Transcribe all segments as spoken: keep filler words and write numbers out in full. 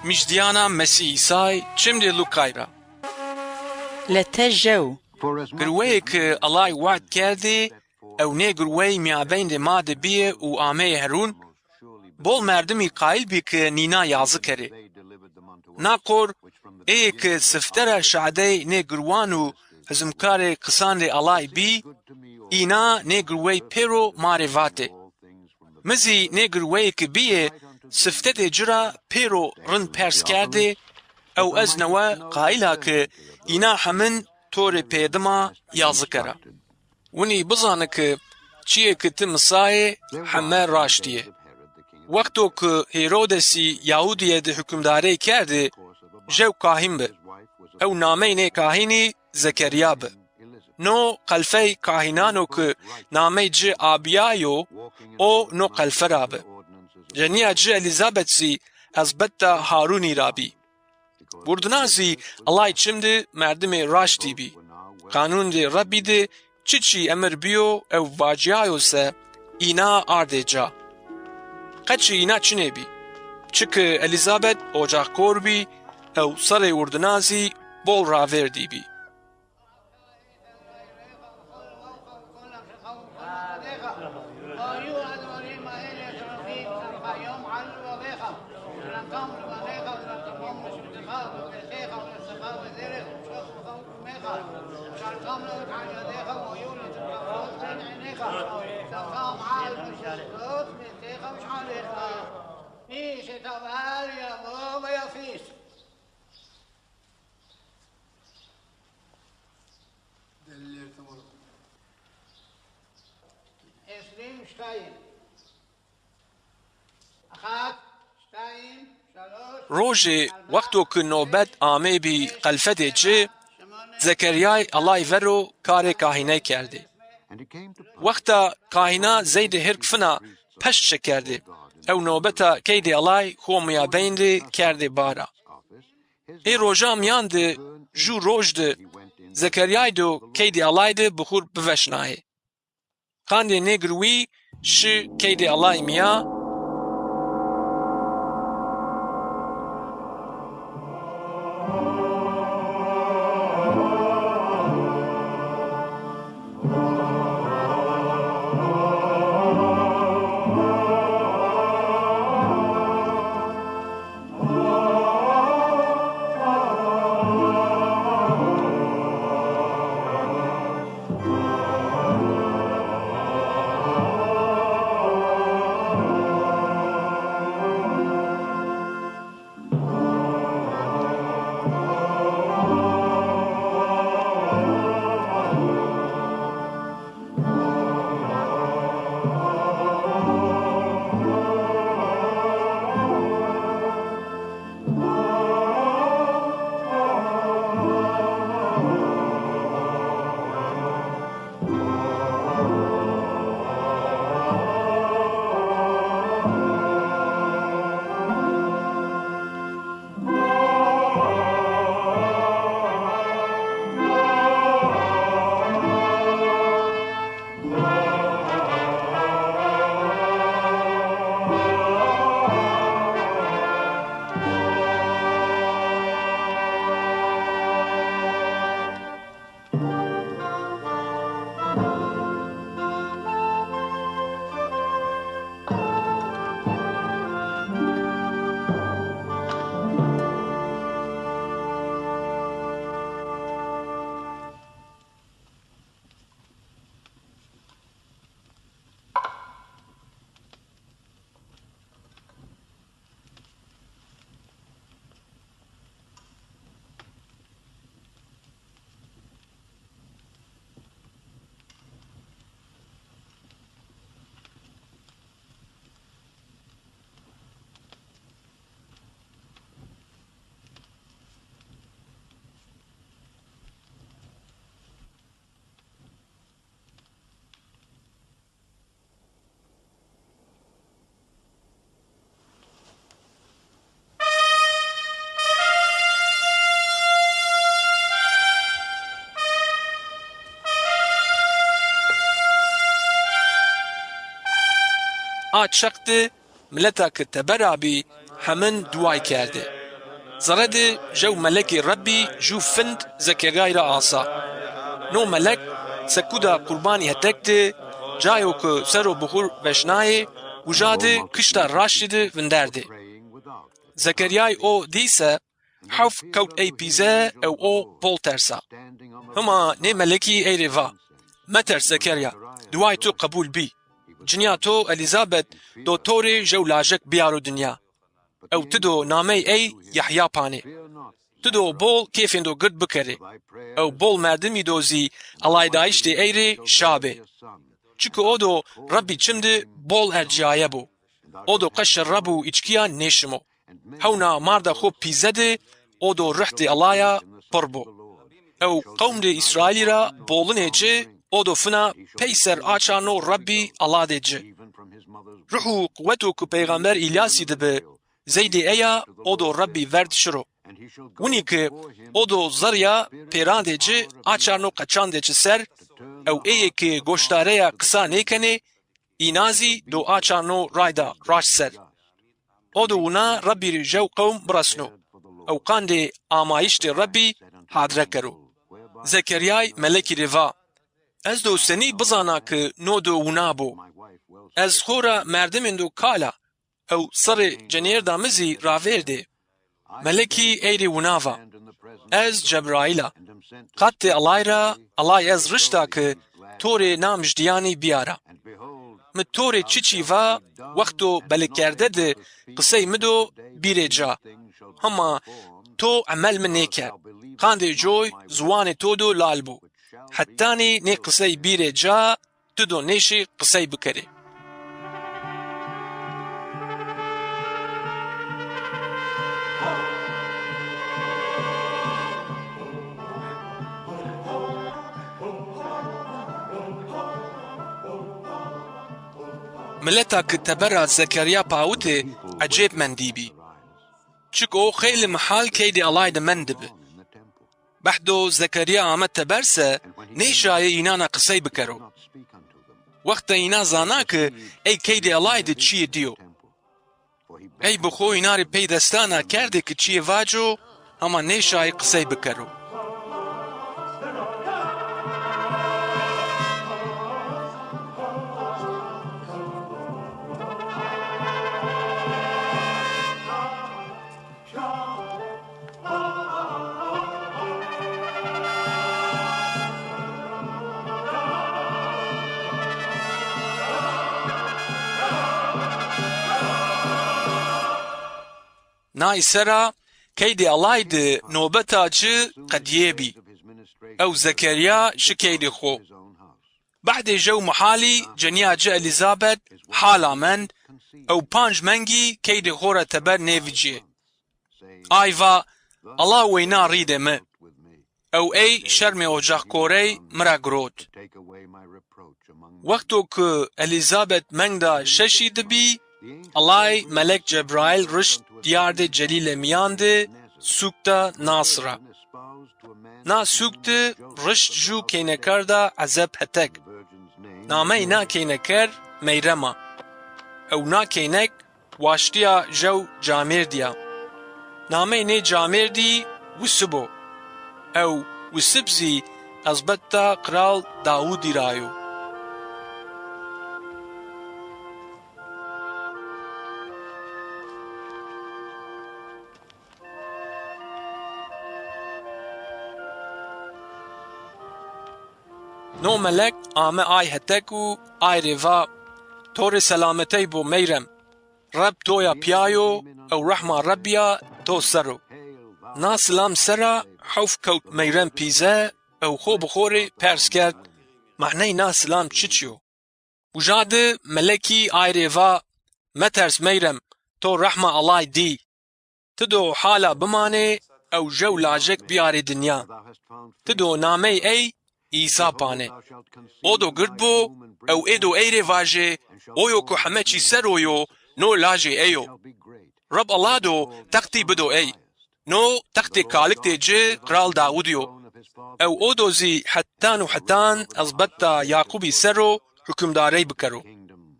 Mijdîyana Mesîh Îsay çimdê Lukay ra. Lete jew. Girweyê ki Ellay we'd kerdê ew nê girwey mîyabeyndê ma de bîye û ameyê herûn, bol merdimî qayîl bî ki nîna yazî kerê. Na qor êyê ki sifte ra şadey nê girwan û hizimkarê qisandê Ellay bî, îna nê girwey pêro ma rê vatê. Mi zî nê girweyê ki bîyê sifte dê ci ra pêro rind pers kerdê ew ez newe qayîl a ki îna hemin to rê pêdima yazî kera. Winî bizani ki çîyê ki ti misayê heme raştî yê. Wexto ki Hêrodesî Yahudîye de hukimdarey kerdê, jew kahîn bi. Ew namey nê kahînî Zekerîya bi. No qelfey kahînan o ki namey ci Abîya yo, o no qelfe ra bi. Cenîya ci Elîzabet zî ezbetta Harûnî ra bî. Wirdina zî Ellay çim de merdimê raştî bî. Qanûndê Rebbî de çiçî emir bîyo ew vacîyayo se îna ardê ca. Qeçî îna çinê bî. Çiki Elîzabet ocaxkor bî ew serê wirdina zî bol ravêrdî bî. Delîlê tamam. Eslî muştayîn. Axat, ştayîn, şaloş. Rojê wexto ki nobet ameybî qelfedê ci, Zekerîyay Ellay ver o karê kahîney kerdê. Wexta kahîna zeydê hirk fina peşt şekerdê, ew nobeta keydê Ellay xo mîyabeyn de kerdê bara. Ê roja mîyan de jû roj de Zekerîyay do keydê Ellay de bixur biveşnayê. Qandê nê girwî şi keydê Ellay mîya. A çeq de mileta ki teber a bî hemin duay kerdê. Zere de jew melekê Rebbî jû find Zekeryayî ra asa. No melek sekuda qurbanî hetek de, cayo ke ser o bixur veşnayê, uja de kişta raştî de vinderdê. Zekeryay o dî se, hewf kewt ey pîze ew o bol tersa. Hima nê melekî ey rê va, "Meters Zekerya, duayê to qebul bî. Cinîya to Elîzabet do to rê jew lajek bîyaro dinya. Ew ti do namey ey Yehya panê. Ti do bol kêfên do gird bikerê. Ew bol merdimî do zî elaydayîştê ey rê şa bê. Çike o do Rebbî çim de bol ercîyaye bo. O do qe şerab û îçkîya nêşimo. Hewna marda xo pîze de o do rihdê Ellaya pir bo. Ew qewmdê Îsraîlî ra bolinê ci, o do fina peyser açarno Rebbî Ella dê ci. Ruh û quweto ke peyxamber Îlyasî de bi, zeydê eya o do Rebbî verd şiro. Winî ke o do zerrîya pêrandê ci açarno qeçandê ci ser, ew êyê ke goşdareya qisa nêkenê, îna zî do açarno rayda raşt ser. O do wina Rebbî rê jew qewm biresno. Ew qandê amayîştê Rebbî hadre kero." Zekeryay melekî rê va, "Ez do senî bizana ke no do wina bo? Ez xo ra merdimên do kal a, ew serê cenêrda mi zî ravêrdê." Melekî ey rê wina va, "Ez Cebraîl a. Qatdê Ellay ra, Ellay ez rişta ke to rê na mijdîyanî bîyara. Mi to rê çiçî va, wexto belikerde de qisey mi do bîrê ca. Hema to emel mi nêkerd. Qandê coy ziwanê to do lal bo. Hetanî nê qisey bîrê ca, ti do nêşî qisey bikerê." Mileta ke tebera Zekerya pawitê, ecêb mendîbî. Çik o xeylê mihal keydê Ellay de mend dibi. Behdo Zekerya ame teber se, nêşayê înana qisey bikero. Wexta îna zana ke ey keydê Ellay de çîyê dîyo. Ey bi xo îna rê pey destana kerdê ke çîyê vaco, hema nêşayê qisey bikero. Nay sera keydê Ellay de nobeta ci qedîyêbî. Ew Zekerya şi keydê xo. Behdê jew mihalî cenîya ci Elîzabet hala mend, ew panc mengî keydê xo ra teber nêvicîyê. Ay va, "Ella weyna rîdê mi." Ew ey şermê ocaxkorey mi ra girot. Wexto ke Elîzabet mengda şeşî de bî, Ellay melek Cebraîl rişt dîyardê celîlê mîyan de sûkta Nasir ra. Na sûk de rişt jû keynekerda ezeb hetek. Namey na keyneker Meyrem a. Ew na keynek waştîya jew camêrdî ya. Namey nê camêrdî Wisib o. Ew Wisib zî ezbeta Qral Dawudî ra yo. No melek ame ay hetek û ay rê va, "To rê selametey bo Meyrem. Reb toya pîya yo ew rehma Rebbîya to ser o." Na silam sera hewf kewt Meyrem pîze ew xo bi xo rê pers kerd, "Mehney na silam çiçî yo?" Uja de melekî ay rê va, "Meters Meyrem, to rehma Ellay dî. Ti do hala bimanê ew jew lajek bîyarê dinya. Ti do namey ey Îsa panê. O do gird bo ew ê do ey rê vajê, 'O yo ku heme çî ser o yo, no lajê ey o.' Reb Ella do textî bido ey. No textê kaliktê ci Qral Dawudî yo. Ew o do zî hetan û hetan ezbeta Yaqubî ser o hukimdarey bikero.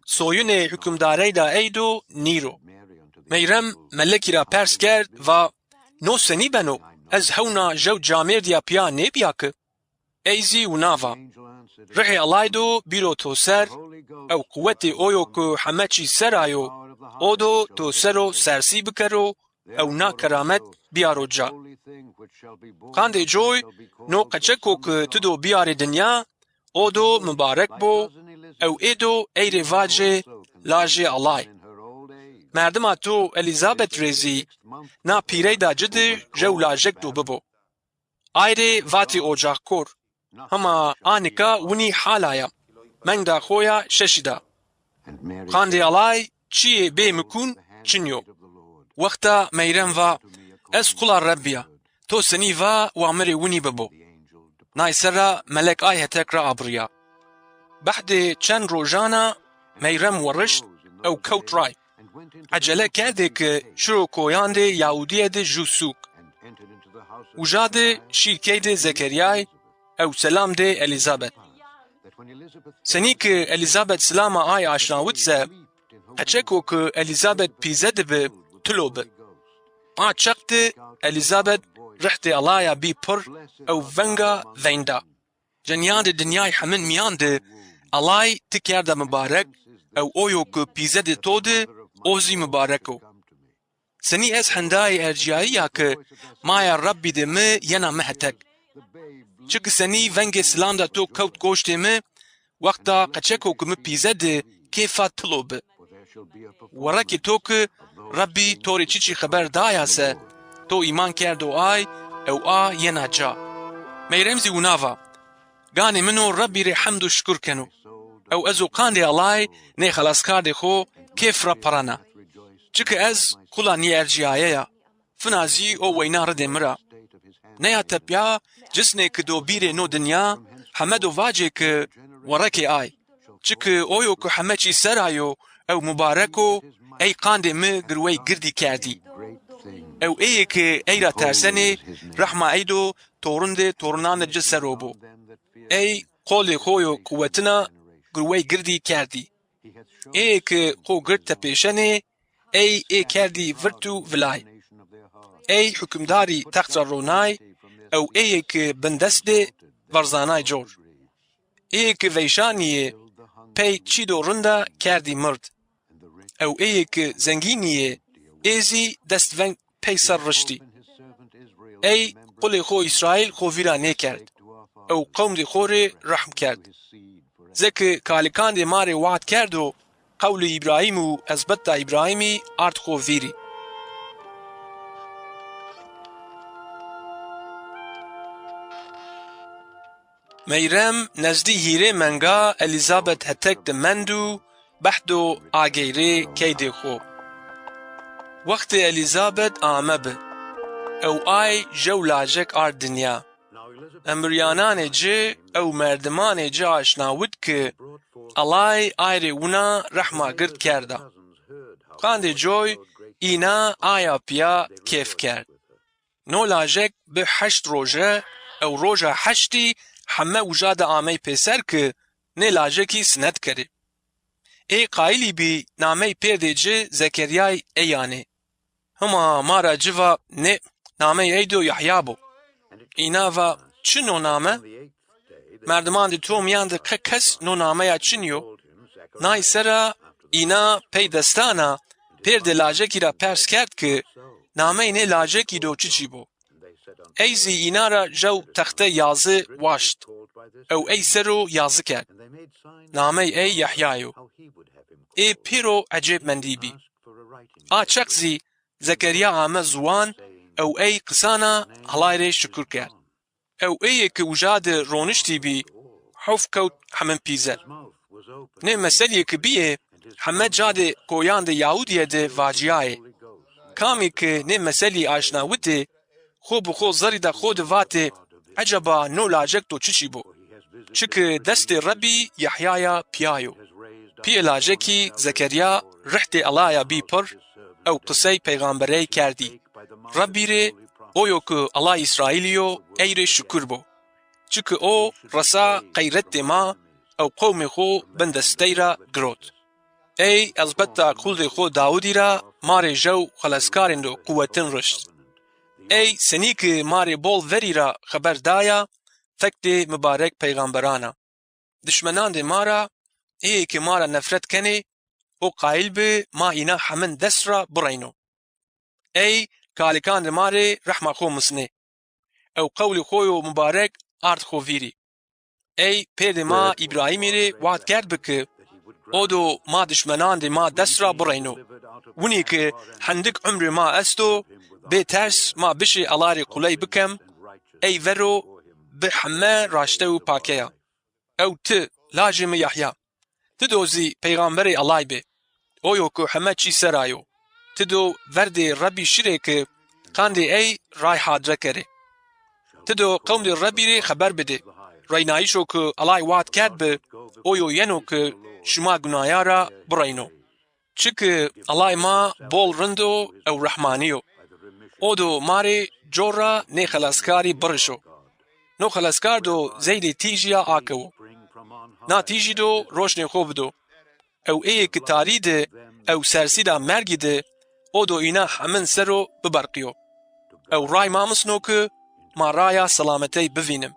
Soyunê hukimdareyda ey do nîro." Meyrem melekî ra pers kerd, va, No senî beno? Ez hewna jew camêrdîya pîya nêbîya ki? Ey zî wina va, Rihê Ellay do bîro to ser, ew quwetê oyo ku heme çî ser a yo, o do to ser o sersî bikero ew na keramet bîyaro ca. Qandê coy, no qeçeko ki ti do bîyarê dinya, o do mibarek bo, ew ê do ey rê vacê lajê Ellay. Merdima to Elîzabet rê zî na pîreyda ci de jew lajek do bibo. Ay rê vatê ocaxkor. Hema a nika winî hala ya. Mengda xo ya şeşî da. Qandê Ellay çiyê bê mikûn çin yo. Wexta Meyrem va, Ez qula Rebbî ya. To senî va wa mi rê winî bibo. Nay ser ra melek ay hetek ra abirîya. Behdê çend rojan a Meyrem werişt ew kewt ray. Ecele kerdê ki şiro koyandê Yahudîye de jû sûk. Uca de şîr keydê Zekerîyay ew selam dê Elîzabet. Senî ki Elîzabet silama ay aşnawit se, qeçeko ki Elîzabet pîze de bi, tilo bi. A çeq de Elîzabet rihdê Ellaya bî pir ew venga veyn da. Cenîyandê dinyay hemin mîyan de Ellay ti kerda mibarek ew oyo ki pîze de to de o zî mibarek o. Senî ez hendayê ercîyayî ya ki maya Rebbî de mi yena mi hetek. Çiki senî vengê silamda to kewt goştê mi, wexta qeçeko ki mi pîze de kêfa tilo bi. Werekê to ki Rebbî to rê çiçî xeber daya se, to îman kerdo ay ew a yena ca. Meyrem zî wina va, Ganê min o Rebbî rê hemd û şukur keno. Ew ez o qandê Ellay nê xelaskardê xo kêf ra perena. Çiki ez qula nîercîyaye ya. Fina zî o weyna ridê mi ra. Neya tepya cisnê ki do bîrê no dinya, heme do vacê ki werekê ay. Çiki oyo ki heme çî ser a yo ew mubarek o, ey qandê mi girwey girdî kerdî. Ew êyê ki ey ra tersenê, rehma ey do torindê torinan de ci ser o bo. Ey qolê xo yo quwetina girwey girdî kerdî. Êyê ki xo gird tepêşenê, ey ê kerdî virt û vilay. Ey hukimdarî text ra ronay, ew êyê ki bindest bê verzanay cor. Êyê ki veyşanîyê pey çî do rinda kerdî mird. Ew êyê ki zengînîyê ê zî dest veng pey ser riştî. Ey qulê xo Îsraîl xo vîra nêkerd. Ew qewmdê xo rê rehm kerd. Zeki kalikandê ma rê wad kerdo, qewlê Îbrahîm û ezbeta Îbrahîmî ard xo vîrî. Meyrem nezdî hîrê menga Elîzabet hetek de mend û behdo ageyrê keydê xo. Wextê Elîzabet ame bi. Ew ay jew lacek ard dinya. Emrîyananê ci ew merdimanê ci aşnawit ki Ellay ay rê wina rehma gird kerda. Qandê coy îna aya pîya kêf kerd. No lajek bi heşt roje ew roja heştî heme uca de amey pêser ki nê lajekî sinet kerê. Ê qayilî bî namey pêrdê ci Zekerîyay ey anê. Hima ma ra ci va, nê, namey ey do Yehya bo. Îna va, çi no name? Merdimandê to mîyan de qe kes no nameya çinî yo? Nay sera îna pey destana pêrdê lajekî ra pers kerd ki, namey nê lajekî do çiçî bo? Ey zî îna ra jew texte yazî waşt. Ew ey ser o yazî kerd. Namey ey Yehya yo. Ê pêro ecêb mendî bî. A çeq zî Zekerîya ame ziwan ew ey qisana Ellay rê şukur kerd. Ew êyê ki uca de roniştî bî, hof kewt hemin pîze. Nê meselîyê ki bîyê, heme cadê koyandê Yahudîye de vacîyayê. Kamî ki nê meselî aşnawitê, xo bi xo zerrîda xo de vatê, eceba no lacek do çiçî bo? Çiki destê Rebbî Yehyaya pîya yo. Pîyê lacekî Zekerîya rihdê Ellaya bî pir, ew qisey peyxamberey kerdî. Rebbî rê, o yo ki Ellay Îsraîlî yo, ey rê şukur bo. Çiki o resa qeyretdê ma ew qewmê xo bindestey ra girot. Ey ezbeta quldê xo Dawidî ra ma rê jew xeleskarêndo quwetin rişt. Ey senî ki ma rê bol verî ra xeber daya, fektê mibarek peyxamberan a. Dişmenandê ma ra, êyê ki ma ra nefret kenê, o qayîl bi ma îna hemin dest ra bireyno. Ey kalikandê ma rê rehma xo misnê. Ew qewlê xo yo mibarek ard xo vîrî. Ey pêrdê ma Îbrahîmî rê wad kerd bi ki, o do ma dişmenandê ma dest ra bireyno. Winî ki hendik umrê ma esto, bê ters ma bişê Ellay rê quley bikem, ey vero bi heme raşte û pakeya. Ew ti, lajê mi Yahya. Ti do zî peyxamberê Ellay bi. O yo ku heme çî ser a yo. Ti do verdê Rebbî şirê ki qandê ey ray hadre kerê. Ti do qewmdê Rebbî rê xeber bidê. Reynayîşo ku Ellay wad kerd bi, o yo yeno ku şima gunaya ra bireyno. Çiki Ellay ma bol rind o ew rehmanî yo. O do ma rê cor ra nê xelaskarî birişo. No xelaskar do zeydê tîjî ya akewo. Na tîjî do roşnê xo bido. Ew êyê ki tarî di, ew sersîda mergî di, o do îna hemin ser o biberqîyo. Ew ray ma misno ki ma raya selametey bivînim.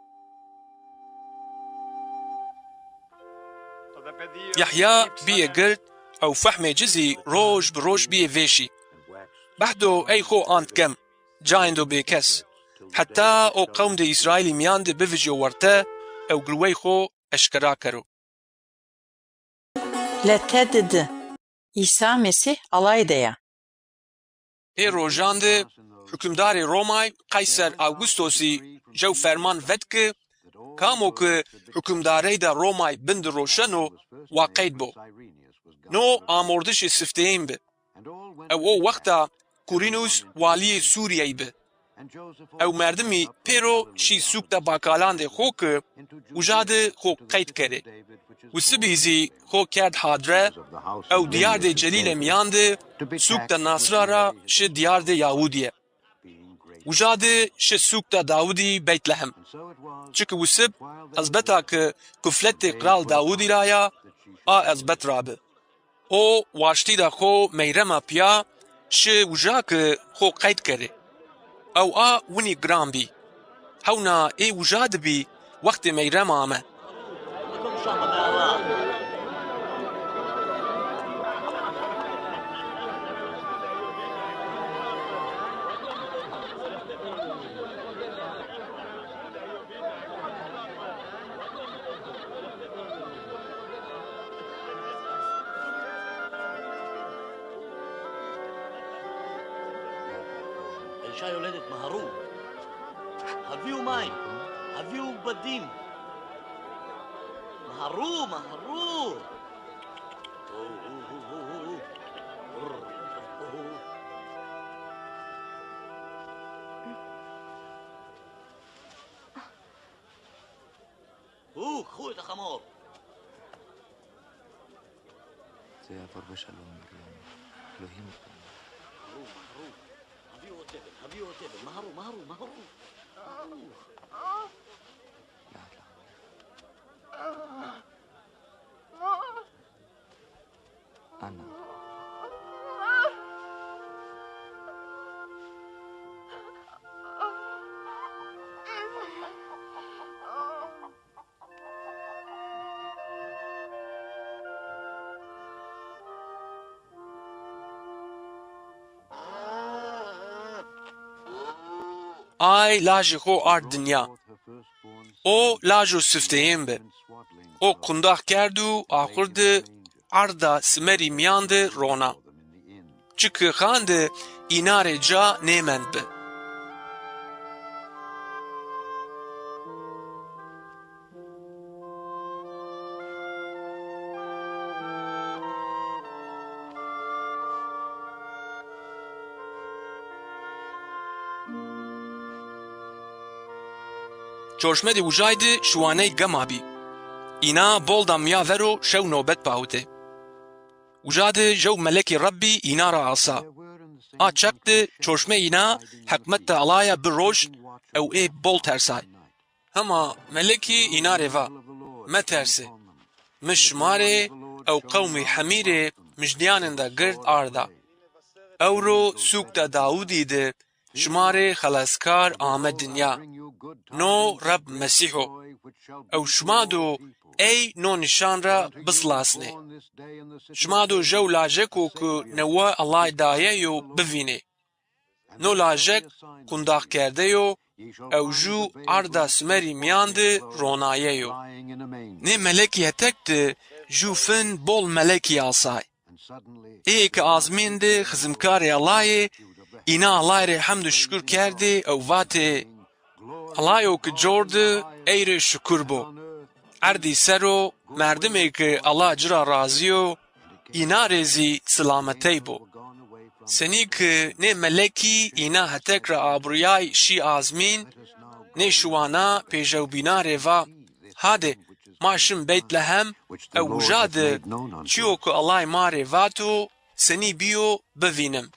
Yahya bîyê gird ew fehmê ci zî roj bi roj bîyê vêşî. Behdo ey xo ant kem, cayêndo bêkes. Heta o qewmdê Îsraîlî mîyan de bivicyo werte ew girwey xo eşkera kero. Letedi di. Îsa Mesîh Ellay de ya. Pê rojan de hukimdarê Romay Qayser Awgustosî jew ferman vet ki, kamo ki hukimdareyda Romay bin di roşeno, wa qeyd bo. No amordişê sifteyên bi. Ew o wexta Kurînus walîyê Sûriyey bi. Ew merdimî pêro şî sûkta bakalandê xo ki uca di xo qeyd kerê. Wisibî zî xo kerd hadre, ew diyardê Celîle mîyan di sûkta Nasira ra şi diyardê Yahudîye. Uca di şi sûkta Dawidî Beytlehem. Çiki wisib ezbeta ki kufletê qral Dawidî ra ya, a ezbet ra bi. O waştîda xo meyrema pîya şi uca ki xo qeyd kerê. Ew a winî giran bî. Hewna ê uca di bî wextê meyrema ame. Enşa yoledet maharu. Haviu mai. Haviu badim. Maharu, maharu. Hu, hu, ita xamor. Zeya torbeşa lo Meryem. Elohim. Mahru, mahru. Havi o tebe, havi o tebe. Mahru, mahru, mahru. Mahru. La, la. Ana. Ay lajê xo ard dinya. O lajo sifteyên bi. O qundax kerd û axur di arda simerî mîyan di rona. Çiki xan di îna rê ca nêmend bi. Çorşmedê ucay di şiwaney gema bî. Îna bolda mîya vero şew nobet pawitê. Uca di jew melekê Rebbî îna ra asa. A çeq di çorşmê îna heqmeta Ellaya bi roşt ew ê bol tersay. Hema melekî îna rê va, metersê. Mi şima rê ew qewmî hemî rê mijdîyanênda gird arda. Ewro sûkta Dawidî di Şima rê xeleskar ame dinya. No Reb Mesîh o. Ew şima do ey no nîşan ra bisilasnê. Şima do jew lajeko ki newe Ellay daye yo bivînê. No lajek qundaxkerde yo, ew jû arda simerî mîyan de ronaye yo. Nê melekî hetek de jû fin bol melekî asay. Ê ki azmîn de xizimkarê Ellay ê, îna Ellay rê hemd û şukur kerdê ew vatê, Ellayo ki cor de ey rê şukur bo. Erdî ser o merdimê ki Ella ci ra razî yo, îna rê zî silametey bo. Senî ki nê melekî îna hetek ra abruyay şî azmîn, nê şiwana pêjewbînan rê va, Hadê, ma şim Beytlehem ew uja de çîyo ki Ellay ma rê vato senî bîyo bivînim.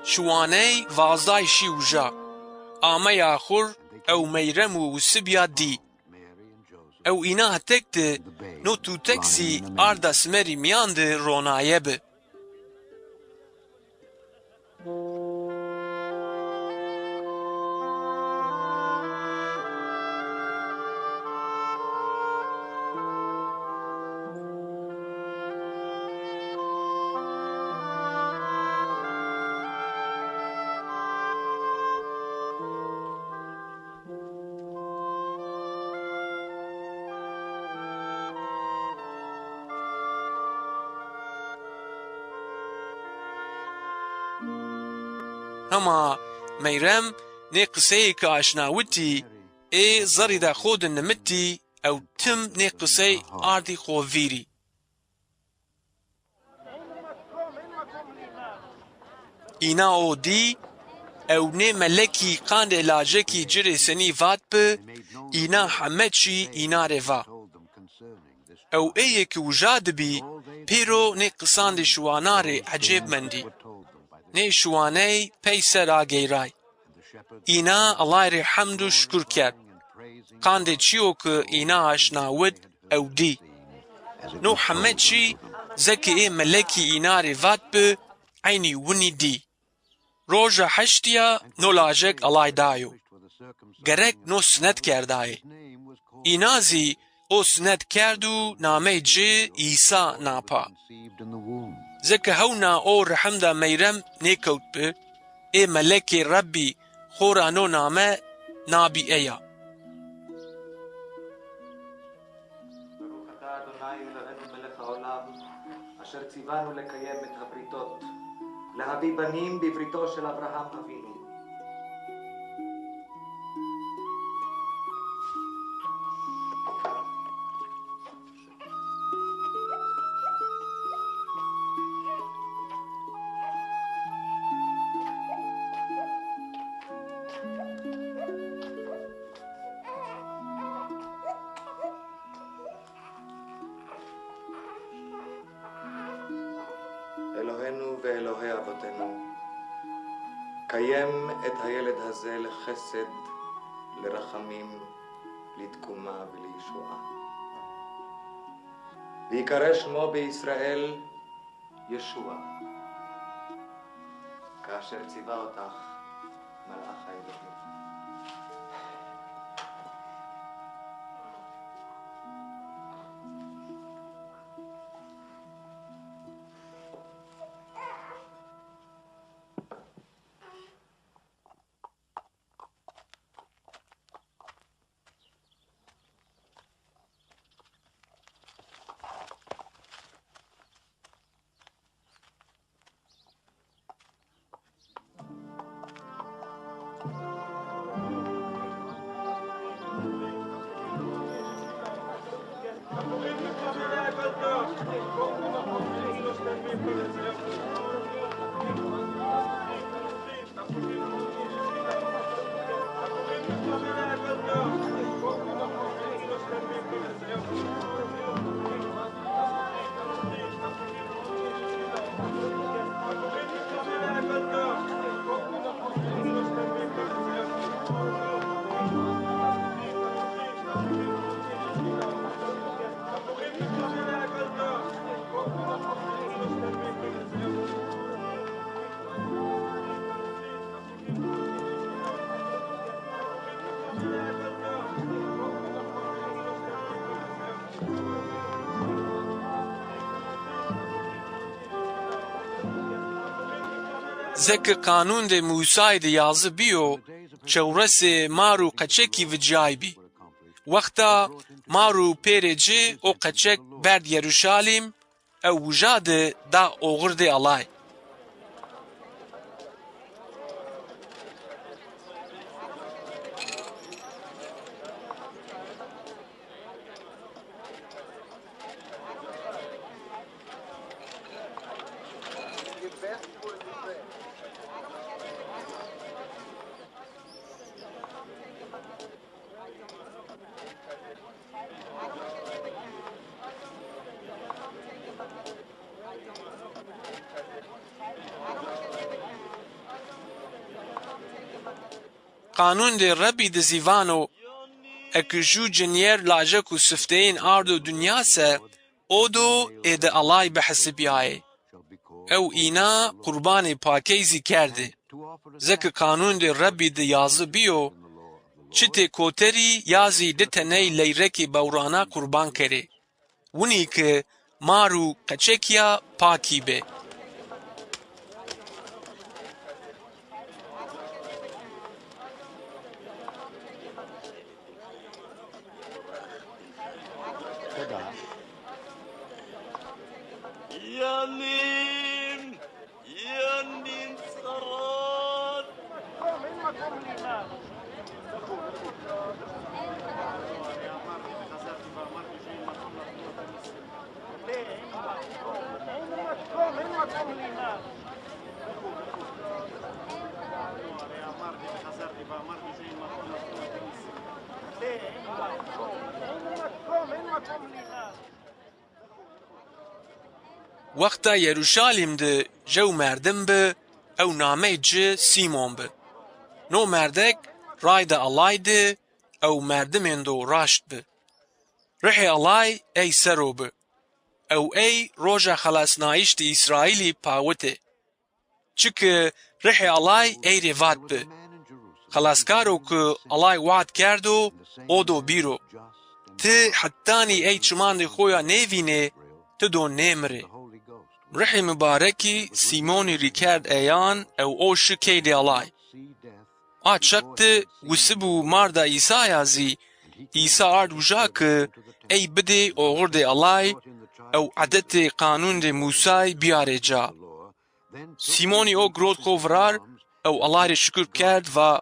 Şiwaney vazday şî uja. Amey axur ew Meyrem û Usibya dî. Ew îna hetek de no tûtek zî arda simerî mîyan de ronaye bi. Hema Meyrem nê qiseyê ki aşnawitî, ê zerrî de xo de nimitî ew tim nê qisey ardî xo vîrî. Îna o dî ew nê melekî qandê lajekî ci rê senî vat bi, îna hemed şî îna rê va. Ew êyê ki uja di bî, pêro nê qisandê şiwana rê ecêb mendî. Nê şiwaney peyser ageyray. Îna Ellay rê hemd û şukur kerd. Qandê çîyo ki îna aşnawit ew dî. No hemed şî, zeke ê melekî îna rê vat bi, eynî winî dî. Roja heştîya no lajek Ellay dayo. Gerek no sinet kerdayê. Îna zî o sinet kerd û namey ci Îsa na pa. Zeke hewna o rehimda Meyrem nêkewt bi, ê melekê Rebbî xora no name nabî eya. ברוך אתה אדוני אלוהינו מלך העולם, אשר ציוונו לקיים את הבריתות, להביא בנים בבריתו של אברהם אבינו. אלוהינו ואלוהי אבותינו, קיים את הילד הזה לחסד, לרחמים, לתקומה ולישועה. ויקרא שמו בישראל ישוע, כאשר ציווה אותך מלאך האלוהים. Zeki qanûndê Mûsayî di yazî bîyo, çewresê mar û qeçekî vicîyaybî. Wexta mar û pêrê ci o qeçek berd Yeruşalîm ew wija di da oxirdê Allay. Qanûndê Rebbî di zî vano, eke jû cinîyer lajek û sifteyên ardo dinya se, o do ê di Allay bihisibîyayê. Ew îna qurbanê pakey zî kerdê. Zeki qanûndê Rebbî di yazî bîyo, çitê koterî ya zî di teney leyrekê bewrana qurban kerê. Winî ki mar û qeçekîya pakî bê. Yanîn, yanîn sarat. Wexta Yeruşalîm di jew merdim bi, ew namey ci Sîmon bi. No merdek rayda Allay di ew merdimêndo raşt bi. Rihê Allay ey ser o bi. Ew ey roja xelasnayîş di Îsraîlî pawitê. Çiki rihê Allay ey rê vat bi. Xelaskaro ki Allay wad kerdo, o do bîro. Ti hetanî ey çimandê xo ya nêvînê, ti do nêmirê. Rihê mibarekî Sîmonî rî kerd eyan ew o şi keydê Allay. A çeq di wisib û marda Îsaya zî Îsa ard uja ki ey bidê oxirdê Allay ew edetê qanûndê Mûsay bîyarê ca. Sîmonî o girot xo virar ew Allay rê şukir kerd va,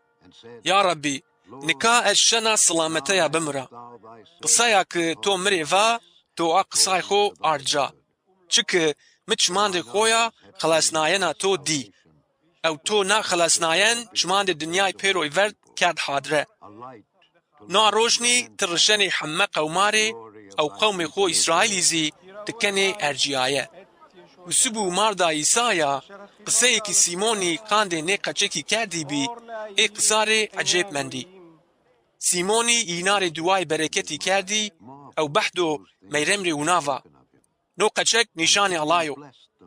Ya Rebbî, nika ez şena silameteya bimira. Qisaya ki to mi rê va, to a qisay xo ard ca. Çiki mi çimandê xo ya xelasnayena to dî. Ew to na xelasnayen çimandê dinyay pêroy verd kerd hadre. Na rojnî ti rişenê heme qewma rê ew qewmê xo Îsraîlî zî ti kenê ercîyaye. Wisib û marda Îsaya qiseyê ki Sîmonî qandê nê qeçekî kerdîbî, ê qisa rê ecêb mendî. Sîmonî îna rê duwayê bereketî kerdî ew behdo Meyrem rê wina va, No qeçek nîşanê Allay o.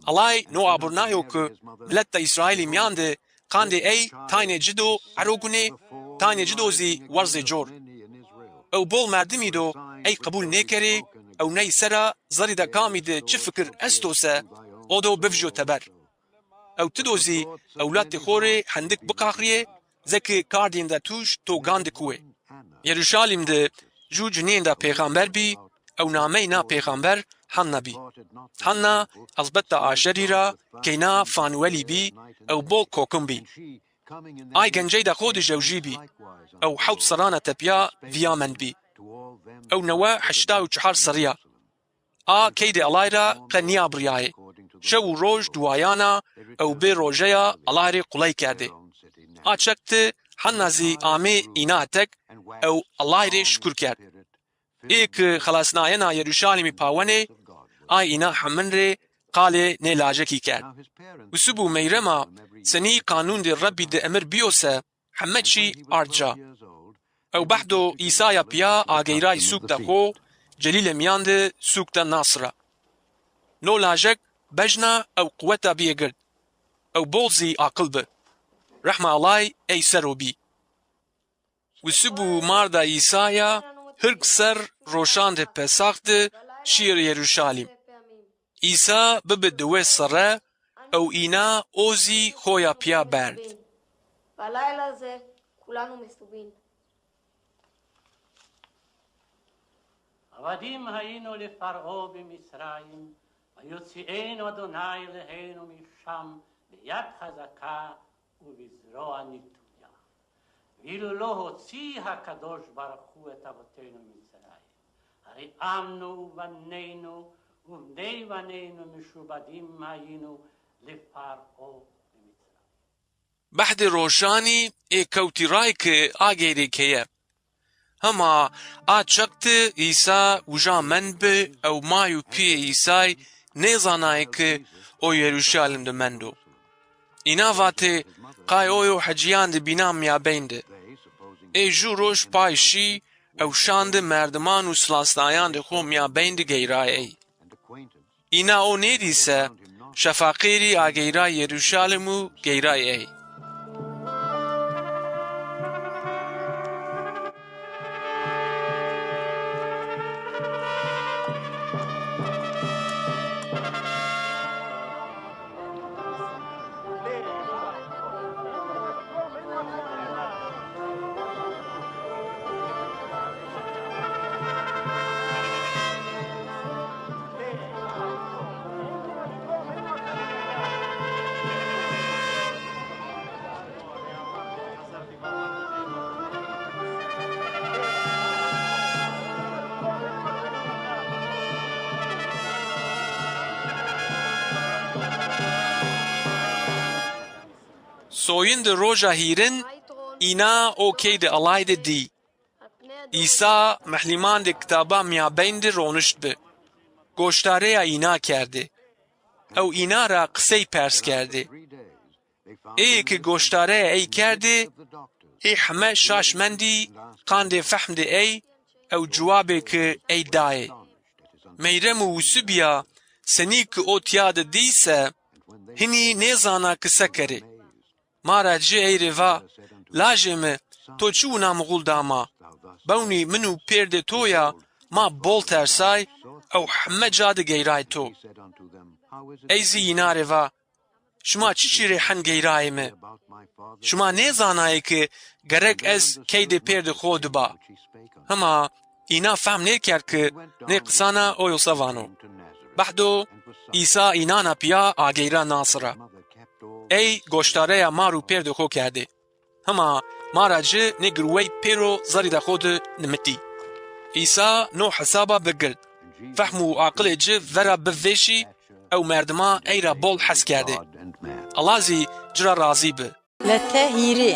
Allay no abirnayo ki mileta Îsraîlî mîyan di qandê ey taynê ci do ero gunê, taynê ci do zî werzê cor. Ew bol merdimî do ey qebul nêkerê ew ney sera zerrî de kamî di çi fikir esto se, o do bivjo teber. Ew ti do zî ewlatê xo rê hendik biqaxrîyê, zeki kardîn de tuş to gan di kuwê. Yeruşalîm di jû cinîyên de pêxamber bî, ew nameyê na pêxamber Hanna bî. Hanna ezbeta Aşerî ra keyna Fanuelî bî, ew bol kokim bî. Ay genceyda xo di jewjî bî. Ew hewt serrana tepîya vîya mendbî. Ew newe heşta û çehar serrî ya. A keydê Allay ra qe nîyabrîyayê. Şew û roj duwayan a ew bê rojeya Allay rê quley kerdê. A çeq di Hanna zî amê îna etek ew Allay rê şukur kerd. Ê ki xelasnayena Yeruşalîmî pawenê, ay îna hemin rê qalê nê lajekî kerd. Wisib û Meyrema senî qanûndê Rebbî di emir bîyo se, heme çî ard ca. Ew behdo Îsaya pîya ageyray sûk de xo, Celîlê mîyan di sûk de Nasira. No lajek bejna ew quweta bîyê gird. Ew bol zî aqil bi. Rehma Allay ey ser o bî. Wisib û marda Îsaya hirk ser roşandê Pesax di şîyê Yeruşalîm. Îsa bibi diwê serre ew îna o zî xo ya pîya berd. Valayla ze kulanu mestubin. Avadim hayino li Far'o bi Misraim, vayotsi eno Adonai li heno mi sham bi yad hazaka u bi zroa nituya. Vilu loho tsi ha kadosh baruhu et avotenu Misraim. Hari amnu u vaneynu u vnei vaneynu mishubadin mayinu li Far'o bi Misraim. Behdê rojanî ê kewtî ray ki ageyrê keye. Hema a çeq di Îsa uja mend bi ew may û pîyê Îsay nêzanayê ki o Yeruşalim di mendo. Îna vatê, qay o yo hecîyan di bîna mîyabeyn di. Ê jû roj pay şî ew şan di merdiman û silasnayan di xo mîyabeyn di geyray ey. Îna o nêdî se, şefaqêrî ageyray Yeruşalim û geyray ey. Soyin di roja hîrin îna o key di Ellay di dî. Îsa mihlîman di kitaba mîyabeyn di ronişt bi. Goşdareya îna kerdê. Ew îna ra qisey pers kerdê. Êyê ki goşdareya ey kerdê, ê heme şaş mendî qandê fehm di ey ew ciwabê ki ey dayê. Meyrem û wisibîya senî ki o tîya di dî se, hinî nêzana ki se kerê. Ma ra ci ey rê va, lajê mi, to çi wina mixul da ma? Bewnî min û pêrdê to ya ma bol tersay ew heme ca di geyray to. Ey zî îna rê va, şima çiçî rê hen geyrayê mi? Şima nêzanayê ki gerek ez keydê pêrdê xo di ba. Hima îna fehm nêkerd ki nê qisana o yo se vano. Behdo Îsa înan a pîya ageyra Nasira. Ey goşdareya mar û pêrdê xo kerdê. Hima mar a ci nê girwey pêro zerrîda xo di nimitî. Îsa no hesaba bigird. Fehm û aqilê ci vera bi vêşî ew merdima ey ra bol hes kerdê. Ella zî ci ra razî bi. Lete hîrê.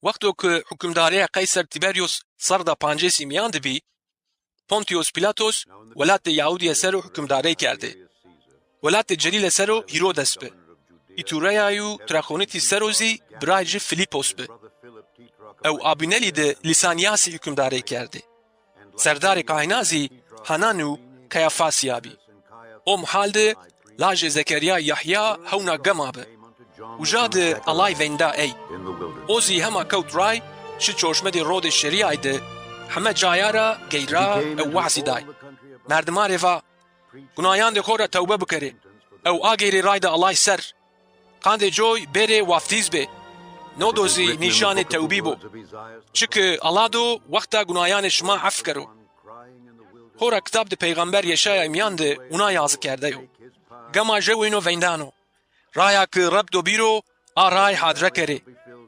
Wexto ki hukimdareya Qeyser Tîberyos serrda pancêsî mîyan di bî, Pontios Pîlatos welatê Yahudîye ser o hukimdarey kerdê. Welatê Celîle ser o Hîrodes bi. Îtûreyay û Traxonîtî ser o zî biray ci Fîlîpos bi. Ew Abînelî di Lîsanîyasî hukimdarey kerdê. Serdarê kahîna zî Hanan û Keyafasî ya bî. O mihal di lajê Zekerîya Yehya hewna gema bi. Uca di Ellay veynda ey. O zî hema kewt ray, şi çorşmedê rodê şerîay di, heme caya ra geyra ew wazî day. Merdima rê va, gunayandê xo ra tewbe bikerê ew ageyrê rayda Ellay ser. Qandê coy bêrê waftîz bê. No do zî nîşanê tewbî bo. Çiki Ella do wexta gunayanê şima ef kero. Xora kitab di peyxamber Yeşayay mîyan di wina yazî kerdeyo. Gema jewêno veyndan o. Raya ki Reb do bîro, a ray hadre kerê.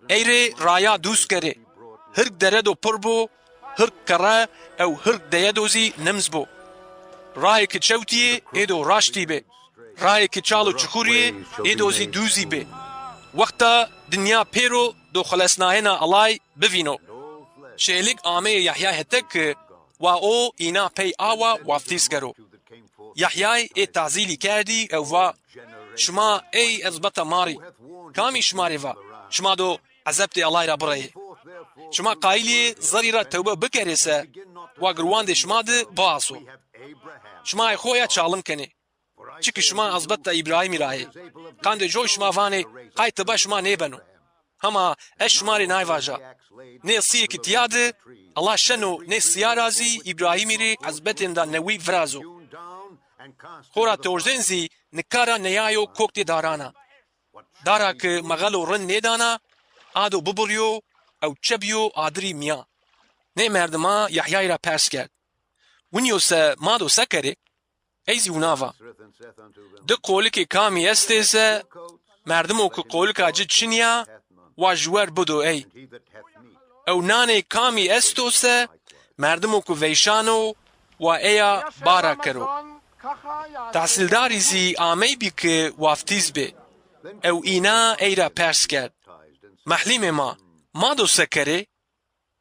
Ey rê raya dûz kerê. Hirk dere do pir bo, hirk kerre ew hirk deye do zî nimz bo. Rayê ki çewtî yê, ê do raştî bê. Rayê ki çal û çuxurî yê, ê do zî dûzî bê. Wexta dinya pêro do xelesnayena Ellay bivîno. Şêlik ameyê Yehyay hete ki wa o îna pey awa waftîz kero. Yehyay ê tazîlî kerdî ew va, şima ey ezbeta ma rî, kamî şima rê va, şima do ezebtê Ellay ra bireyê? Şima qayîl yê zerrî ra tewbe bikerê se, wa girwandê şima di biaso. Şima ey xo ya çalim kenê. Çiki şima ezbeta Îbrahîmî ra yê. Qandê coy şima vanê, qay tiba şima nêbeno. Hema ez şima rê nay vaja. Nê sîyê ki tîya di, Ella şeno nê sîya ra zî Îbrahîmî rê ezbetênda newî virazo. Xora torzên zî nika ra nêyayo koktê darana. Dara ki mexelo rind nêdana, a do bibirîyo ew çebîyo adirî mîya. Nê merdima Yehyayî ra pers kerd, Winî yo se ma do se kerê? Ey zî wina va, Di qolikê kamî estê se, merdimo ki qolika ci çinîya, wa juwer bido ey. Ew nanê kamî esto se, merdimo ki veyşan o, wa eya bara kero. Tehsîldarî zî ameybî ki waftîz bê. Ew îna ey ra pers kerd, Mehlîmê ma, ma do se kerê?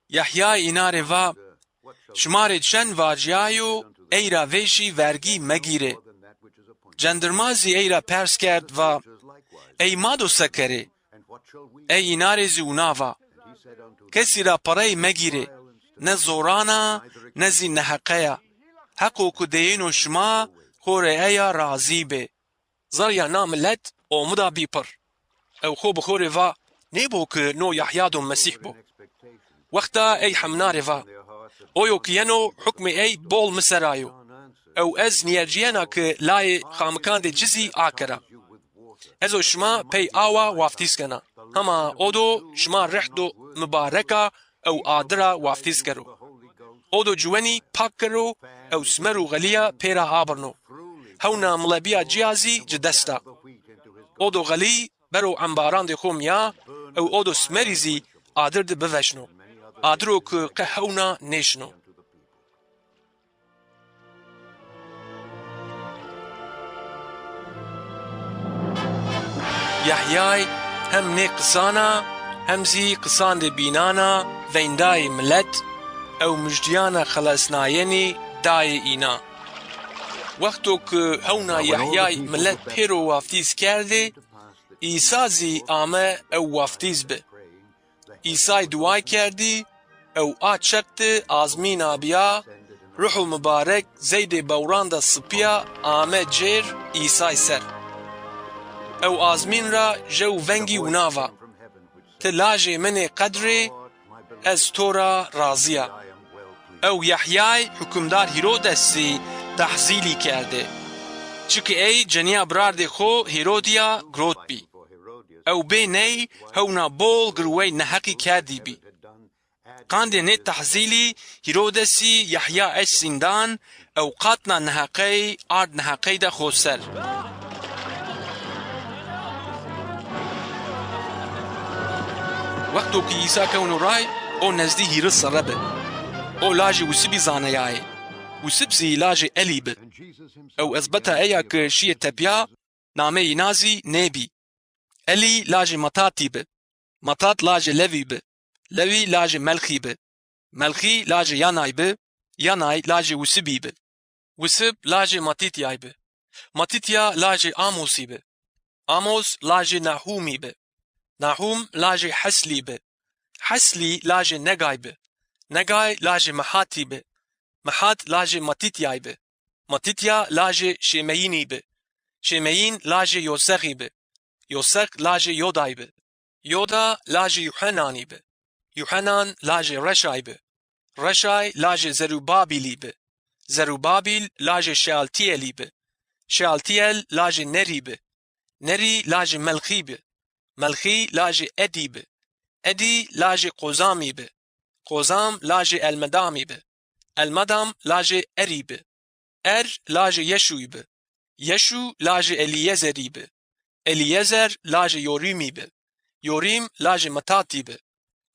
Yehyayî îna rê va, Şima rê çend vacîyayo, ey ra vêşî vergî megîrê. Cendirma zî ey ra pers kerd, va, Ey ma do se kerê? Ey îna rê zî wina va, Kesî ra perey megîrê, ne zoran a, ne zî neheqe ya. Heqo ku deyêno şima, xo rê eya razî bê. Zerrîya na milet omida bî pir. Ew xo bi xo rê va, Nêbo ki no Yehya do Mesîh bo. Wexta ey hemna rê va, O yo ki yeno, hukmê ey bol mi ser a yo. Ew ez nîyercîyena ki layê xamikandê ci zî akera. Ez o şima pey awa waftîz kena. Hema o do şima rih do mibareka ew adira waftîz kero. O do ciwenî pak kero ew simer û xelîya pêra abirno. Hewna milebîya ci ya zî ci dest a. O do xelî bero embarandê xo mîya ew o do simerî zî adir di biveşno. Adiro ki qe hewna nêşino. Yehyay hem nê qisana hem zî qisandê bînana veyndayê milet ew mijdîyana xelesnayenî dayê îna. Wexto ki hewna Yehyay milet pêro waftîz kerdê, Îsa zî ame ew waftîz bi. Îsay duay kerdî ew a çeq di azmîn abîya, Ruho Mubarek zeydê bewran de sipîya ame cêr Îsay ser. Ew azmîn ra jew vengî wina va, Ti lajê min ê qedrê, ez to ra razî ya. Ew Yehyay hukimdar Hîrodes zî tehzîlî kerdê. Çiki ey cenîya birardê xo Hîrodîya girot bî. Ew bê ney hewna bol girwey neheqî kerdîbî. Qandê nê tehzîlî Hîrodesî Yehya eşt zîndan ew qatna neheqey ard neheqey de xo ser. Wexto ki Îsa kewno ray, o nezdî hîris serre bi. O lajê Wisibî zaneyayê. Wisib zî lajê Elî bi. Ew ezbeta eya ki şîyê tepîya, nameyê îna zî nê bî. Elî lajê Matatî bi. Matat lajê Lewî bi. Lewî lajê Melxî bi. Melxî lajê Yanay bi. Yanay lajê Wisibî bi. Wisib lajê Matîtyay bi. Matîtya lajê Amosî bi. Amos lajê Nahûmî bi. Nahûm lajê Heslî bi. Heslî lajê Negay bi. Negay lajê Mehatî bi. Mehat lajê Matîtyay bi. Matîtya lajê Şêmeyînî bi. Şêmeyîn lajê Yosexî bi. Yosex lajê Yoday bi. Yoda lajê Yuhenanî bi. Yuhenan lajê Reşay bi. Reşay lajê Zerubabîlî bi. Zerubabîl lajê Şealtîyelî bi. Şealtîyel lajê Nerî bi. Nerî lajê Melxî bi. Melxî lajê Edî bi. Edî lajê Qozamî bi. Qozam lajê Elmedamî bi. Elmedam lajê Erî bi. Er lajê Yeşûyî bi. Yeşû lajê Elîyezerî bi. Elîyezer lajê Yorîmî bi. Yorîm lajê Metatî bi.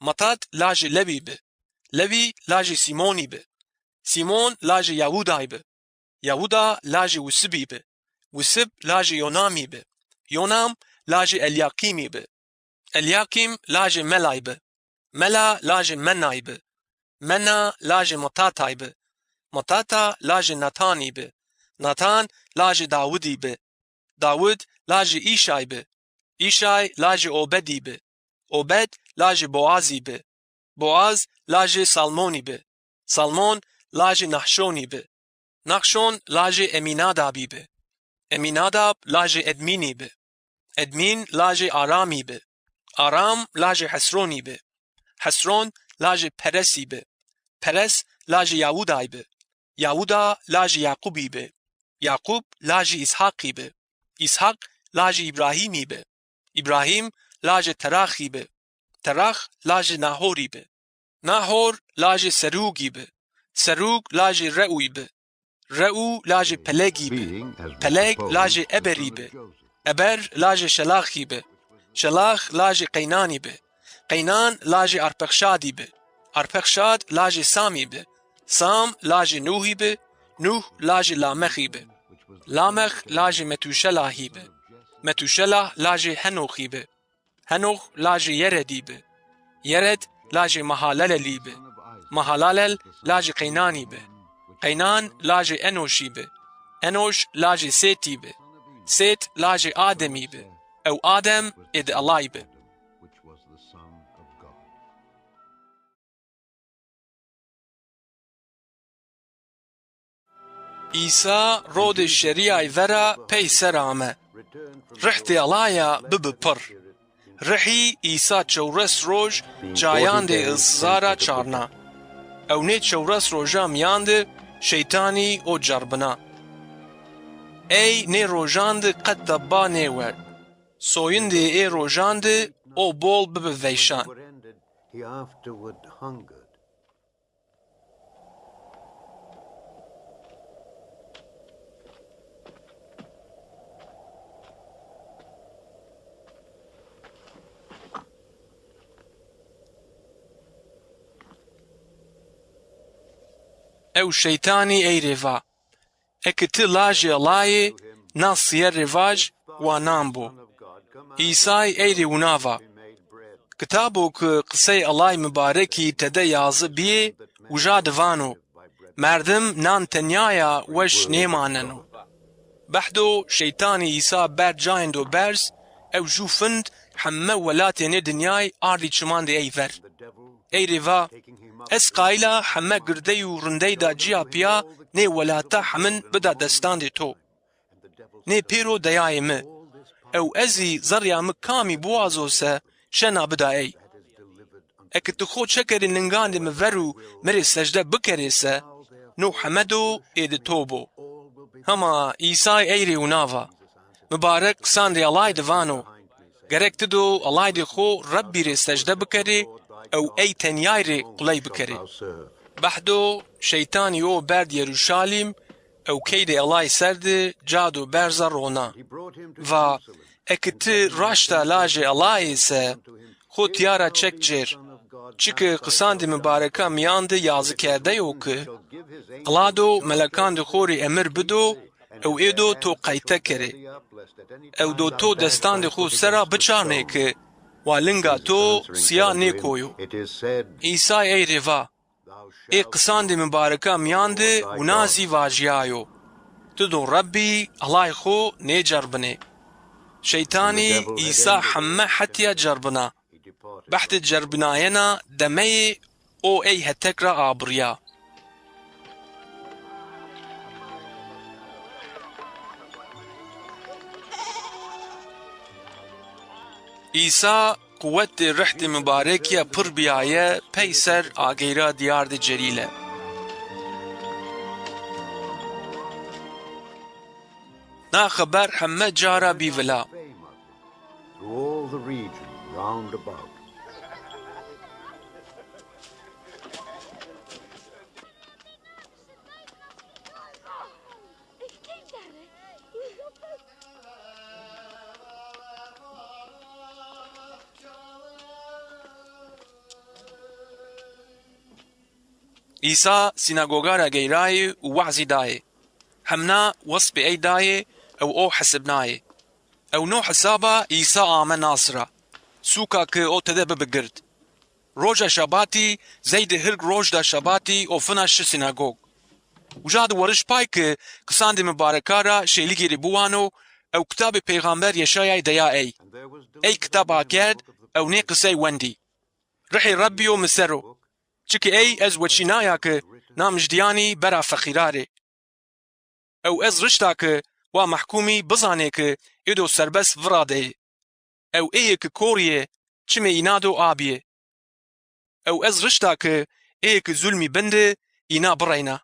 Metat lajê Lewî bi. Lewî lajê Sîmonî bi. Sîmon lajê Yahûday bi. Yahûda lajê Wisibî bi. Wisib lajê Yonamî bi. Yonam lajê Elyaqîmî bi. Elyaqîm lajê Melay bi. Mela lajê Menay bi. Mena lajê Matatay bi. Matata lajê Natanî bi. Natan lajê Dawidî bi. Dawid lajê Îşay bi. Îşay lajê Obedî bi. Obed lajê Boazî bi. Boaz lajê Salmonî bi. Salmon lajê Nahşonî bi. Nahşon lajê Emînadabî bi. Emînadab lajê Edmînî bi. Edmîn lajê Aramî bi. Aram lajê Hesronî bi. Hesron lajê Peresî bi. Peres lajê Yahûday bi. Yahûda lajê Yaqûbî bi. Yaqûb lajê Îshaqî bi. Îshaq lajê Îbrahîmî bi. Îbrahîm lajê Teraxî bi. Terax lajê Nahorî bi. Nahor lajê Serûgî bi. Serûg lajê Reûyî bi. Reû lajê Pelegî bi. Peleg lajê Eberî bi. Eber lajê Şelaxî bi. Şelax lajê Qeynanî bi. Qeynan lajê Arpexşadî bi. Arpexşad lajê Samî bi. Sam lajê Nuhî bi. Nuh lajê Lamexî bi. Lamex lajê Metûşelahî bi. Metûşelah lajê Henoxî bi. Henox lajê Yeredî bi. Yered lajê Mahalalelî bi. Mahalalel lajê Qeynanî bi. Qeynan lajê Enoşî bi. Enoş lajê Sêtî bi. Sêt lajê Ademî bi. Ew Adem êdî Ellay bi. Îsa rodê şerîyay vera pey ser ame. Rihdê Ellaya bibi pirr. Rihî Îsa çewres roj cayandê îsza ra çarna. Ew nê çewres roja mîyan de şeytanî o cerbina. Ey nê rojan de qet teba nêwerd. Soyindê ê rojan de o bol bibi veyşan. He afterward hungered. Ew şeytanî ey rê va, eke ti lajê Ellay ê, na sîyer rê vaj, wa nan bo. Îsay ey rê wina va, kitabo ke qisey Ellay Mibarekî tede yaze bîyê, uja de vano, merdim nan tenyaya weş nêmaneno. Behdo şeytanî Îsa berd cayêndo berz, ew jû find heme welatênê dinyay ardî çimandê ey ver. Ey rê va, ez qayîl a heme girdey û rindey da cîya pîya nê welata hemin bida destandê to. Nê pêro deyayê mi. Ew ez zî zerrîya mi kamî biwazo se şena bida ey. Eke ti xo çekerê ningandê mi ver û mi rê secde bikerê se, no heme do êdî to bo. Hema Îsay ey rê wina va, mibarek qisandê Ellay de vano, gerek ti do Ellaydê xo Rebbî rê secde bikerê ew ey tenyay rê quley bikerê. Behdo şeytanî o berd Yeruşalîm ew keydê Ellay ser de ca do berza rona. Va, eke ti raşta lajê Ellay ê se, xo tîya ra çek cêr. Çike qisandê mibareka mîyan de yazikerde yo ke, Ella do melekandê xo rê emir bido ew ê do to qeyte kerê. Ew do to destandê xo sera biçarnê ke wa linga to sîya nêkoyo. Îsay ey rê va, ê qisandê mibareka mîyan de wina zî vajîyayo, ti do Rebbî Ellay xo nêcerbinê. Şeytanî Îsa heme hetîya cerbina. Behdê cerbinayena demeyê o ey hetek ra abirîya. Îsa quwetê rihdê mibarekî ya pir bîyaye peyser ageyra dîyardê Celîle. Na xeber heme ca ra bî vila. Through all the region round about. Îsa sînagoga ra geyrayê û wazî dayê. Hemna wesbê ey dayê ew o hesibnayê. Ew no hesaba Îsa ame Nasira, sûka ke o tede bibi gird. Roja şabatî, zey de hirg roj da şabatî o fina şi sînagog. Uca de weriş pay ke qisandê mibareka ra şêligî rê biwano ew kitabê peyxamber Yeşayay deya ey. Ey kitab akerd ew nê qisey wendî. Rihê Rebbî yo mi ser o. Çike ey ez weçînaya ke na mijdîyanî bera feqîra rê. Ew ez rişta ke wa mehkûmî bizanê ke êdo serbest vira de yê. Ew êyê ke korî yê, çimê îna do abîyê. Ew ez rişta ke êyê ke zulmî bin de îna bireyna.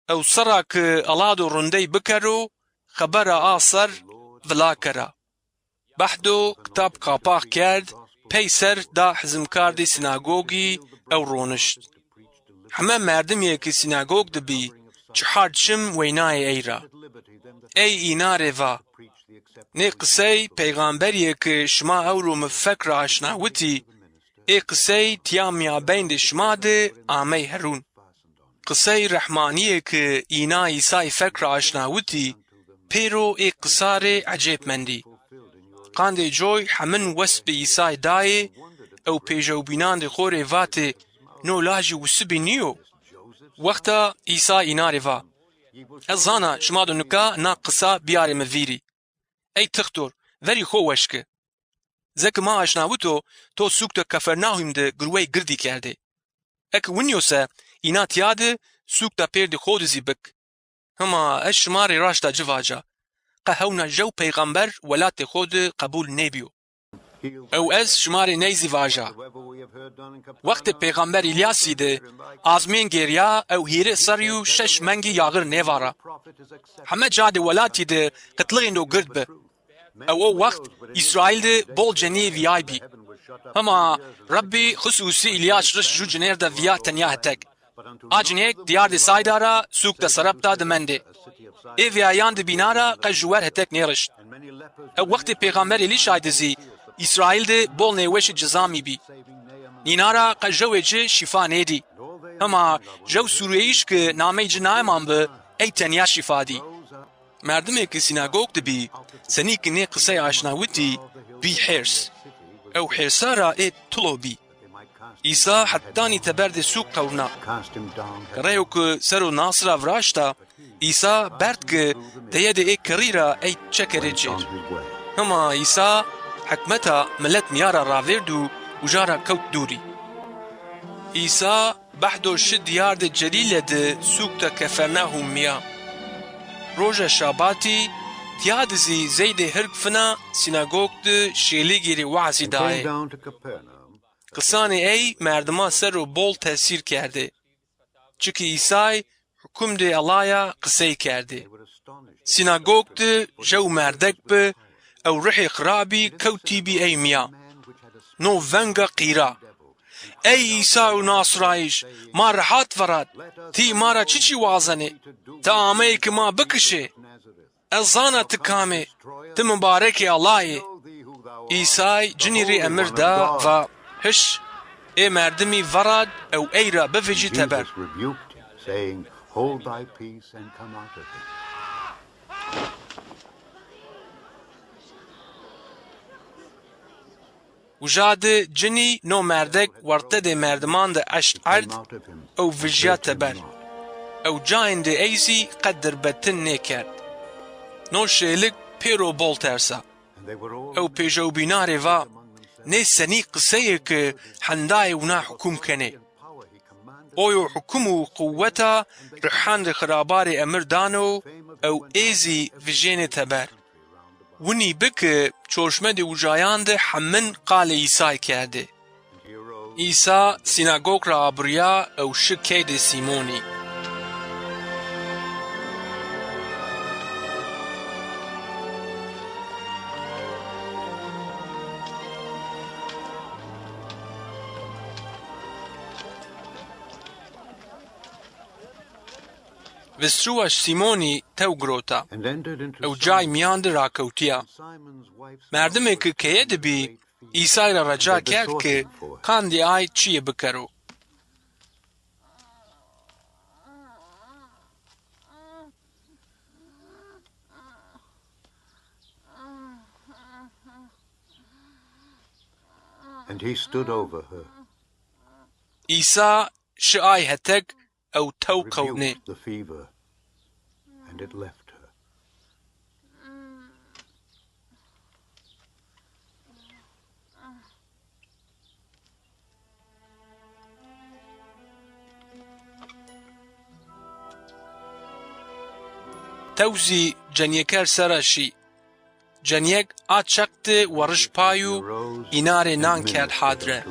Ew serra ke Ella do rindey bikero, xebera a ser vila kera. Behdo kitab qapax kerd, peyser da hizimkardê sinagogî ew ronişt. Heme merdimî yê ki sinagog de bî, çihar çim weynayê ey ra. Ey înan rê va, nê qisey peyxamberî yê ki şima ewro mi fek ra aşnawitî, ê qisey tîya mîyabeyn de şima de amey herûn. Qisey rehmanî yê ki înan Îsay fek ra aşnawitî, pêro ê qisa rê ecêb mendî. Qandê coy hemin wesf bi Îsay dayê ew pêjewbînandê xo rê vatê, no lajî wisibî nîyo? Wexta Îsa înan rê va, ez zana şima do nika na qisa bîyarê mi vîrî. Ey tixtor, verî xo weş ki. Zeki ma aşnawito to sûkta Kefernahûm de girwey girdî kerdê. Eki winî yo se, înan tîya de sûkta pêrdê xo de zî bik. Hima ez şima rê raşta ci vaca, qe hewna jew peyxamber welatê xo de qebûl nêbîyo. Ew ez şima rê ney zî vaja. Wextê peyxamber Îlyasî de azmên gêrya ew hîrê serrî û şeş mengî yaxir nêvara. Heme ca de welatî de qitlixên do gird bi. Ew o wext Îsraîl de bol cenîyê vîyay bî. Hima Rebbî xisûsî Îlyas rişt ju cinêr de vîya tenya hetek. A cinêk diyardê Sayda ra sûk de Serepta de mendê. Ê vîyayan de bîna ra qe juwer hetek nêrişt. Ew wextê pêxamber Elîşay de zî Îsraîl de bol nêweşî cizamî bî. Nîna ra qe jewê ci şîfa nêdî. Hima jew sûreyîş ki namey ci Naeman bi, ey tenya şîfa dî. Merdimê ki sînagog de bî, senî ki nê qisey aşnawitî, bî hêrs. Ew hêrsa ra ê tilo bî. Îsa hetanî teberdê sûk qewrna. Kerreyo ki ser o nas ra viraşta, Îsa berd ki deyedê ê kerrî ra ey çekerê cêr. Hima Îsa hikmeta milet mîya ra ravêrd û uca ra kewt dûrî. Îsa behdo şi diyardê Celîle de sûkta Kefernahûm mîya. Roja şabatî, tîya de zî zeydê hirg fina sînagog de şêligî rê wazî dayê. Qisanê ey merdiman ser o bol tesîr kerdê. Çiki Îsay hukumdê Ellaya qisey kerdê. Sînagog de jew merdek bi ew ruhê xirabî kewtî bî ey mîya. No venga qîra, "Ey Îsayo Nasirayij, ma rehat verat, tî ma ra çiçî wazenê? Ti ameyê ki ma bikişê? Ez zana ti kam ê, ti mibarekê Ellay ê." Îsay cinî rê emir da, va, "Hiş, ê merdimî verad ew ey ra bivijî teber." Jesus rebuked him, saying, "Hold thy peace and come out of it." Uca de cinî no merdek wertedê merdiman de eşt erd ew vijya teber. Ew cayêndê ey zî qe dirbetin nêkerd. No şêlig pêro bol tersa. Ew pêjewbînan rê va, "Nê senî qisey ê ki hendayê wina hukum kenê. Oyo hukum û quweta rihandê xirabarê emir dano ew ê zî vijênê teber." Winî bi ki çorşmedê ucayan de hemin qalê Îsay kerdê. Îsa sînagog ra abriya ew şi keydê Sîmonî. Vistruwaş Sîmonî tew girota. Ew cay mîyan de rakewtîya. Merdimê ki keye de bî, Îsay ra reca kerd ki qandê ay çiyê bikero. And he stood over her, Îsa şi ay hetek ew tew qewnê. Rebuked the fever, and it left her. Tew zî cenîyeker sera şî. Cenîyek a çeq de weriş pay û înan rê nan kerd hadre.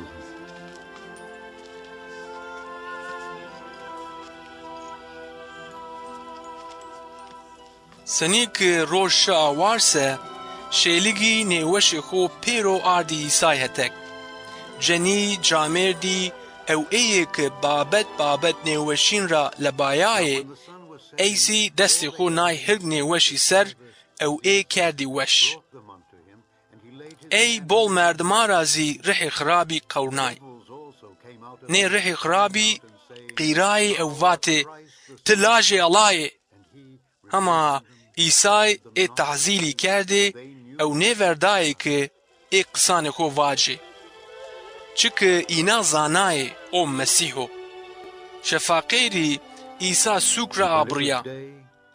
Senî ki roj şi awar se, Şêligî nêweşê xo pêro ardî Îsay hetek. Cenî, camêrdî ew êyê ke babet babet nêweşîn ra lebayayê, ey zî destê xo nay hilk nêweşî ser ew ê kerdî weş. Ey bol merdiman ra zî rihê xirabî qewnay. Nê rihê xirabî qîrayê ew vatê, "Ti lajê Ellay ê!" Hema Îsay ê tehzîlî kerdê ew nêverdayê ke ê qisanê xo vacê. Çike îna zanayê o Mesîh o. Şefaqêrî Îsa sûk ra abirîya.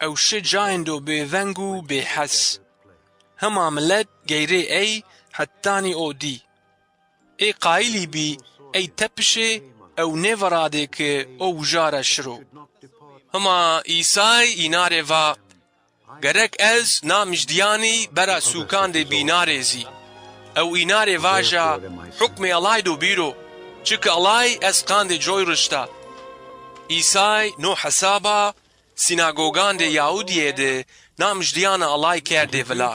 Ew şi cayêndo bêveng û bêhes. Hema milet geyrê ey hetanî o dî. Ê qayilî bî ey tepişê ew nêveradê ke o uja ra şiro. Hima Îsay îna rê va, "Gerek ez na mijdîyanî bera sûkandê bîna rê zî." Ew îna rê vaja, "Hukmê Ellay do bîro, çike Ellay ez qandê coy rişta." Îsay no hesaba sînagogandê Yahudîye de na mijdîyana Ellay kerdê vila.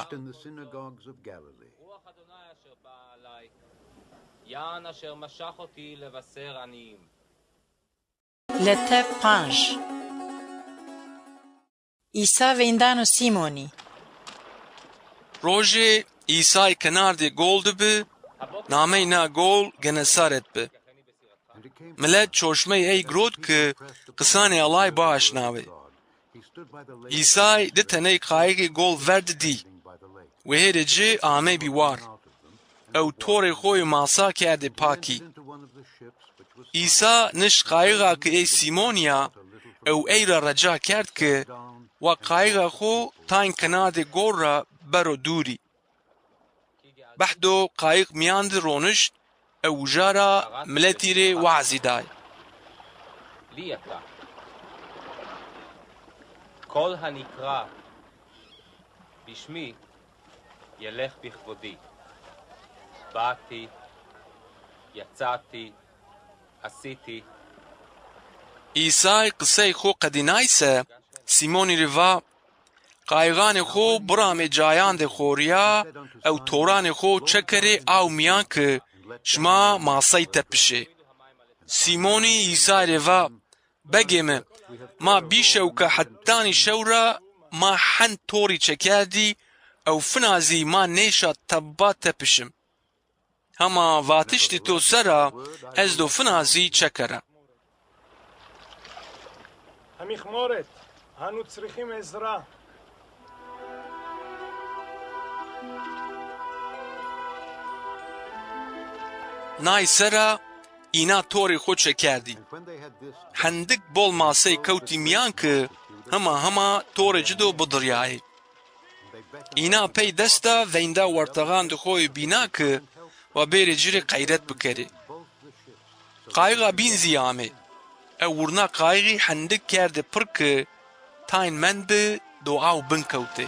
רוח אדוני אשר באה עלי, יען אשר משח אותי לבשר עניים. Lete panc. Îsa veyndano Sîmonî. Rojê Îsay kenardê gol de bi, namey na gol Genesaret bi. Milet çorşmey ey girot ke qisanê Ellay biaşnawê. Îsay di teney qayixê gol ver de dî. Wehêrê ci ameybî war. Ew torê xo yê masa kerdê pakî. Îsa nişt qayixa ke ê Sîmonî ya ew ey ra reca kerd ke wa qayixa xo tayn kenadê gor ra bero dûrî. Behdo qayix mîyan de ronişt ew uja ra miletî rê wazî day. לי אתה. כל הנקרא בשמי ילך בכבודי. באתי, יצאתי, עשיתי. Îsay qisey xo qedînay se, Sîmonî rê va, qayixanê xo biramê cayandê xorîya ew toranê xo çekerê aw mîyan ke şima masey tepişê. Sîmonî Îsay rê va, Begê mi, ma bî şewka hetanî şew ra ma hend torî çekerdî ew fina zî ma nêşa teba tepişim. Hema vatiştê to ser a ez do fina zî çekera. Hemî xmoret, hanu çirixîm ez ra. Nay ser a îna torê xo çekerdî. Hendik bol masey kewtî mîyan ke hima hima torê ci do bidiryayê. Îna pey desta veynda wertexandê xo yê bîna ke wa bêrê ci rê qeyret bikerê. Qayixa bîn zî amê. Ew wirna qayixî hendik kerdê pir ke tayn mend bi do aw bin kewtê.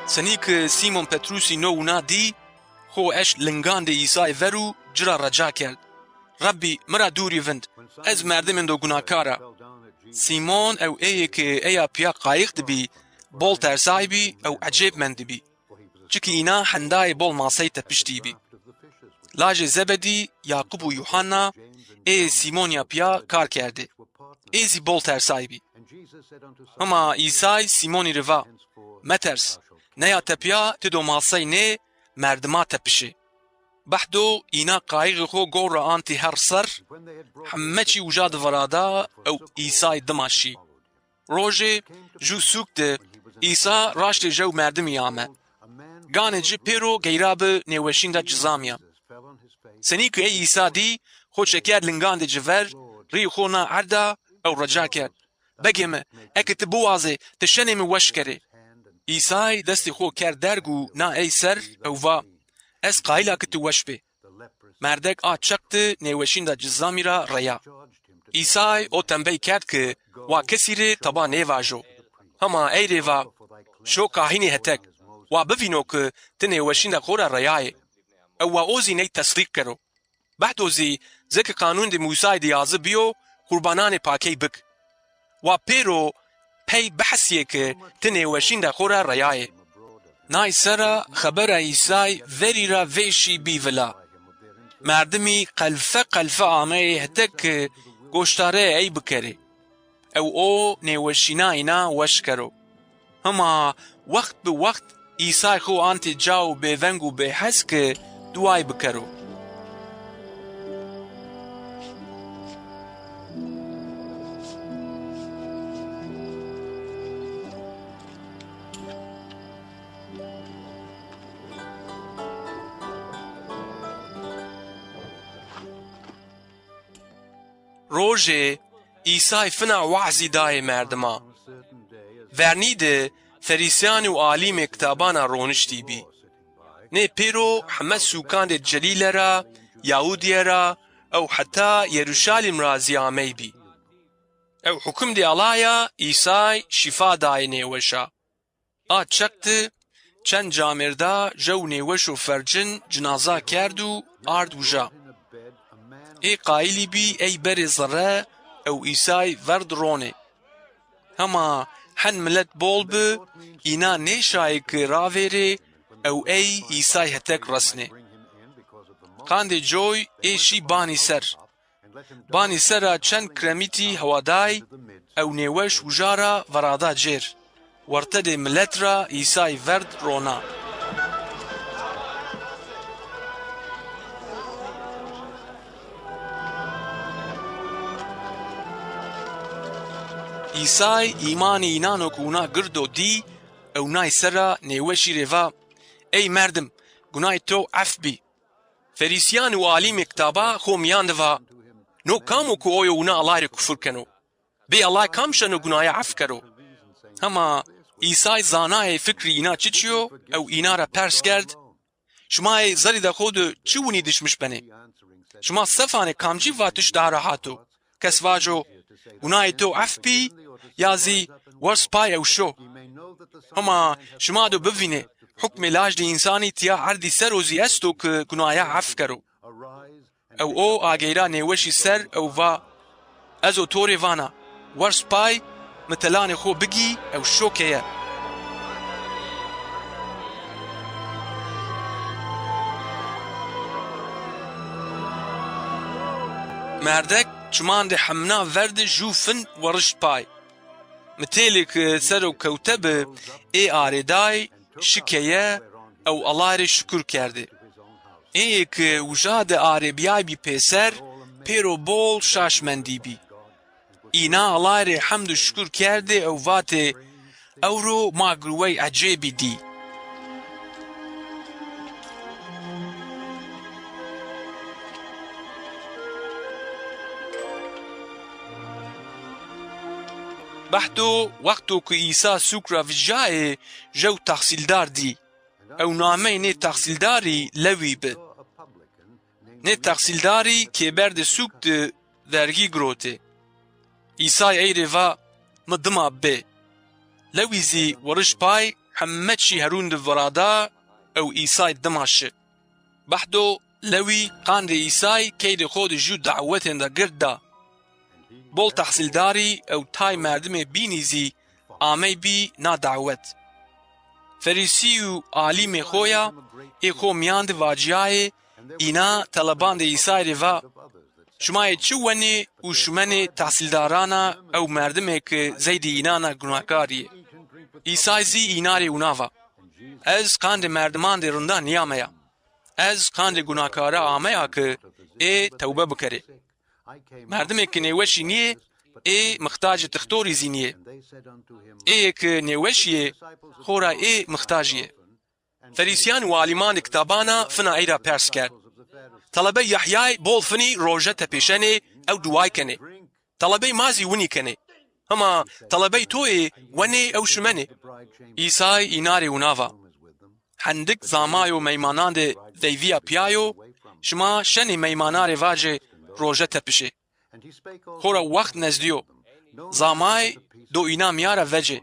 Senî ke Sîmon Petrusî no wina dî, xo eşt lingandê Îsayî ver û ci ra reca kerd, Rebbî, mi ra dûrî vind, ez merdimêndo gunakar a. Sîmon ew êyê ke ey a pîya qayix de bî, bol tersay bî ew ecêb mendibî. Çikî îna hendayê bol masey tepiştî bî. Lajê Zebedî, Yaqub û Yuhanna, ê Sîmonî ya pîya kar kerdê. Ê zî bol tersay bî. Hima Îsay Sîmonî rê va, Meters, neya tepîya ti do masey nê, merdima tepişê. Behdo îna qayixê xo gor ra antî her ser, heme çî uja di virada ew Îsay dima şî. Rojê ju sûk de Îsa raştê jew merdimî ame. Ganê ci pêro geyra bi nêweşînda cizamî ya. Senî ke ey Îsa dî, xo çekerd lingandê ci ver, rîyê xo na erd a ew reca kerd, Begê mi, eke ti biwazê, ti şenê mi weş kerê. Îsay destê xo kerd derg û na ey ser ew va, Ez qayil a ke ti weş bê. Merdek a çeq de nêweşînda cizamî ra reya. Îsay o tembey kerd ke wa kesî rê teba nêvajo. Hema ey rê va, Şo kahînî hetek, wa bivîno ke ti nêweşînda xo ra reyayê. Ew wa o zî ney tesdîq kero. Behdo zî, zeke qanûndê Mûsayî de yazî bîyo, qurbananê pakey bik. Wa pêro pey behsîyê ki ti nêweşîn de xo ra reyayê. Nay sera xebera Îsay verî ra vêşî bî vila. Merdimî qelfe qelfe ameyê hete ki goştareyê ey bikerê. Ew o nêweşîna înan weş kero. Hima wext bi wext Îsay xo antê cawo bêveng û bêhes ki duay bikero. Rojê Îsay fina wazî dayê merdima. Vernî de Ferîsyan û alîmê kitaban a roniştî bî. Nê pêro heme sûkandê Celîle ra, Yahudîye ra ew heta Yeruşalîm ra zî amey bî. Ew hukimdê Ellay a, Îsay şîfa dayê nêweşa. A çeq di çend camêrda jew nêweşo fercin cinaza kerd û ard uja. Ê qayilî bî ey berê zere ew Îsay verd ronê. Hema hen milet bol bi, înan nêşayê ki ravêrê ew ey Îsay hetek resnê. Qandê coy ê şî banî ser. Banî ser ra çend kremîtî hewa day ew nêweş uja ra verada cêr. Wertedê milet ra Îsay verd rona. Îsay îmanê înan o ki wina gird o dî ew nay ser ra nêweşî rê va, "Ey merdim, gunayê to ef bî." Ferîsîyan û alîmê kitaba xo mîyan de va, "No kam o ku oyo wina Ellay rê kufir keno? Bê Ellay kam şeno gunaya ef kero?" Hema Îsay zanayê fikrî îna çiçî yo ew îna ra pers kerd, "Şima ê zerrî de xo de çi winî dişmiş benê? Şima sefanê kamcî vatiş daha ra hato? Kes vajo, 'Gunayê to ef bî,' ya zî, 'Wers pay ew şo.' Hema şima do bivînê, hukmê Lajdê Însanî tîya erdî ser o zî esto ki gunaya ef kero." Ew o ageyra nêweşî ser ew va, "Ez o to rê vana, wers pay, mi telanê xo bigî ew şo keye." Merdek çimandê hemna ver de jû fin werişt pay. Mitêlê ki ser o kewte bi, ê arêday, şi keye ew Ellay rê şukur kerdê. Êyê ki uja de arêbîyaybî pêser, pêro bol şaş mendîbî. Îna Ellay rê hemd û şukur kerdê ew vatê, "Ewro ma girwey ecêbî dî." Behdo wexto ki Îsa sûk ra vijyayê, jew tehsîldar dî. Ew nameyê nê tehsîldarî Lewî bi. Nê tehsîldarî kêberdê sûk di vergî girotê. Îsay ey rê va, "Mi dima bê." Lewî zî weriş pay heme çî herûn di virada ew Îsay dima şi. Behdo Lewî qandê Îsay keydê xo di jû dawetên de gird da. Bol tehsîldarî ew tay merdimê bînî zî ameybî na dawet. Ferîsî û alîmê xo ya ê xo mîyan di vacîyayê, îna telebandê Îsay rê va, "Şima yê çi wenê û şimenê tehsîldarana ew merdimê ki zeydî înan a gunakarî yê?" Îsay zî îna rê wina va, "Ez qandê merdimandê rindan nîyameya. Ez qandê gunakara ameya ki ê tewbe bikerê. Merdimê ki nêweşî nîyê, ê mixtacê tixtorî zî nîyê. Êyê ki nêweşî yê, xora ê mixtacî yê." Ferîsîyan û alîmandê kitabana fina ey ra pers kerd, "Telebey Yehyay bol finî roje tepêşenê ew duway kenê. Telebey ma zî winî kenê. Hema telebey to yê wenê ew şimenê." Îsay îna rê wina va, "Hendik zamayo meymanandê veyvîya pîya yo, şima şenê meymana rê vacê, 'Roje tepişê.' Xora wext nezdî yo. Zamay do îna mîya ra vecê.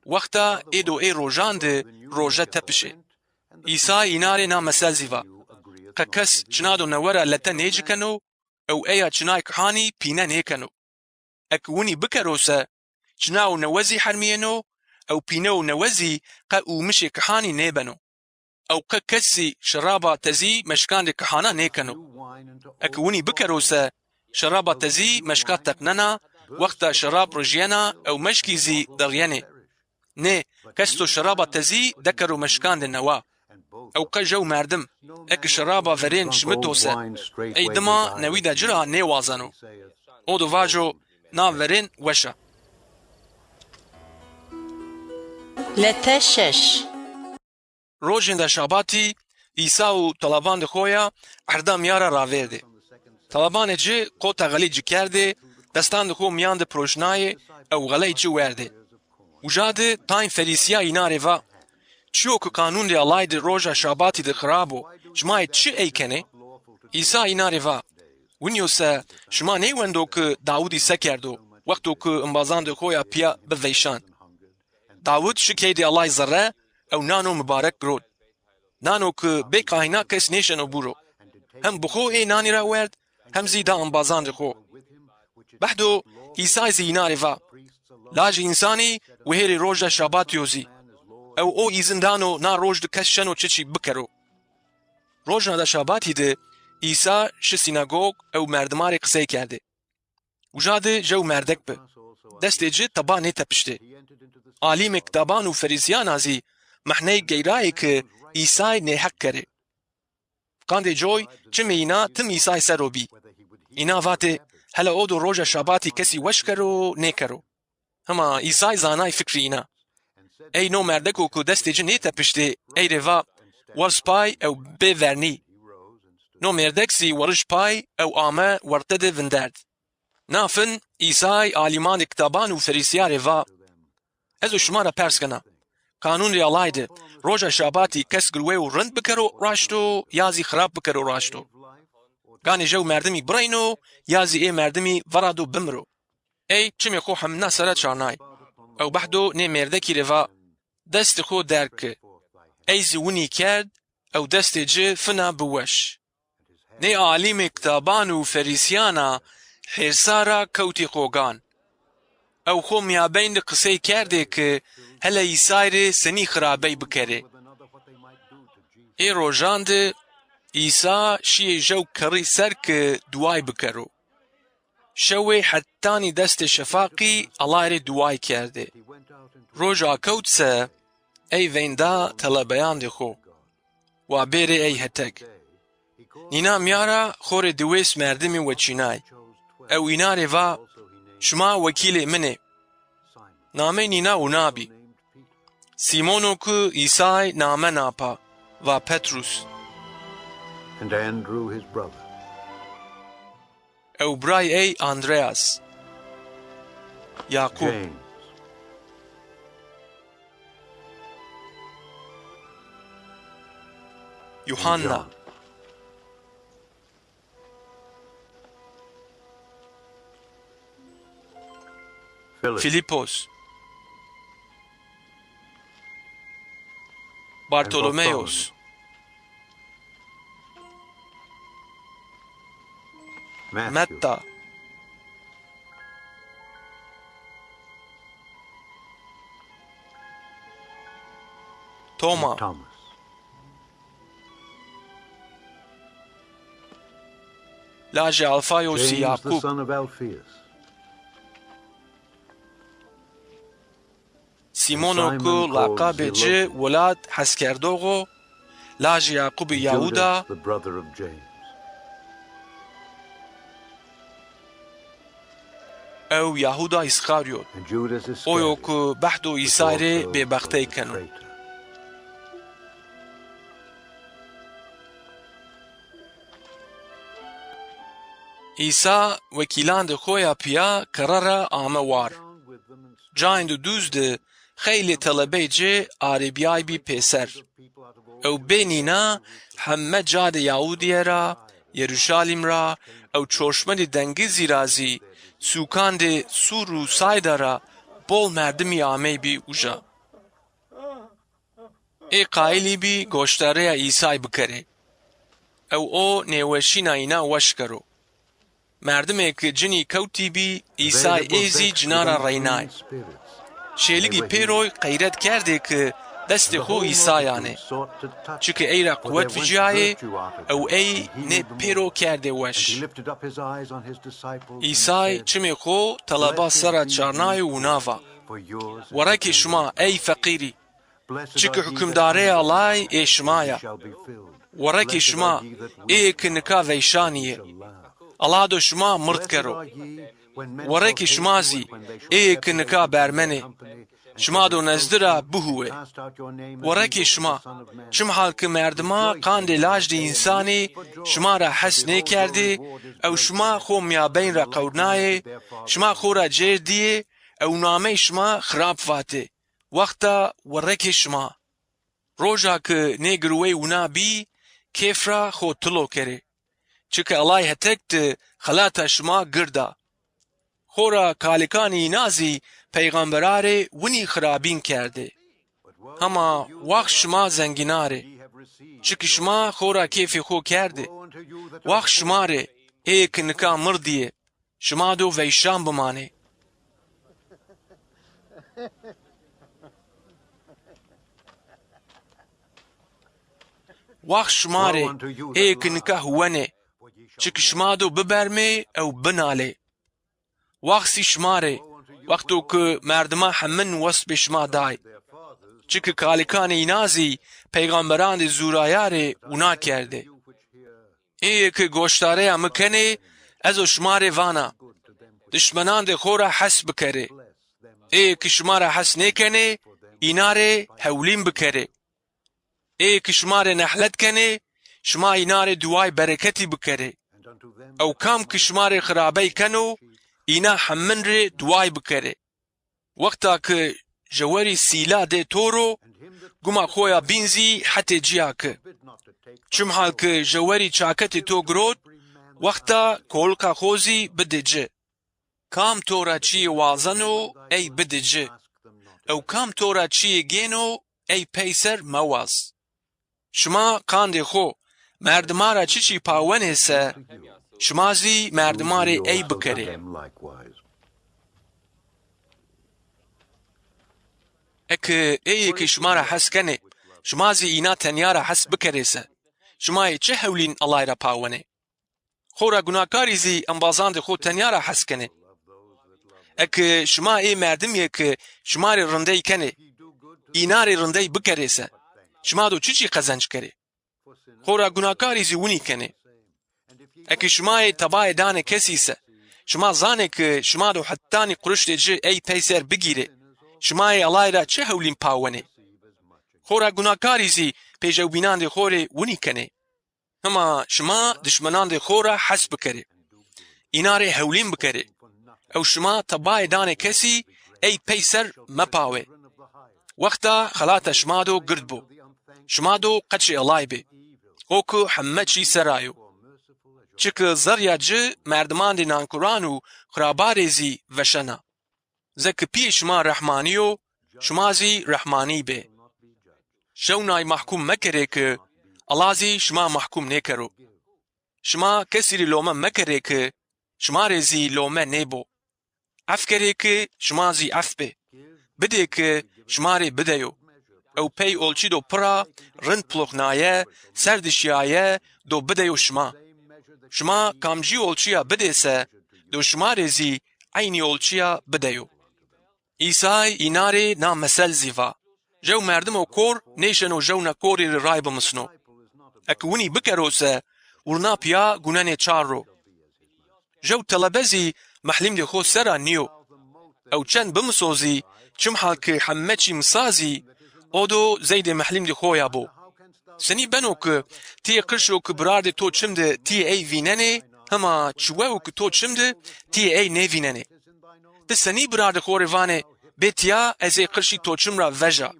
Wexta ê do ê rojan di roje tepişê." Îsay îna rê na mesel zî va, "Qe kes çina do newe ra lete nêcikeno ew eya çinayk hanî pîne nêkeno. Eke winî bikero se, Çina û newe zî hermîyeno, ew pîne û newe zî qe ûmişê kihanî nêbeno. Ew qe kes zî şeraba tezî meşkandê kihana nêkeno. Eke winî bikero se, şeraba tezî meşka teqnena, wexta şerab rijyena ew meşkî zî deryenê. Nê, kes do şeraba tezî dekero meşkandê newa. Ew qe jew merdim, eke şeraba verên şimito se, ey dima newîda ci ra nêwazeno. O do vajo, na verên weş a. Lete şeş. Rojênda şabatî, Îsa û telebandê xo ya erda mîya ra ravêrdê. Telebanê ci qota xelî ci kerdê, destandê xo mîyan de pirojnayê ew xeley ci werdê. Uca de tayn Ferîsîya înan rê va, "Çîyo ke qanûndê Ellay de roja şabatî de xirab o, şima yê çi ey kenê?" Îsa înan rê va, "Winî yo se, şima nêwendo ke Dawidî se kerdo, wexto ke embazandê xo ya pîya biveyşand? Dawid şi keydê Ellay zerre ew nano mibarek girot. Nano ke bê kahîna kes nêşeno bûro. Hem bi xo ê nanî ra werd, hem zî da embazandê xo." Behdo Îsay zî înan rê va, "Lajê Însanî wihêrê roja şabatî yo zî. Ew o îzin dano na roj de kes şeno çiçî bikero." Rojna da şabatî de Îsa şi sînagog ew merdiman rê qisey kerdê. Uca de jew merdek bi. Destê ci teba nêtepiştê. Alîmê kitaban û Ferîsîyana zî mehney geyrayê ke Îsay nêheq kerê. Qandê coy çimê îna tim Îsay ser o bî. Îna vatê, "Hele o do roja şabatî kesî weş kero, nêkero." Hima Îsay zanay fikrî îna. Ey no merdeko ku destê ci nêtepiştê, ey rê va, "Werz pay ew bê vernî." No mêrdek zî werij pay ew ame werte de vinderd. Na fin Îsay alîmanê kitaban û Ferîsîya rê va, "Ez o şima ra pers kena. Qanûnê Ellay de roja şabatî kes girweyo rind bikero raşt o ya zî xirab bikero raşt o? Ganê jew merdimî bireyno ya zî ê merdimî vera do bimiro?" Ey çimê xo hemna sere çarnay. Ew behdo nê mêrdekî rê va, "Destê xo derg ke." Ey zî winî kerd ew destê ci fina bi weş. Nê alîmê kitaban û Ferîsîyana hêrsa ra kewtî xogan. Ew xo mîyabeyn de qisey kerdê ke hele Îsay rê senî xirabey bikerê. Ê rojan de Îsa şîyê jew kerrî ser ke duay bikero. Şewê hetanî destê şefaqî Ellay rê duay kerdê. Roj akewt se, ey veyn da telebeyandê xo, wa bêrê ey heteg. Nîna mîya ra xo rê diwês merdimî weçînay. Ew înan rê va, "Şima wekîlê min ê." Namey nîna wina bî. Sîmono ku Îsay name na pa, va Petrus. And Andrew his brother. Ew biray ey Andreas. Yaqûb. James. Yuhanna. John. Philip. Filipos. Bartolomeyos. Matthew. Metta. Toma. Thomas. Lajê Alfayosî Yaqûb. James, the son of Alphaeus. Sîmono ku laqabê ci Welat Heskerdox o, lajê Yaqûbî Yahûda, ew Yahûda Îskarîyot, oyo ku behdo Îsay rê bêbextey keno. Îsa wekîlandê xo ya pîya kerre ra ame war. Cayêndî duz de xeylê telebey ci arêbîyaybî pêser. Ew bê nîna heme cadê Yahûdîye ra, Yeruşalîm ra ew çorşmedê dengizî ra zî sûkandê Sûr û Sayda ra bol merdimî ameybî uca. Ê qayîlî bî goşdarîya Îsay bikerê. Ew o nêweşîna înan weş kero. Merdimê ki cinî kewtî bî, Îsay ê zî cina ra reynay. Şêligî pêroy qeyret kerdê ki destê xo Îsay anê. Çiki ey ra quwet vicîyayê ew ey nê pêro kerdê weş. Îsay çimê xo teleba ser ra çarnay û wina va, Werekê şima ey feqîrî! Çiki hukimdarê Ellay ê şima ya. Werekê şima ê ki nika veyşanî yê. Ella do şima mird kero. Werekê şima zî ê ki nika bermenê, şima do nezdi ra bihuwê. Werekê şima, çimhal ki merdima qandê lajdi însanî şima ra hes nêkerdê ew şima xo mîyabeyn ra qewrnayê, şima xo ra cêr dîyê ew namey şima xirab vatê. Wexta werekê şima. Roja ki nê girwey wina bî, kêf ra xo tilo kerê. Çiki Ellay hetek di xelata şima gird a. Xora kalikanê îna zî peyxamberarê winî xirabîn kerdê. Hema wax şima zengînarê, çiki şima xora kêfê xo kerdê. Wax şima rê, ê ki nika mirdî yê, şima do veyşan bimanê. Wax şima rê, ê ki nika huwenê, çiki şima do bibermê ew binalê. Wax zî şima rê, wexto ki merdima hemin wespê şima day. Çiki kalikanê îna zî peyxamberandê zûrayarê wina kerdê. Êyê ki goşdareya mi kenê, ez o şima rê vana, dişmenandê xo ra hes bikerê. Êyê ki şima ra hes nêkenê, îna rê hewlîn bikerê. Êyê ki şima rê nehlet kenê, şima îna rê duway bereketî bikerê. Ew kam ki şima rê xirabey keno, îna hemin rê duway bikerê. Wexta ki jewerî sîla dê to ro, guma xo ya bîn zî hetê cîya ki. Çimhal ki jewerî çaketê to girot, wexta kolika xo zî bidê ci. Kam to ra çîyê wazeno, ey bidê ci. Ew kam to ra çîyê gêno, ey peyser mewaz. Şima qandê xo merdima ra çiçî pawenê se, şima zî merdima rê ey bikerê. Eke êyê ki şima ra hes kenê, şima zî îna tenya ra hes bikerê se, şima yê çi hewlîn Ellay ra pawenê? Xora gunakarî zî embazandê xo tenya ra hes kenê. Eke şima ê merdimîyê ki şima rê rindey kenê, îna rê rindey bikerê se, şima do çiçî qezenc kerê? Xora gunakarî zî winî kenê. Eke şima yê tebayê danê kesî se, şima zanê ki şima do hetanî quriştê ci ey peyser bigîrê, şima yê Ellay ra çi hewlîn pawenê? Xora gunakarî zî pêjewbînandê xo rê winî kenê. Hima şima dişmenandê xo ra hes bikerê, îna rê hewlîn bikerê. Ew şima tebayê danê kesî ey peyser mepawe. Wexta xelata şima do gird bo. Şima do qeçê Ellay bê. O ki heme çî ser a yo. Çiki zerrîya ci merdimandê nankuran û xirabarê zî veşena. Ze ki pîyê şima rehmanî yo, şima zî rehmanî bê. Jewnay mehkûm mekerê ki Ella zî şima mehkûm nêkero. Şima kesî rê lome mekerê ki şima rê zî lome nêbo. Ef kerê ki şima zî ef bê. Bidê ki şima rê bideyo. Ew pey olçî do pira rind piloxnaye, ser di şîyaye, do bideyo şima. Şima kamcî olçîya bidê se, do şima rê zî eynî olçîya bideyo. Îsay îna rê na mesel zî va, jew merdimo kor nêşeno jewna korî rê ray bimisno. Eke winî bikero se, wurna pîya gunenê çar ro. Jew telebe zî mehlîmdê xo ser a nîyo. Ew çend bimiso zî, çimhal ki heme çî misa zî, o do zeydê mehlîmdê xo ya bo. Senî beno ki ti yê qirşo ki birardê to çim de ti yê ey vînenê, hema çiwewo ki to çim de ti yê ey nêvînenê? Ti senî birardê xo rê vanê, bê tîya ez ê qirşî to çim ra veja?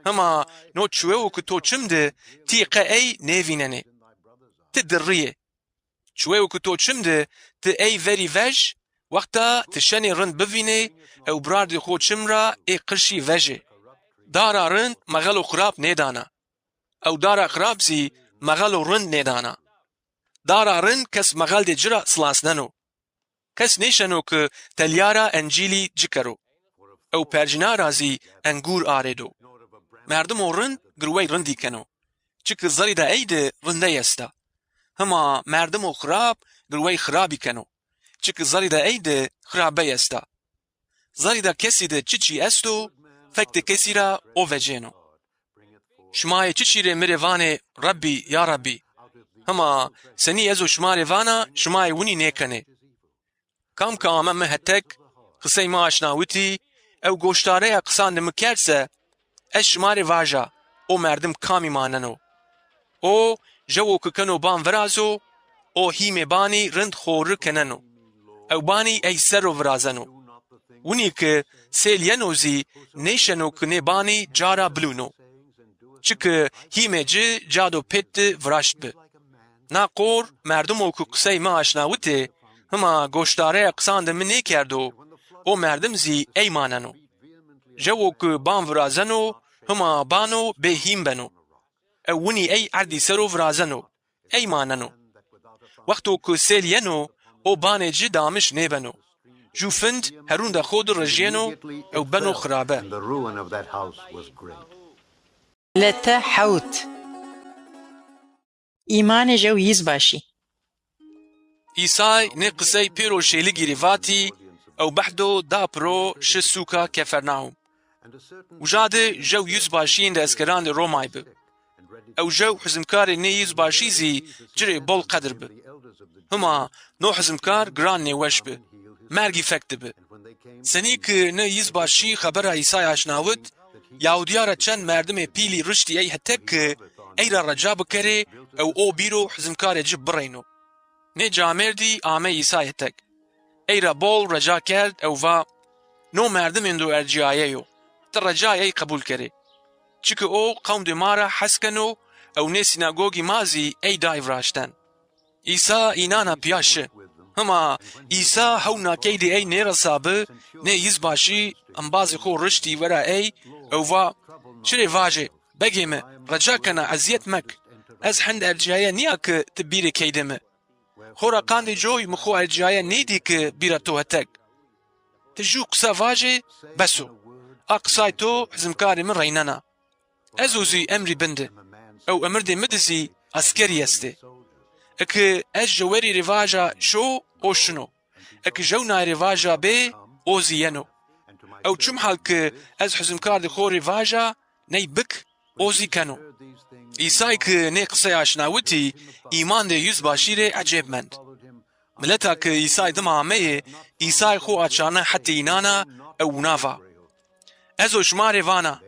Hema no çiwewo ki to çim de ti qe ey nêvînenê. Ti dirrî yê. Çiweyo ki to çim de ti ey verî vej, wexta ti şenê rind bivînê ew birardê xo çim ra ê qirşî vejê. Dara rind mexelo xirab nêdana. Ew dara xirab zî mexelo rind nêdana. Dara rind kes mexeldê ci ra silasneno. Kes nêşeno ki telya ra encîlî ci kero. Ew percîna ra zî engûr arêdo. Merdimo rind girwey rindî keno. Çiki zerrî de ey de rindey esta. Hima merdimo xirab girwey xirabî keno. Çiki zerrî de ey de xirabey esta. Zerrî de kesî de çiçî esto, fek de kesî ra o vecêno. Şima yê çiçî rê mi rê vanê Rebbî, ya Rebbî? Hima senî ez o şima rê vana, şima yê winî nêkenê. Kam ke ame mi hetek, qisey mi aşnawitî, ew goşdareya qisandê mi kerd se, ez şima rê vaja, o merdim kamî maneno. O, jewo ki keno ban virazo, o hîmê banî rind xori keneno. Ew banî ey ser ro virazeno. Winî ki sêl yeno zî nêşeno ki nê banî ca ra bilûno. Çiki hîmê ci ca do pêt di viraşt bi. Na qor merdimo ki qisey mi aşnawitê, hima goşdareya qisandê mi nêkerdo, o merdim zî ey maneno. Jewo ki ban virazeno, hima bano bêhîm beno. Ew winî ey erdî ser o virazeno, ey maneno. Wexto ki sêl yeno, o banê ci damiş nêbeno. Jû find herûnda xo di rejyeno ew beno xirabe. And the ruin of that house was great. Lete hewt. Îmanê jew yîzbaşî. Îsay nê qisey pêro şêligî rê vatî ew behdo da piro şi sûka Kefernaum. Uca de jew yîzbaşîyêndê eskerandê Romay bi. Ew jew hizmkarê nê yîzbaşî zî ci rê bol qedir bi. Hima no hizmkar giran nêweş bi. Mergî fek di bi. Senî ki nê yîzbaşî xebera Îsay aşnawit, Yahudîya ra çend merdimê pîlî riştî ey hetek ki ey ra reca bikerê ew o bîro hizmkarê ci bireyno. Nê camêrdî amey Îsay hetek. Ey ra bol reca kerd ew va, no merdimêndo ercîyaye yo. Ti recayê ey qebul kerê. Çiki o qewmdê ma ra hes keno ew nê sînagogî ma zî ey day viraşten. Îsa înana pîya şi. Hima Îsa hewna keydê ey nêresabi, nê yîzbaşî embazê xo riştî wera ey ew va, çi rê vajê, begê mi, reca kena ezîyet mek. Ez hend ercîyaye nîya ki ti bîrê keydê mi. Xora qandê coy mi xo ercîyaye nêdî ki bîra to hetek. Ti jû qisa vajê, bes o. A qisay to hizmkarê mi reynena. Ez o zî emrî bin di. Ew emirdê mi di zî eskerî estê. Eki ez jewerî rê vaja şo, o şino. Eki jewnay rê vaja bê, o zî yeno. Ew çim hal ki ez hizmkardê xo rê vaja, ney bik, o zî keno. Îsay ki nê qisey aşnawitî, îmandê yîzbaşî rê ecêb mend. Mileta ki Îsay dima ameyê, Îsay xo açarna hetê înana ew wina va, ez o şima rê vana,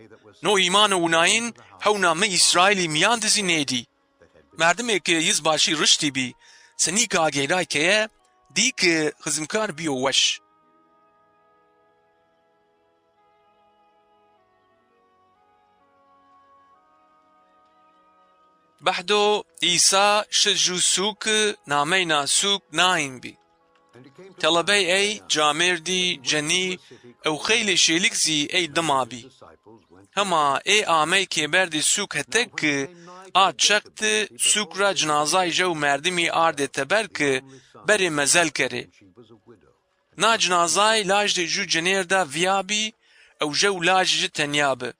no îmano winayîn hewna mi Îsraîlî mîyan di zî nêdî. Merdimê ki yîzbaşî riştî bî, senî ki ageyray keye, dî ki xizmkar bîyo weş. Behdo Îsa şi jû sûki nameyna sûk Naîn bî. Telebey ey, camêrdî, cenî ew xeylê şêlik zî ey dima bî. Hema ê amey kêberdê sûk hetek ki a çeq di sûk ra cinazay jew merdimî ardê teber ki berê mezel kerê. Na cinazay lajdê jû cinêrda vîyabî ew jew lajê ci tenya bi.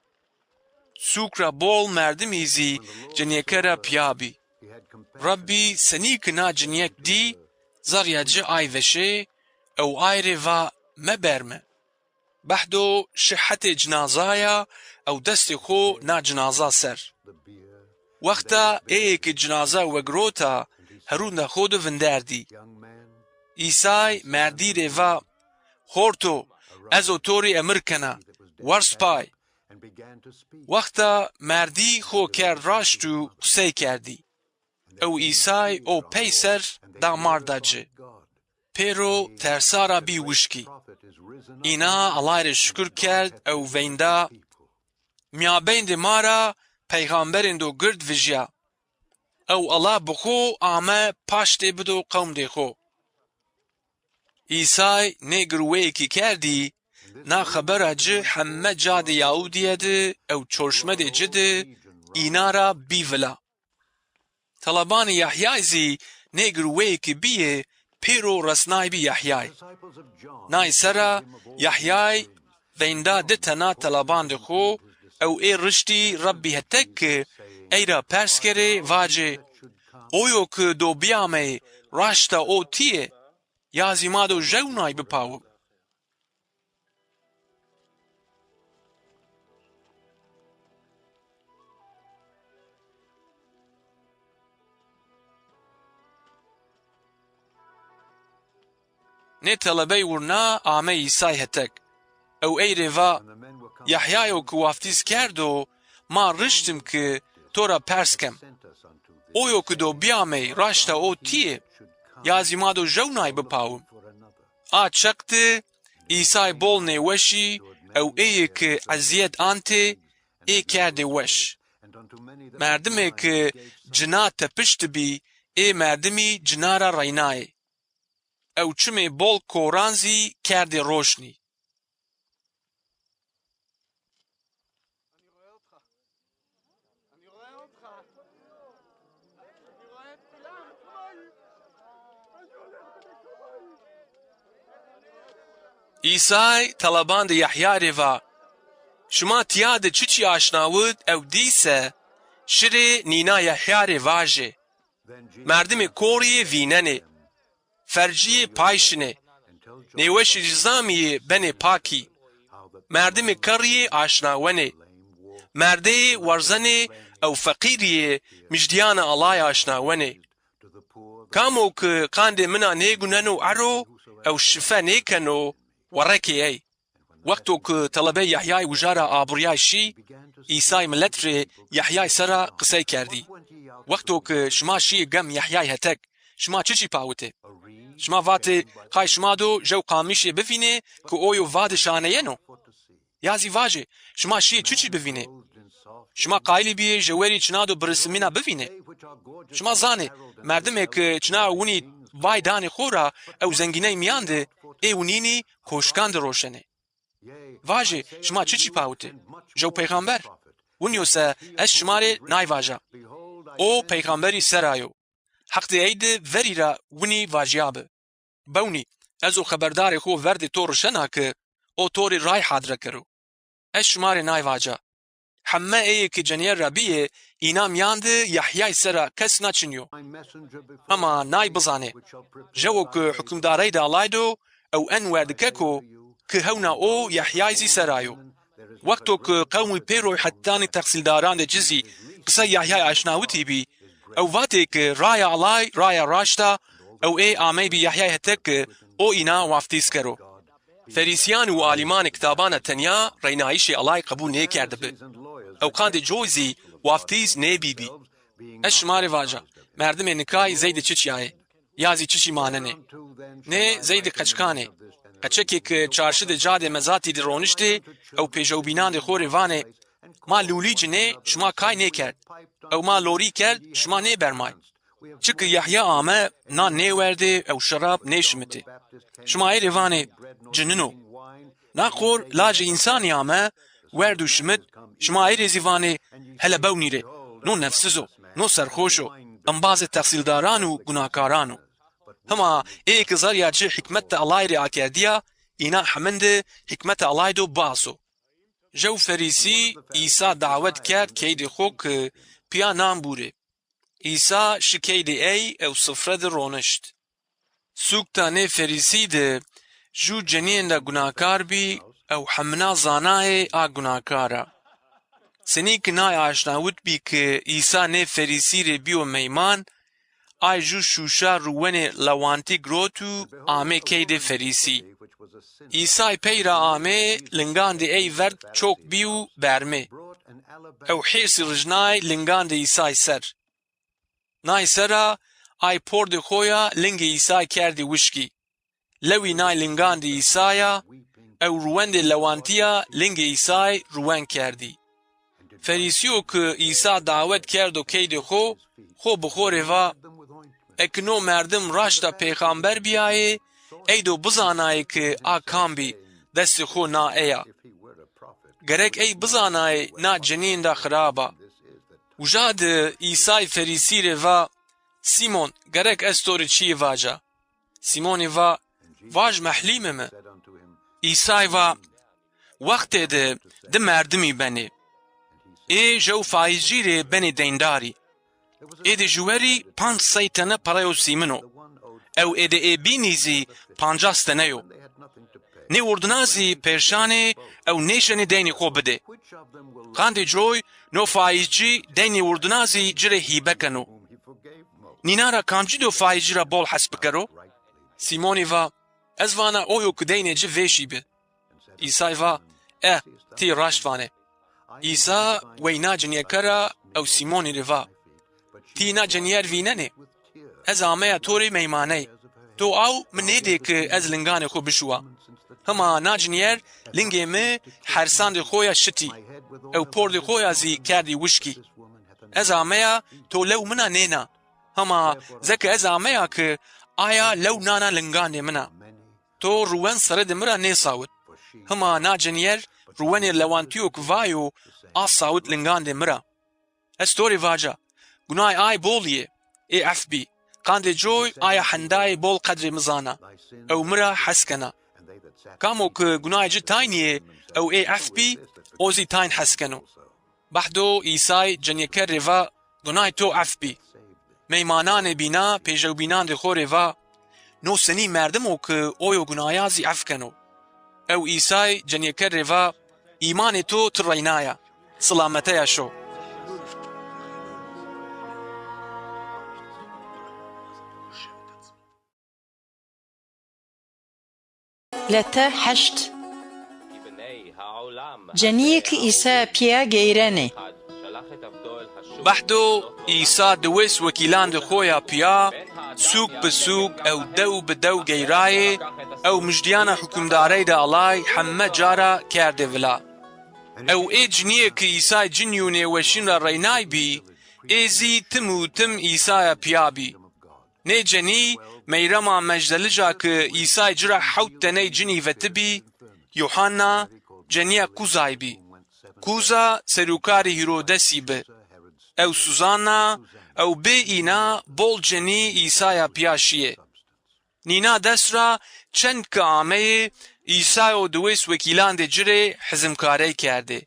Sûk ra bol merdimî zî cinîyeke ra pîya bî. Rebbî senî ki na cinîyek dî, zerrîya ci ay veşê ew ay rê va, meberme. Behdo şi hetê cinazaya ew destê xo na cinaza ser. Wexta êyê ki cinaza wegirota herûnda xo di vinderdî. Îsay merdî rê va, xorto, ez o to rê emir kena, wers pay. Wexta merdî xo kerd raşt û qisey kerdî. Ew Îsay o pey ser da marda ci. Pêro tersa ra bî wişkî. Îna Ellay rê şukir kerd ew veynda, mîyabeyndê ma ra peyxamberêndo gird vijya. Ew Ella bi xo ame paştê bido qewmdê xo. Îsay nê girweyêkî kerdî, na xebera ci heme cadê Yahudîye di ew çorşmedê ci di îna ra bî vila. Talebanê Yehyay zî nê girweyêkî bîyê pêro resnaybî Yehyay. Nay sera Yehyay veynda di tena telebandê xo ew ê riştî Rebbî hetek ki ey ra pers kerê, vacê, "Oyo ki do bîyamey, raşta o tî yê, ya zî ma do jewnay bipawi?" Nê telebey wurna amey Îsay hetek. Ew ey rê va, "Yehyayo ki waftîz kerdo, ma riştim ki to ra pers kem. Oyo ki do bîyamey, raşta o tî yê, ya zî ma do jewnay bipawim?" A çeq de Îsay bol nêweşî ew êyê ki ezîyet antê, ê kerdê weş. Merdimê ki cina tepiştibî, ê merdimî cina ra reynayê. Ew çimê bol koran zî kerdê roşnî. Îsay telebandê Yehya rê va, "Şima tîya de çiçî aşnawit ew dî se, şirê nîna Yehya rê vajê." Merdimê korî yê vînenê, fercî yê pay şinê, nêweşî cizamî yê benê pakî, merdimê kerrî yê aşnawenê, merdeyê werzenê ew feqîrî yê mijdîyana Ellay aşnawenê. Kamo ki qandê min a nêguneno ero ew şife nêkeno, werekê ey. Wexto ki telebey Yehyay uca ra aburîyay şî, Îsay milet rê Yehyay sera qisey kerdî. Wexto ki şima şîyê gem Yehyay hetek, şima çiçî pawitê? Şima vatê, qay şima do jew qamîşê bivînê ki oyo va de şaneyeno? Ya zî vajê, şima şîyê çiçî bivînê? Şima qayilî bîyê jewerî çina do birisimîna bivînê? Şima zanê, merdimê ki çina winî vay danê xo ra ew zengîney mîyan de, ê winînî koşkan de roşenê. Vajê, şima çiçî pawitê? Jew peyxamber? Winî yo se ez şima rê nay vaja. O peyxamberî sera yo. Heqdê ey de verî ra winî vajîyabi. Bewnî, ez o xeberdarê xo verdê to rişena ki o to rê ray hadre kero. Ez şima rê nay vaca. Heme êyê ki cenîyer ra bîyê, îna mîyan de Yehyay sera kes na çinî yo. Hema nay bizanê, jewo ki hukimdareyda Ellay do ew en werdikek o ki hewna o Yehyay zî sera yo. Wexto ki qewmî pêroy hetanî texsîldaran de ci zî qisey Yehyay aşnawitî bî, ew vatê ki raya Ellay raya raşt a, ew ê ameybî Yehyay hetek ki o îna waftîz kero. Ferîsîyan û alîmanê kitaban a tenya reynayîşê Ellay qebûl nêkerdibi. Ew qandê coy zî waftîz nêbîbî. Ez şima rê vaca, merdimê nikay zey de çiçîyayê, ya zî çiçî manenê. Nê zey de qeçikan ê. Qeçekê ki çarşi de cadê mezatî de roniştê ew pêjewbînandê xo rê vanê, "Ma lûlî cinê, şima kay nêkerd. Ew ma lorî kerd, şima nêbermay." Çiki Yehya ame, nan nêwerdê ew şerab nêşimitê. Şima ey rê vanê, "Cinino." Na qor lajê însanî ame, werd û şimit, şima ey rê zî vanê, "Hele bewnî rê, no nefsiz o, no serxoş o, embazê texsîldaran û gunakaran o." Hima ê ki zerrîya ci hikmet de Ellay rê akerdîya, înan hemin de hikmeta Ellay do biaso. Jew Ferîsî Îsa dawet kerd keydê xo ki pîya nan bûrê. Îsa şi keydê ey ew sifre de ronişt. Sûkta nê Ferîsî de ju cenîyênda gunakar bî ew hemina zanayê a gunakar a. Senî ki nay aşnawit bî ki Îsa nê Ferîsî rê bîyo meyman, ay ju şûşa ruwenê lewantî girot û amê keydê Ferîsî. Îsay pey ra amê, lingandê ey verd çok bî û bermê. Ew hêrsî rijnay lingandê Îsay ser. Nay sera ay pordê xo ya lingê Îsay kerdî wişkî. Lewî nay lingandê Îsaya ew ruwendê lewantîya lingê Îsay ruwen kerdî. Ferîsîyo ki Îsa dawet kerdo keydê xo, xo bi xo rê va, "Eki no merdim raşta pêxamber bîyayê, ey do bizanayê ki a kam bî, destê xo na ey a. Gerek ey bizanayê na cenînda xirab a." Uca de Îsay Ferîsî rê va, "Sîmon, gerek ez to rê çîyê vaca." Sîmonî va, "Vaj mehlîme mi." Îsay va, "Wextê de di merdimî benê. Ê jew faîzcî rê benê deyndarî. Ê de juwerî panc sey tene pereyo sîmin o. Ew ê de ê bînî zî pancas tene yo. Nê wirdina zî pêrşan ê ew nêşenê deynê xo bidê. Qandê coy no faîzcî deynê wirdina zî ci rê hîbe keno. Nînan ra kamcî do faîzcî ra bol hes bikero?" Sîmonî va, "Ez vana o yo ki deynê ci vêşî bi." Îsay va, "Eh, tî raşt vanê." Îsa wey na cinîyeke ra ew Sîmonî rê va, "Tî na cinîyer vînenê? Ez ameya to rê meymaney. To aw mi nêdê ki ez linganê xo bişuwa. Hima na cinîyer lingê mi hersandê xo ya şitî, ew pordê xo ya zî kerdî wişkî. Ez ameya to lew min a nêna. Hema zeke ez ameya ki aya lew nana lingandê min a. To ruwen seredê mi ra nêsawit. Hima na cinîyer ruwenê lewantîyo ki vayo a sawit lingandê mi ra. Ez to rê vaca, gunay ay bol yê, ê ef bî. Qandê coy aya hendayê bol qedrê mi zana, ew mi ra hes kena. Kamo ki gunay ci taynî yê, ew ê ef bî, o zî tayn hes keno." Bahdo Îsay cenîyeke rê va, "Gunay to ef bî." Meymananê bîna pêjewbînandê xo rê va, "No senî merdim o ki o yo gunaya zî ef keno." Ew Îsay cenîyeke rê va, "Îmanê to ti reyna ya. Silameteya şo." Lete heşt. Cenîyê ki Îsaya pîya geyrenê. Bahdo Îsa diwês wekîlandê xo ya pîya, sûk bi sûk ew dew bi dew geyrayê, ew mijdîyana hukimdarey de Ellay heme ca ra kerdê vila. Ew ê cinîyê ki Îsay cinî û nêweşîn ra reynay bî, ê zî tim û tim Îsaya pîya bî. Nê cenî meyrema mejdelija ki Îsay ci ra hewt teney cinî vetibî, Yuhanna, cenîya Kuzay bî. Kuza serûkarê Hîrodesî bi. Ew suzanna, ew bê îna bol cenî Îsaya pîya şîyê. Nîna dest ra çend ki ameyê, Îsayo diwês wekîlandê ci rê hizimkarey kerdê.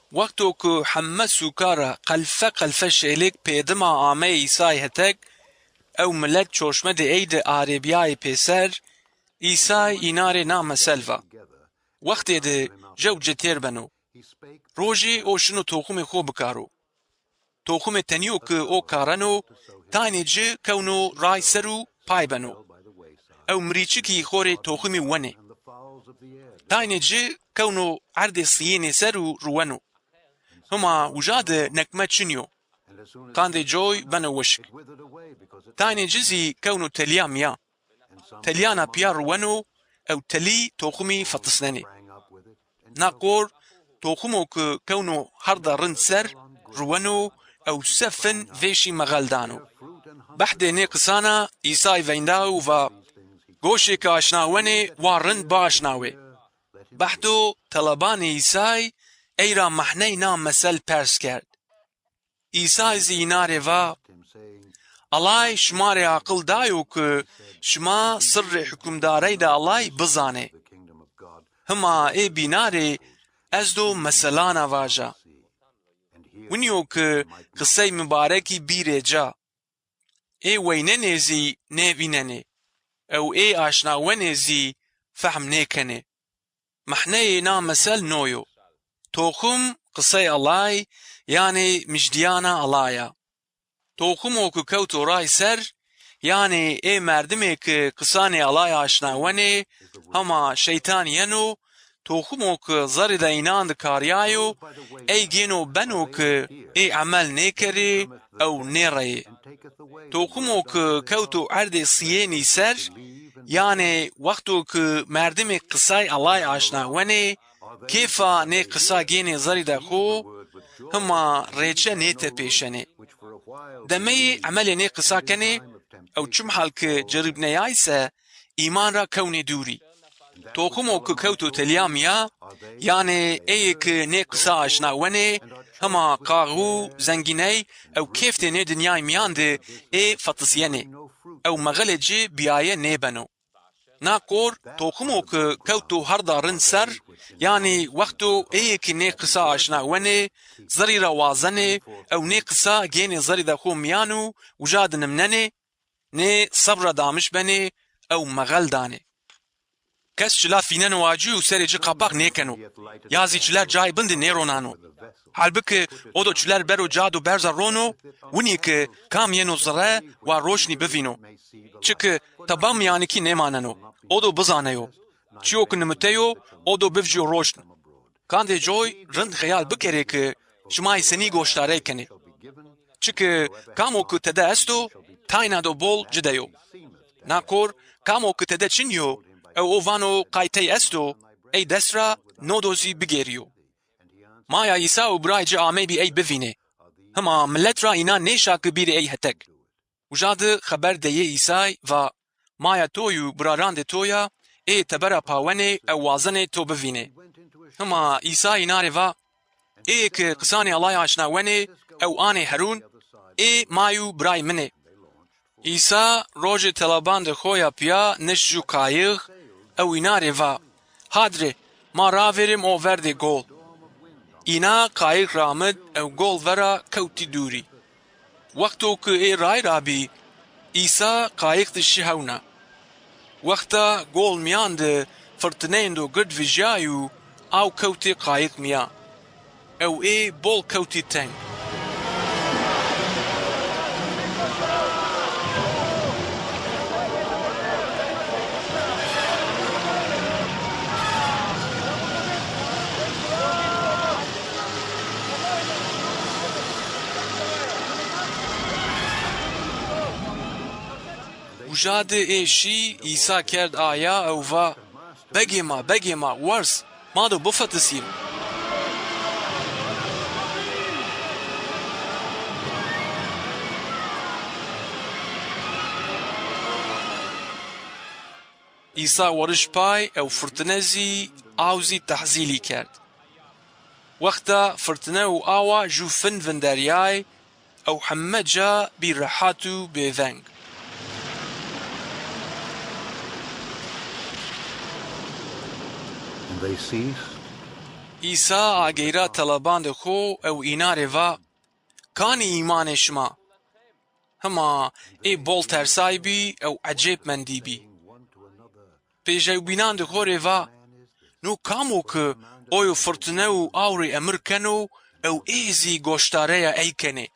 Wexto ku heme sûka ra qelfe qelfe şêlêk pêdima ameyê Îsay hetek, ew milet çorşmedê ey de arêbîyayê pêser, Îsay înan rê na mesel va. Wextê de jew ci têr beno. Rojê o şino toxumê xo bikaro. Toxumê tenîyo ki o kareno, taynê ci kewno ray ser û pay beno. Ew mirîçikî xo rê toxumî wenê. Taynê ci kewno erdê siyênê ser û ruweno. Hima uja de nekme çinî yo. Qandê coy beno wişk. Taynê ci zî kewno telîya mîya. Telîyana pîya ruweno, ew telî toxumî fetisnenê. Na qor, toxumo ki kewno herda rind ser, ruweno, ew se fin vêşî mexel dano. Behdê nê qisana Îsay veynda û va, goşê ki aşnawenê wa rind biaşnawê. Behdo telebanê Îsay ey ra mehney na mesel pers kerd. Îsay zî înan rê va, Ellay şima rê aqil dayo ki şima sirrê hukimdarey de Ellay bizanê. Hima ê bîna rê ez do meselana vaja. Winî yo ki qisey mibarekî bîrê ca. Ê weynenê zî nêvînenê. Ew ê aşnawenê zî fehm nêkenê. Mehneyê na mesel no yo. Toxim qisey Ellay, yanê mijdîyana Ellay a. Toximo ki kewto ray ser, yanê ê merdimê ki qisanê Ellay aşnawenê, hema şeytan yeno, toximo ki zerrî de înan de karîyayo, ey gêno beno ki ê emel nêkerê ew nêreyê. Toximo ki kewto erdê siyênî ser, yanê wexto ki merdimê qisay Ellay aşnawenê, kêfa nê qisa gênê zerrî de xo, hima rêçe nêtepêşenê. Demeyê emelê nê qisa kenê, ew çimhal ki ceribneyay se, îman ra kewnê dûrî. Toximo ki kewto telîya mîya, yanê êyê ki nê qisa aşnawenê, Hima qaxû, zengîney ew kêftê nê dinyay mîyan de ê fetisyenê. Ew mexelê ci bîyaye nêbeno. Na kor toximo ki kewto herda rind ser, yanî wexto êyê ki nê qisa aşna wenê, zerrî ra wazenê ew nê qisa gênê zerrî de xo mîyan û uca di nimnenê, nê sebra damiş benê ew mexel danê. Kes çila fîneno acî û serê ci qapax nêkeno. Ya zî çiler cayê bin de nêronano. Halbiki o do çiler bero ca do berza rono, winî ki kam yeno zere wa roşnî bivîno. Çiki teba mîyanikî nêmaneno, o do bizaneyo. Çîyo ki nimiteyo, o do bivjîyo roşn. Kandê coy rind xeyal bikerê ki şima ê senî goşdarey kenê. Çiki kamo ki tede esto, tayna do bol ci de yo. Na kor, kamo ki tede çin yo, ew o vano qay tey esto, ey dest ra, no do zî bigêrîyo. Maya Îsa û birayê ci ameybî ey bivînê. Hima milet ra înan nêşa ki bîrê ey hetek. Uca di xeber deyê Îsay, va, maya to û birarandê to ya ê tebera pawenê ew wazenê to bivînê. Hima Îsa înan rê va, êyê ki qisanê Ellay aşna wenê ew anê herûn, ê may û biray min ê. Îsa rojê telebandê xo ya pîya nişt ju qayix ew înan rê va, hadrê, ma ravêrîm o verdê gol. Îna qayix ramit ew gol vera kewtî dûrî. Wexto ki ê ray ra bî, Îsa qayix di şî hewna. Wexta gol mîyan di firtineyên do gird vijyay û aw kewtê qayix mîya. Ew ê bol kewtî teng. Uca di ê şî Îsa kerd aya ew va, begê ma, begê ma, werz, ma do bifetisîm. Îsa weriş pay ew firtine zî, aw zî tehzîlî kerd. Wexta firtine û awa ju fin vinderyay, ew heme ca bî rehat û bêveng. And they ceased. Îsa ageyra telebandê xo ew înan rê va, kanî îmanê şima? Hima ê bol tersay bî ew ecêb mendî bî. Pêşewbînan di xo rê va, no kam o ki oyo firtine û aw rê emir keno ew ê zî goşdareya ey kenê.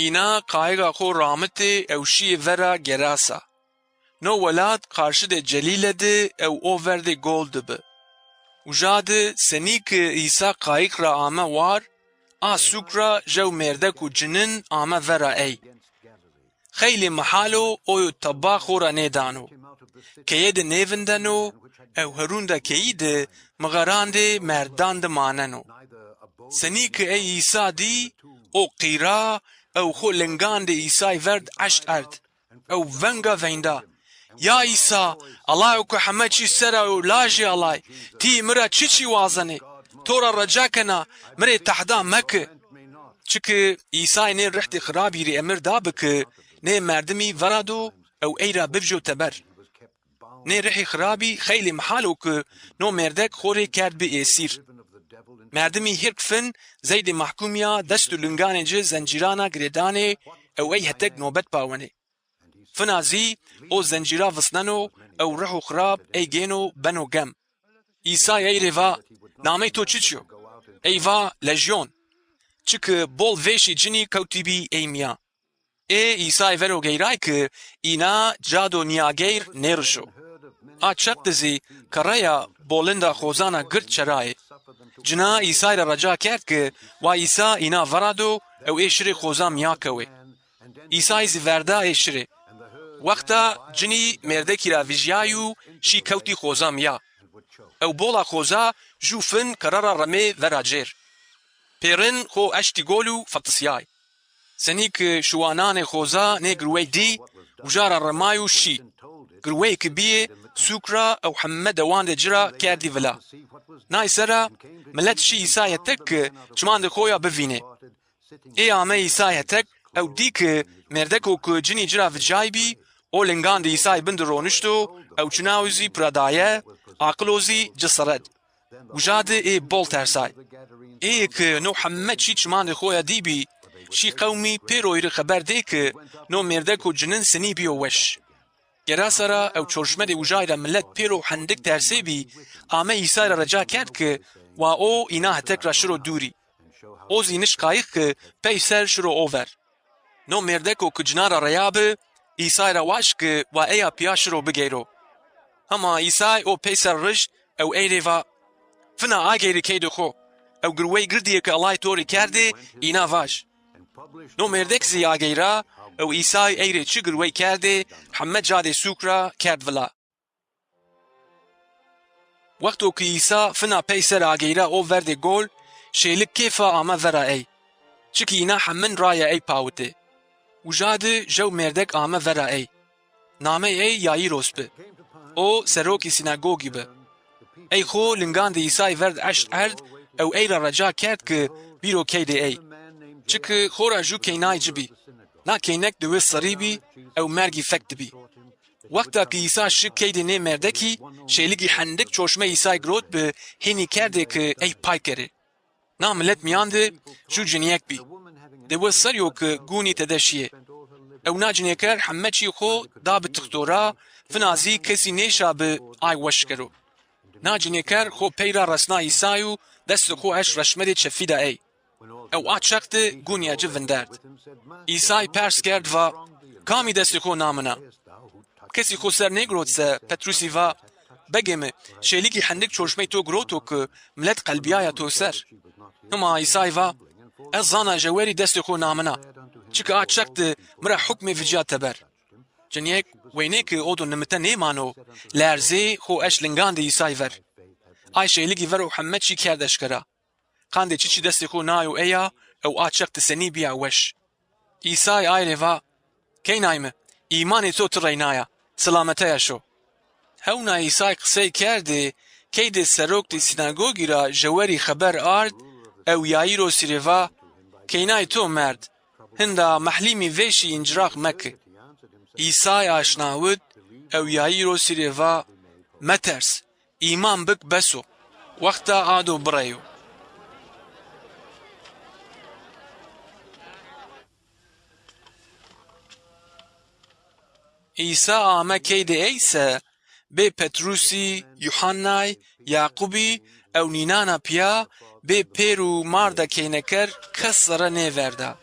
Îna qayixa xo ramitê ew şîyê vera Gerasa. No welat qarşidê Celîle di ew o verdê gol di bi. Uca di senî ki Îsa qayix ra ame war, a sûk ra jew mêrdek û cinin ame vera ey. Xeylê mihal o oyo teba xo ra nêdano. Keye di nêvindeno ew herûnda keyî di mixerandê merdan di maneno. Senî ki ey Îsa dî, o qîra ew xo lingandê Îsay verd eşt erd. Ew venga veynda, ya Îsa, Allayo ku heme çî ser a yo, lajê Allay, tî mi ra çiçî wazenê? To ra reca kena, mi rê tehda meki. Çiki Îsay nê rihdê xirabî rê emir da bi ki nê merdimî verado ew ey ra bivjo teber. Nê rihê xirabî xeylê mihal o ki no mêrdek xo rê kerd bi êsîr. Merdimî hîrk fin zeydê mehkûmî ya dest û linganê ci zencîrana girêdanê ew ey hetek nobet pawenê. Fina zî o zencîra visneno ew riho xirab ey gêno beno gem. Îsay ey rê va, namey to çiçî yo? Ey va, Lejyon. Çiki bol vêşî cinî kewtîbî ey mîyan. Ê Îsay vero geyray ki îna ca do nîyageyr nêrişo. A çeq di zî kerreya bolinda xozana gird çerayê. Cina Îsay ra reca kerd ki wa Îsa îna verado ew ê şirê xozan mîya kewê. Îsay zî verda ê şirê. Wexta cinî mêrdekî ra vijyay û şî kewtî xoza mîya. Ew bola xoza jû fin kerre ra remê vera cêr. Pêrin xo eştî gol û fetisyay. Senî ki şiwananê xoza nê girwey dî, uca ra remay û şî. Girweyê ki bîyê, sûk ra ew heme dewan de ci ra kerdî vila. Nay sera milet şî Îsay hetek ki çimandê xo ya bivînê. Ê ame Îsay hetek ew dî ki mêrdeko ki cinî ci ra vicaybî, o lingandê Îsay bin di ronişto ew çinayo zî pira daye, aqilo zî ci seret. Uca di ê bol tersay. Ê ki no heme çî çimandê xo ya dîbî, şî qewmî pêroyî ri xeber dê ki no mêrdeko cinin senî bîyo weş. Gera sera ew çorşmedê ucay ra milet pêro hendik tersêbî, ame Îsay ra rica kerd ki wa o îna hetek ra şiro dûrî. O zî nişt qayix ki peyser şiro o ver. No mêrdeko ki cinan ra reya bi, Îsay ra waşt ki wa eya pîya şiro bigeyro. Hema Îsay o peyser rişt ew ey rê va, fina ageyri keydê xo, ew girwey girdîyê ki Ellay to rê kerdê, îna vaj. No mêrdek zî ageyra ew Îsay ey rê çi girwey kerdê, heme cadê sûk ra kerd vila. Wexto ki Îsa fina peyser ageyra o verdê gol, şêlik kêfa ame vera ey. Çiki îna hemin raya ey pawitê. Uca di jew mêrdek ame vera ey. Namey ey Yayîros bi. O serokê sînagogî bi. Ey xo lingandê Îsay ver di eşt erd ew ey ra reca kerd ki bîro keydê ey. Çiki xora jû keynay ci bî. Na keynek diwês serrî bî ew mergî fek dibî. Wexta ki Îsa şi keydê nê mêrdekî, şêligî hendik çorşmey Îsay girot bi hênî kerdê ki ey pay kerê. Na milet mîyan di jû cinîyek bî. Diwês serrî yo ki gûnî tede şîyê. Ew na cinêker heme çî xo da bi tixto ra, fina zî kesî nêşa bi ay weş kero. Na cinêker xo pey ra resna Îsay û destê xo eşt reşmedê çefî de ey. Ew a çeq di gûnîya ci vindert. Îsay pers kerd va, kamî destê xo na min a? Kesî xo ser nêgirot se Petrusî va, begê mi, şêligî hendik çorşmey to giroto ki milet qelbîyaya to ser. Hima Îsay va, ez zana jewerî destê xo na min a. Çiki a çeq di mi ra hukmê vicîya teber. Cinîyek weynê ki o do nimite nêmano, lerzê xo eşt lingandê Îsay ver. Ay şêligî ver o heme çî kerd eşkera. Qandê çiçî destê xo nayo eya ew a çeq di senî bîya weş. Îsay ay rê va, keynay mi, îmanê to ti reynaya, silameteya şo. Hewna Îsay qisey kerdê, keydê seroktê sînagogî ra jewerî xeber ard ew Yayîrosî rê va, keynay to merd, hinda mehlîmî vêşî încirax meki. Îsay aşnawit ew Yayîrosî rê va, meters, îman bik bes o, wexta a do bireyo. Îsa ame keydê ey se, bê Petrusî, Yuhannay, Yaqubî ew nînana pîya, bê pêr û marda keyneker kes zere nêverda.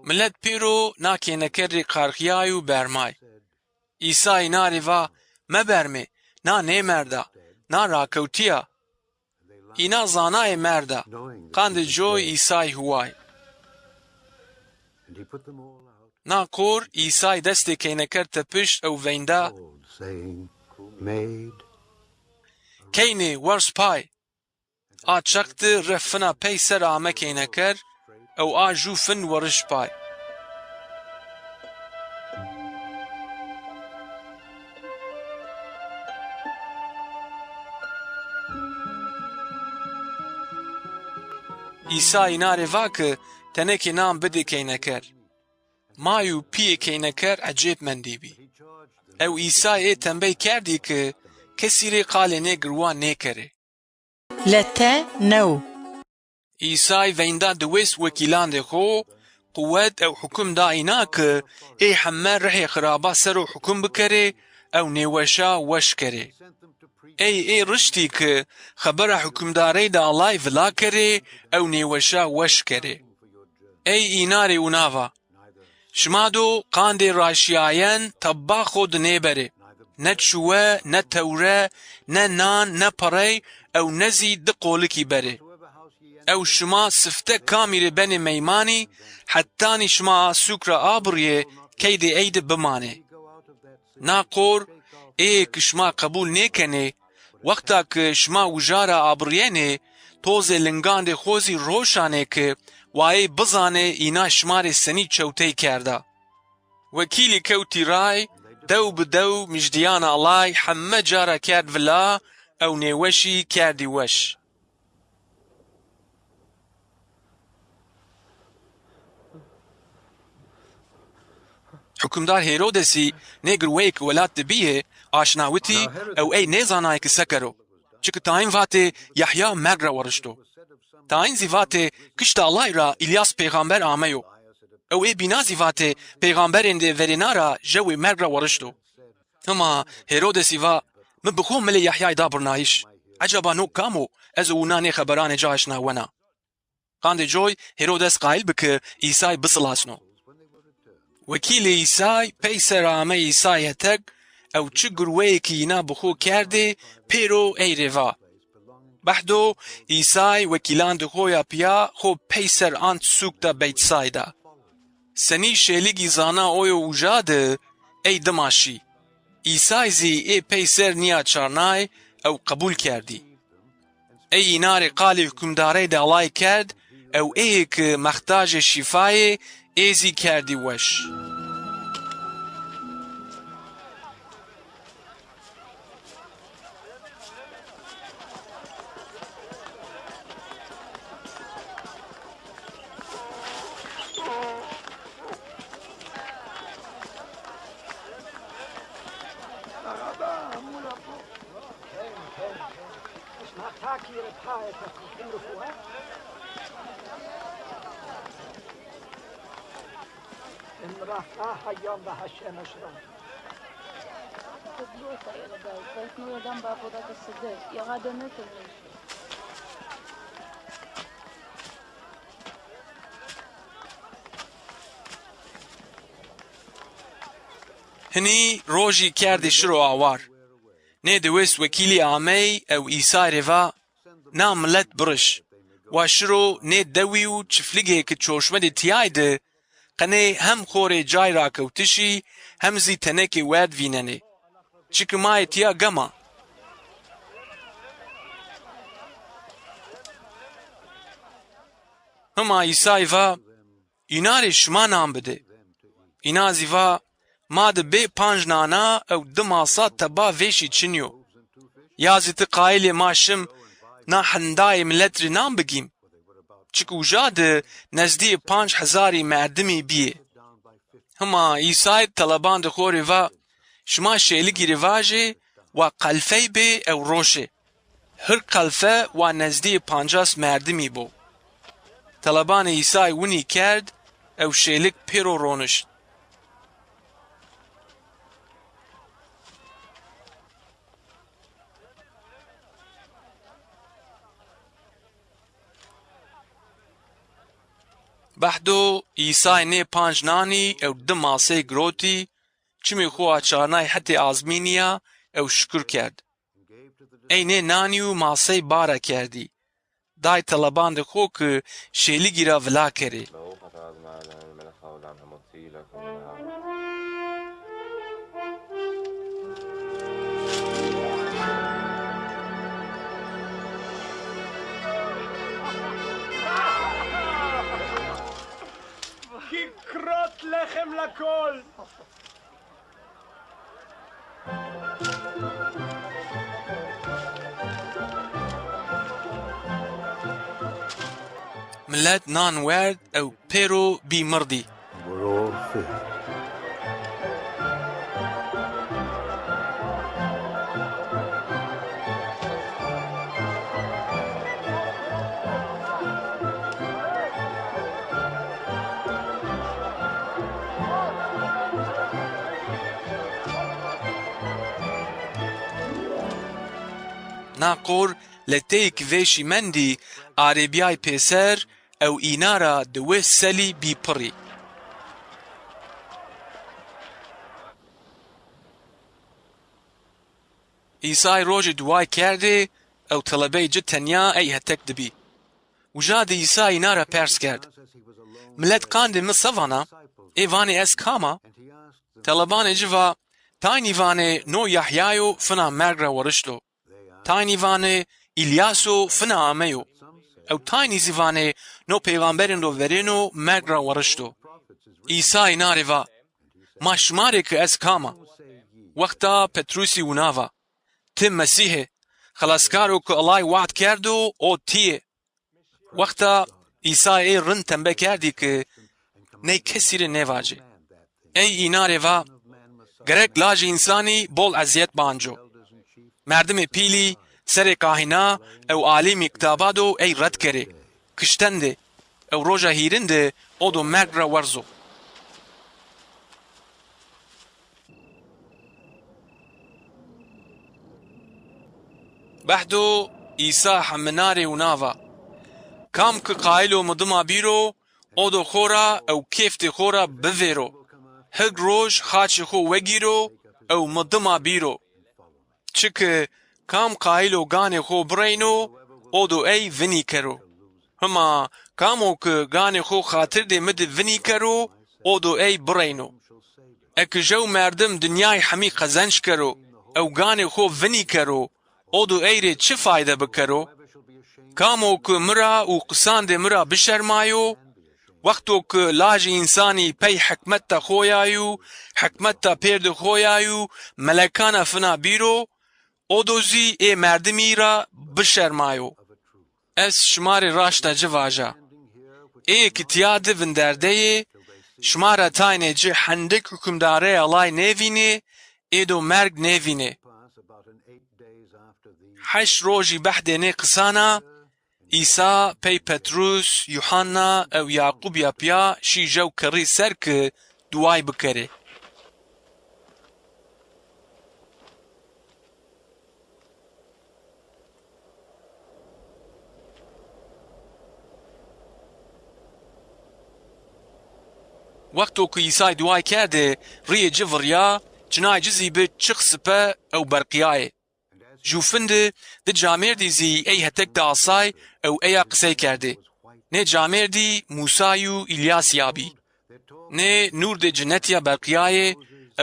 Milet pêro na kêneker rê qarxîyay û bermay. Îsay îna rê va, mebermê, na nêmerda, na rakewtî ya. Îna zanayê merda, qandê coy Îsay huway. Na kor Îsay destê keyneker tepişt ew veynda, saying, made. Keynê, werz pay. A çeq di reh fina pey ser ame keyneker ew a jû fin weriş pay. Îsa îna rê va ki tenekê nan bidê keyneker. May û pîyê keyneker ecêb mendîbî. Ew Îsay ê tembey kerdî ki kesî rê qalê nê girwa nêkerê. Lete new. Îsay veynda diwês wekîlandê xo, quwet ew hukum da îna ki ê heme rihê xiraba ser o hukum bikerê ew nêweşa weş kerê. Ey ê riştî ki xebera hukimdarey de Allay vila kerê ew nêweşa weş kerê. Ey îna rê ûna va, şima do qandê raşîyayen tebba xo di nêberê, ne çuwe, ne tewre, ne nan, ne perey ew ne zî di qolikî berê. Ew şima sifte kamî rê benê meymanî, hetanî şima a sûk ra abirîyê keydê ey di bimanê. Na qor, êyê ki şima qebul nêkenê, wexta ki şima uja ra abirîyenê, tozê lingandê xo zî roşanê ki wa ey bizanê îna şima rê senî çewtey kerda. Wekîlî kewtî ray, dew bi dew mijdîyan alay, heme ca ra kerd vila ew nêweşî kerdî weş. Hukimdar Hêrodesî nê girweyê ki welat de bîyê aşnawitî ew ey nêzanayê ki se kero. Çiki tayîn vatê Yahya merg ra werişto. Tayîn zî vatê kişta Ellay ra Îlyas pêxamber ameyo. Ew ê bîna zî vatê pêxamberêndê verêna ra jewê merg ra werişto. Hima Hêrodesî va, mi bi xo milê Yahyayî da birnayîş. Ecaba no kam o, ez û wina nê xeberanê ci aşna wena? Qandê coy Hêrodes qayîl bi ki Îsay bisilasno. Wekîlê Îsay peyser ame Îsay hetek ew çi girweyê ki îna bi xo kerdê pêro ey rê va. Behdo Îsay wekîlandê xo ya pîya xo peyser ant sûkta Beytsayda. Senî şêligî zana oyo uja de ey dima şî. Îsay zî ê peyser nîya çarnay ew qebul kerdî. Ey îna rê qalê hukimdarey de alay kerd ew êyê ki mextajê şîfayê ê zî kerdî weş. Hinî rojî kerdî şiro awar. Nê diwês wekîlî amey ew Îsay rê va, na milet biriş. Wa şiro nê dewî û çifligê ki çorşmedê tîyay de qenê hem xo rê cay rakewtişî hem zî tenekê werd vînenê. Çiki ma yê tîya gema. Hima Îsay va, îna rê şima nan bidê. Îna zî va, ma di bê panc nana ew di masa teba vêşî çinî yo. Ya zî ti qayîl ê ma şim na hindayê milet rê nan bigîm? Çiki uja di nezdîyê panc hezarî merdimî bîyê. Hima Îsay telebandê xo rê va, şima şêligî rê vajê wa qelfey bê ew roşê. Hir qelfe wa nezdîyê pancas merdimî bo. Telebanê Îsay winî kerd ew şêlik pêro ronişt. Behdo Îsay nê panc nanî ew di masey girotî, çimê xo açarnay hetê azmînîya ew şukur kerd. Ey nê nanî û masey bara kerdî. Day telebandê xo ki şêligî ra vila kerê. Ki krot lexem la kol. Milet nan werd ew pêro bî mirdî. Na qor leteyêk vêşî mendî arêbîyay pêser ew îna ra di wê selî bî pirî. Îsay rojê duway kerdê ew telebey ci tenya ey hetek di bî. Uca di Îsay îna ra pers kerd, milet qandê mi se vana? Ê vanê ez kam a? Telebanê ci va, Taynî vanê no Yahyayo fina merg ra werişto. Taynî vanê Îlyaso fina ameyo. Ew taynî zî vanê no peyxamberêndo verêno merg ra werişto. Îsa înan rê va, "Ma şima rê ki ez kam a?" Wexta Petrusî wina va, "Ti Mesîh ê, Xelaskaro ki Ellay wad kerdo, o ti yê." Wexta Îsay ey rind tembe kerdî ki ney kesî rê nêvacê. Ey înan rê va, "Gerek Lajê Însanî bol ezîyet banco. Merdimê pîlî, serê kahîna ew alîmî kitaba do ey red kerê, kişten dê ew roja hîrin de o do merg ra werzo." Behdo Îsa heminan rê wina va, "Kam ki qayîl o mi dima bîro, o do xo ra ew kêftê xo ra bivêro. Hig roj xaçê xo wegîro ew mi dima bîro. Çiki kam qayîl o ganê xo bireyno, o do ey vinî kero. Hima kam o ki ganê xo xatirdê mi de vinî kero, o do ey bireyno. Eki jew merdim dinyay hemî qezenc kero ew ganê xo vinî kero, o do ey rê çi fayde bikero? Kam o ki mi ra û qisandê mi ra bişermayo, wexto ki Lajê Însanî pey hikmeta xo ya yo, hikmeta pêrdê xo ya yo, melekana fina bîro, o do zî ê merdimî ra bişermayo. Ez şima rê raşta ci vaja. Ê ki tîya di vinderdeyê, şima ra taynê ci hendik hukimdareya Ellay nêvînê, ê do merg nêvînê." Heşt rojî behdê nê qisana, Îsa pey Petrus, Yuhanna ew Yaqûbîya pîya şî jew kerrî ser ki duway bikerê. Wexto ki Îsay duway kerdê, rîyê ci virya, cinay ci zî bi çix sipe ew berqîyayê. Jûfin di di camêrdî zî ey hetek di asay ew eya qisey kerdê. Nê camêrdî Mûsay û Îlyasî ya bî. Nê nûrdê cinetî ya berqîyayê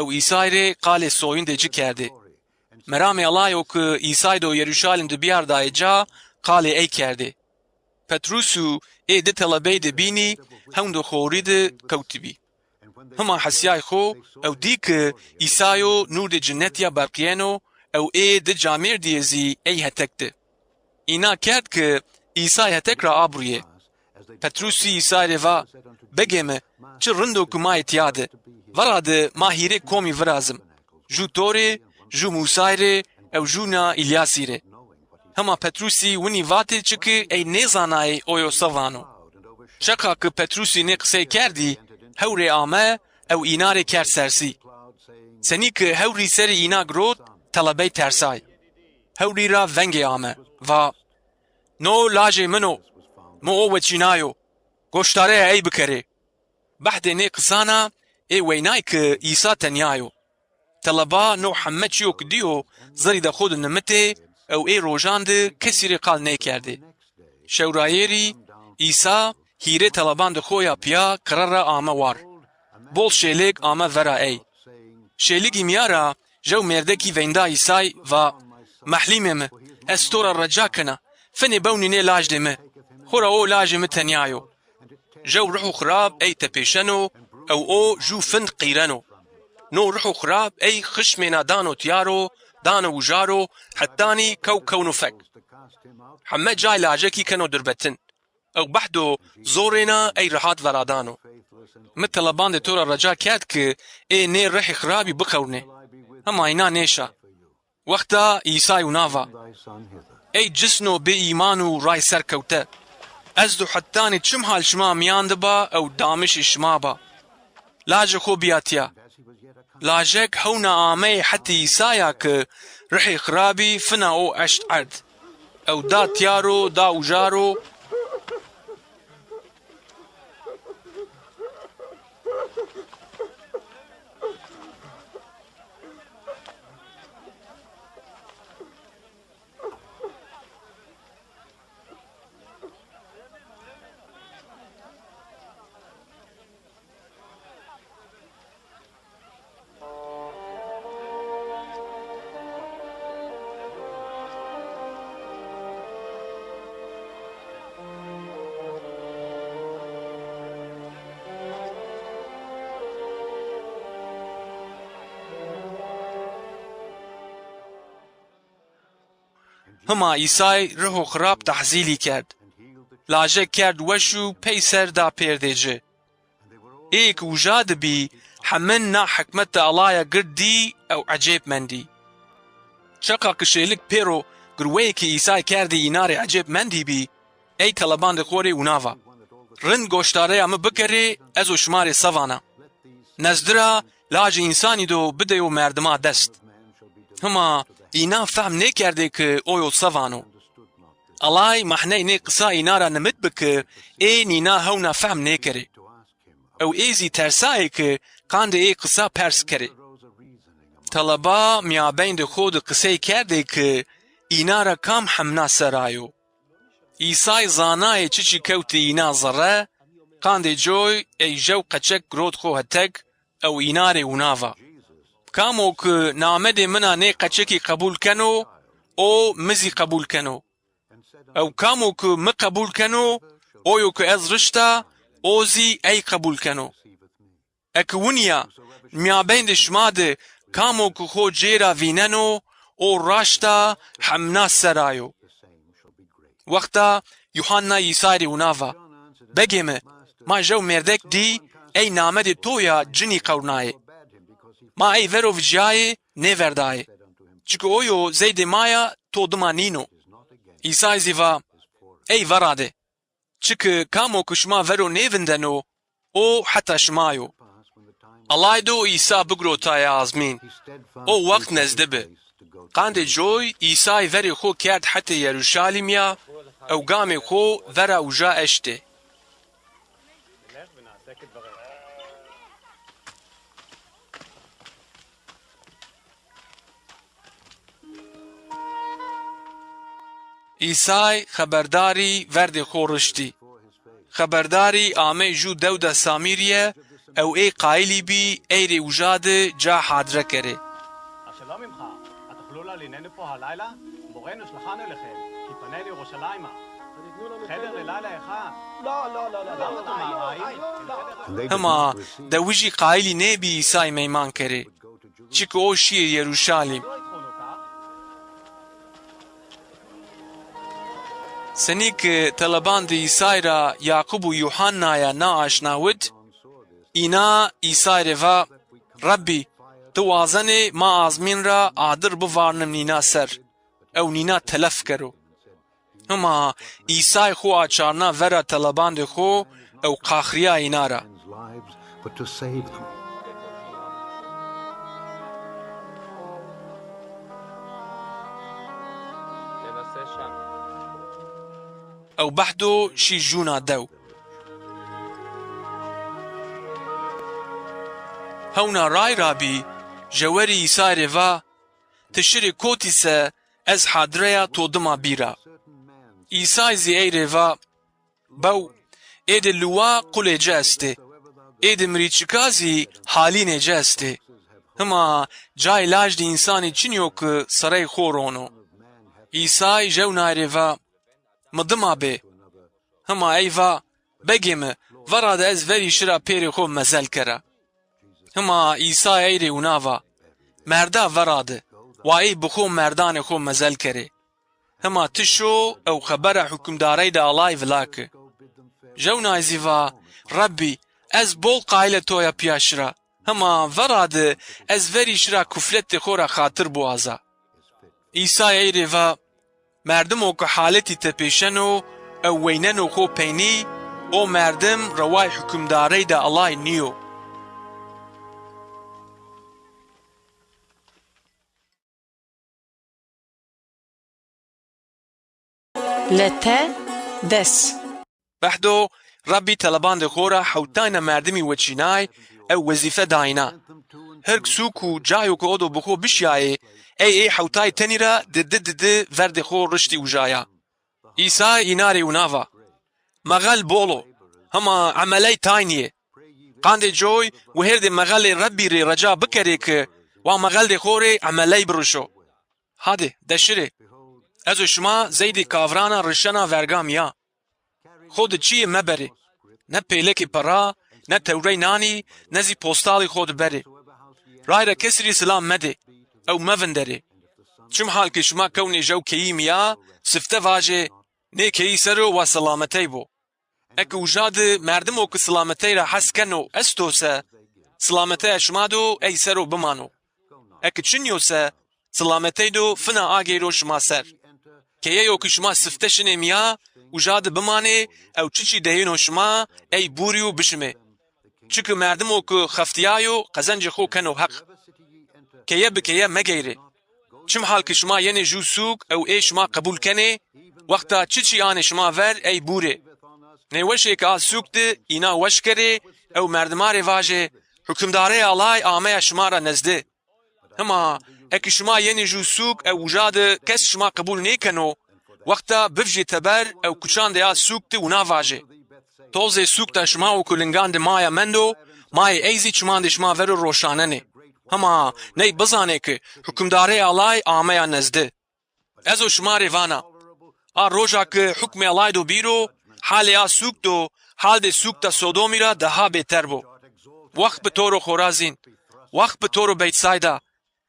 ew Îsay rê qalê soyindê ci kerdê. Meramê Ellay o ki Îsay do Yeruşalîm di bîyardayê ca, qalê ey kerdê. Petrus û ê di telebey di bînî hewn do xorî di kewtibî. Hima hesîyay xo ew dî ki Îsayo nûrdê cinetî ya berqîyeno ew ê di camêrdîyê zî ey hetek di. Îna kerd ki Îsay hetek ra abrîyê. Petrusî Îsay rê va, "Begê mi, çi rind o ki ma yê tîya di. Vera di ma hîrê komî virazim. Jû to rê, jû Mûsay rê ew jû na Îlyasî rê." Hema Petrusî winî vatê çiki ey nêzanayê oyo se vano. Çeqa ki Petrusî nê qisey kerdî, hewrê ame ew îna rê kerd sersî. Senî ki hewrî serê îna girot, telebey tersay. Hewrî ra vengê ame, va, "No lajê min o, mi o weçînayo. Goşdareya ey bikerê." Behdê nê qisana ê weynay ki Îsa tenya yo. Teleba no heme çîyo ki dîyo zerrî de xo di nimitê ew ê rojan di kesî rê qal nêkerdê. Şewrayêrî Îsa hîrê teleban di xo ya pîya kire ra ame war. Bol şêlêg ame vera ey. Şêligî mîya ra jew mêrdekî veynda Îsay, va, "Mehlîmê mi, ez to ra reca kena, finê bewnî nê lajdê mi. Xora o lajê mi tenya yo." Jew ruho xirab ey tepêşeno ew o jû find qîreno. No ruho xirab ey xişmêna dano tîya ro, dano uja ro, hetanî kew kewno fek. Heme cay lajekî keno dirbetin. Ew behdo zorêna ey rehat veradano. Mi telebandê to ra reca kerd ki ê nê rihê xirabî biqewnê. Hema îna nêşa. Wexta Îsay wina va, "Ey cisno bêîman û ray serkewte. Ez do hetanî çim hal şima mîyan di ba ew damişê şima ba. Lajê xo bîya tîya." Lajek hewna ameyê hetê Îsaya ki rihê xirabî fina o eşt erd. Ew da tîya ro, da uja ro. Hima Îsay riho xirab tehzîlî kerd. Lajek kerd weş û peyser da pêrdê ci. Ê ki uja di bî, hemin na hikmet de Ellaya gird dî ew ecêb mendî. Çeqa ki şêlik pêro girweyê ki Îsay kerdî îna rê ecêb mendî bî, ey telebandê xo rê wina va: Rind goşdareya mi bikerê, ez o şima rê se vana. Nezdi ra Lajê Însanî do bideyo merdima dest. Hima îna fehm nêkerdê ki oyo se vano. Ellay mehney nê qisa îna ra nimit bi ki ê nîna hewna fehm nêkerê. Ew ê zî tersayê ki qandê ê qisa pers kerê. Teleba mîyabeyndê xo di qisey kerdê ki îna ra kam hemna ser ayo. Îsay zanayê çiçî kewtî îna zerre, qandê coy ey jew qeçek girot xo hetek ew îna rê wina va: Kamo ki namedê mina nê qeçekî qebul keno, o mi zî qebul keno. Ew kamo ki mi qebul keno, oyo ki ez rişta, o zî ey qebul keno. Eki winîya, mîyabeyndê şima di kamo ki xo cêra vîneno, o raşta hemna ser ayo. Wexta Yuhanna Îsay rê wina va: Begê mi, ma jew mêrdek dî, ey namedê to ya cinî qewnayê. Ma ey vero vicîyayê, nêverdayê. Çiki oyo zeydê ma ya, to dima nîno. Îsay zî va: Ey verade. Çiki kamo ki şima vero nêvindeno, o heta şima yo. Ellay do Îsa bigirotayê azmîn. O wext nezdi bi. Qandê coy Îsay verê xo kerd hetê Yeruşalîm ya ew gamê xo vera uja eştê. Îsay xeberdarî verdê xo riştî. Xeberdarî amey jû dew de Samîrîye ew ê qayilî bî ey rê uja di ca hadre kerê. השלום עמך, התוכלו לליננו פה הלילה? בוראנו שלחנו אליכם, כי פנינו ירושלימה. חדר ללילה אחד. לא, לא, לא, לא, לא. למה אתה מערער? Hima dewijî qayilî nêbî Îsay meyman kerê. Çiki o şîyê Yeruşalîm. Senî ki telebandê Îsay ra Yaqub û Yuhannaya naaşnawit, îna Îsay rê va: Rebbî, ti wazenê ma azmîn ra adir bivarnim nîna ser, ew nîna telef kero. Hima Îsay xo açarna vera telebandê xo ew qaxrîya îna ra. But to save them. Ew behdo şî jûna dew. Hewna ray ra bî, jewerî Îsay rê va: Ti şirê kotî se, ez hadreya to dima bîra. Îsay zî ey rê va: Bew, êdî liwa qulê ci estê. Êdî mirîçika zî halînê ci estê. Hima cayê Lajê Însanî çinî yo ki serey xo rono. Îsay jewnay rê va: Mi dima bê. Hima ey va: Begê mi, verade ez verî şira pêrê xo mezel kera. Hima Îsay ey rê wina va: Merda verade, wa ey bi xo merdanê xo mezel kerê. Hima ti şo ew xebera hukimdarey de Ellay vila ki. Jewnay zî va: Rebbî, ez bol qayilê to ya pîya şira. Hima verade ez verî şira kufletê xo ra xatir biwaza. Îsay ey rê va: Merdimo ki haletî tepêşeno ew weyneno xo peynî, o merdim reway hukimdarey de Ellay nîyo. Lete des. Behdo, Rebbî telebandê xo ra hewtayna merdimî weçînay ew wezîfe dayna. Hirg sûk û cayo ke o do bi xo bişiyayê, ey ê hewtay tenî ra di di di di verdê xo riştî ujaya. Îsay îna rê wina va: Mexel bol o, hima emeley taynî yê. Qandê coy wihêrdê mexelê Rebbî rê reca bikerê ki wa mexeldê xo rê emeley birişo. Hadê, de şirê. Ez û şima zeydê kavirana rişena verga mîya. Xo di çîyê meberê. Ne pêlekê pera, ne tewrey nanî, ne zî postalî xo di berê. Ray ra kesî rê silam medê, ew mevinderê. Çimhal ke şima kewnê jew keyî mîya, sifte vajê, nê keyî ser o wa silametey bo. Eke uja di merdimo ke silametey ra hes keno esto se, silameteya şima do ey ser o bimano. Eke çinyo se, silametey do fina ageyro şima ser. Keyeyo ke şima sifte şinê mîya, uja di bimanê ew çiçî deyîno şima, ey bûrî û bişimê. Çike merdimo ke xeftîyayo, qezencê xo keno Heq. Keye bi keye megeyrê. Çimhal ke şima yenê jû sûk ew ê şima qebûl kenê, wexta çiçî anê şima ver, ey bûrê. Nêweşê ke a sûk di îna weş kerê ew merdima rê vajê, hukimdarê Allay ameya şima ra nezdi. Hima, eke şima yenê jû sûk ew uja di kes şima qebûl nêkeno, wexta bivjê teber ew kuçan de a sûk di wina vajê. Tozê sûk da şima o ke lingan de maya mendo, mayê ey zî çimandê şima ver o roşanenê. Hima, ney bizanê ke hukimdarê Allay ameya nezdi. Ez o şima rê vana, a roja ke hukmê Allay do bîro, halê a sûk do, haldê sûk da Sodomî ra daha bêter bo. Wext bi to ro Xorazîn, wext bi to ro Beytsayda.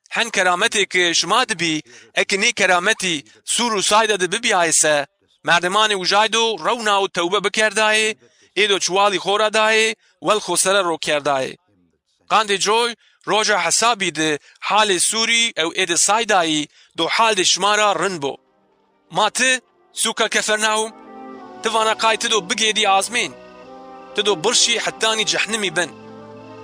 Hen kerametê ke şima di bî, eke nê kerametî Sûr û Sayda di bibîyayê se, merdimanê ujay do rewna û tewbe bikerdayê, ê do çiwalî xo ra dayê, wel xo sere ro kerdayê. Qandê coy, roja hesabî di halê Sûrî ew ê di Saydayî do haldê şima ra rind bo. Ma ti, sûka Kefernaum, ti vana qay ti do bigêdî azmîn, ti do birşî hetanî cehnimî bin.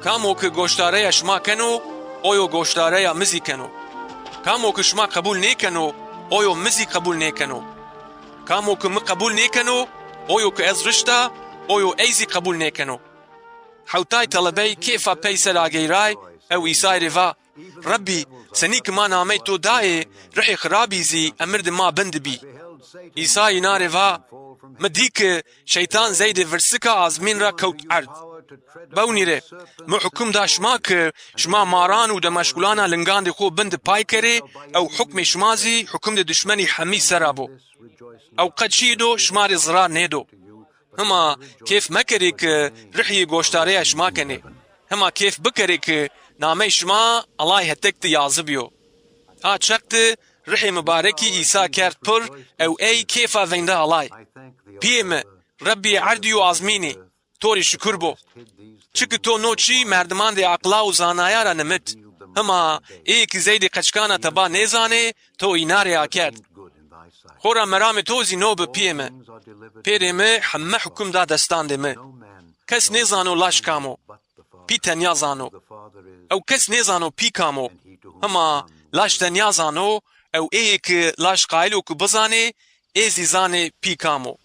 Kamo ke goşdareya şima keno, oyo goşdareya mi zî keno. Kamo ke şima qebûl nêkeno, oyo mi zî qebûl nêkeno. Kamo ke mi qebûl nêkeno, oyo ke ez rişta, oyo ey zî qebûl nêkeno. Hewtay telebey kêfa peyser ageyray ew Îsay rê va, Rebbî, senî ki ma namey to dayê, rihê xirabî zî emir di ma bin di bî. Îsay înan rê va, Mi dî ki şeytan zeydê virsika azmîn ra kewt erd. Bewnî rê, mi hukum da şima ki şima maran û demeşgulana lingandê xo bin di pay kerê ew hukmê şima zî hukumdê dişmenî hemî sera bo. Ew qe çîyê do şima rê zirar nêdo. Hima kêf mekerê ki rihî goşdareya şima kenê. Hima kêf bikerê ki namey şima Ellay hetek di yazibî yo. A çeq di rihê mibarekî Îsa kerd pir ew ey kêfa veynda Ellay. Pîyê mi, Rebbîyê erdî û azmînî, to rê şukur bo. Çiki to no çî merdimandê aqla û zanaya ra nimit. Hima ê ki zeydê qeçkana teba nêzanê, to îna rê akerd. Xora meramê to zî no bi pîyê mi. Pêrê mi heme hukum da destandê mi. Kes nêzano laş kam o. Pî tenya zano. Ew kes nêzano pî kam o. Hima laş tenya zano, ew êyê ki laş qayil o ki bizanê, ê zî zanê pî kam o.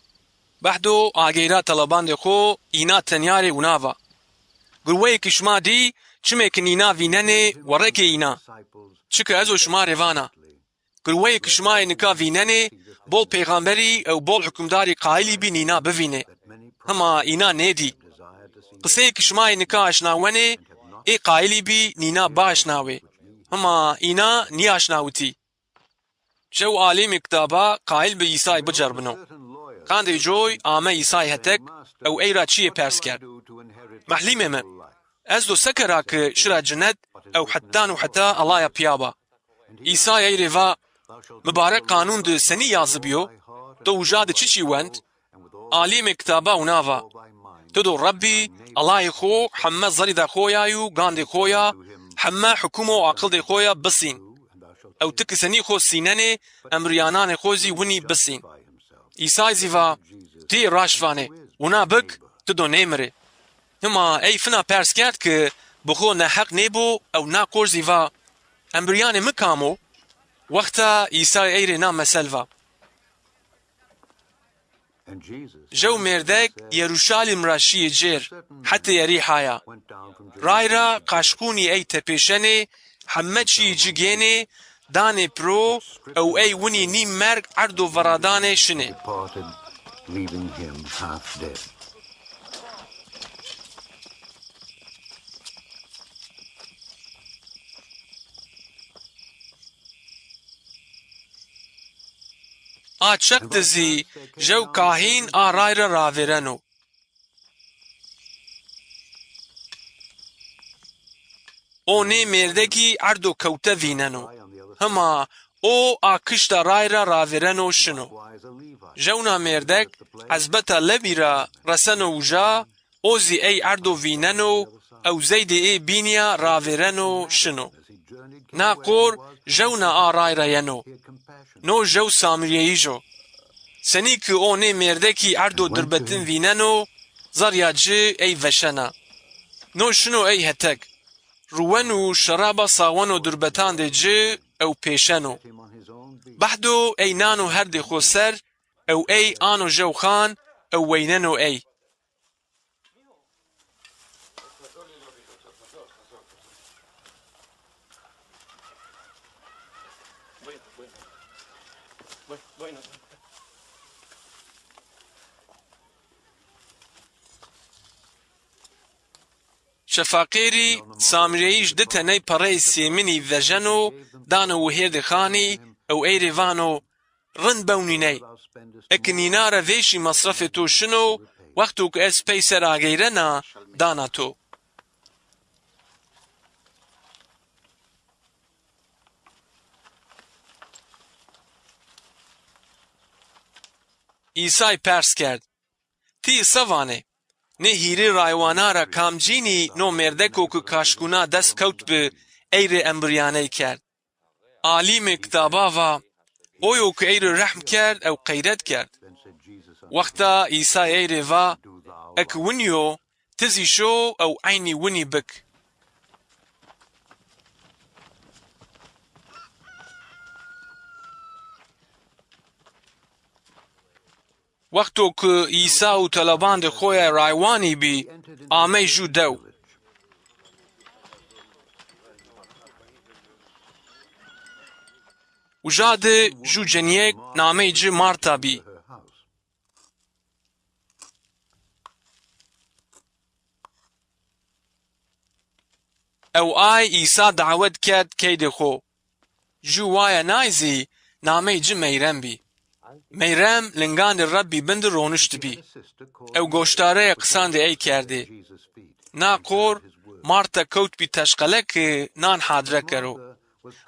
Behdo ageyra telebandê xo îna tenya rê wina va. Gurweyê ki şima dî, çimê ki nîna vînenê, werekê îna. Çike ez o şima rê vana. Girweyê ki şima yê nika vînenê, bol peyxamberî ew bol hukimdarî qayilî bî nîna bivînê. Hima îna nêdî. Qiseyê ki şima yê nika aşnawenê, ê qayilî bî nîna biaşnawê. Hima îna nîaşnawitî. Jew alîmê kitaba qayil bi Îsay bicerbino. Qandê coy ame Îsay hetek ew ey ra çiyê pers kerd. Mehlîmê mi, ez do seke ra ki şira cinet ew hetan û heta Ellaya pîya ba. Îsay ey rê va, Mibarek qanûn di senî yazibîyo? To uja di çiçî wend? Alîmê kitaba wina va, Ti do Rebbî, Ellahê xo, heme zerîda xo ya û gandê xo ya, heme hukum û aqildê xo ya bisîn. Ew ti ki senî xo sînenê, emrîyananê xo zî winî bisîn. Îsay zî va, Ti yê raşt vanê, wina bik, ti do nêmirê. Hima ey fina pers kerd ki bi xo neheq nêbo ew na qor zî va, Emrîyanê mi kam o? Wexta Îsay ey rê na mesel va. Jew mêrdek Yeruşalîm ra şîyê cêr, hetê Yerîhaya. Ray ra qaşqûnî ey tepêşenê, heme çîyê ci gênê, danê piro, ew ey winî nîm merg erdo veradanê şinê. Departed, leaving him half dead. A çeq de zî jew kahîn a ray ra ravêreno. O nê mêrdekî erdo kewte vîneno. Hima O a kişta ray ra ravêreno şino. Jewna mêrdek ezbeta Lewî ra reseno uja, o zî ey erdo vîneno ew zeydê ê bînîya ravêreno şino. Na qor jewna a ray ra yeno. No jew Samrîyeyij o. Senî ki o nê mêrdekî erdo durbetin vîneno, zerrîya ci ey veşena. No şino ey hetek. Ruwen û şeraba saweno durbetandê ci ew pêşeno. Behdo ey nano herdê xo ser ew ey ano jew xan ew weyneno ey. Şefaqêrî Samrîyeyij di teney pereyê sêminî vejeno, dano wihêrdê xanî ew ey rê vano, rind bewnîney. Eki nîna ra vêşî mesrefê to şino, wexto ki ez peyser ageyrena, dana to. Îsay pers kerd, ti se vanê? Nê hîrê raywana ra kamcînî no mêrdeko ki kaşkûna dest kewt bi ey rê embiryaney kerd? Alîmê kitaba va, o yo ki ey rê rehm kerd ew qeyret kerd. Wexta Îsay ey rê va, eki winî yo, ti zî şo ew eynî winî bik. Wexto ki Îsa û telebandê xo ya raywanî bî, amey jû dew. Uja de jû cenîyêk nameyê ci Marta bî. Ew ay Îsa dawet kerd keydê xo. Jû waya nay zî nameyê ci Meyrem bî. Meyrem lingandê Rebbî bin di roniştibî. Ew goşdareya qisandê ey kerdê. Na qor Marta kewtbî teşqele ki nan hadre kero.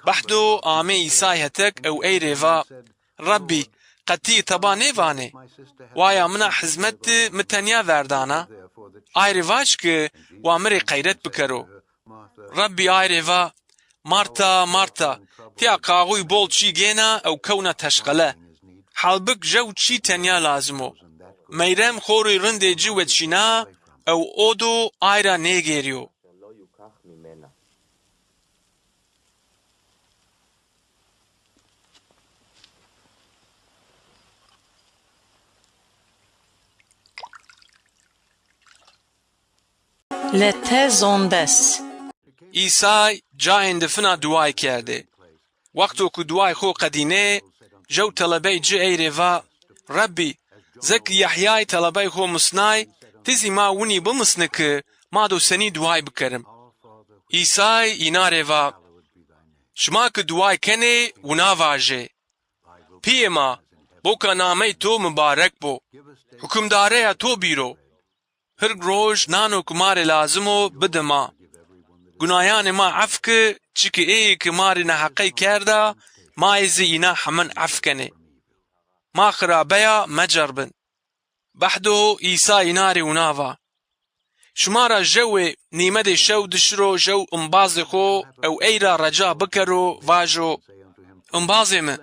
Behdo amê Îsay hetek ew ey rê va, Rebbî, qe ti teba nêvanê? Waya min a hizmet di mi tenya verdana. Ay rê vac ki wa mi rê qeyret bikero. Rebbî ay rê va, Marta, Marta, ti ya qaxûy bol çî gêna ew kewna teşqele. Halbik jew çî tenya lazim o. Meyrem xo rê rindê ci wetşîna ew o do ay ra nêgêrîyo. Lete zondes. Îsay cayên di fina duay kerdê. Wexto ku duay xo qedînê, jew telebey ci ey rê va, Rebbî, zeki Yehyay telebey xo musnay, ti zî ma winî bimusni ki ma do senî duay bikerim. Îsay îna rê va, Şima ki duay kenê, wina vajê, Pîyê ma, boka namey to mibarek bo. Hukimdareya to bîro. Hirg roj nano ki ma rê lazim o bidi ma. Gunayanê ma ef ki, çiki êyê ki ma rê neheqey kerda, ma yê zî îna hemin ef kenê. Ma xirabeya mecerbin. Behdo Îsa îna rê wina va, Şima ra jewê nîmedê şew di şiro jew imbazê xo ew ey ra reca bikero, vajo, Imbazê mi,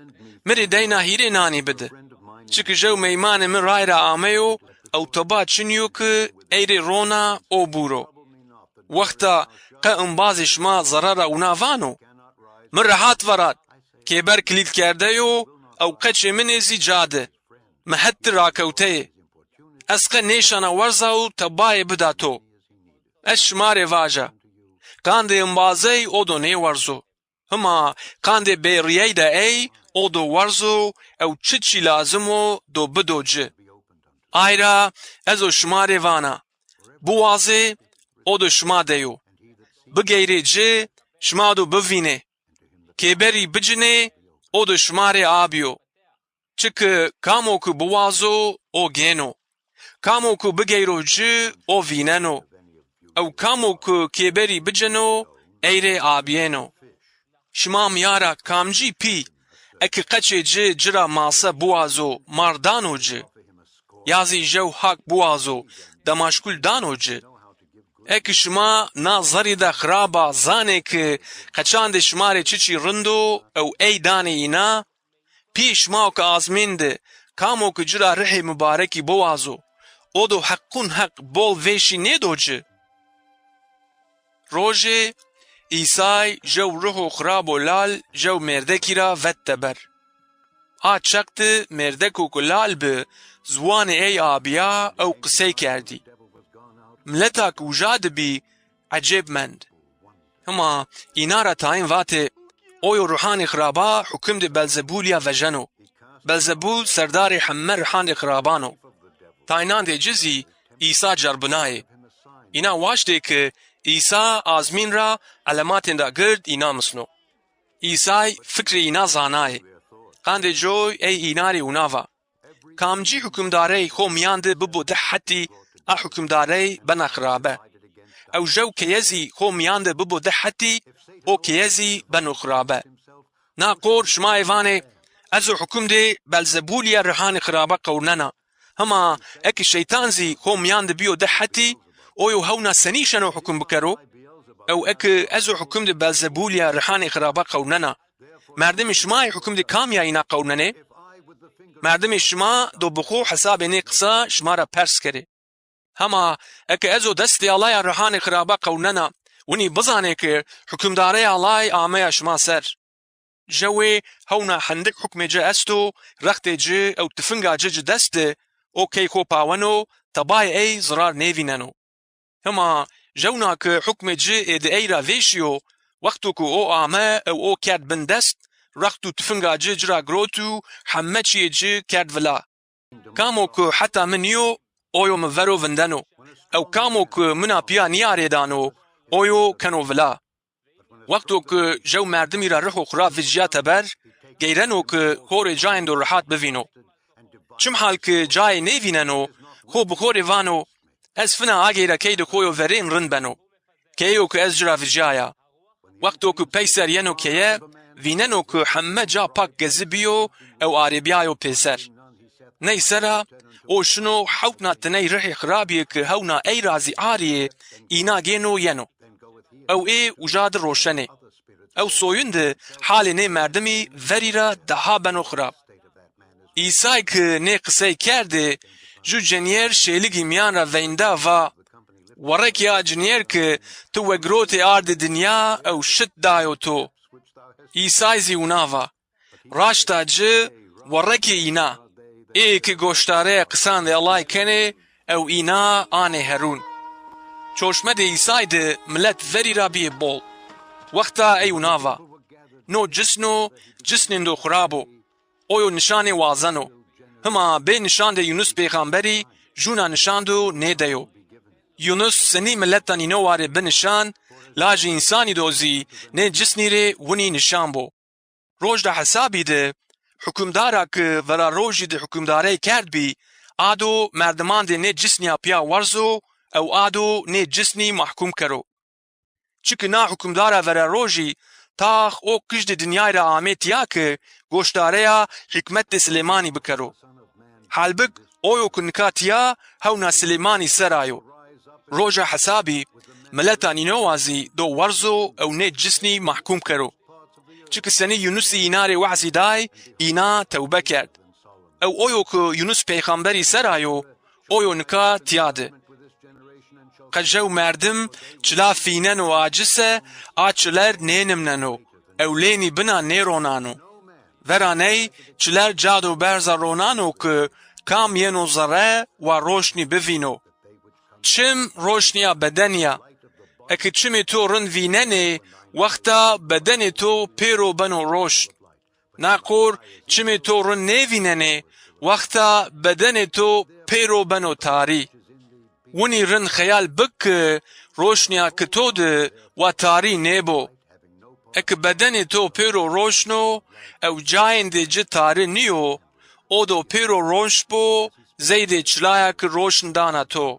mi rê deyna hîrê nanî bidi. Çiki jew meymanê mi ray ra ameyo ew teba çinî yo ki ey rê rona o bûro. Wexta qe imbazê şima zere ra wina vano, Mi rehat verat, kêber kilîtkerde yo ew qeçê min ê zî ca di. Mi het di rakewteyê. Ez qe nêşana werza û tebayê bida to. Ez şima rê vaja, qandê imbazey o do nêwerzo. Hima qandê bêrîyey de ey o do werzo ew çi çî lazim o do bido ci. Ay ra ez o şima rê vana, biwazê, o do şima de yo. Bigeyrê ci, şima do bivînê. Kêberî bicinê, o do şima rê abîyo. Çiki kamo ki biwazo, o gêno. Kamo ki bigeyro ci, o vîneno. Ew kamo ki kêberî biceno, ey rê abîyêno. Şima mîya ra kamcî pî, Eki qeçê ci ci ra mase biwazo, mar dano ci. Ya zî jew hak biwazo, demaşkul dano ci. Eki şima na zerrî de xiraba zanê ki qeçandê şima rê çiçî rind o ew ey danê îna, pîyê şima o ki azmîn di, kam o ki ci ra rihê mubarekî biwazo, o do heqûn heq bol vêşî nêdo ci. Rojê Îsay jew riho xirabo lal jew mêrdekî ra vet teber. A çeq di mêrdeko ki lal bi, ziwanê ey abîya ew qisey kerdî. Mileta ki uja di bî, ecêb mend. Hima îna ra tayin vatê, o yo ruhanê xiraba hukimdê Belzebulî ya vejeno. Belzebul serdarê heme ruhandê xiraban o. Taynandê ci zî Îsa cerbinayê. Îna waştê ki Îsa azmîn ra elematênda gird îna misno. Îsay fikrê îna zanayê. Qandê coy ey îna rê wina va: Kamcî hukimdarey xo mîyan di bibo di hetî, a hukimdarey bena xirabe. Ew jew keye zî xo mîyan di bibo di hetî, o keye zî beno xirabe. Na qor şima ê vanê, ez o hukimdê Belzebulî ya rihanê xirabe qewrnena. Hima eki şeytan zî xo mîyan di bîyo di hetî, o yo hewna senî şeno hukim bikero? Ew eki ez o hukimdê Belzebulî ya rihanê xirabe qewrnena, merdimê şima ê hukimdê kamî ya îna qewrnenê? Merdimê şima do bi xo hesabê nê qisa şima ra pers kerê. Hema eke ez o destê Ellay a rihanê xirabe qewnena, winî bizanê ke hukimdarê Ellay ameya şima ser. Jewê hewna hendik hukmê ci esto, rextê ci ew tifinga ci ci dest de, o key xo paweno, tebayê ey zirar nêvîneno. Hima jewna ke hukmê ci ê di ey ra vêşîyo, wexto ke o ame ew o kerd bin dest, rext û tifinga ci ci ra girot û heme çiyê ci kerd vila. Kamo ke heta mi nîyo, oyo mi vero vindeno. Ew kamo ke mina pîya nîyarêdano, oyo keno vila. Wexto ke jew merdimî ra riho xwu ra vijîya teber, geyreno ke xo rê cayêndo rihat bivîno. Çimhal ke cayê nêvîneno, xo bi xo rê vano, ez fina ageyra keyde xo yo verên rind beno. Keyeyo ke ez ci ra vijîyaya. Wexto ke peyser yeno keye, vîneno ke heme ca pak gezî bîyo ew arêbîyayo pêser. Ney sera, o şino hewtna tiney rihê xirabîyê ke hewna ey ra zî arîyê, îna gêno yeno. Ew ê uja di roşenê. Ew soyun di halê nê merdimî verî ra daha beno xirab. Îsay ke nê qisey kerdê, ju cinîyer şêligî mîyan ra veynda va, Werekê a cinîyer ke ti wegirotê ardê dinya ew şit dayo to. Îsay zî wina va, Raşta ci werekê îna, ê ke goşdareya qisandê Ellay kenê ew îna anê herûn. Çorşmedê Îsay de milet verî ra bîyê bol. Wexta ey wina va, No cisno cisnêndo xirab o. Oyo nişanê wazeno. Hima bê nişandê Yunus pêxamberî jûna nişando nêdeyo. Yunus senî mileta Nînowa rê bi nişan, lajê însanî do zî nê cisnî rê winî nişan bo. Rojda hesabî de, hukimdara ke vera rojî de hukimdarey kerd bî, a do merdimandê nê cisnîya pîya werzo ew a do nê cisnî mahkum kero. Çike na hukimdara vera rojî tax o kijdê dinyay ra amê tîya ke goşdareya hîkmetdê Silêmanî bikero. Halbik oyo ke nika tîya hewna Silêmanî sera yo. Roja hesabî mileta Nînowa zî do werzo ew nê cisnî mahkum kero. Çike senî Yunusî îna rê wehzî day, îna tewbe kerd. Ew oyo ke Yunus peyxamberî sera yo, oyo nika tîya de. Qe jew merdim çila fîneno acise, a çiler nênimneno, ew lênî bina nêronano. Vera ney çiler ca do berza ronano ke kam yeno zere wa roşnî bivîno. Çim roşnîya bedenî ya. Eke çimê to rind vînenê, wexta bedenê to pêro beno roşn. Na qor çimê to rind nêvînenê, wexta bedenê to pêro beno tarî. Winî rind xeyal bik ke roşnîya ki to di wa tarî nêbo. Eke bedenê to pêro roşn o ew cayêndê ci tarî nîyo, o do pêro roşn bo, zeydê çilaya ki roşn dana to.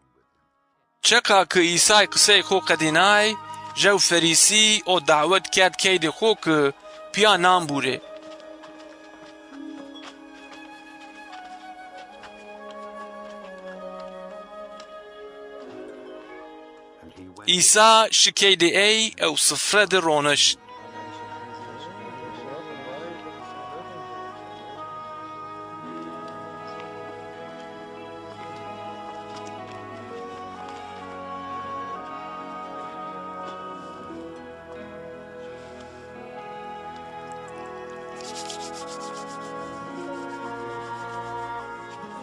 Çeqa ki Îsay qisey xo qedînay, jew Ferîsî o dawet kerd keydê xo ki pîya nan bûrê. Îsa şi keydê ey ew sifre di ronişt.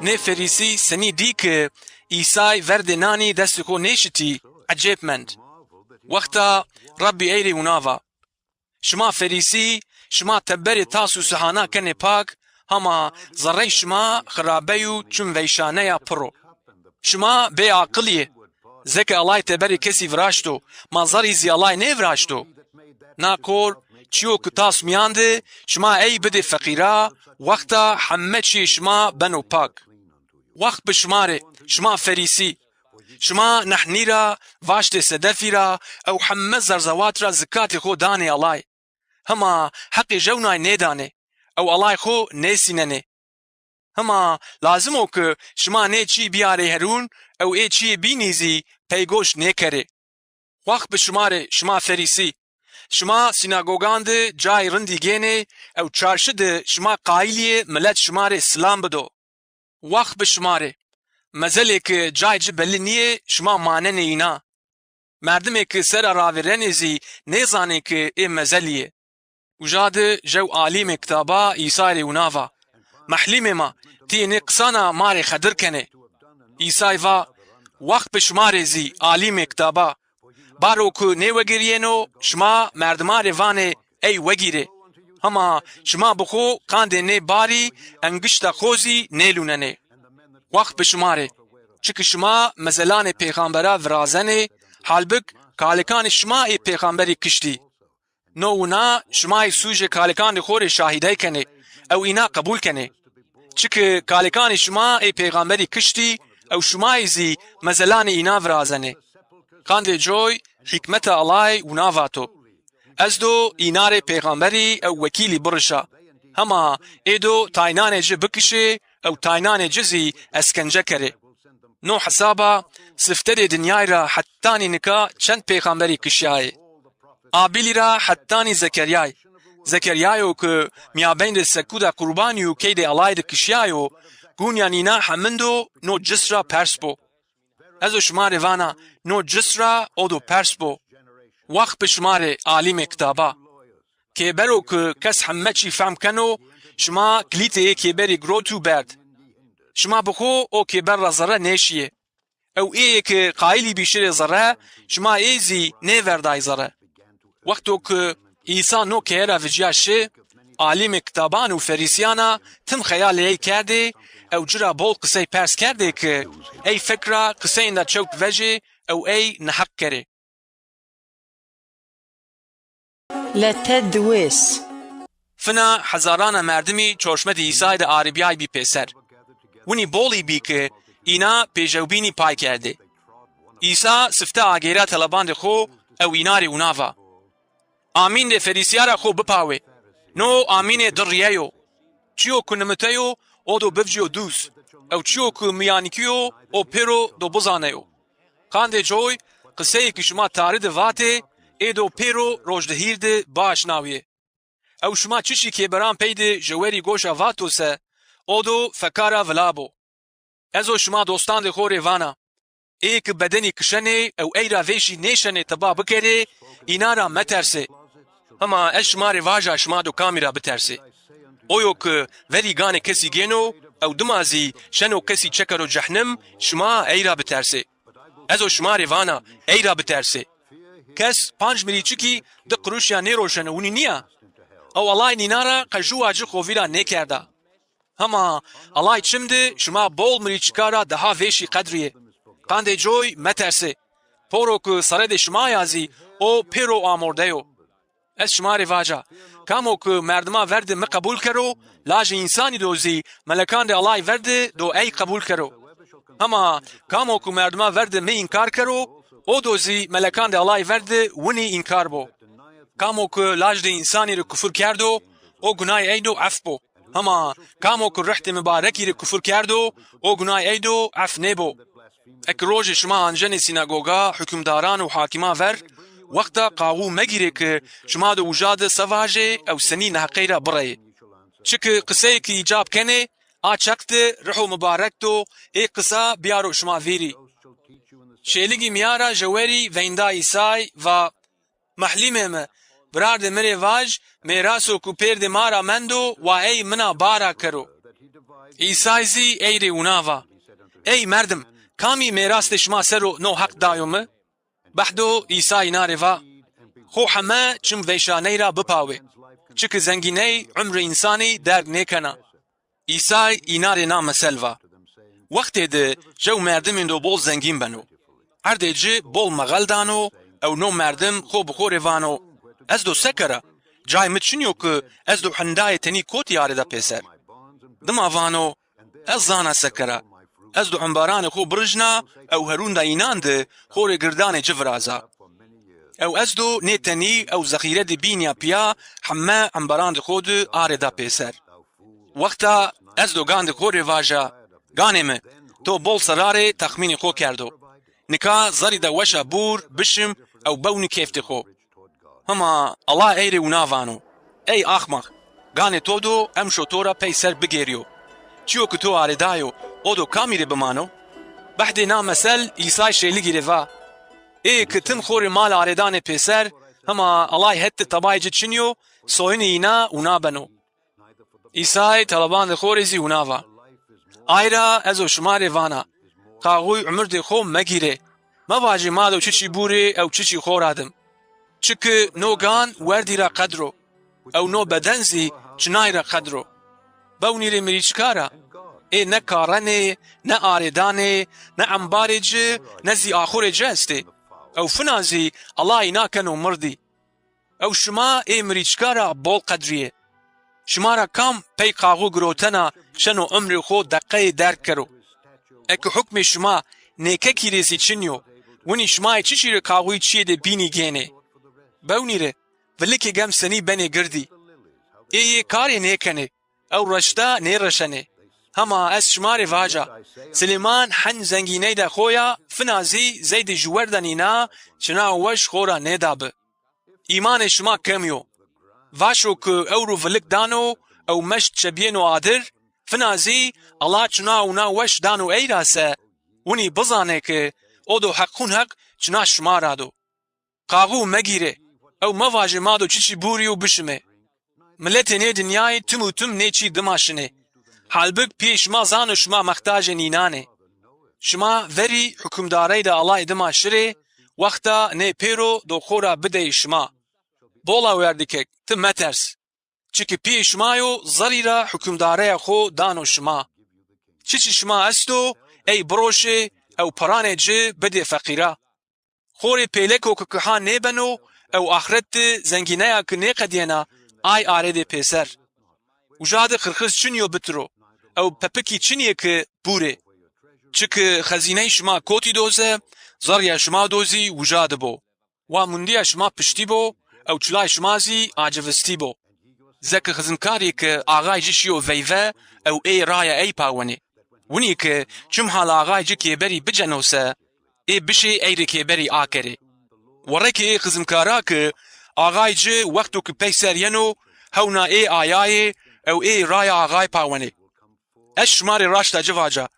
Nê Ferîsî senî dî ki Îsay verdê nanî destê xo nêşitî, ecêb mend. Wexta Rebbî ey rê wina va: Şima Ferîsî, şima teberê tas û sihana kenê pak, hema zerrey şima xirabey û çim veyşaneya pir o. Şima bêaqil yê. Zeke Allay teberê kesî viraşto, ma zerrî zî Allay nêviraşto? Na kor, çîyo ki tas mîyan di, şima ey bidê feqîra, wexta heme çîyê şima beno pak. Wext bi şima rê, şima Ferîsî! Şima nehnî ra, vaştê sedefî ra ew heme zerzewat ra zikatê xo danê Allay. Hema heqê jewnay nêdanê ew Allay xo nêsînenê. Hema lazim o ki şima nê çî bîyarê herûn ew ê çîyê bînî zî peygoş nêkerê. Wext bi şima rê, şima Ferîsî! Şima sînagogan di cayê rindî gênê ew çarşi di şima qayîl yê milet şima rê silam bido. Wext bi şima rê! Mezelê ki cayê ci bellî nîyê, şima manenê îna. Merdimê ki ser a ravêrenê zî nêzanê ki ê mezelî yê. Uja di jew alîmê kitaba Îsay rê wina va: Mehlîmê ma, ti yê nê qisana ma rê xedir kenê. Îsay va: Wext bi şima rê zî, alîmê kitaba! Baro ku nêwegerîyêno, şima merdiman rê vanê ey wegîrê. Hema şima bi xo qandê nê barî engişta xo zî nêlûnenê. Wext bi şima rê! Çiki şima mezelanê pêxambera virazenê, halbik kalikanê şima ê pêxamberî kiştî. No wina şima yê sûcê kalikandê xo rê şahîdey kenê ew îna qebûl kenê. Çiki kalikandê şima ê pêxamberî kiştî ew şima yê zî mezelanê îna virazenê. Qandê coy, hîkmeta Allay wina vato: Ez do îna rê pêxamberî ew wekîlî birişa. Hema ê do taynanê ci bikişê ew taynanê ci zî eskence kerê. No hesaba, sifterê dinyay ra hetanî nika çend pêxamberî kişyayê? Abîlî ra hetanî Zekeryay. Zekeryayo ki mîyabeyn de sekuda qurbanî û keydê Allay de kişyayo, gunîya nîna hemind o no cis ra pers bo. Ez o şima rê vana, no cis ra o do pers bo. Wext bi şima rê, alîmê kitaba! Kêbero ki kes heme çî fehm keno, şima kilîtê ê kêberî girot û berd. Şima bi xo o kêber ra zerre nêşîyê. Ew êyê ki qayîlî bî şirê zerre, şima ê zî nêverday zerre. Wexto ki Îsa no keye ra vicîya şi, alîmê kitaban û Ferîsîyana tim xeyalê ey kerdê ew ci ra bol qisey pers kerdê ki ey fek ra qiseyênda çewt vejê ew ey neheq kerê. Lete diwês. Fina hezarana merdimî çorşmetê Îsayî de arîbîyay bî pêser. Winî bolî bî ki îna pêjewbînî pay kerdê. Îsa sifte ageyra telebandê xo ew îna rê wina va: Amîndê Ferîsîya ra xo bipawê. No amînê di rîye yo. Çîyo ku nimite yo, o do bivcîyo dûz. Ew çîyo ku mîyanîkî yo, o pêro do bizaneyo. Qandê coy, qiseyê ki şima tarî di vatê, ê do pêro rojdihîr di biaşnawîyê. Ew şima çiçî kêberan pey di jewerî goşa vato se, o do feka ra vila bo. Ez o şima dostandê xo rê vana, ê ki bedenî kişenê ew ey ra vêşî nêşenê tiba bikerê, îna ra metersê. Hema ez şima rê vaja, şima do kamî ra bitersê? Oyo ki verî ganê kesî gêno ew dima zî şeno kesî çekero cehnim, şima ey ra bitersê. Ez o şima rê vana, ey ra bitersê. Kes panc mirîçikî di qiruşîya nêroşeno, winî nîya? Ew Allay nîna ra qe juwa ci xo vîra nêkerda. Hema Allay çim di şima bol mirîçika ra daha vêşî qedrîyê. Qandê coy metersê. Poro ki seredê şima ya zî o pêro amorde yo. Ez şima rê vaca, kamo ki merdima ver di mi qebul kero, Lajê Însanî do zî melekandê Allay ver di do ey qebul kero. Hema kamo ki merdima ver di mi înkar kero, o do zî melekandê Allay ver di winî înkar bo. Kamo ki Lajê Însanî rê kufir kerdo, o gunayê ey do ef bo. Hema kamo ki Rihdê Mibarekî rê kufir kerdo, o gunayê ey do ef nêbo. Eke rojê şima ancenê sînagoga, hukimdaran û hakîman ver, wexta qaxû megîrê ke şima do uca de se vajê ew senî neheqey ra bireyê. Çike qiseyê ke îcab kenê, a çeq de Riho Mubarek do ê qisa biyaro şima vîrî. Şêligî mîya ra jewerî veynda Îsay, va, Mehlîmê mi, birardê mi rê vaj, mêraso ku pêrdê ma ra mendo, wa ey mina bara kero. Îsay zî ey rê wina va, Ey merdim, kamî mêrastê şima ser o no heq dayo mi? Behdo Îsay înan rê va, Xo heme çim veyşaney ra bipawê. Çike zengîney umrê însanî derg nêkena. Îsay înan rê na mesel va, Wextê de jew merdimêndo bol zengîn beno. Erdê ci bol mexel dano ew no merdim xo bi xo rê vano, Ez do se kera? Cayê mi çin yo ke ez do hindayê tenî kotî arêda pêser. Dima vano, Ez zana se kera. Ez do embaranê xo birijna ew herûnda înan de xo rê girdanê ci viraza. Ew ez do nê tenî ew zexîre de bînîya pîya heme embarandê xo de arêda pêser. Wexta ez do gandê xo rê vaja, Ganê mi, to bol serarê texmînê xo kerdo. Nika zerrî de weşa bûr, bişim ew bewnî kêftê xo. Hima Allah ey rê wina vano, Ey axmaq, ganê to do emşo to ra pey ser bigêrîyo. Çîyo ke to arêdayo, o do kamî rê bimano? Behdê na mesel Îsay şêligî rê va, Ê ke tim xo rê mal arêdanê pêser, hima Ellay het de tebayê ci çinî yo, soyinê îna wina beno. Îsay telebandê xo rê zî wina va, Ay ra ez o şima rê vana, qaxûy umir dê xo megîrê. Mevajê ma do çiçî bûrê ew çiçî xo ra dim. Çike no gan werdî ra qedr o, ew no beden zî çinay ra qedr o. Bewnîrê mirîçika ra, ê ne karenê, ne arêdanê, ne embarê ci, ne zî axurê ci estê. Ew fina zî Ellay îna keno mirdî. Ew şima ê mirîçika ra bol qedrî yê. Şima ra kam pey qaxû girotena şeno umrê xo deqeyê derg kero? Eke hukmê şima nêkekî rê zî çinî yo, winî şima yê çiçî rê qaxûyî çiyê de bînî gênê? Bewnî rê, vilikê gem senî benê girdî. Ê yê karê nêkenê, ew reşta nêreşenê. Hema ez şima rê vaja, Silêman hen zengîneyda xo ya, fina zî zeydê ji werda nîna çina weş xo ra nêdabi. Îmanê şima kemî yo. Vaşo ke ewro vilik dano ew meşt çebîyêno adir, fina zî Ella çina wina weş dano ey ra se, winî bizanê ke o do heqûn heq çina şima ra do. Qaxû megîrê, ew mevajê ma do çiçî bûrî û bişimê. Miletê nê dinyayî tim û tim nê çî dima şinê. Halbik pîyê şima zano şima mextajê nînan ê. Şima verî hukimdareyda Ellay dima şirê, wexta nê pêro do xo ra bideyê şima. Bola werdikek, ti meters. Çike pîyê şima yo zerrî ra hukimdareya xo dano şima. Çiçî şima esto, ey biroşê ew peranê ci bidê feqîra. Xo rê pêleko ke kiha nêbeno ew axiret de zengîneya ke nêqedîyena ay arêdê pêser. Uca de xirxiz çinî yo bitiro ew pepikî çinî yê ke bûrê. Çike xezîney şima kotî do se, zerrîya şima do zî uca de bo. Wa mundîya şima piştî bo ew çilay şima zî acivistî bo. Zeke xizimkarî ke axay ci şîyo veyve ew ê raya ey pawenê. Winî ke çim hal axay ci kêberî biceno se, ê bişê ey rê kêberî akerê. Werekê ê xizimkara ke axay ci wexto ke peyser yeno hewna ê ayayê ew ê raya axay pawenê. Ez şima rê raşta ci vaca,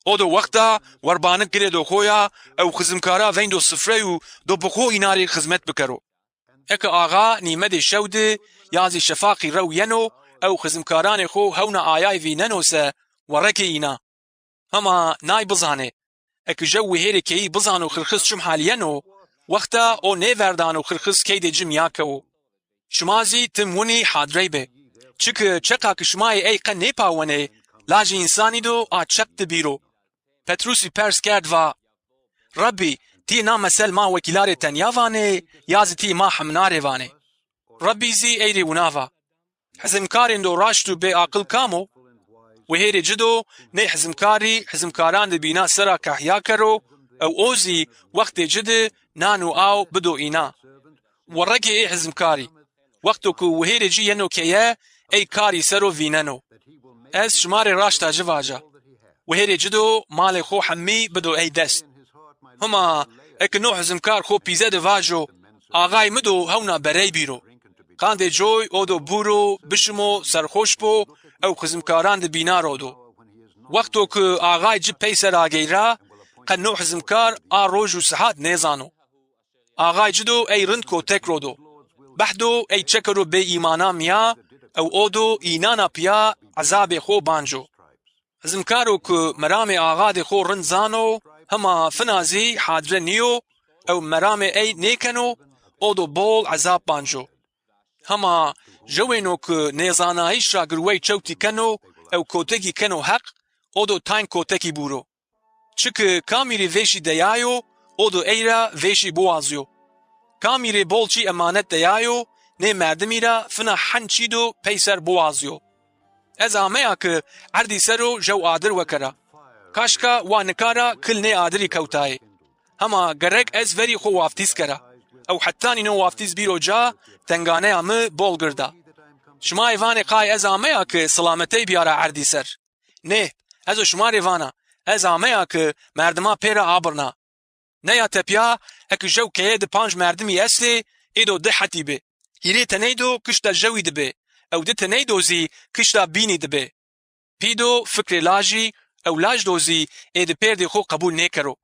o do wexta werbanik girê do xo ya ew xizimkara veyndo sifrey û do bi xo îna rê xizmet bikero. Eke axa nîmedê şew de ya zî şefaqî rew yeno ew xizimkaranê xo hewna ayay vîneno se, werekê îna. Hema nay bizanê, eke jew wihêrê keyî bizano xirxiz çim hal yeno, wexta o nêverdano xirxiz keydê ci mîya kewo. Şima zî tim winî hadrey bê. Çike çeqa ke şima yê ey qe nêpawenê, Lajê Însanî do a çeq de bîro. Petrusî pers kerd va, Rebbî, ti yê na mesel ma wekîla rê tenya vanê ya zî ti yê ma hemina rê vanê? Rebbî zî ey rê wina va, Hizimkarêndo raşt û bêaqil kam o? Wihêrê ci do nê hizimkarî hizimkaran de bîna sera kahya kero ew o zî wextê ci de nan û aw bido îna. Werekê ê hizimkarî, wexto ku wihêrê ci yeno keye, ey karî ser o vîneno. Ez şima rê raşta ci vaca, Wihêrê ci do malê xo hemî bido ey dest. Hima eke no hizimkar xo pîze de vajo, axay mi do hewna berey bîro. Qandê coy o do buro, bişimo, serxoş bo ew hizimkaran de bînar o do. Wexto ki axay ci peyser ageyra, qe no hizimkar a roj û sihat nêzano. Axay ci do ey rind kotek ro do. Behdo ey çekero bêîmana mîya ew o do înana pîya ezabê xo banco. Hizimkaro ki meramê axadê xo rind zano, hima fina zî hadre nîyo ew meramê ey nêkeno, o do bol ezab banco. Hima jewêno ki nêzanayîş ra girwey çewtî keno ew kotekî keno heq, o do tayn kotekî buro. Çiki kamî rê vêşî deyayo, o do ey ra vêşî biwazyo. Kamî rê bol çî emanet deyayo, nê merdimî ra fina hen çî do peyser biwazyo. Ez ameya ki erdî ser o jew adir wekera. Kaşka wa nika ra kil nê adirî kewtayê. Hema gerek ez verî xo waftîz kera. Ew hetanî no waftîz bîro ca, tenganeya mi bol gird a. Şima ê vanê qay ez ameya ki silametey biyara erdî ser. Nê, ez o şima rê vana, ez ameya ki merdima pê ra abirna. Neya tepya, eki jew keye di panc merdimî estê, ê do di hetî bê. Hîrê teney do kişta jewî di bê, ew di teney do zî kişta bînî di bê. Pî do fikrê lajî, ew laj do zî ê di pêrdê xo qebul nêkero.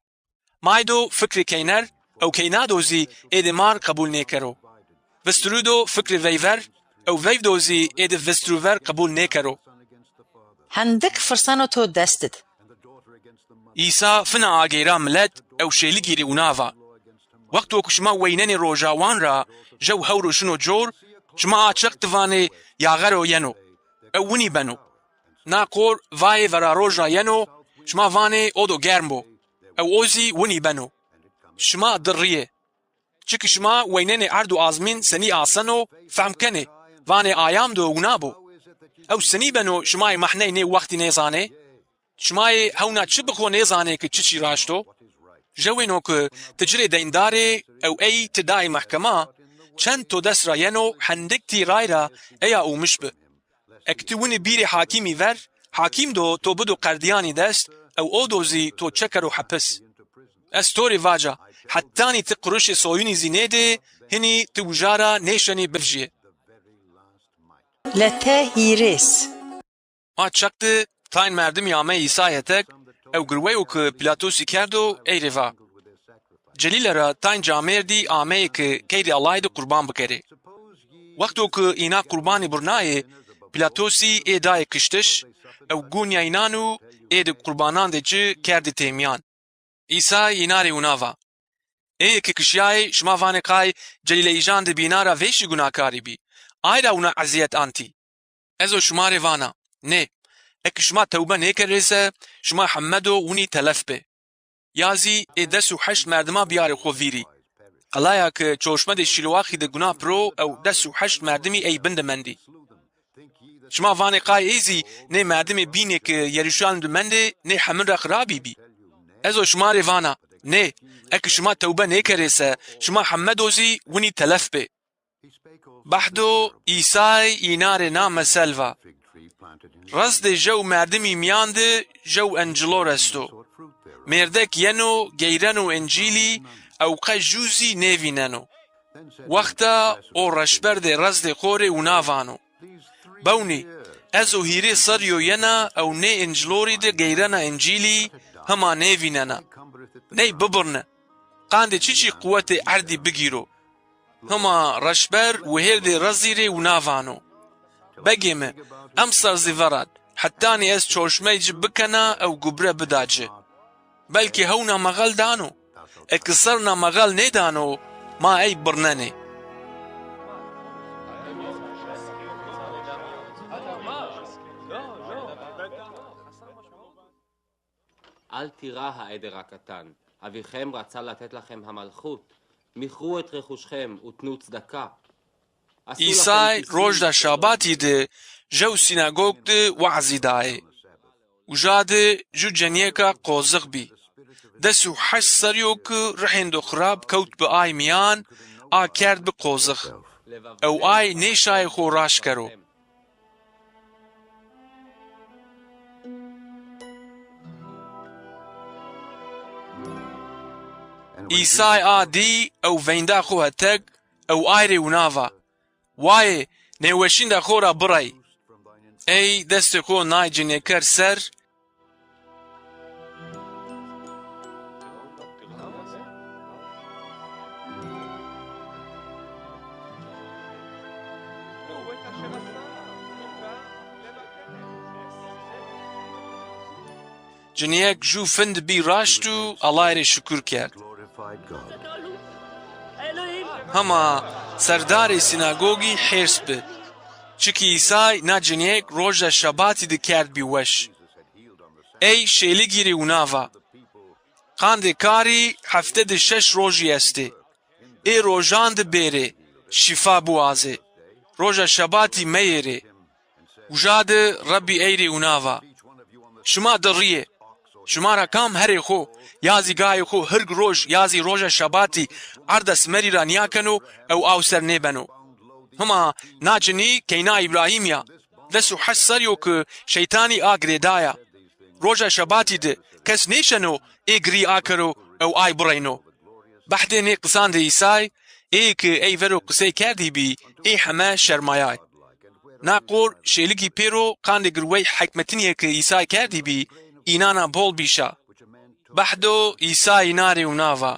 May do fikrê keyner, ew keyna do zî ê di mar qebul nêkero. Vistirû do fikrê veyver, ew veyv do zî ê di vistirûver qebul nêkero. Hendik firseno to dest id. Îsa fina ageyra milet ew şêligî rê wina va. Wexto ku şima weynenê rojawan ra jew hewro şino cor, şima a çeq di vanê yaxero yeno. Ew winî beno. Na qor vayê veraroj ra yeno, şima vanê o do germ bo. Ew o zî winî beno. Şima di rîyê. Çiki şima weynenê erd û azmîn senî aseno, fehm kenê, vanê ayam do wina bo. Ew senî beno şima ê mehney nê wextî nêzanê? Şima ê hewna çi bi xo nêzanê ki çiçî raşt o? Jewêno ki ti ci rê deyndar ê ew ey ti dayê mehkema, çend to dest ra yeno hendik tî ray ra eya ûmiş bi. Eki ti winî bîrê hakîmî ver, hakîm do to bido qerdîyanî dest, ew o do zî to çekero hepis. Ez to rê vaca, hetanî ti qurişê soyunî zî nêdê, hinî ti wija ra nêşenî bivjîyê. Lete hîrês. Ma çeq di tayn merdimî amey Îsayê tek, ew girweyo ki Pîlatosî kerdo, ey rê va. Celîle ra tayn camêrdî ameyê ki keyrê Ellahî di qurban bikerê. Wexto ki îna qurbanî birnayê, Pîlatosî ê dayê kiştiş, ew gonîya înan û ê di qurbanan de ci kerdî têmîyan. Îsay îna rê wina va. Êyê ki kişîyayê, şima vanê qay Celîleyîjan di bîna ra vêşî gunakarî bî. Ay ra wina ezîyet antî. Ez o şima rê vana, nê, eki şima tewbe nêkerê se, şima heme do winî telef bê. Ya zî ê des û heşt merdima biyarê xo vîrî. Qelaya ki çorşmedê Şîloaxî de guna piro ew des û heşt merdimî ey bin de mendî. Şima vanê qay ê zî nê merdimê bînê ki Yeruşalim de mendê nê hemin ra xirabî bî? Ez o şima rê vana, nê, eki şima tewbe nêkerê se, şima heme do zî winî telef bê. Bahdo Îsay îna rê na mesel va. Rezdê jew merdimî mîyan de jew encilor esto. Mêrdek yeno, geyreno encîlî, ew qe jû zî nêvîneno. Wexta o reşber dê rezdê xo rê wina vano. Bewnî, ez o hîrê serrî yo yena ew nê encilorî de geyrena encîlî, hima nêvînena. Ney bibirne. Qandê çiçî quwetê erdî bigîro. Hima reşber wihêrdê rezî rê wina vano. Begê mi, emser zî verad, hetanî ez çorşmey ci bikena ew gubre bida ci. Belkî hewna mexel dano. Eki serna mexel nêdano, ma ey birnenê. אל תירא העדר הקטן, אביכם רצה לתת לכם המלכות, מכרו את רכושכם ותנו צדקה. עשו לכם כיסוי. Îsay rojda şabatî de jew sînagog de wazî dayê. Uja de ju cenîyeka qozix bî. Des û heşt serrî yo ki rihêndo xirab kewt bi ay mîyan, a kerd bi qozix. Ew ay nêşayê xo raşt kero. Îsay a dî ew veynda xo heteg ew ay rê wina va, "Wayê, nêweşînda xo ra birey." Ey destê xo nay cinêker ser, cinîyek jû find bî raşt û Ellay rê şukur kerd. Hema serdarê sînagogî hêrs bi. Çikî Îsay na cinîyek roja şebatî di kerdbî weş. Ey şêligî rê wina va, "Qandê karî hefte di şeş rojî estê. Ê rojan di bêrê, şîfa biwazê. Roja şebatî meyêrê." Uca di Rebbî ey rê wina va, "Şima di rîyê. Şima ra kam herê xo, ya zî gayê xo hirg roj, ya zî roja şebatî erda simerî ra nîyakeno ew aw ser nêbeno." Hima na cinî keyna Îbrahîmî ya. Des û heşt serrî yo ki şeytanî a girêdaya. Roja şebatî di kes nêşeno ê girî akero ew ay bireyno. Behdê nê qisan di Îsay, ê ki ey vero qisey kerdîbî, ê heme şermayay. Na qor şêligî pêro qandê girwey hekmetinîye ki Îsay kerdîbî, înana bol bî şa. Behdo Îsay îna rê wina va,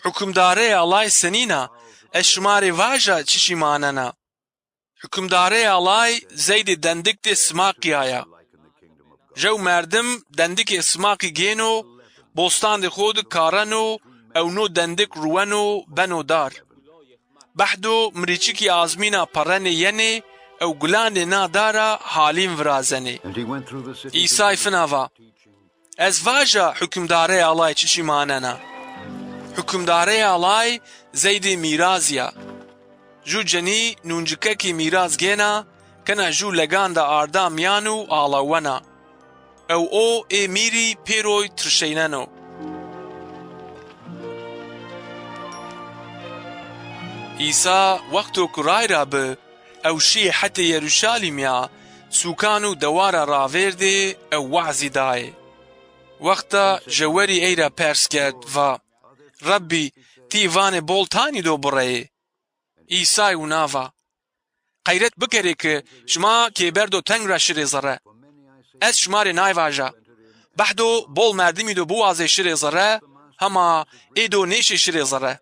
"Hukimdareyê Ellay senîn a? Ez şima rê vaja çişî manena. Hukimdareyê Ellay zeydê dendik de simaqî aya. Jew merdim dendikê simaqî gêno, bostandê xo di kareno ew no dendik ruweno beno dar. Behdo mirîçikî azmîna perrenê yenê ew gulandê na dara halîn virazenê." Îsay fina va, "Ez vaja hukimdareyê Ellay çişî manena. Hukimdareyê Ellay zeydê mîrazî ya. Jû cenî nûncikekî mîraz gêna, kena jû leganda arda mîyan û alawena. Ew o ê mîrî pêroy tirşeyneno." Îsa wexto ku ray ra bi, ew şîyê hetê Yeruşalîm ya, sûkan û dewa ra ravêrdê ew wazî dayê. Wexta jewerî ey ra pers kerd, va, "Rebbî, tî vanê bol tanî do bireyê?" Îsay wina va, "Qeyret bikerê ki şima kêber do teng ra şirê zere. Ez şima rê nay vaja. Behdo bol merdimî do biwazê şirê zere, hema ê do nêşê şirê zere.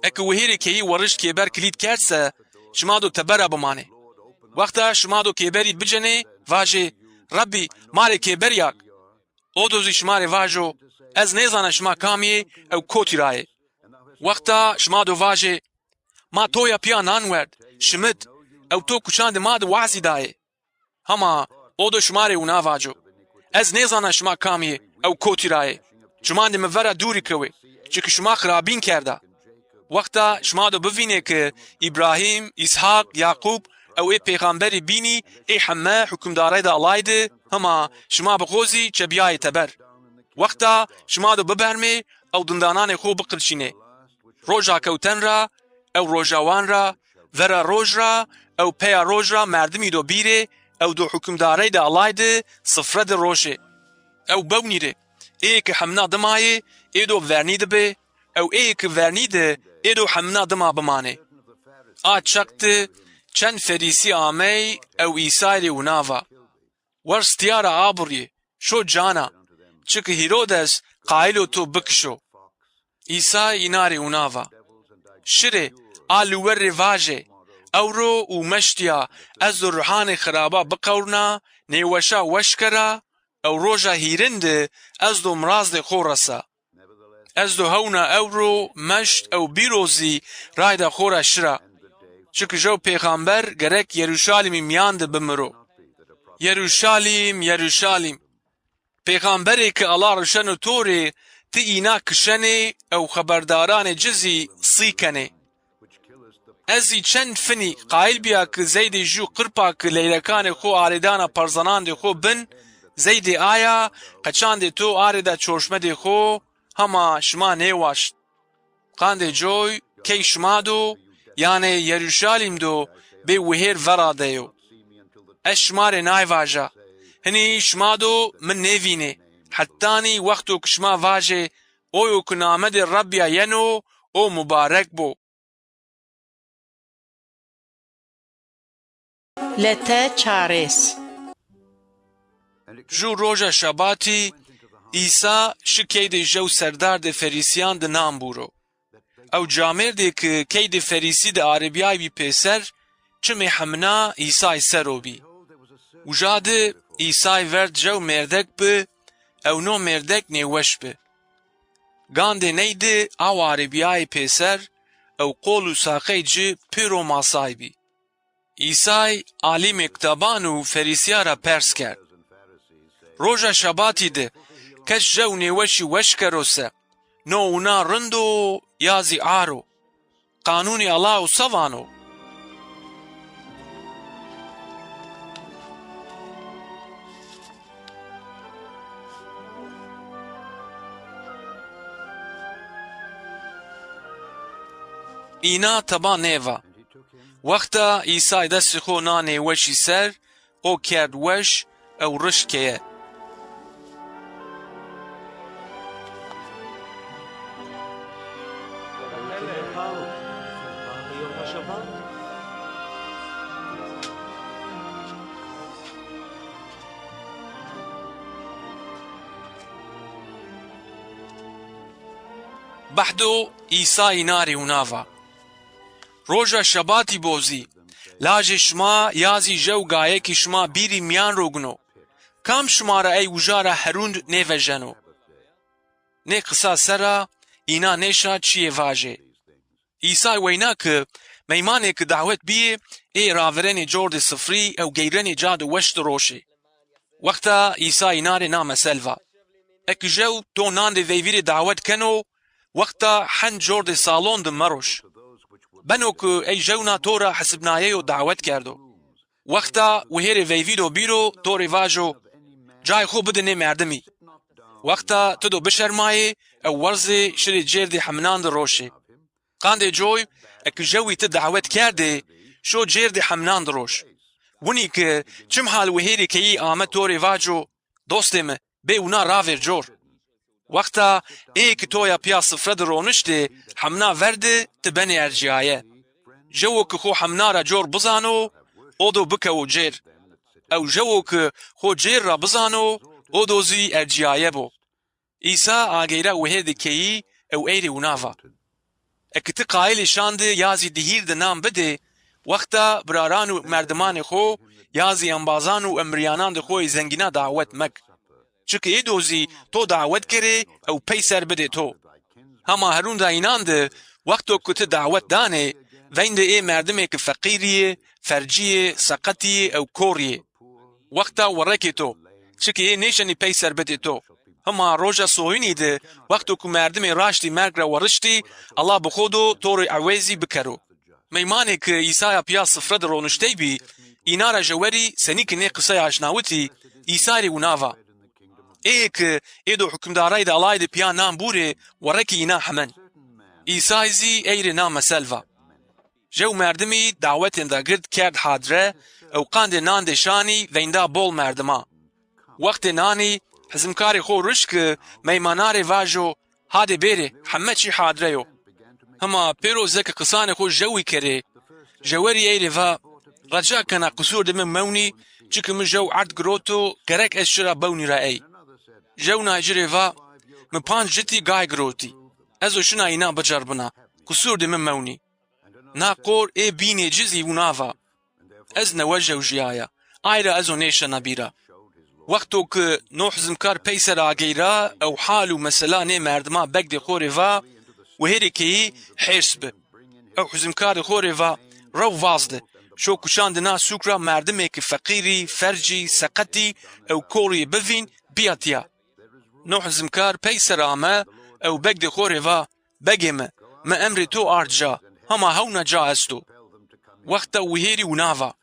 Eke wihêrê keyî werişt kêber kilît kerd se, şima do tebera bimanê. Wexta şima do kêberî bicenê, vajê, 'Rebbî, ma rê kêberî ak.' O do zî şima rê vajo, 'Ez nêzana şima kamî yê ew kotî ra yê.' Wexta şima do vajê, 'Ma to ya pîya nan werd, şimit, ew to kuçandê ma di wazî dayê.' Hema o do şima rê wina vaco, 'Ez nêzana şima kamî yê ew kotî ra yê. Çimandê mi vera dûrî kewê, çiki şima xirabîn kerda.' Wexta şima do bivînê ki Îbrahîm, Îshaq, Yaqûb ew ê pêxamberî bînî ê heme hukimdareyda Ellay di, hima şima bi xo zî çebîyayê teber. Wexta şima do bibermê ew dindananê xo biqilçînê. Roja kewten ra, ew roja wan ra, vera roj ra, ew peya roj ra merdimî do bîrê, ew do hukimdareyda Ellay di sifre di roşê. Ew bewnî rê, ê ki hemna dima yê, ê do vernî di bê, ew ê ki vernî di, ê do hemna dima bimanê. A çeq di çend Ferîsî amey ew Îsay rê wina va, 'Wer stîya ra abirî, şo cana, çiki Hîrodes qayîl o to bikişo.' Îsay înan rê wina va, 'Şirê, a luwer rê vajê, ewro û meştîya ez do ruhanê xiraba biqewrna, nêweşa weş kera, ew roja hîrin di ez do mirazdê xo resa. Ez do hewna ewro, meşt ew bîro zî rayda xo ra şira. Çiki jew pêxamber gerek Yeruşalîmî mîyan di bimiro. Yeruşalîm, Yeruşalîm! Pêxamberê ki Ella rişeno to rê, ti îna kişenê ew xeberdaranê ci zî sî kenê. Ez zî çend finî qayîl bîya ki zeydê jû qirpa ki leylekanê xo arêdana perzanandê xo bin, zeydê aya qeçandê to arêda çorşmedê xo, hema şima nêwaşt. Qandê coy key şima do, yanê Yeruşalîm do bê wihêr vera de yo. Ez şima rê nay vaja, hinî şima do mi nêvînê, hetanî wexto ki şima vajê, Oyo ki namedê Rebbîya yeno, o mubarek bo. Lete çarês. Ju roja şebatî Îsa şi keydê jew serdardê Ferîsîyan di nan bûro. Ew camêrdê ki keydê Ferîsî di arêbîyaybî pêser, çimê hemina Îsay ser o bî. Uja di Îsay verd jew mêrdek bi, ew no mêrdek nêweş bi. Gandê ney di aw arêbîyayê pêser ew qol û saqey ci pêro masaybî. Îsay alîmê kitaban û Ferîsîya ra pers kerd, Roja şebatî di kes jew nêweşî weş kero se, no wina rind o ya zî ar o? Qanûnê Ella se vano? Îna teba nêva. Wexta Îsay destê xo na nêweşî ser, o kerd weş ew rişk keye. Behdo Îsayî na rê wina va. Roja şebatî bo zî, lajê şima ya zî jew gayekî şima bîrî mîyan ro gino. Kam şima ra ey uja ra herûnd nêvejeno? Nê qisa ser a, înan nêşa çîyê vajê. Îsay weyna ki meymanê ki dawet bîyê, ê ravirenê cordê sifrî ew geyrenê ca di weş di roşê. Wexta Îsay înan rê na mesel va. Eki jew to nan de veyvî rê dawet keno, wexta hend cordê salon di meroş. Beno ki ey jewna to ra hesibnayeyo dawet kerdo. Wexta wihêrê veyvî do bîro, to rê vajo, cayê xo bide nê merdimî. Wexta ti do bişermayê ew werzê şirê cêrdê heminan di roşê. Qandê coy, eki jewî ti dawet kerdê, şo cêrdê heminan di roş. Winî ki çim hal wihêrê keyî ame to rê vaco, dostê mi, bê wina ravêr cor. Wexta ê ki toya pîya sifre di roniştê, hemna ver di, ti benê ercîyaye. Jewo ki xo hemna ra cor bizano, o do bikewo cêr. Ew jewo ki xo cêr ra bizano, o do zî ercîyaye bo. Îsa ageyra wihêrdê keyî ew ey rê wina va. Eki ti qayilê şan di ya zî di hîr di nan bidê, wexta biraran û merdimanê xo ya zî embazan û emiryanan di xo yê zengîna dawet mek. Çiki ê do zî to dawet kerê ew peyser bidê to. Hema herûnda înan di, wexto ki ti dawet danê, veyndê ê merdimê ki feqîrî yê, fercî yê, seqetî yê ew korî yê. Wexta werekê to, çiki ê nêşenî peyser bidê to. Hima roja soyinî di, wexto ku merdimê raştî merg ra weriştî, Ella bi xo do to rê ewêzî bikero. Meymanê ki Îsaya pîya sifre di roniştey bî, îna ra jewerî senî ki nê qisey aşnawitî, Îsay rê wina va. Ê ki ê do hukimdarayî di Ellay di pîya nan bûrê, werekî îna hemen. Îsay zî ey rê na mesel va. Jew merdimî dawetênda gird kerd hadre ew qandê nan de şanî veynda bol merdima. Wextê nanî hizimkarê xo rişk ki meymanan rê vajo, hadê bêrê, heme çî hadre yo. Hima pêro zeki qisanê xo jewî kerê. Jewerî ey rê va, reca kena qisûrdê mi mewnî, çiki mi jew erd giroto, gerek ez şira bewnî ra ey. Jewnay ci rê va, mi panc citî gay girotî. Ez o şina înan bicerbina, qisûrdê mi mewnî. Na qor ê bînê ci zî wina va. Ez newe jewjîyaya, ay ra ez o nêşena bîra. Wexto ki no hizimkar peyser ageyra ew hal û mesela nê merdima begdê xo rê va, wihêrê keyî hêrs bi. Ew hizimkarê xo rê va, rew vazdi, şo kuşan di na sûk ra merdimê ki feqîrî, fercî, seqetî ew korî bivîn, bîya tîya. No hizimkar peyser ame ew begdê xo rê va, Begê mi, mi emrê to ard ca, hema hewna ca esto. Wexta wihêrî wina va.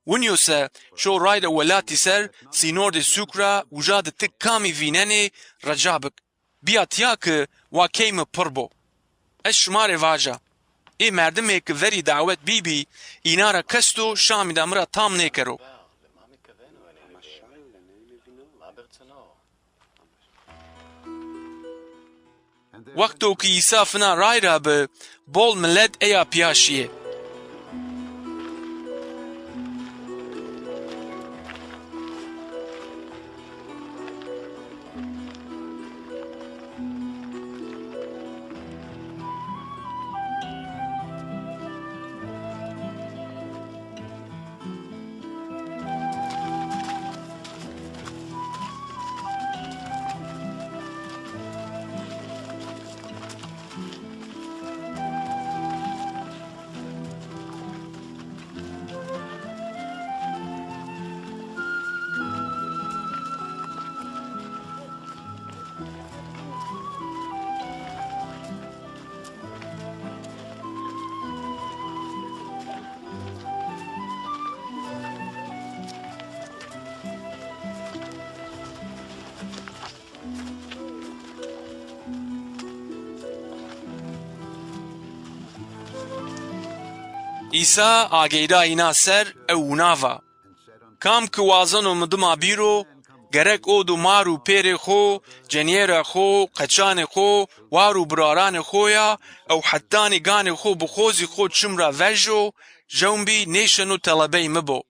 Winî yo se, şo rayra welatî ser, sînordê sûk ra, uca di ti kamî vînenê, reca bik. Bîya tîya ki wa key mi pir bo. Ez şima rê vaja, ê merdimê ki verî dawet bîbî, îna ra kes do şamî de mi ra tam nêkero. Wexto ki Îsa fina ray ra bi, bol milet eya pîya şîyê. Îsa ageyda înan ser ew wina va: Kam ki wazeno mi dima bîro, gerek o do mar û pêrê xo, cenîyera xo, qeçanê xo, war û biraranê xo ya ew hetanî ganê xo bi xo zî xo çim ra vejo, jewnbî nêşeno telebey mi bo.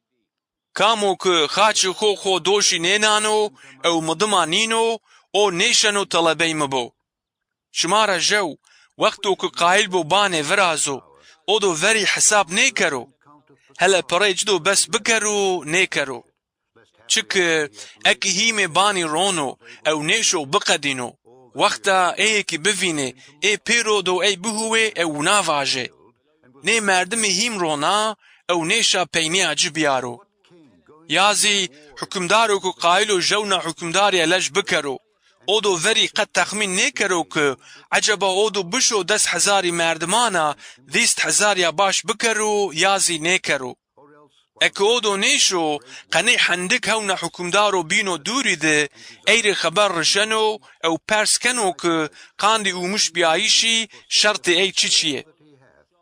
Kam o ki xaçê xo xo doşî nênano ew mi dima nîno, o nêşeno telebey mi bo. Şima ra jew, wexto ki qayîl bo banê virazo, o do verî hesab nêkero. Hele perey ci do bes bikero, nêkero. Çiki eki hîmê banî rono ew nêşo biqedîno, wexta êyê ki bivînê, ê pêro do ey bihuwê ew wina vajê: Nê merdimî hîm rona ew nêşa peynîya ci bîyaro. Ya zî hukimdaro ki qayîl o jewna hukimdarîya lej bikero, o do verî qet texmîn nêkero ki eceba o do bişo des hezarî merdiman a vîst hezar ya baş bikero ya zî nêkero. Eke o do nêşo, qenê hendik hewna hukimdaro bîno dûrî de, ey rê xeber rişeno ew pers keno ki qandê ûmişbîyayîşî şertê ey çiçî yê.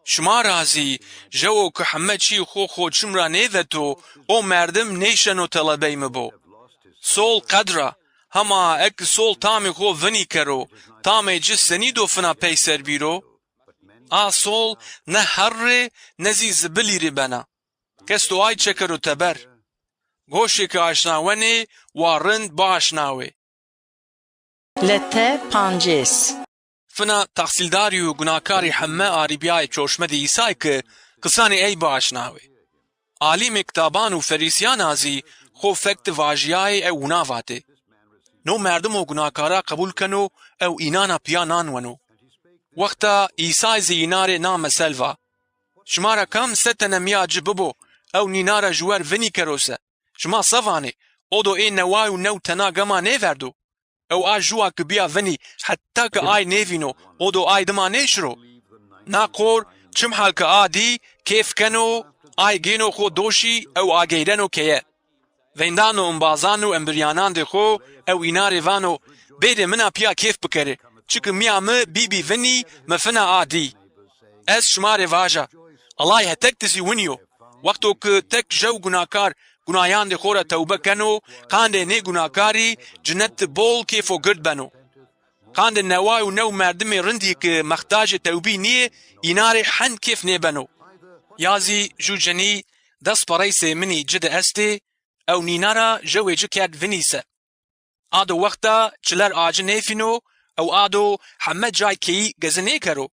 Şima ra zî jewo ki heme çî xo xo çim ra nêveto, o merdim nêşeno telebey mi bo. Sol qed ra, hema eki sol tamê xo vinî kero, tamê ci senî do fina peyser bîro? A sol ne herr rê ne zî zibilî rê bena. Kes do ay çekero teber. Goşê ke aşnawenê, wa rind biaşnawê. Lete pancês. Fina texsîldarî û gunakarî heme arîbîyayê çorşmedê Îsay ki qisanê ey biaşnawê. Alîmê kitaban û Ferîsîyan a zî xo fek di vajîyayê ew wina vatê: No merdimo gunakara qebul keno ew înana pîya nan weno. Wexta Îsay zî îna rê na mesel va: Şima ra kam se tene mîya ci bibo, ew nîna ra ji wer vinî kero se. Şima se vanê? O do ê neway û new tena gema nêverdo. Ew a juwa ki bîya vinî, heta ki ay nêvîno, o do ay dima nêşiro. Na qor, çimhal ki a dî, kêf keno, ay gêno xo doşî ew ageyreno keye. Veyndano imbazan û embiryanandê xo ew îna rê vano: Bêrê mina pîya kêf bikerê, çiki mîya mi bîbî vinî, mi fina a dî. Ez şima rê vaja, Ellay hetek di zî winî yo. Wexto ki tek jew gunakar gunayandê xo ra tewbe keno, qandê nê gunakarî cinet di bol kêfo gird beno. Qandê neway û new merdimê rindî ki mextacê tewbî nîyê, îna rê hend kêf nêbeno. Ya zî ju cenî: Des perey sêminî ci di estê, ew nîna ra jewê ci kerd vinî se. A do wexta çiler a ci nêfîno ew a do heme cay keyî gezi nêkero.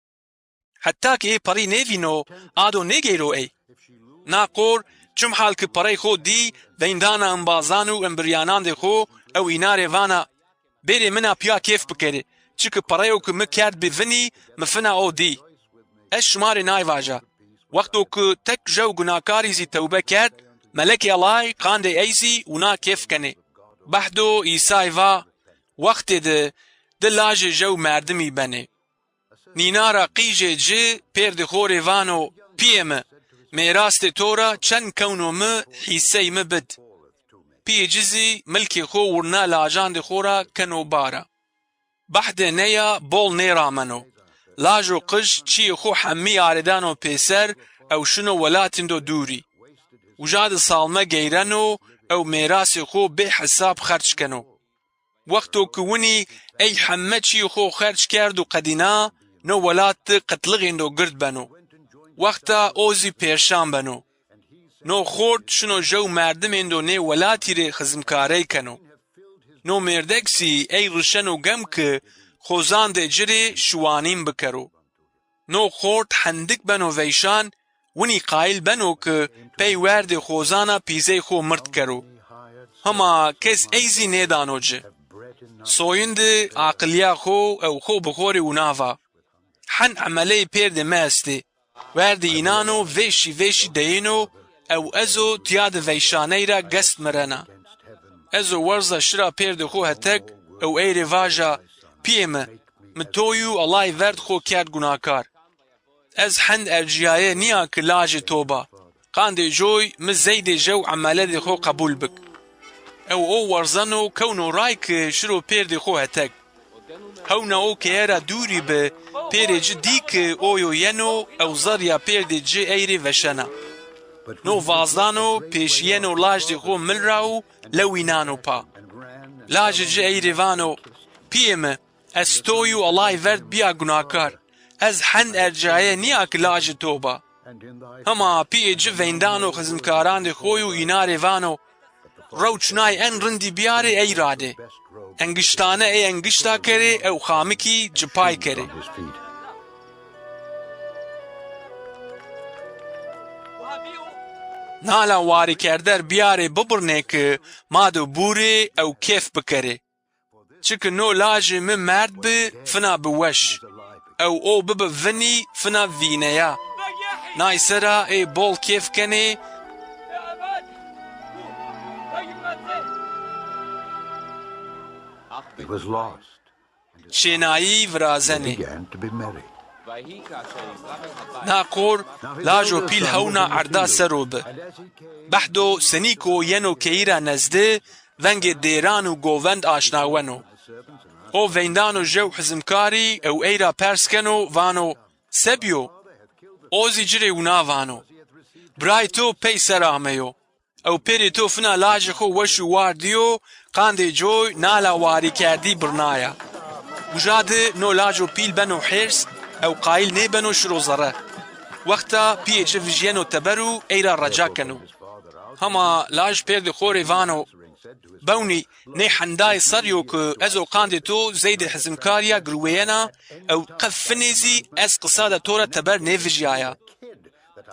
Heta ki ê perî nêvîno, a do nêgeyro ey. Na qor, çimhal ki perey xo dî, veyndana imbazan û embiryanandê xo ew îna rê vana: Bêrê mina pîya kêf bikerê, çiki pereyo ki mi kerd bi vinî, mi fina o dî. Ez şima rê nay vaja, wexto ki tek jew gunakarî zî tewbe kerd, melekê Ellay qandê ey zî wina kêf kenê. Behdo Îsay va: Wextê di, di lajê jew merdimî benê. Nîna ra qîjê ci pêrdê xo rê vano: Pîyê mi, mêrastê to ra çend kewno mi hîsey mi bid. Pîyê ci zî milkê xo wirna lajandê xo ra keno bara. Behdê neya bol nêrameno. Laj û qij çîyê xo hemî arêdano pêser ew şino welatêndo dûrî. Uca di salme geyreno ew mêrasê xo bêhesab xerc keno. Wexto ki winî ey heme çî xo xerc kerd û qedîna, no welat di qitlixêndo gird beno. Wexta o zî pêrşan beno. No xort şino jew merdimêndo nê welatî rê xizimkarey keno. No mêrdek zî ey rişeno gem ki xozandê ci rê şiwanîn bikero. No xort hendik beno veyşan, winî qayîl beno ki pey werdê xozana pîzey xo mird kero. Hema kes ey zî nêdano ci. Soyindi aqilîya xo ew xo bi xo rê wina va: Hen emeleyê pêrdê mi estê. Werdê înan o vêşî vêşî deyêno ew ez o tîya di veyşaney ra gest mirena. Ez o werza şira pêrdê xo hetek ew ey rê vaja: Pîyê mi, mi toy û Ellay verd xo kerd gunakar. Ez hend ercîyaye nîya ki lajê to ba. Qandê coy mi zeydê jew emeledê xo qebul bik. Ew o werzeno kewno ray ki şiro pêrdê xo hetek. Hewna o keye ra dûrî bi, pêrê ci dî ki oyo yeno ew zerrîya pêrdê ci ey rê veşena. No vazdano pêşîyeno lajdê xo mil ra û lewînano pa. Lajê ci ey rê vano: Pîyê mi, ez toy û Ellay verd bîya gunakar. Ez hend ercaye nîya ki lajê to ba. Hema pîyê ci veyndano xizimkarandê xo û îna rê vano: Rew çinay en rindî bîyarê ey radê. Engiştane ey engişta kerê ew xamikî cipay kerê. Nala warîkerder bîyarê bibirnê ki ma do bûrê ew kêf bikerê. Çiki no lajê mi merd bi, fina bi weş. Ew o bibi vinî, fina vîneya. Nay sera ê bol kêf kenê. He was lost. Şênayî virazenê. Began to be merry. Na qor lajo pîl hewna erda ser o bi. Behdo senîko yeno keyî ra nezdi, vengê dêran û govend aşnaweno. O veyndano jew hizimkarî ew ey ra pers keno, vano: Se bîyo? O zî ci rê wina vano: Biray to pey ser ameyo. Ew pêrê to fina lajê xo weş û war dîyo, qandê coy nala warîkerdî birnaya. Uja di no lajo pîl beno hêrs, ew qayîl nêbeno şiro zere. Wexta pîyê ci vijyeno teber û ey ra reca keno. Hema laj pêrdê xo rê vano: Bewnî, nê hendayê serrî yo ki ez o qandê to zeydê hizimkarî ya girwêyena, ew qe finê zî ez qisa de to ra teber nêvijyaya.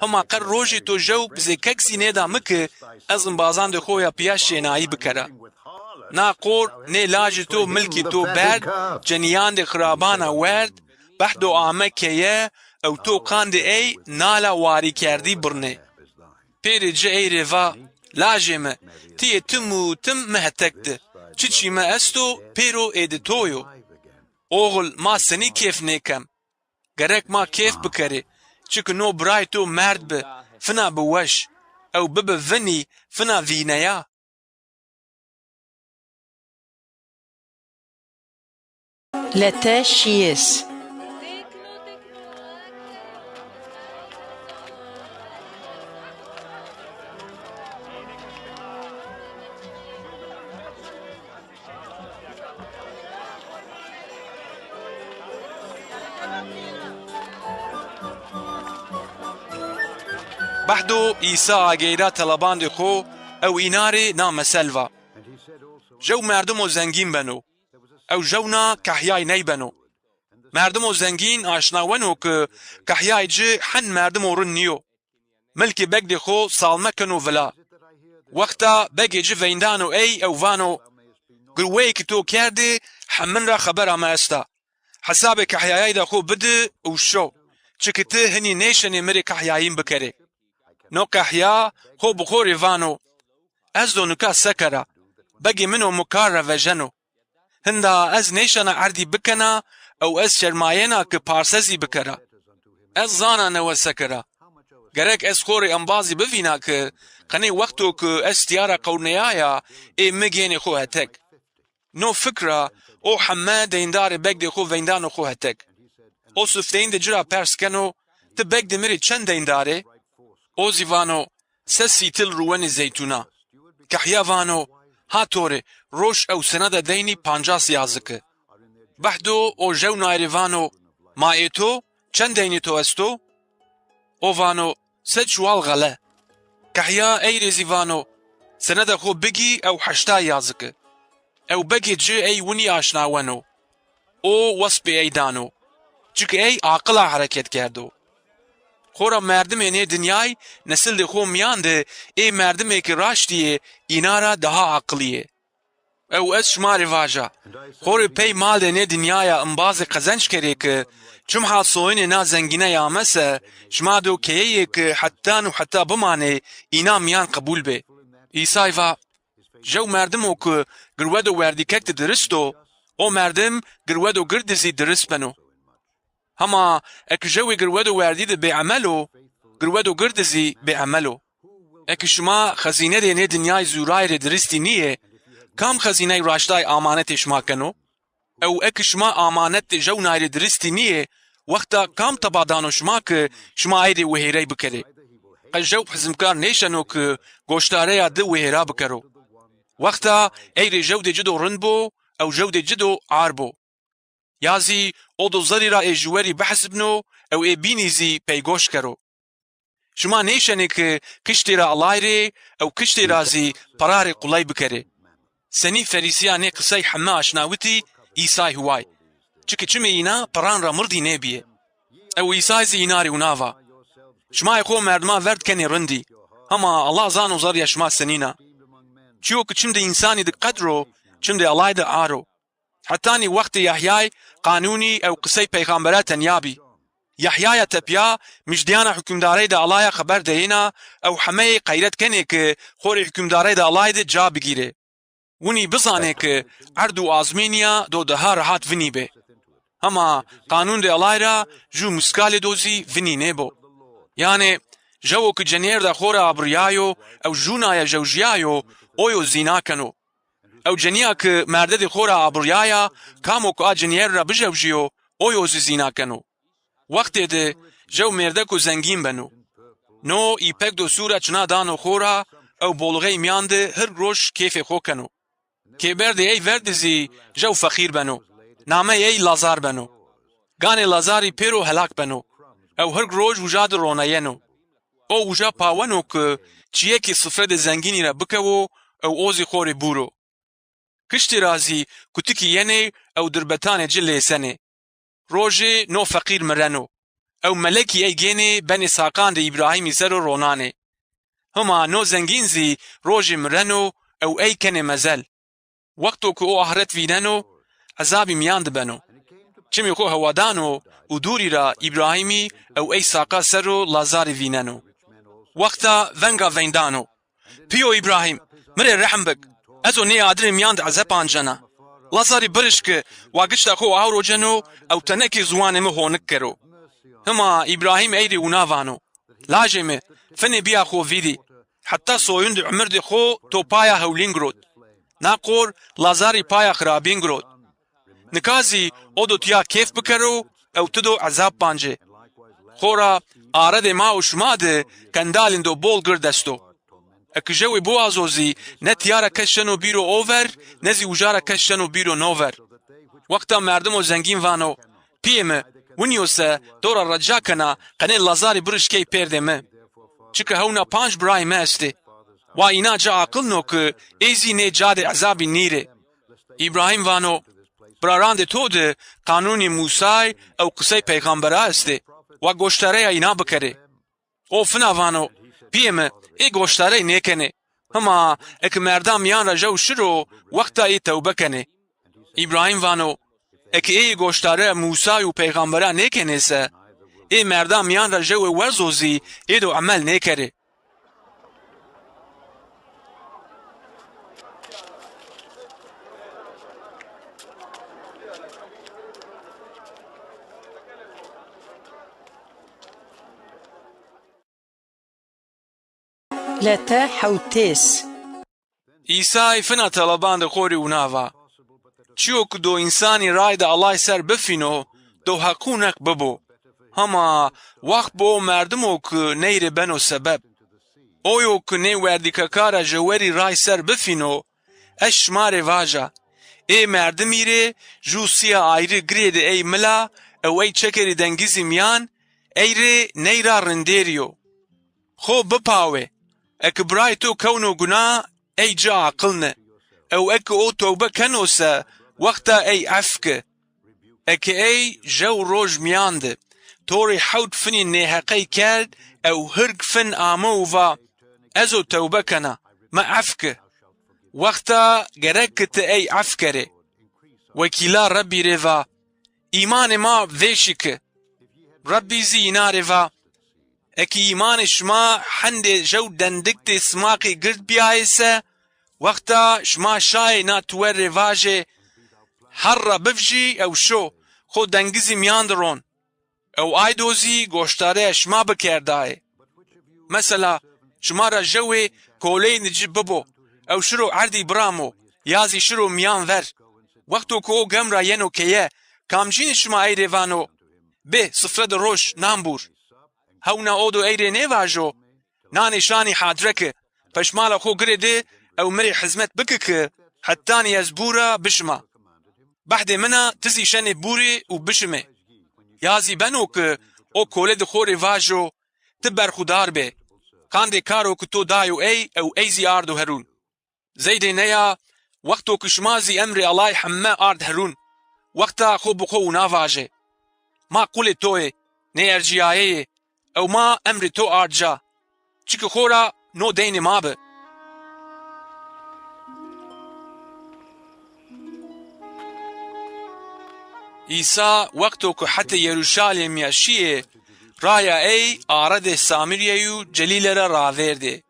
Hema qe rojê to jew bizêkek zî nêda mi ki ez imbazandê xo ya pîya şênayî bikera. Na qor nê lajê to milkê to berd, cenîyandê xirabana werd, behdo ame keye ew to qandê ey nala warîkerdî birnê. Pêrê ci ey rê va: Lajê mi, ti yê tim û tim mi hetek di. Çiçî mi esto, pêro ê di to yo. Oxil, ma senî kêf nêkem? Gerek ma kêf bikerê, çiki no biray to merd bi, fina bi weş, ew bibi vinî, fina vîneya. Lete şiyês. Behdo Îsa ageyra telebandê xo ew îna rê na mesel va: Jew merdimo zengîn beno, ew jewna kehyay ney beno. Merdimo zengîn aşnaweno ki kehyay ci hen merdimo rind nîyo. Milkê begdê xo salme keno vila. Wexta begê ci veyndano ey ew vano: Girweyê ki to kerdê, hemin ra xebera mi esta. Hesabê kehyayay de xo bidi û şo. Çiki ti hinî nêşenê mi rê kehyayîn bikerê. No kehya xo bi xo rê vano: Ez do nika se kera? Begê min o mi kar ra vejeno. Hinda ez nêşena erdî bikena ew ez şermayena ki parse zî bikera. Ez zana newe se kera. Gerek ez xo rê embazî bivîna ki qenê wexto ki ez tîya ra qewneyaya ê mi gênê xo hetek. No fikra o heme deyndarê begdê xo veyndano xo hetek. O sifteyîn de ci ra pers keno: Ti begdê mi rê çend deyndar ê? O zî vano: Ses sîtil ruwenê zeytûna. Kehya vano: Ha to rê, roş ew seneda deynî pancas yaziki. Behdo o jewnay rê vano, ma ê to, çend deynê to esto? O vano, sed çuwal xele. Kehya ey rê zî vano, seneda xo bigî ew heştay yaziki. Ew begê ci ey winî aşnaweno. O wespê ey dano. Çike ey aqila hereket kerdo. Xora merdimê nê dinyay nesildê xo mîyan de ê merdimêki raştî yê, îna ra daha aqilî yê. Ew ez şima rê vaja, xo rê pey maldê nê dinyaya imbazê qezenc kerê ki, çimha soyinê na zengîney ame se, şima do keyeyê ki hetan û heta bimanê, îna mîyan qebul bê. Îsay va, jew merdimo ki girwedo werdîkek de dirist o, o merdim girwedo gird de zî dirist beno. Hema eki jewê girwedo werdî de bêemel o, girwedo gird de zî bêemel o. Eki şima xezînedê nê dinyay zûrayî rê diristî nîyê, kam xezîney raştay amanetê şima keno? Ew eki şima amanetê jewnay rê diristî nîyê, wexta kam teba dano şima ki şima ey rê wihêrey bikerê? Qe jew hizimkar nêşeno ki goştareya di wihêra bikero. Wexta ey rê jewdê ci do rind bo, ew jewdê ci do ar bo. Ya zî o do zerrî ra ê juwerî bihesibno ew ê bînî zî peygoş kero. Şima nêşenê ki kiştê ra alay rê ew kiştê ra zî pera rê quley bikerê. Senî Ferîsîya nê qisey heme aşnawitî, Îsay hiway. Çiki çimê îna peran ra mirdî nêbîyê. Ew Îsay zî îna rê wina va, şima ê xo merdima verd kenê rindî, hema Allah zano zerrîya şima senîn a. Çîyo ki çimdê însanî di qedr o, çimdê Allay di ar o. Hetanî wextê Yehyay qanûnî ew qisey peyxambera tenya bî. Yehyaya tepya mijdîyana hukimdareyda Allaya xeber deyêna ew hemeyê qeyret kenê ki xo rê hukimdareyda Allay de ca bigîrê. Winî bizanê ki erd û azmînîya do daha rehat vinî bê. Hema qanûndê Allay ra jû muskalê do zî vinî nêbo. Yanê jewo ki cenîyerda xo ra abirîyayo ew jûnaya jewjîyayo, oyo zîna keno. Ew cenîya ki merdedê xo ra abirîyaya, kamo ki a cinîyer ra bijewjîyo, oyo zî zîna keno. Wextê di jew mêrdeko zengîn beno. No îpek do sûra çina dano xo ra, ew bolixey mîyan di hirg roj kêfê xo keno. Kêberdê ey ver di zî jew feqîr beno. Nameyê ey Lazar beno. Ganê Lazarî pêro helak beno. Ew hirg roj uca di roneyeno. O uca paweno ki çîyekê sifredê zengînî ra bikewo ew o zî xo rê buro. Kiştî ra zî kutikî yenê ew dirbetanê ci lêsenê. Rojê no feqîr mireno. Ew melekî ey gênê benê saqandê Îbrahîmî ser o ronanê. Hima no zengîn zî rojê mireno ew ey kenê mezel. Wexto ki o ahret vîneno, ezabî mîyan di beno. Çimê xo hewa dano û dûrî ra Îbrahîmî ew ey saqa ser o Lazarî vîneno. Wexta venga veyndano. Pîyo Îbrahîm, mi rê rehm bik. Ez o nê adirê mîyan di ezeb ancena. Lazarî birişki, wa gişta xo awro ceno ew tenekê ziwanê mi honik kero. Hima Îbrahîm ey rê wina vano, lajê mi, finê bîya xo vîrî. Heta soyundê umirdê xo to paya hewlîn girot. Na qor Lazarî paya xirabîn girot. Nika zî o do tîya kêf bikero ew ti do ezab bancê. Xora aredê ma û şima di qendalên do bol gird esto. Eki jewê biwazo zî ne tîya ra kes şeno bîro o ver, ne zî uca ra kes şeno bîro no ver. Wexta merdimo zengîn vano, pîyê mi, winî yo se to ra reca kena qenê Lazarî birişkey pêrdê mi. Çike hewna panc birayê mi estê. Wa îna ci aqilno ki ê zî nê ca de ezabî nîrê. Îbrahîm vano, birarandê to di qanûnê Mûsay ew qisey peyxambera estê. Wa goştareya îna bikerê. O fina vano, pîyê mi, ê goştarey nêkenê. Hima eki merda mîyan ra jew şiro, wexta ê tewbe kenê. Îbrahîm vano, eki ê goştare Mûsay û peyxambera nêkenê se, ê merda mîyan ra jewe werzo zî ê do emel nêkerê. Lete hewtês. Îsay fina telebandê xo rê wina va, çîyo ki do însanî rayda Allay ser bifîno, do heqûnek bibo. Hema wax bo merdimo ki ney rê beno sebeb. Oyo ki nê werdîkeka ra jewerî ray ser bifîno, Ez şima rê vaja, ê merdimî rê jû sîya ayrî girêdê ey mila ew ey çekerî dengizî mîyan, ey rê ney ra rindêrî yo. Xo bipawê, eke birayê to kewno guna, ey ci aqilne. Ew eke o tewbe keno se, wexta ey ef ki. Eke ey jew roj mîyan de to rê hewt finî nêheqey kerd ew hirg fin ame û va, "Ez o tewbe kena, mi ef ki." Wexta gerek ki ti ey ef kerê. Wekîla Rebbî rê va, "Îmanê ma vêşî ki." Rebbî zî înan rê va, "Eke îmanê şima hendê jew dendiktê simaqî gird bîyayê se, wexta şima şayê na tuwer rê vajê, 'Herr ra bivjî ew şo, xo dengizî mîyan de ron.' Ew aydo zî goşdareya şima bikerdayê. Mesela, şima ra jewê koleyê ci bibo, ew şiro erdî biramo, ya zî şiro mîyan ver. Wexto ku o gem ra yeno keye, kamcîne şima ey rê vano, 'Bê, sifre de roş, nan bûr'? Hewna o do ey rê nêvajo, 'Nanê şanî hadre ki, peşmala xo girê di ew mi rê hizmet biki ki, hetanî ez bûra bişima'? Behdê min a, ti zî şenê bûrê û bişimê. Ya zî beno ki o kole di xo rê vajo, 'Ti berxudar bê.' Qandê karo ki to dayo ey ew ey zî ardo herûn. Zeydê neya, wexto ki şima zî emrê Ellay heme ard herûn, wexta xo bi xo wina vajê, 'Ma qulê to yê, nêercîyayeyê, ew ma emrê to ard ca. Çiki xo ra no deynê ma bi." Îsa wexto ku hetê Yeruşalemî ya şîyê, raya ey aredê Samîrye û Celîle ra ravêrdê.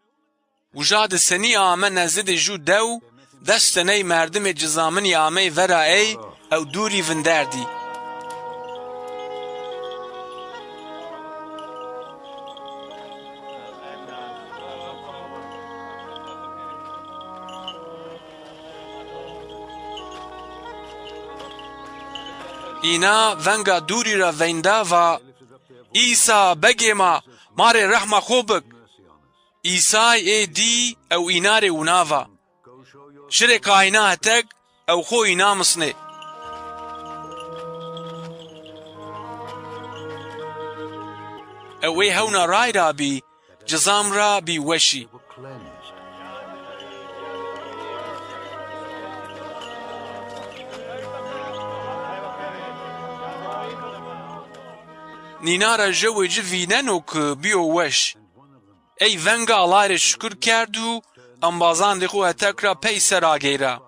Uja di senî ame nezdê jû dew, des teney merdimê cizaminî amey vera ey ew dûrî vinderdî. Îna venga dûrî ra veynda va, "Îsa, begê ma, ma rê rehma xo bik." Îsay ê dî ew îna rê wina va, "Şirê qayîna hetek ew xo îna misnê." Ew ê hewna ray ra bî, cizam ra bî weşî. Nîna ra jewê ci vîneno ki bîyo weş. Ey venga Ellay rê şukur kerd û embazandê xo hetek ra peyser ageyra.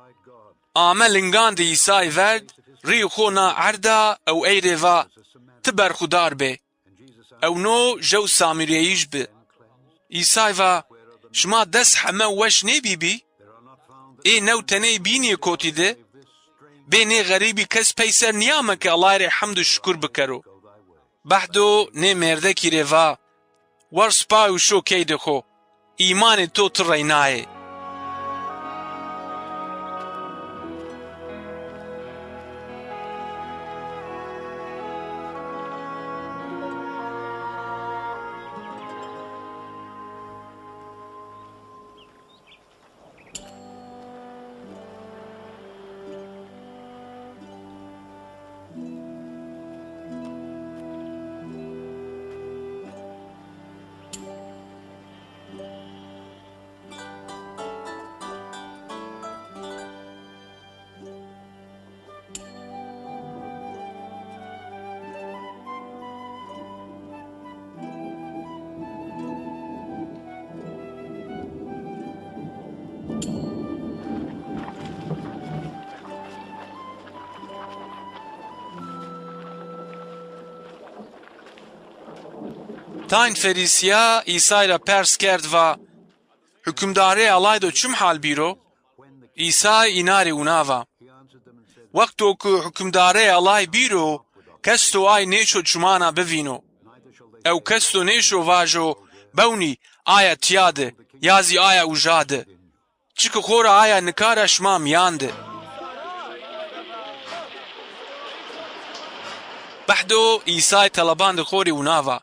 Ame lingandê Îsay verd, rîyê xo na erda ew ey rê va, "Ti berxudar bê." Ew no jew Samîriyeyij bi. Îsay va, "Şima des heme weş nêbîbî? Ê new teney bînî kotî de? Bê nê xerîbî kes peyser nîyame ke Ellay rê hemd û şukur bikero." Behdo nê mêrdekî rê va, "War sipay û şo keydê xo. Îmanê to ti reynayê." Tayn Ferîsîya Îsay ra pers kerd va, "Hukimdarê Ellay do çim hal bîro?" Îsay îna rê wina va, "Wexto ku hukimdarê Ellay bîro, kes do ay nêşo çimana bivîno. Ew kes do nêşo vajo, 'Bewnî, aya tîya de, ya zî aya uja de.' Çiki xora aya nika ra şima mîyan de." Behdo Îsay telebandê xo rê wina va,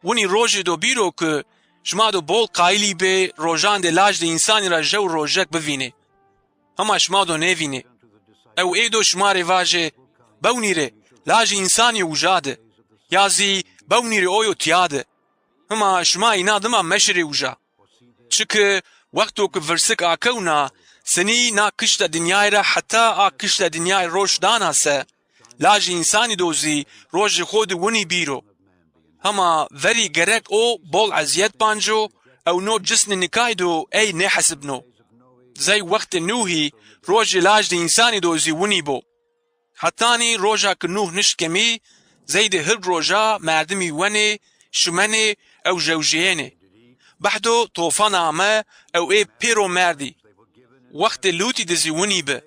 "Winî rojê do bîro ki şima do bol qayilî bê rojandê Lajê Însanî ra jew rojek bivînê. Hema şima do nêvînê. Ew ê do şima rê vajê, "Bewnîrê, Lajê Însanî uja de." Ya zî, "Bewnîrê, o yo tîya de." Hema şima îna dima meşirê uja. Çike wexto ke virsik akewna, senî na kişta dinyayî ra heta a kişta dinyayî roş dana se, Lajê Însanî do zî rojê xo de winî bîro. Hema verî gerek o bol ezîyet banco ew no cisnê nikay do ey nêhesibno. Zey wextê Nuhî rojê Lajê Însanî do zî winî bo. Hetanî roja ke Nuh nişt kemî, zey de hil roja merdimî wenê, şimenê ew jewjeyênê. Behdo tofan ame ew ê pêro merdî. Wextê Lûtî de zî winî bi.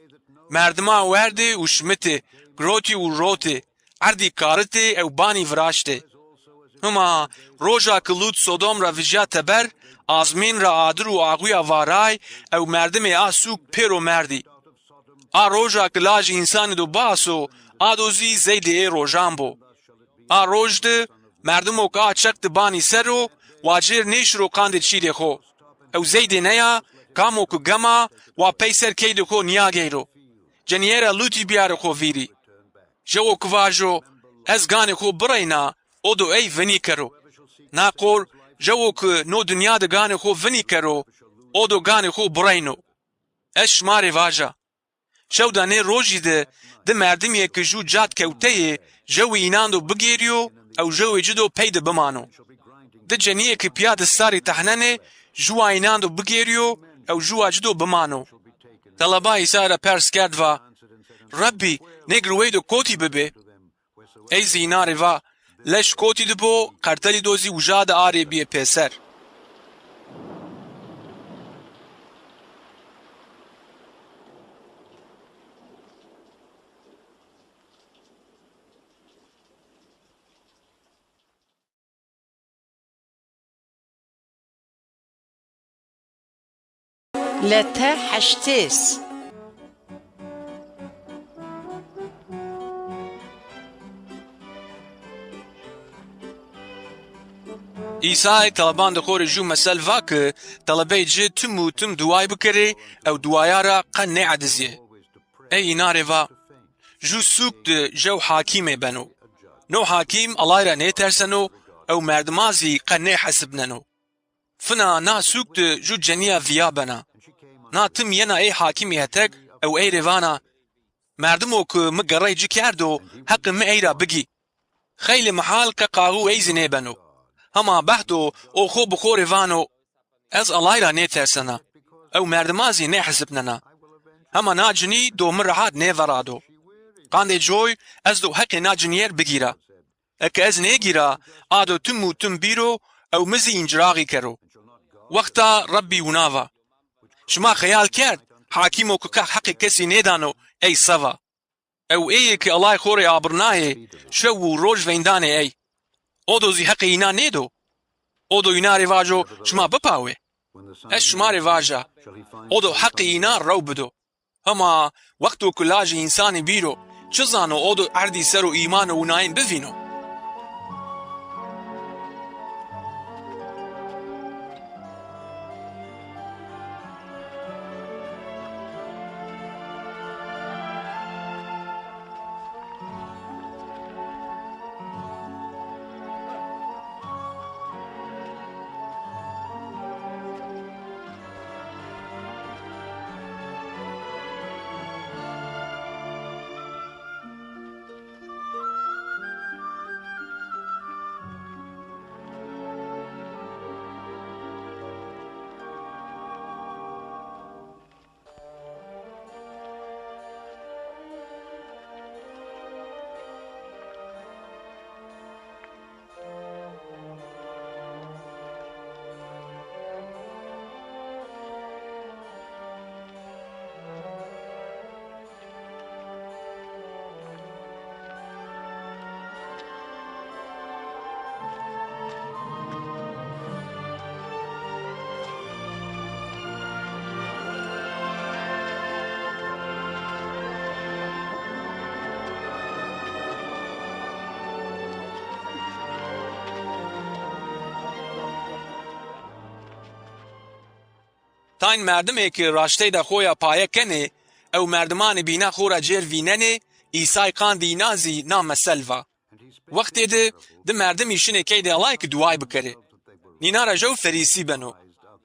Merdima werdê û şimitê, girotî û rotê, erdî karitê ew banî viraştê. Hima roja ke Lût Sodom ra vijya teber, azmîn ra adir û axuya varay ew merdimê a sûk pêro merdî. A roja ke Lajê Însanî do biaso, a do zî zey de ê rojan bo. A roj de merdimo ke a çeq de banî ser o, wacêr nêşiro qandê çîdê xo. Ew zey de neya, kamo ke gema, wa peyser keydê xo nîyageyro. Cenîyera Lûtî bîyaro xo vîrî. Jewo ke vajo, "Ez ganê xo bireyna", o do ey vinî kero. Na qor, jewo ke no dinya de ganê xo vinî kero, o do ganê xo bireyno. Ez şima rê vaja, şewda nê rojî de di merdimîye ke jû cad kewteyê, jewê înan do bigêrîyo ew jewê ci do pey de bimano. Di cenîyê ke pîya di sarî tehnenê, jûwa înan do bigêrîyo ew jûwa ci do bimano. Teleba Îsay ra pers kerd va, "Rebbî, nê girwey do kotî bibê?" Ey zî înan rê va, "Leş kotî di bo, qertelî do zî uja di arê bîyê pêser." Lete heştês. Îsay telebandê xo rê jû mesel va ke telebey ci tim û tim duway bikerê ew duwaya ra qe nêedizîyê. Ey înan rê va, jû sûk de jew hakîmê beno. No hakîm Ellay ra nêterseno ew merdiman zî qe nêhesibneno. Fina na sûk de jû cenîya vîya bena. Na tim yena ê hakîmî hetek ew ey rê vana, "Merdimo ke mi gerrey ci kerdo, heqê mi ey ra bigî." Xeylê mihal qe qaxû ey zî nêbeno. Hema behdo o xo bi xo rê vano, "Ez Ellay ra nêtersena. Ew merdiman zî nêhesibnena. Hema na cinî do mi rehat nêverado. Qandê coy ez do heqê na cinîyer bigîra. Eke ez nêgîra, a do tim û tim bîro ew mi zî înciraxî kero." Wexta Rebbî wina va, "Şima xeyal kerd, hakîmo ke ke heqê kesî nêdano, ey se va? Ew êyê ke Ellay xo rê abirnayê, şew û roj veyndanê ey. O do zî heqê înan nêdo? O do înan rê vajo, 'Şima bipawê.' Ez şima rê vaja, o do heqê înan rew bido. Hema wexto ke Lajê Însanî bîro, çi zano o do erdî ser o îman û winayên bivîno?" Tayn merdimê ke raşteyda xo ya paye kenê, Ew merdimanê bîna xo ra cêr vînenê, Îsay qandê înan zî na mesel va. Wextê di, di merdimî şinê keydê Ellay ki duay bikerê. Nîna ra jew Ferîsî beno.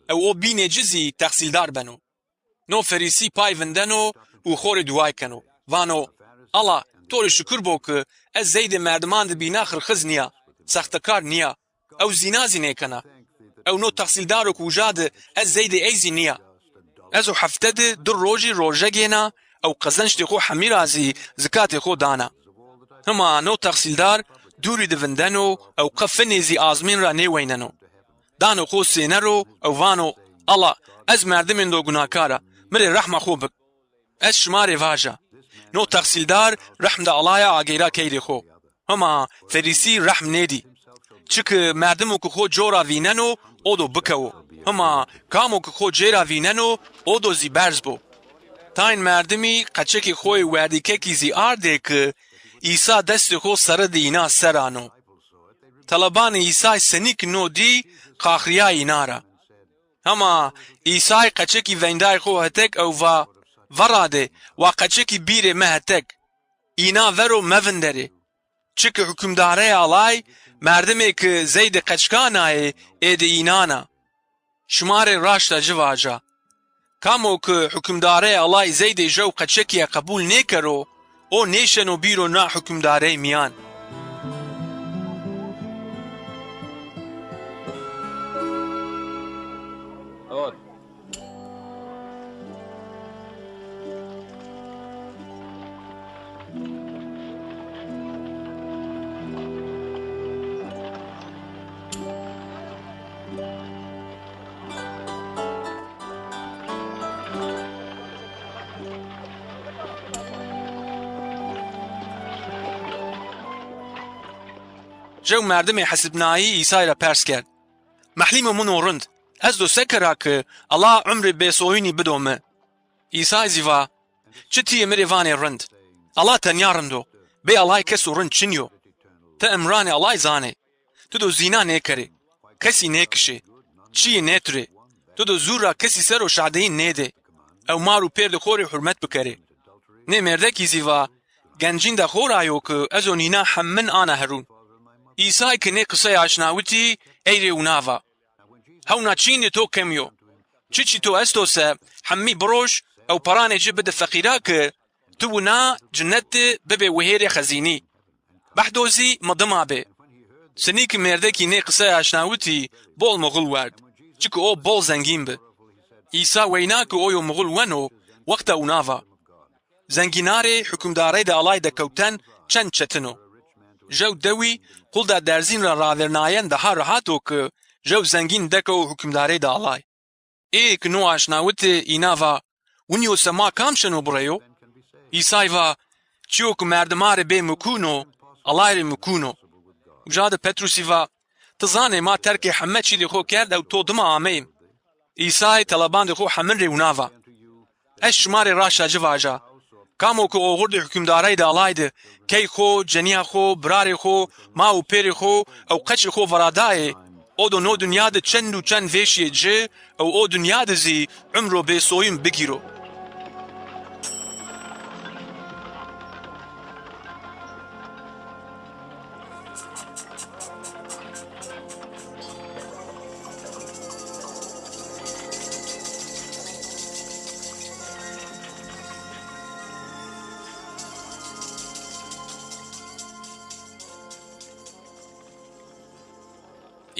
Ew o bînê ci zî texsîldar beno. No Ferîsî pay vindeno û xo rê duay keno. Vano, Ella, to rê şukur bo ki ez zeydê merdiman di bîna xirxiz nîya, sextekar nîya. Ew zîna zî nêkena. Ew no texsîldaro ki uca di ez zeydê ey zî nîya. Ez o hefte di du rojî roje gêna ew qezençdê xo hemî ra zî zikatê xo dana. Hima no texsîldar dûrî di vindeno ew qe finê zî azmîn ra nêweyneno. Dano xo sêne ro ew vano, Ella, ez merdimêndo gunakar a, mi rê rehma xo bik. Ez şima rê vaja, no texsîldar rehm di Ellaya ageyra keydê xo. Hima Ferîsî rehm nêdî. Çiki merdimo ki xo cora vîneno, o do bikewo. Hima kamo ki xo cêra vîneno, o do zî berz bo. Tayn merdimî qeçekê xo yê werdîkekî zî ardê ki Îsa destê xo seri di îna ser ano. Talebanê Îsay senî ki no dî, qaxrîyayî îna ra. Hema Îsay qeçekî veynday xo hetek ew va, Veradê, wa qeçekî bîrê mi hetek. Îna vero mevinderê. Çiki hukimdareyê Ellay, merdimê ki zeydê qeçkanayê, ê di înan a. Şima rê raşta ci vaca. Kamo ki hukimdareyê Ellay zeydê jew qeçekîye qebul nêkero, o nêşeno bîro na hukimdarey mîyan. Jew merdimê hesibnayî Îsay ra pers kerd, Mehlîmo min o rind, ez do se kera ki Ella umrê bêsoyînî bido mi? Îsay zî va, Çi ti yê mi rê vanê rind? Ella tenya rind o. Bê Ellay keso rind çinî yo. Ti emranê Ellay zanê. Ti do zîna nêkerê. Kesî nêkişê. Çîyê nêtirê. Ti do zûr ra kesî ser o şadeyîn nêdê. Ew mar û pêrdê xo rê hurmet bikerê. Nê mêrdekî zî va, Gencînda xo ra yo ki ez o nîna hemmin ana herûn. Îsay ki nê qisey aşnawitî, ey rê wina va, Hewna çînê to kemî yo. Çiçî to esto se, hemî biroj ew peranê ci bide feqîra ki ti wina cinet di bibê wihêrê xezînî. Behdo zî mi dima bê. Senî ki mêrdekî nê qisey aşnawitî, bol muxul werd, çiki o bol zengîn bi. Îsa weyna ki o yo muxul weno, wexta wina va, Zengînarê hukimdareyda Ellay dekewten çend çetin o. Jew dewî qulda derzîn ra ravêrnayen daha rehat o ki jew zengîn dekewo hukimdareyda Ellay. Ê ki no aşnawitê îna va, Winî yo se ma kam şeno bireyo? Îsay va, Çîyo ki merdima rê bê mukûn o, Ellay rê mukûn o. Uca di Petrusî va, Ti zanê ma terkê heme çîdê xo kerd ew to dima ameyîm. Îsay telebandê xo hemin rê wina va, Ez şima rê raşta ci vaja, kamo ki oxurdê hukimdareyda Ellay di key xo, cenîya xo, birarê xo, ma û pêrê xo ew qeçê xo veradayê, o do no dinya di çend û çend vêşîyê ci ew o dinya di zî umro bêsoyîn bigîro.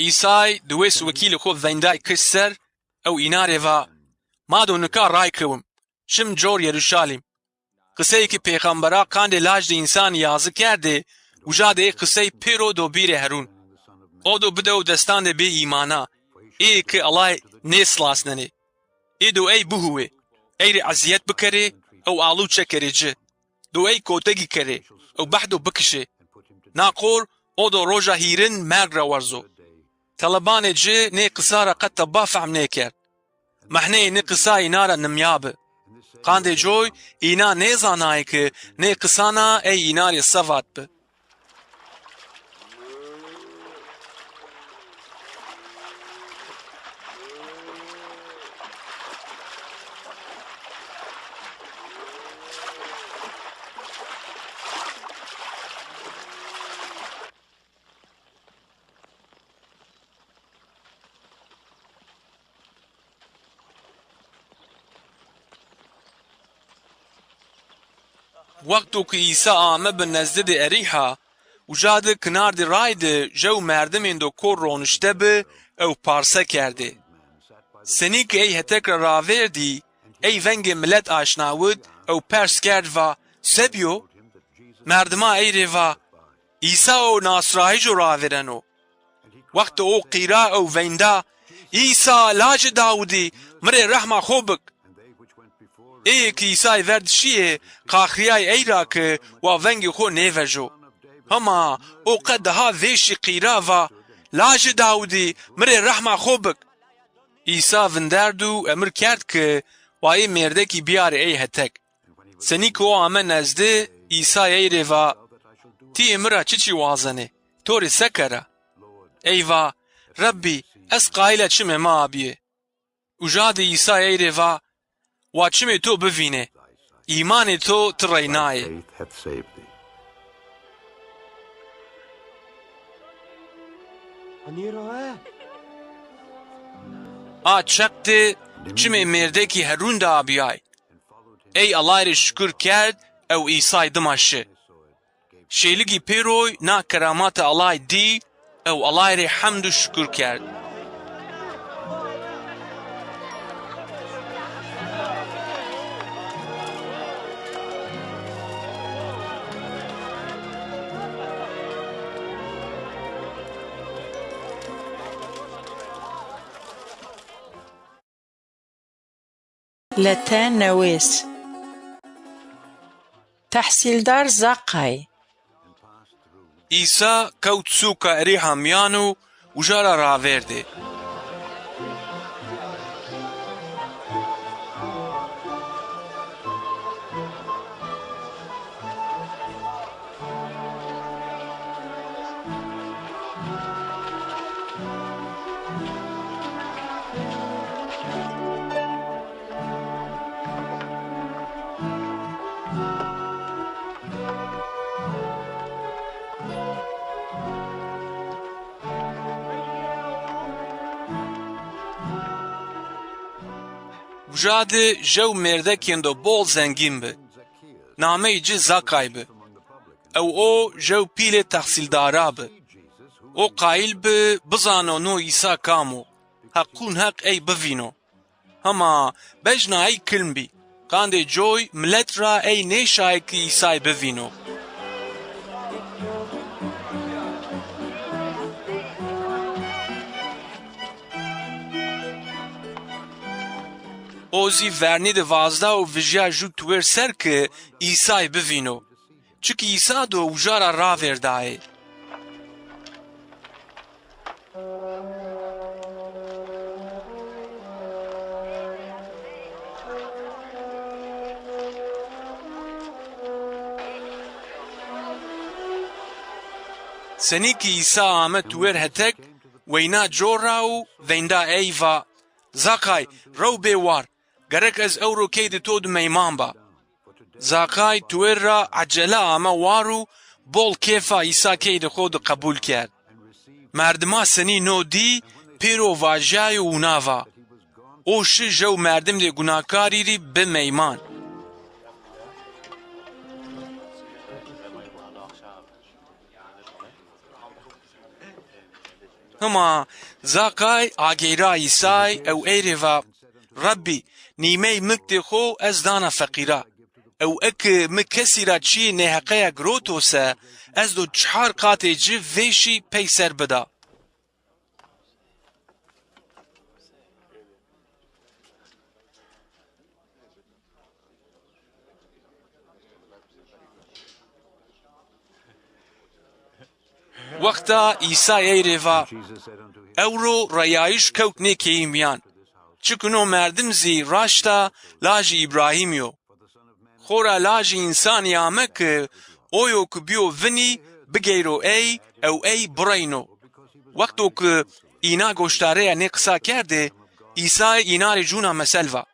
Îsay di wês wekîlê xo veynday kişt ser ew îna rê va, Ma do nika ray kewim, şim cor Yeruşalîm. Qiseyê ki pêxembera qandê lajê însanî yazî kerdê, uca de ê qisey pêro do bîrê herûn. O do bidewo destandê bêîmana, ê ki Ellay nêsilasnenê. Ê do ey bihuwê, ey rê ezîyet bikerê, ew alû çekerê ci. Do ey kotegî kerê, ew behdo bikişê. Na qor o do roja hîrin merg ra werzo. Telebanê ci nê qisa ra qet teba fehm nêkerd. Mehneyê nê qisa îna ra nimya bi. Qandê coy îna nêzanayê ki nê qisana ey îna rê se vat bi. Wexto ki Îsa amebi nezdidê Erîha, uca di kinardê ray di jew merdimêndo ko roniştebi ew parse kerdê. Senî ki ey hetek ra ravêrdî, ey vengê milet aşnawit ew pers kerd va, se bîyo? Merdima ey rê va, Îsa o Nasrayîjo ravêreno. Wexto o qîra ew veynda, Îsa, lajê Dawidî, mi rê rehma xo bik! Êyê ki Îsay verd şîyê, qaxrîyay ey ra ki wa vengê xo nêvejo. Hema o qe daha vêşî qîra va, Lajê Dawidî, mi rê rehma xo bik! Îsa vinderdu emir kerd ki wa ê mêrdekî bîyarê ey hetek. Senî ki o ame nezdi, Îsay ey rê va, Ti yê mi ra çiçî wazenê? To rê se kera? Ey va, Rebbî, ez qayîla çimê mi abîyê. Uca di Îsay ey rê va, Wa çimê to bivînê. Îmanê to ti reynayê. Faith hath saved thee. A çeq de çimê mêrdekî herûn de abîyay. Ey Ellay rê şukir kerd ew Îsay dima şi. Şêligî pêroy na keramata Ellay dî ew Ellay rê hemd û şukir kerd. Lete newês. Tehsîldar Zakay. Îsa kewt sûka Erîha mîyan û uca ra ravêrdê. Uca di jew mêrdekêndo bol zengîn bi. Nameyê ci Zakay bi. Ew o jew pîlê tehsîldara bi. O qayîl bi bizano no Îsa kam o. Heqûn heq ey bivîno. Hema bejna ey kilm bî. Qandê coy milet ra ey nêşayê ki Îsay bivîno. O zî vernî di vazda û vijya jû tuwêr ser ki Îsay bivîno. Çiki Îsa do uca ra ravêrdayê. Senî ki Îsa ame tuwêr hetek, weyna cor ra û veynda ey va, Zakay, rew bê war, gerek ez ewro key di to di meyman ba. Zakay tuwêr ra ecele ame war û bol kêfa Îsa key di xo di qebul kerd. Merdima senî no dî, pêro vajîyay û wina va, O şi jew merdimdê gunakarî rî bi meyman. Hima Zakay ageyra Îsay ew ey rê va, Rebbî, nîmey miktê xo ez dana feqîra. Ew eki mi kesî ra çîyê nêheqeya giroto se, ez do çihar qatê ci vêşî peyser bida. Wexta Îsay ey rê va, Ewro reyayiş kewt nê keyî mîyan. Çiki no merdim zî raşta lajî Îbrahîmî yo. Xora Lajê Însanî ame ki oyo ki bîyo vinî bigeyro ey ew ey bireyno. Wexto ki îna goşdareya nê qisa kerdê, Îsay îna rê cûna mesel va.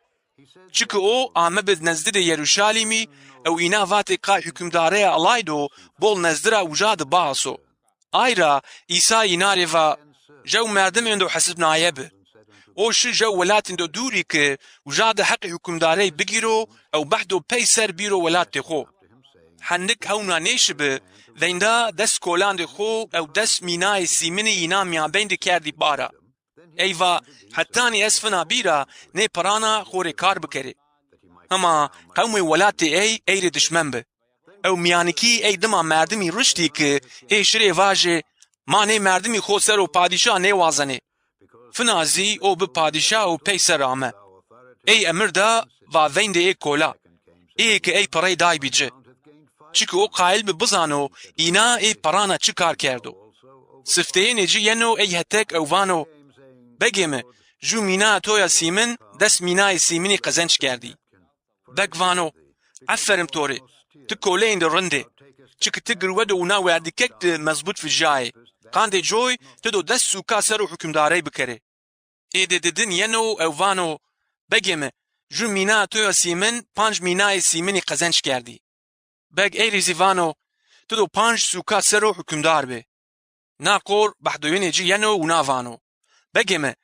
Çiki o amebi nezdidê Yeruşalîmî ew îna vatê qay hukimdareya Ellay do bol nezdi ra uca di biaso. Ay ra Îsay îna rê va, Jew merdimêndo hesibnaye bi. O şi jew welatêndo dûrî ki uca di heqê hukimdarey bigîro ew behdo peyser bîro welatê xo. Hendik hewna nêşibi, veynda des kolandê xo ew des mînayê sîminî îna mîyabeyn de kerdî bara. Ey va, hetanî ez fina bîra nê pirana xo rê kar bikerê. Hema qewmê welatê ey ey rê dişmen bi. Ew mîyanikî ey dima merdimî riştî ki ê şirê vajê, ma nê merdimî xo ser o padîşah nêwazenê. Fina zî o bi padîşah û pey ser ame. Ey emir da, va veyndê ê kola. Ê ki ey pirey daybî ci. Çiki o qayil bi bizano îna ê pirana çi kar kerdo. Sifteyênê ci yeno ey hetek ew vano, Begê mi, ju mîna to ya sîmin, des mînayê sîminî qezenc kerdî. Beg vano, Eferim to rê, ti koleyên de rind ê. Çiki ti girwe de ûna werdîkek de mezbût vijyayê. Qandê coy ti do des sûka ser o hukimdarey bikerê. Êdê didin yeno ew vano, Begê mi, ju mîna to ya sîmin, panc mînayê sîminî qezenc kerdî. Beg ey rê zî vano, Ti do panc sûka ser o hukimdar bê. Na qor behdoyênê ci yeno ûna vano, Begê mi,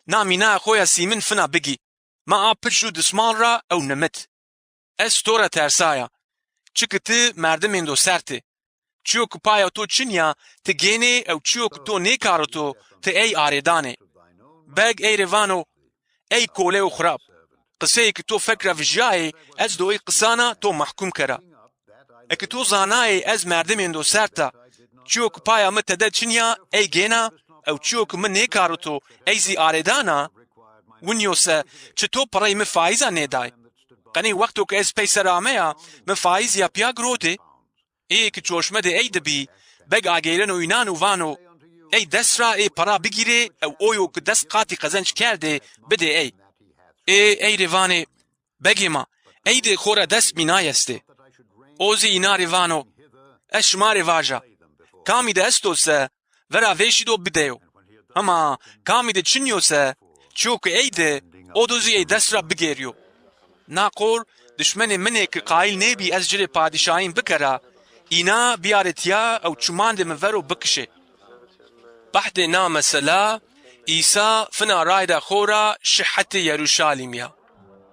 na mînaya xo ya sîmin fina bigî. Ma a pir ju dismal ra ew nimit. Ez to ra tersaya. Çiki ti merdimêndo sert ê. Çiyo ki paya to çin ya, ti gênê ew çiyo ki to nêkarito, ti ey arêdanê. Beg ey rê vano, Ey koleyo xirab! Qiseyê ki to fek ra vijyayê, ez do ey qisana to mehkum kera. Eki to zanayê ez merdimêndo sert a, çiyo ki paya mi tede çin ya, ey gêna, ew çiyo ki mi nêkarito, ey zî arêdana, winyo se çi to pirey mi faîza nêday? Qenî wexto ki ez pey ser ameya, mi faîz ya pîya girotê? Ê ki çorşmedê ey de bî, beg ageyreno înan û vano, Ey dest ra ê pera bigîrê ew oyo ki des qatî qezenc kerdê, bidê ey. Ê ey rê vanê, Begê ma, ey de xo ra des mînay estê. O zî îna rê vano, Ez şima rê vaja, kamî de esto se, vera vêşî do bideyo. Hema kamî de çinyo se, çiyo ki ey de, o do zî ey dest ra bigêrîyo. Na qor, dişmenê min ê ki qayîl nêbî ez ci rê padîşahîn bikera, îna bîyarê tîya ew çimandê mi ver o bikişê. Behdê na mesela, Îsa fina rayda xo ra şi hetê Yeruşalîm ya.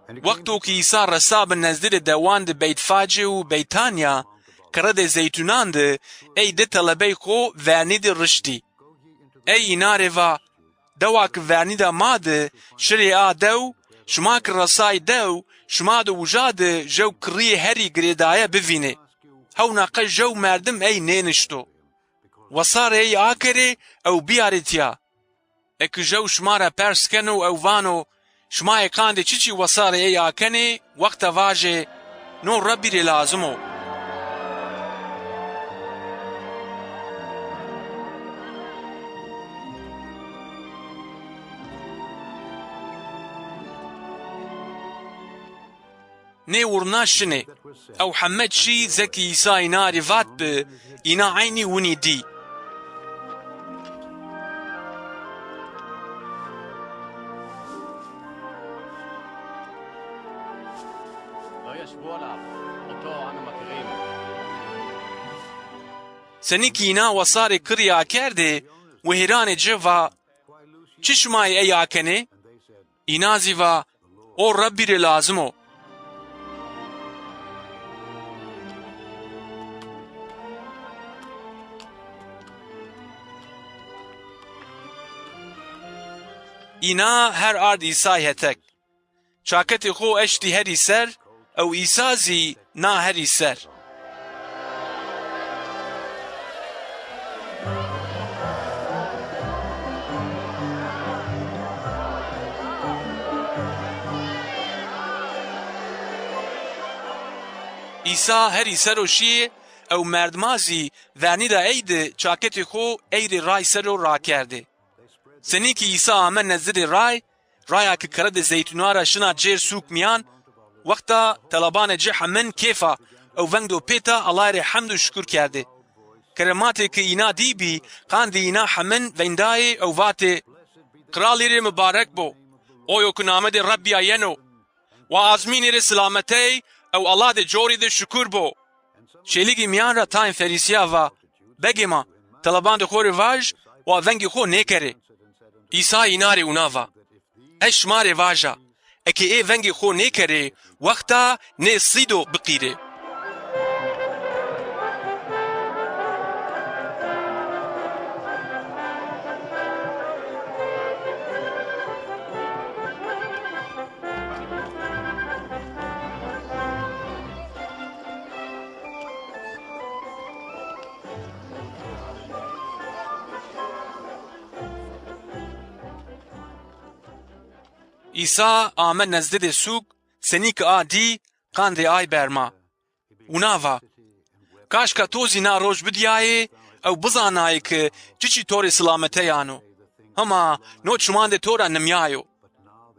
Wexto ki Îsa resabi nezdî de dewan de Beytfacê û Beytanya, kiredê zeytûnan de, ey di telebey xo vernî de riştî. Ey îna rê va, Dewa ki vernîda ma de, şirê a dew, şima ki resay dew, şima de uja de jew kirîyê herî girêdaye bivînê. Hewna qe jew merdim ey nênişto. Wesarê ey akerê ew bîyarê tîya. Eki jew şima ra pers keno ew vano, Şima ê qandê çiçî wesarê ey akenê, wexta vajê, No Rebbî rê lazim o. Nê wurna şinê. Ew heme çî zekî Îsa îna rê vat bi, îna eynî winî dî. Senî kî îna wesarê kirî akerdê, wehêranê ci va, Çi şima yê ey akenê? Îna zî va, O Rebbî rê lazim o. Îna her ard Îsay hetek. Çaketê xo eştî herî ser ew Îsa zî na herî ser. Îsa herî ser o şîyê ew merdima zî vernîda ey de çaketê xo ey rê ray ser o rakerdê. Senî kî Îsa ame nezdidê ray, raya ki kiredê zeytûna ra şina cêr sûk mîyan, wexta telebanê ci hemin kêf a ew veng do pêta Ellay rê hemd û şukur kerdê. Kerematê ki îna dîbî, qandê îna hemin veyndayê ew vatê, Qralî rê mibarek bo, oyo ki namedê Rebbîya yeno! Wa azmînî rê silametey ew Ella de corî de şukur bo. Çêligî mîyan ra tayên Ferîsîya va, Begê ma, telebandê xo rê vaj, wa vengê xo nêkerê. Îsa îna rê wina va, Ez şima rê vaja, eke ê vengê xo nêkerê, wexta nê sî do biqîrê. Îsa ame nezdidê sûk, senî ki a dî, qandê ay berma. Wina va, kaşka to zî na roj bidîyayê ew bizanayê ki çiçî to rê silameteyano. Hema no çimandê to ra nimyayo.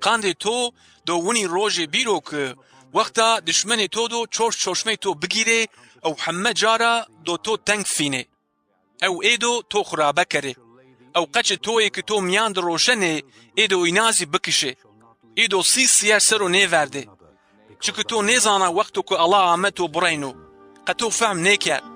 Qandê to do winî rojê bîro ki wexta dişmenê to do çorş çorşmey to bigîrê ew heme ca ra do to teng fînê. Ew ê do to xirabe kerê. Ew qeçê to yê ki to mîyan di roşenê, ê do îna zî bikişê. Ê do sî sîyer ser o nêverdê. Çiki to nêzana wexto ku Allah ame to bireyno. Qe to fehm nêkerd.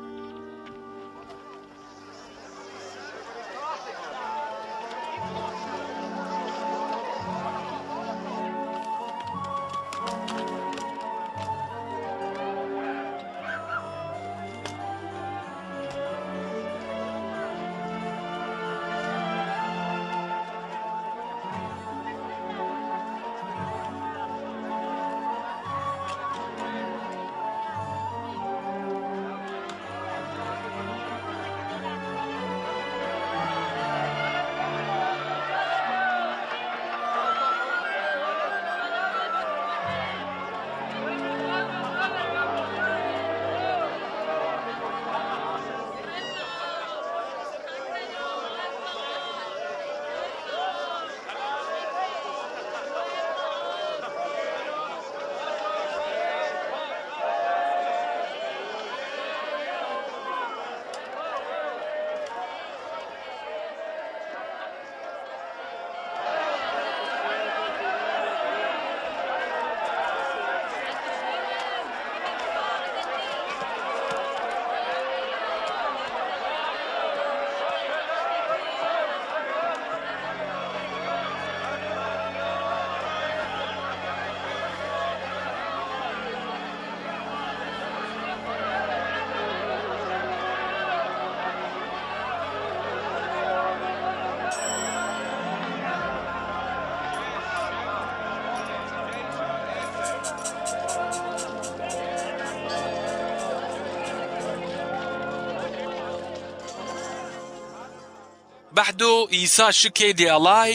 Behdo Îsa şi keydê Ellay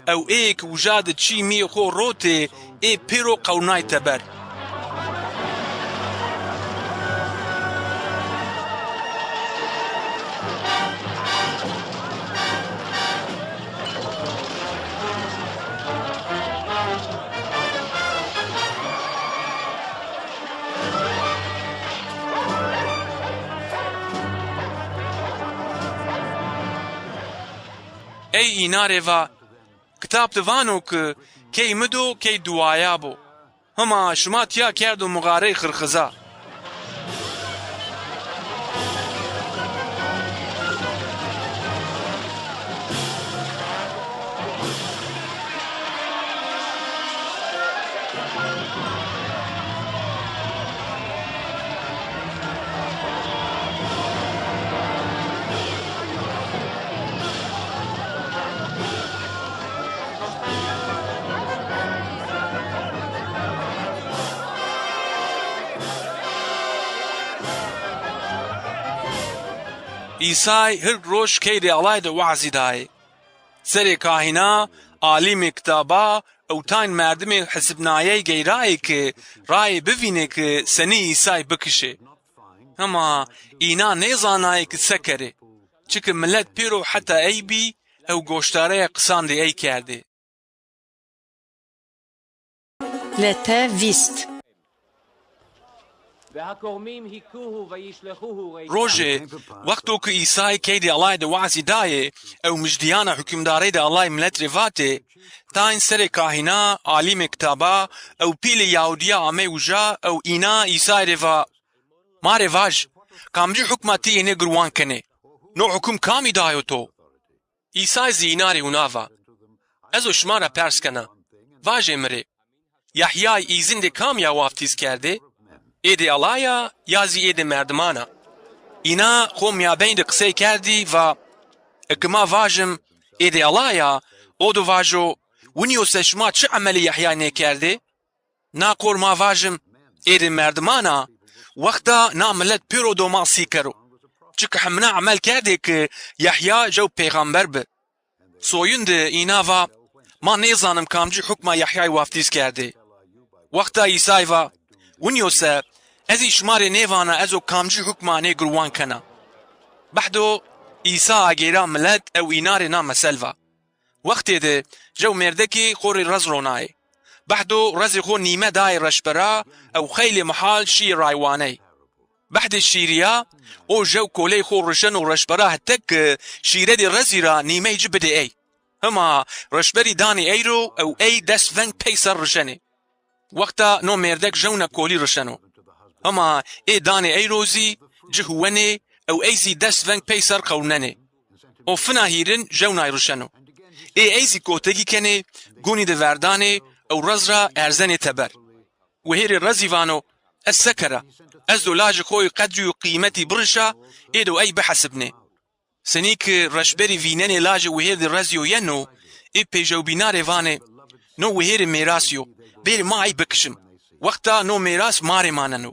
ew êyê ki uca di çî mîyê xo rotê, ê pêro qewnay teber. Ey îna rê va, kitab di vano ki key mi do, key duaya bo. Hima şima tiya kerdo muxarey xirxiza. Îsay hirk roj keydê Ellay de wazî dayê. Serê kahîna, alîmê kitaba ew tayn merdimê hesibnayey geyrayê ki rayê bivînê ki senî Îsay bikişê. Hema îna nêzanayê ki se kerê. Çiki milet pêro heta ey bî ew goşdareya qisandê ey kerdê. Lete vîst. Rojê, wexto ki Îsay keydê Ellay de wazî dayê ew mijdîyana hukimdarey de Ellay milet rê vatê, tayn serê kahîna, alîmê kitaba ew pîlê Yahudîya amey uca ew îna Îsay rê va, ma rê vaj, kamcî hukma ti yê nê girwan kenê? No hukum kamî dayo to? Îsay zî înan rê wina va, ez o şima ra pers kena, vajê mi rê, Yehyay îzin de kamî ya waftîz kerdê? Êdê Ellay a ya zî êdê merdiman a? Îna xo mîyabeyn de qisey kerdî va, eke ma vajim, êdê Ellay a, o do vajo, winî yo se şima çi emelê Yehyay nêkerdê? Na qor ma vajim, êdê merdiman a, wexta na milet pêro do ma sî kero. Çiki hemina emel kerdê ki Yehya jew peyxamber bi. Soyun de îna va, Ma nêzanim kamcî hukma Yehyay Waftîz kerdê. Wexta Îsay va, Winî yo se, ez zî şima rê nêvana ez o kamcî hukma nê girwan kena. Behdo Îsa agêra milet ew îna rê na mesel va. Wextê de jew mêrdekî xo rê rez ronayê. Behdo rezê xo nîme dayê reşbera ew xeylê mihal şîyê raywaney. Behdê şîrîya, o jew koley xo rişeno reşbera hetek ki şîredê rezî ra nîmey ci bidê ey. Hima reşberî danê ey ro ew ey dest veng peyser rişenê. Wexta no mêrdek jewna kolî rişeno. Hima ê danê ey ro zî ci huwenê ew ey zî dest veng peyser qewrnenê. O fina hîrin jewnay rişeno. Ê ey zî kotegî kenê, gunî de verdanê ew rez ra erzenê teber. Wihêrê rezî vano, Ez se kera? Ez do lajê xo yê qedrî û qîmetî birişa, ê do ey bihesibnê. Senî ki reşberî vînenê lajê wihêrdî rezî yo yeno, ê pêjewbîna rê vanê, No wihêrê mêrasî yo, bêrê ma ey bikişim. Wexta no mêras ma rê maneno.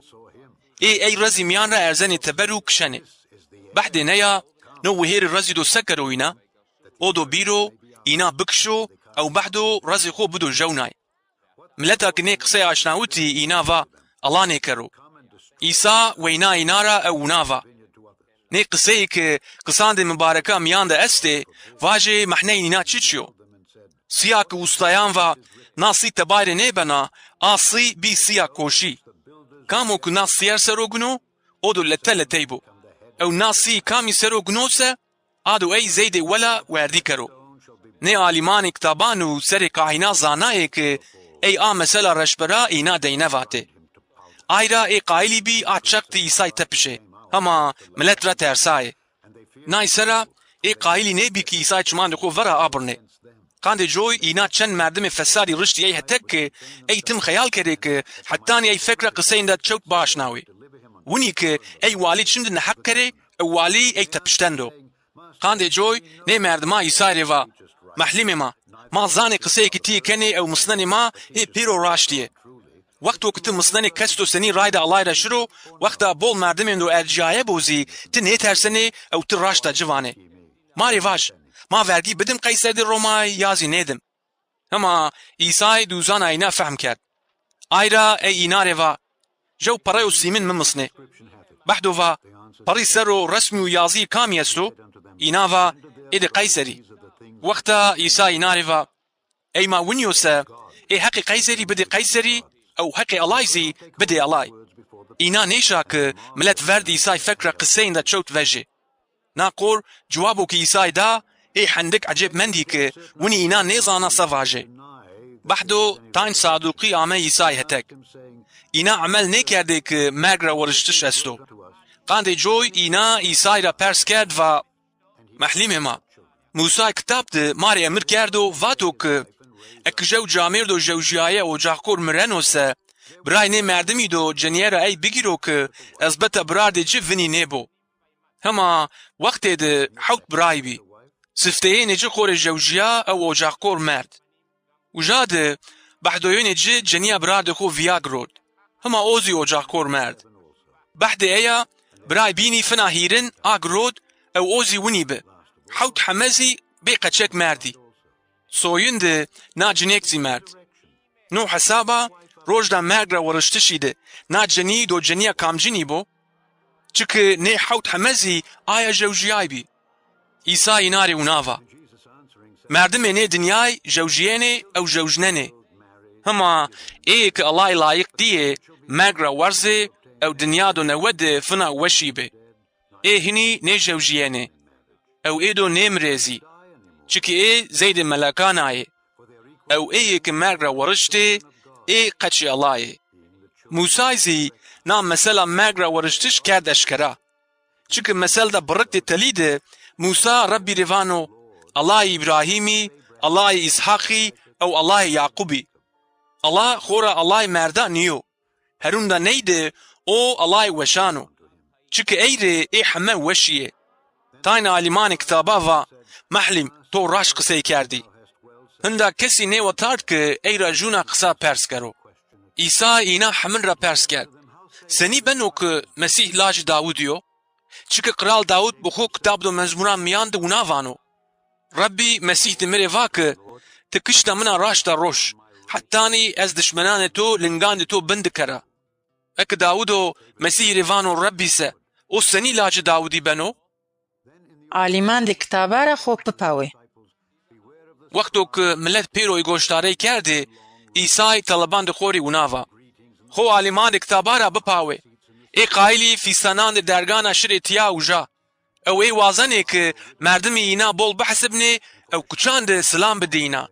Ê ey rezî mîyan ra erzenê teber û kişenê. Behdê neya, no wihêrê rezî do se kero îna? O do bîro, îna bikişo ew behdo rezê xo bido jewnay. Mileta ki nê qisey aşnawitî îna va, Ella nêkero. Îsa weyna îna ra ew wina va, Nê qiseyî ki qisandê mibareka mîyan de estê, vajê mehneyê îna çiçî yo? Sîya ki ustayan va, Na sî tebayê rê nêbena, a sî bî sîya koşî. Kamo ki na sîyer ser o gino, o do lete letey bo. Ew na sî kamî ser o gino se, a do ey zeydê wela werdî kero. Nê alîmanê kitaban û serê kahîna zanayê ki ey a mesela reşbera îna deyne vatê. Ay ra ê qayilî bî a çeq di Îsay tepişê. Hema milet ra tersayê. Nay sera ê qayilî nêbî ki Îsay çimandê xo vera abirnê. Qandê coy îna çend merdimê fesadî riştî ey hetek ki ey tim xeyal kerê ki hetanî ey fek ra qiseyênda çewt biaşnawê. Winî ki ey walî çim di neheq kerê ew walî ey tepiştendo. Qandê coy nê merdima Îsay rê va, Mehlîmê ma, ma zanê qiseyê ki ti yê kenê ew misnenê ma hê pêro raştî yê. Wexto ki ti misnenê kes do senî rayda Ellay ra şiro, wexta bol merdimêndo ercîyaye bo zî ti nêtersenê ew ti raşta ci vanê. Ma rê vaj, ma vergî bidim qeyserdê Romay ya zî nêdim? Hema Îsay duzana îna fehm kerd. Ay ra ey îna rê va, Jew perey û sîmin mi misnê. Behdo va, Perî ser o resmî û yazîyê kamî esto? Îna va, Êdî qeyserî. Wexta Îsa îna rê va, Ey ma winî yo se, ê heqê qeyserî bidê qeyserî ew heqê Ellay zî bidê Ellay. Îna nêşa ki milet verd Îsay fek ra qiseyênda çewt vejê. Na qor ciwabo ki Îsay da, ê hendik ecêb mendî ki winî îna nêzana se vajê. Behdo tayn Saduqî ame Îsay hetek. Îna emel nêkerdê ki merg ra weriştiş esto. Qandê coy îna Îsay ra pers kerd va, Mehlîmê ma, Mûsay kitab di ma rê emir kerdo, vato ki, eki jew camêrdo jewjîyaye ocaxkor mireno se, biray nê merdimî do cenîye ra ey bigîro ki ez beta birardê ci vinî nêbo. Hema wextê di hewt biray bî. Sifteyênê ci xo rê jewjîya ew ocaxkor merd. Uja di behdoyênê ci cenîya birardê xo vîya girot. Hima o zî ocaxkor merd. Behdê eya biray bînî fina hîrin a girot ew o zî winî bi. Hewt heme zî bê qeçek merdî. Soyin di na cinêk zî merd. No hesaba rojda merg ra weriştişî di na cenî do cenîya kamcinî bo? Çiki nê hewt heme zî aya jewjîyay bî. Îsa îna rê wina va, Merdimê nê dinyay jewjîyenê ew jewjnenê. Hima êyê ki Ellay layiq dîyê merg ra werzê ew dinya do newe di fina weşî bi. Ê hinî nêjewjîyenê. Ew ê do nêmirê zî. Çiki ê zeydê melekan a yê. Ew êyê ki merg ra weriştê, ê qeçê Ellay ê. Mûsay zî na mesela merg ra weriştiş kerd eşkera. Çiki mesel de biriktê telî de Mûsa Rebbî rê vano, Ellay Îbrahîmî, Ellay Îshaqî ew Ellay Yaqubî. Ella xora Ellay merda nîyo. Herûnda ney de o Ellay weşan o. Çiki ey rê ê heme weşî yê. Tayn alîmanê kitaba va, Mehlîm, to raşt qisey kerdî. Hinda kesî nêwetard ki ey ra jûna qisa pers kero. Îsa îna hemin ra pers kerd, Senî beno ki Mesîh lajê Dawidî yo? Çiki Qral Dawid bi xo kitab do mezmûran mîyan di wina vano, Rebbî Mesîh di mi rê va ki, Ti kişta min a raşta roş, hetanî ez dişmenanê to lingandê to bin dikera. Eke Dawudo Mesîhî rê vano Rebbî se, o senî lacê Dawudî beno? Alîmandê kitaba ra xo pipawê. Wexto ki milet pêroyî goşdarey kerdê, Îsay telebandê xo rê wina va, Xo alîmandê kitaba ra bipawê. Ê qayilî fîstanandê dergana şirê tîya uja. Ew ê wazenê ki merdimî îna bol bihesibnê ew kuçan de silam bidê înan.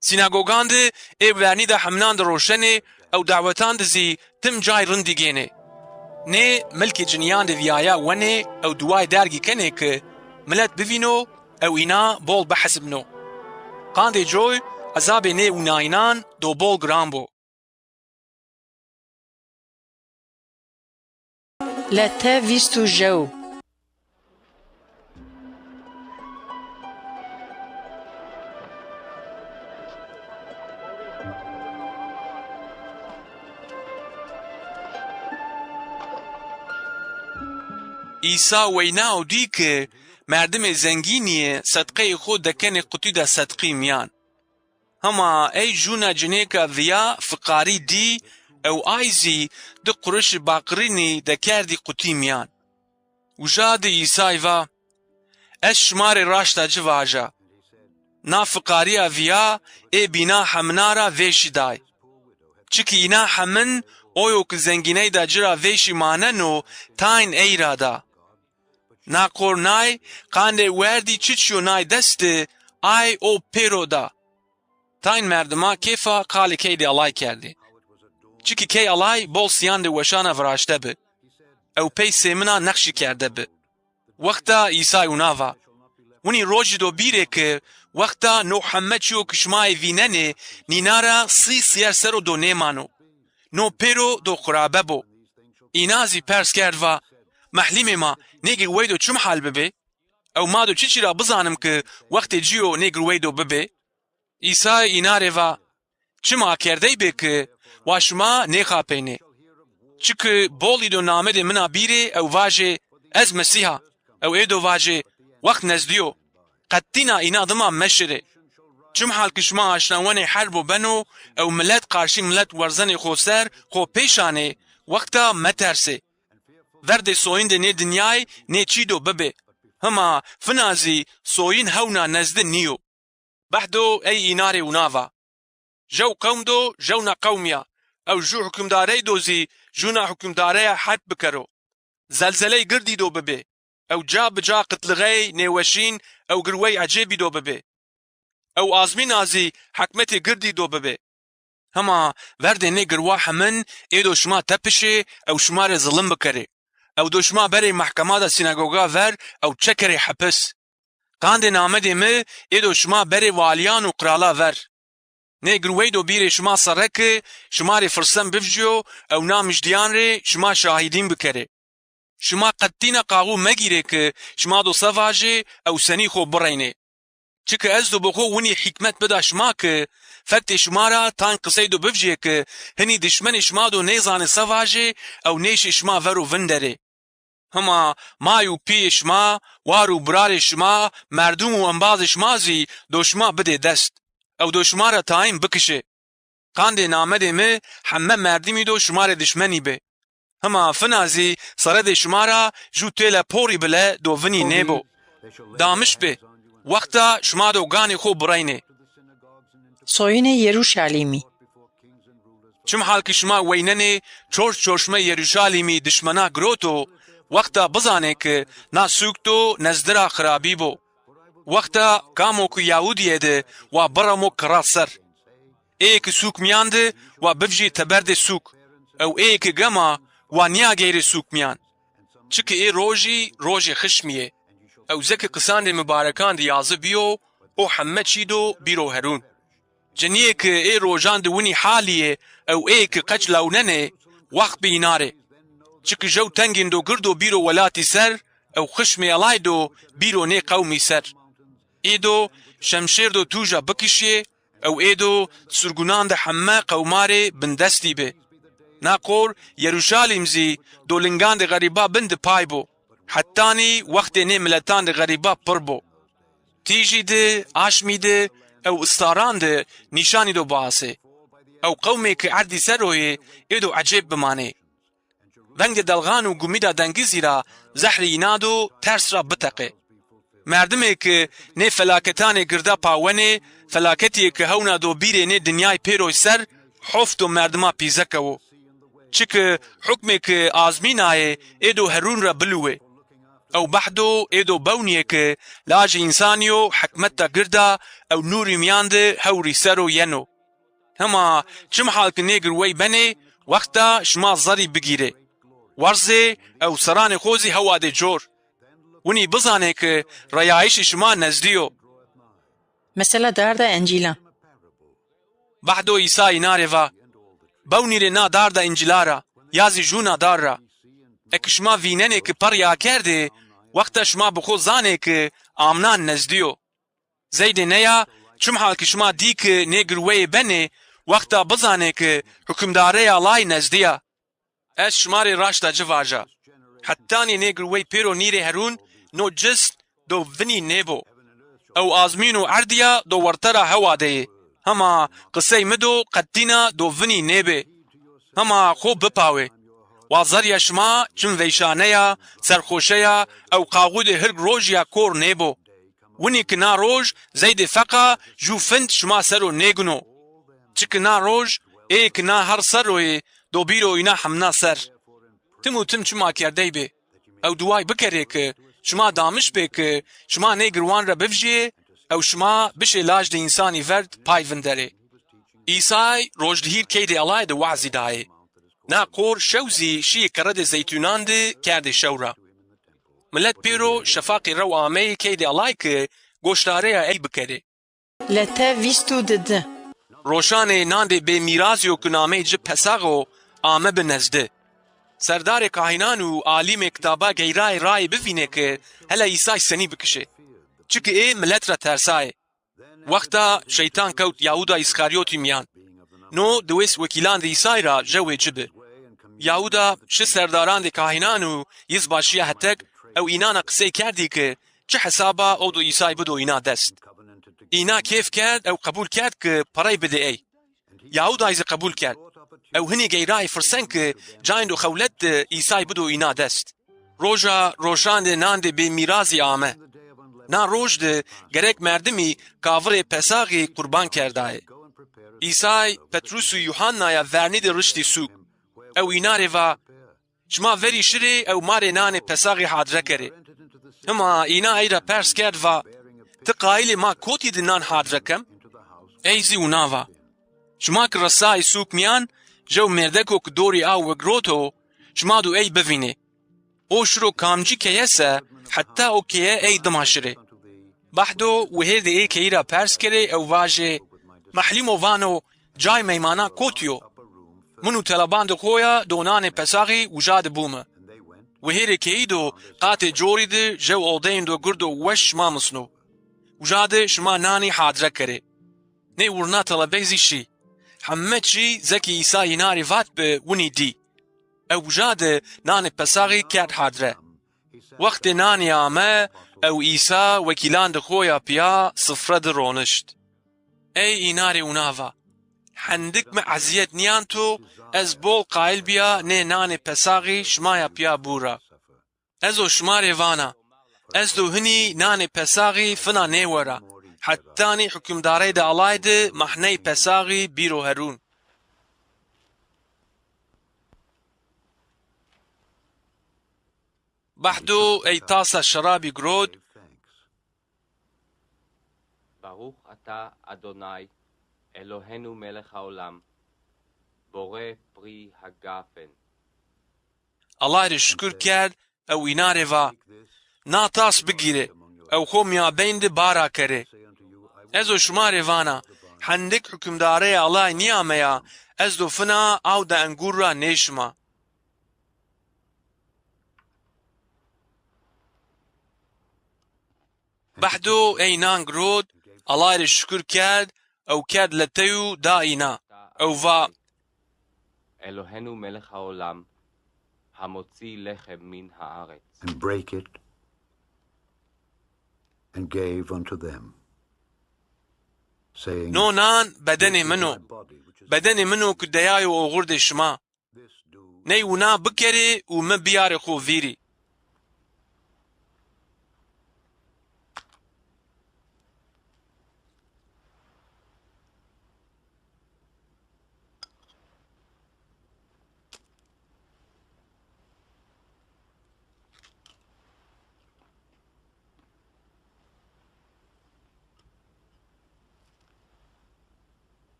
Sînagogan de ê wernî de heminan de roşenê ew dawetan de zî tim cay rindî gênê. Nê milkê cinîyan de vîyaya wenê ew duway dergî kenê ki milet bivîno ew îna bol bihesibno. Qandê coy ezabê nê winayînan do bol giran bo. Lete vîst u jew. Îsa weyna û dî ki merdimê zengînîye sedqeyê xo dekenê qutî de sedqî mîyan. Hema ey jûna cinêka viya fiqarî dî ew ay zî di qurişî baqirînî dekerdî qutî mîyan. Uja di Îsay va, Ez şima rê raşta ci vaja, na fiqarîya viya ê bîna hemina ra vêşî day. Çiki îna hemin oyo ki zengîneyda ci ra vêşî maneno tayn ey ra da. Na qornay qandê werdî çiçîyo nay dest de, ay o pêro da. Tayn merdima kêfa qalê key de alay kerdê. Çiki key alay bol sîyandê weşana viraşte bi. Ew pey sêmina nexşî kerde bi. Wexta Îsay wina va, Winî rojî do bîrê ki wexta no heme çîyo ki şima ê vînenê nîna ra sî sîyer ser o do nêmano. No pêro do xirabe bo. Îna zî pers kerd va, Mehlîmê ma, nê girwey do çim hal bibê? Ew ma do çiçî ra bizanim ki wextê ci yo nê girwey do bibê? Îsay îna rê va, Çim akerdey bê ki wa şima nêxapênê. Çiki bolî do namedê min a bîrê ew vajê, Ez Mesîh a, ew ê do vajê, Wext nezdî yo. Qetîna îna dima meşirê. Çim hal ki şima aşnawenê herb û beno ew milet qarşî milet werzenê xo ser, xo pêşanê, wexta metersê. Verdê soyindê nê dinyay nê çî do bibê. Hima fina zî soyin hewna nezdi nîyo. Behdo ey îna rê wina va, Jew qewm do jewna qewmî ya, ew jû hukimdarey do zî jûna hukimdareya herb bikero. Zelzeley girdî do bibê. Ew ca bi ca qitlixey, nêweşîn ew girwey ecêbî do bibê. Ew azmîna zî hekmetê girdî do bibê. Hema verdê nê girwa hemin ê do şima tepişê ew şima rê zilim bikerê. Ew do şima berê mehkemada sînagoga ver ew çekerê hepis. Qandê namedê mi ê do şima berê walîyan û qirala ver. Nê girwey do bîrê şima serre ki şima rê firsend bivjîyo ew na mijdîyan rê şima şahîdîn bikerê. Şima qetîna qaxû megîrê ki şima do se vajê ew senî xo bireynê. Çiki ez do bi xo winî hîkmet bida şima ki fektê şima ra tayn qisey do bivjê ki hinî dişmenê şima do nêzanê se vajê ew nêşê şima ver û vinderê. Hima may û pîyê şima, war û birarê şima, merdim û embazê şima zî do şima bidê dest. Ew do şima ra tayn bikişê. Qandê namedê mi heme merdimî do şima rê dişmenî bê. Hima fina zî seredê şima ra jû têle porî bile do vinî nêbo. Damiş bê, wexta şima do ganê xo bireynê. Soyinê Yeruşalîmî. Çim hal ki şima weynenê çorş çorşme Yeruşalîmî dişmena giroto, wexta bizanê ki na sûk do nezdi ra xirabî bo. Wexta kamo ki Yahudîye de wa biremo kira ser. Êyê ki sûk mîyan de wa bivjî teberdê sûk, ew êyê ki gema wa nîyageyrê sûk mîyan. Çiki ê rojî rojê xişmî yê. Ew zeki qisandê mibarekan de yazî bîyo, o heme çî do bîro herûn. Cinîyê ki ê rojan de winî halî yê ew êyê ki qeç lawnenê, wext bi îna rê. Çiki jew tengên do girdo bîro welatî ser ew xişmê Elay do bîro nê qewmî ser. Ê do şemşêr do tûja bikişyê ew ê do surgunan de heme qewma rê bindestî bi. Na qor Yeruşalîm zî do lingandê xerîba bin de pay bo. Hetanî wextê nê miletan de xerîba pir bo. Tîjî de, aşmî de, ew istaran de nîşanî do biasê. Ew qewmê ke erdî ser o yê, ê do ecêb bimanê. Vengê delxan û gumîda dengizî ra zehrê îna do ters ra biteqê. Merdimê ke nê felaketanê girda pawenê, felaketîyê ke hewna do bîrê nê dinyay pêroy ser, hof do merdima pîze kewo. Çike hukmê ke azmînayê ê do herûn ra biluwê. Ew behdo ê do bewnîyê ke lajê însanî yo hekmeta girda ew nûrî mîyan de hewrî ser o yeno. Hema çim hal ke nê girwey benê, wexta şima zerrî bigîrê. Werzê ew seranê xo zî hewa dê cor. Winî bizanê ke reyayîşê şima nezdî yo. Mesela darda Encîlan. Bahdo Îsa îna rê va, bewnîrê na darda Încîla ra, ya zî jûna dar ra. Eke şima vînenê ke perrî akerdê, wexta şima bi xo zanê ke amnan nezdî yo. Zeydê neya, çimhal ke şima dî ke nê girweyê benê, wexta bizanê ke hukimdareya Ellay nezdî ya. Ez şima rê raşta ci vaja, hetanî nê girwey pêro nîrê herûn, no cist do vinî nêbo. Ew azmîn û erdîya do werte ra hewa de yê. Hema qisey mi do qetîna do vinî nêbê. Hema xo bipawê. Wa zerrîya şima çim veyşaneya, serxoşeya ew qaxûdê hirg rojîya kor nêbo. Winî ki na roj zeydê feqa jû find şima ser o nêgino. Çiki na roj ê ki na her ser o yê do bîro îna hemna ser. Tim û tim çim akerdey bê. Ew duway bikerê ki şima damiş bê ki şima nê girwan ra bivjîyê ew şima bişê laj di însanî verd pay vinderê. Îsay roj di hîr keydê Ellay di wazî dayê. Na qor şew zî şîyê keredê zeytûnan di kerdê şew ra. Milet pêro şefaqê rew ameyê keydê Ellay ki goşdareya ey bikerê. Lete vîst û didi. Roşanê nandê bêmîrazî yo ki nameyê ci Pesax o, ame bi nezdi. Serdarê kahînan û alîmê kitaba geyrayê rayê bivînê ki hela Îsay senî bikişê. Çiki ê milet ra tersayê. Wexta şeytan kewt Yahûda Îskarîyotî mîyan. No di wês wekîlandê Îsay ra jewê ci bi. Yahûda şi serdarandê kahînan û yizbaşîya hetek ew înana qisey kerdî ki çi hesaba o do Îsay bido îna dest. Îna kêf kerd ew qebûl kerd ki perey bidê ey. Yahûday zî qebûl kerd. Ew hinî geyrayê firsen ki cayndo xewlet di Îsay bido îna dest. Roja roşandê nandê bêmîrazî ame. Na roj di gerek merdimî kavirê Pesaxî qurban kerdayê. Îsay Petrus û Yûhannaya vernî di riştî sûk. Ew îna rê va, şima verî şirê ew ma rê nanê Pesaxî hadre kerê. Hima îna ey ra pers kerd va, ti qayîlê ma kotî di nan hadre kem? Ey zî wina va, şima ki resayê sûk mîyan, jew mêrdeko ki dorî aw wigirot o, şima do ey bivînê. O şiro kamcî keye se, heta o keye ey dima şirê. Bahdo wihêrdê ê keyî ra pers kerê ew vajê, mehlîmo vano, cay meymana kotî yo? Min û telebandê xo ya do nanê Pesaxî uja di bûme. Wihêrê keyî do qatê corî di jew odeyêndo girdo weş şima misno. Uja di şima nanî hadre kerê. Nê wurna telebey zî şî. Heme çî zekî Îsay îna rê vat bi winî dî. Ew uja di nanê Pesaxî kerd hadre. Wextê nanî ame, ew Îsa wekîlandê xo ya pîya sifre di ronişt. Ey îna rê wina va, hendik mi ezîyet nîyanto, ez bol qayîl bîya nê nanê Pesaxî şima ya pîya bûra. Ez o şima rê vana, ez do hinî nanê Pesaxî fina nêwera, hetanî hukimdareydê Ellay di mehney Pesaxî bîro herûn. Bahdo ey tasa şerabî girot. ברוך אתה אדוני אלוהינו מלך העולם, בורא פרי הגפן. Ellay rê şukir kerd ew înan rê va, na tas bigîrê ew xo mîyabeyn di bara kerê. Ez o şima rê vana, hendik hukimdareyê Ellay nîyameya, ez do fina awda engûr ra nêşima. Bahdo ey nan girot, Ellay rê şukir kerd ew kerd letey û da îna. Ew va, אלוהינו מלך העולם, המוציא לחם מן הארץ. And brake it, and gave unto them. No nan bedenê min o. Bedenê min o ku deyayo oxurdê şima. Ney wina bikerê û mi biyarê xo vîrî.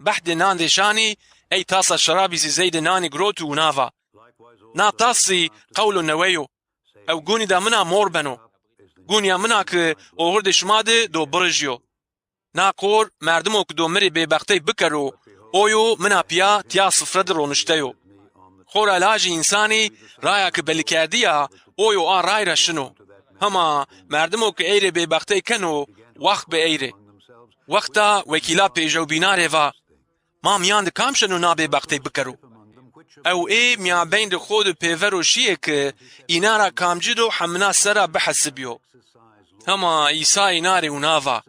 Behdê nan de şanî, ey tasa şerabî zî zeydê nanî girot û wina va: Na tas zî qewlo newe yo. Ew gunîda min a mor beno. Gunîya min a ki oxurdê şima de do birijîyo. Na qor merdimo ki do mi rê bêbextey bikero, o yo min a pîya tîya sifre de ronişte yo. Xora Lajê Însanî raya ki belikerdî ya, o yo a ray ra şino. Hema merdimo ki ey rê bêbextey keno, wext bi ey rê. Wexta wekîla pêjewbîna rê va: Ma mîyan de kam şeno na bêbextey bikero? Ew ê mîyabeyn de xo de pêvero şîyê ki înan ra kamci do hemina ser ra bihesibîyo. Hema Îsa înan rê wina va: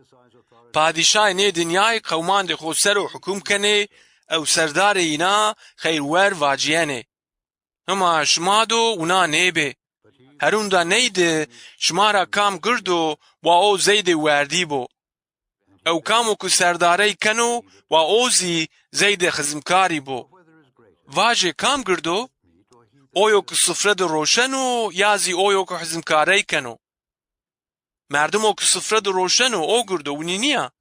Padîşahê nê dinyay qewmandê xo ser o hukum kenê ew serdarê înan xeyrwer vacîyenê. Hema şima do wina nêbê. Herûnda ney de şima ra kam girdo, wa o zeydê werdî bo. Ew kamo ku serdarey keno, wa o zî zeydê xizimkarî bo. Vajê kam girdo? O yo ku sifre de roşeno ya zî o yo ku xizimkarey keno? Merdimo ku sifre de roşeno, o girdo, winî nîya?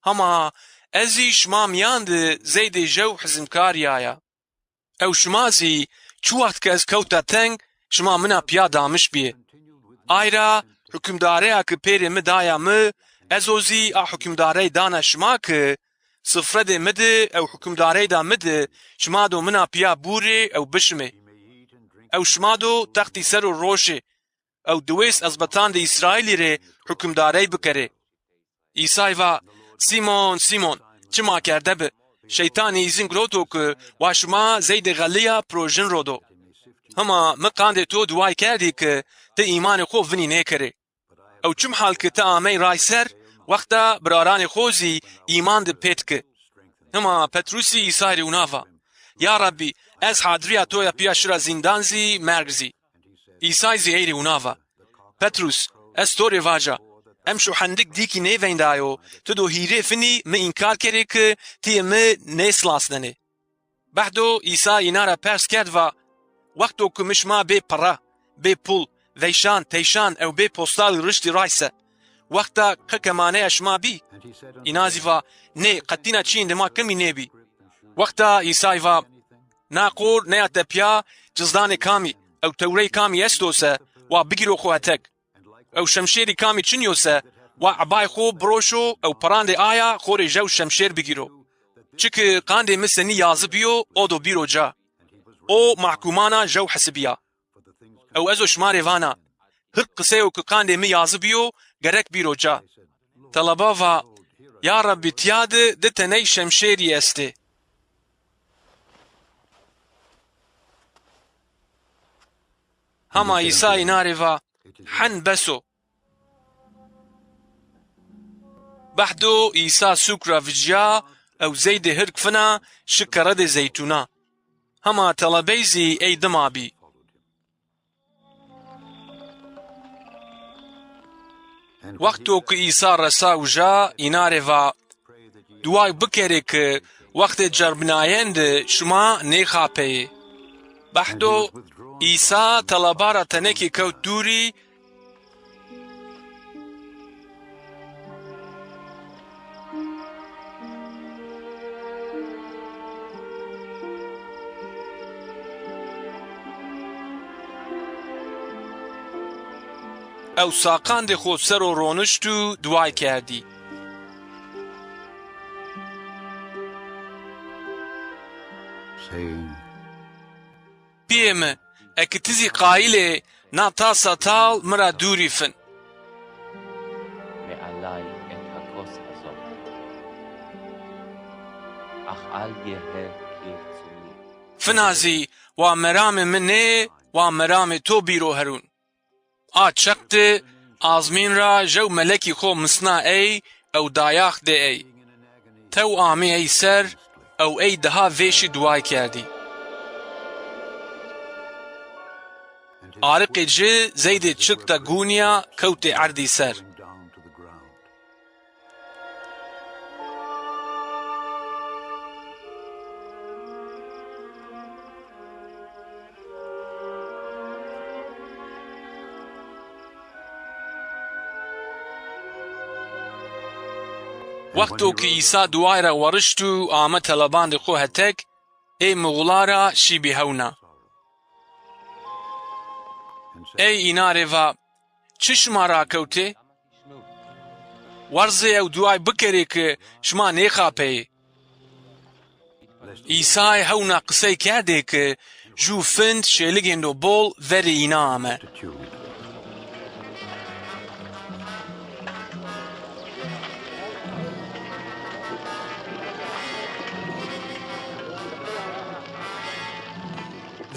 Hema ez zî şima mîyan de zeydê jew xizimkarî aya. Ew şima zî çi wext ke ez kewta teng, şima min a pîya damij bîyê. Ay ra hukimdareya ki pêrê mi daya mi, ez o zî a hukimdarey dana şima ki sifredê mi de ew hukimdareyda mi de şima do min a pîya bûrê ew bişimê. Ew şima do textî ser o roşê, ew diwês ezbetandê Îsraîlî rê hukimdarey bikerê. Îsay va: Sîmon, Sîmon, çima kerde bi? Şeytanî îzin giroto ki wa şima zeydê xeliya pirojin ro do. Hima mi qandê to duway kerdî ki ti îmanê xo vinî nêkerê. Ew çim hal ki ti amey ray ser, wexta biraranê xo zî îman di pêt ki. Hima Petrusî Îsay rê wina va: Ya Rabbî, ez hadiriya to ya pîya şira zîndan zî merg zî. Îsay zî ey rê wina va: Petrus, ez to rê vaja, emşo hendik dîkî nêveyndayo, ti do hîrê finî mi înkar kerê ki ti yê mi nêsilasnenê. Behdo Îsa înan ra pers kerd va: Wexto ku mi şima bê pere, bê pul, veyşan, teyşan ew bê postalî riştî ray se, wexta qe kemaneya şima bî? Înan zî va: Nê, qetîna çîyêndê ma kemî nêbî. Wexta Îsay va: Na qor neya tepîya cizdanê kamî ew tewrey kamî esto se, wa bigîro xo hetek. Ew şemşêrî kamî çinî yo se, wa ebayê xo biroşo ew perandê aya xo rê jew şemşêr bigîro. Çiki qandê mi senî yazî bîyo, o do bîro ca. O mahkûmana jew hesibîya. Ew ez o şima rê vana, hir qiseyo ki qandê mi yazî bîyo, gerek bîro ca. Teleba va: Ya Rabbî, tîya di di teney şemşêrî estê. Hama Îsa înan rê va: Hen bes o. Behdo Îsa sûk ra vicîya ew zeydê hirk fina şi keredê zeytûna. Hema telebey zî ey dima bî. Wexto ki Îsa resa uja, înan rê va: Duway bikerê ki wextê cerbinayen de şima nêxapeyê. Behdo Îsa teleba ra tenekê kewt dûrî, ew saqandê xo ser o ronişt û duway kerdî. Pîyê mi, eke ti zî qayîl ê, na tasa tal mi ra dûrî fin. Mealay et hakos hazon. Fina zî wa meramê mi nê, wa meramê to bîro herûn. A çeq de azmîn ra jew melekî xo misna ey ew dayax dê ey. Tew amê ey ser ew ey daha vêşî duay kerdî. Ariqê ci zeydê çik de gûnîya kewtê erdî ser. Wexto ki Îsa duayê ra werişt û ame telebandê xo hetek, ê muxula ra şîbî hewna. Ey îna rê va, çi şima rakewtê? Werzê ew duay bikerê ki şima nêxapeyê. Îsay hewna qisey kerdê ki jû find şêligêndo bol verê îna ame.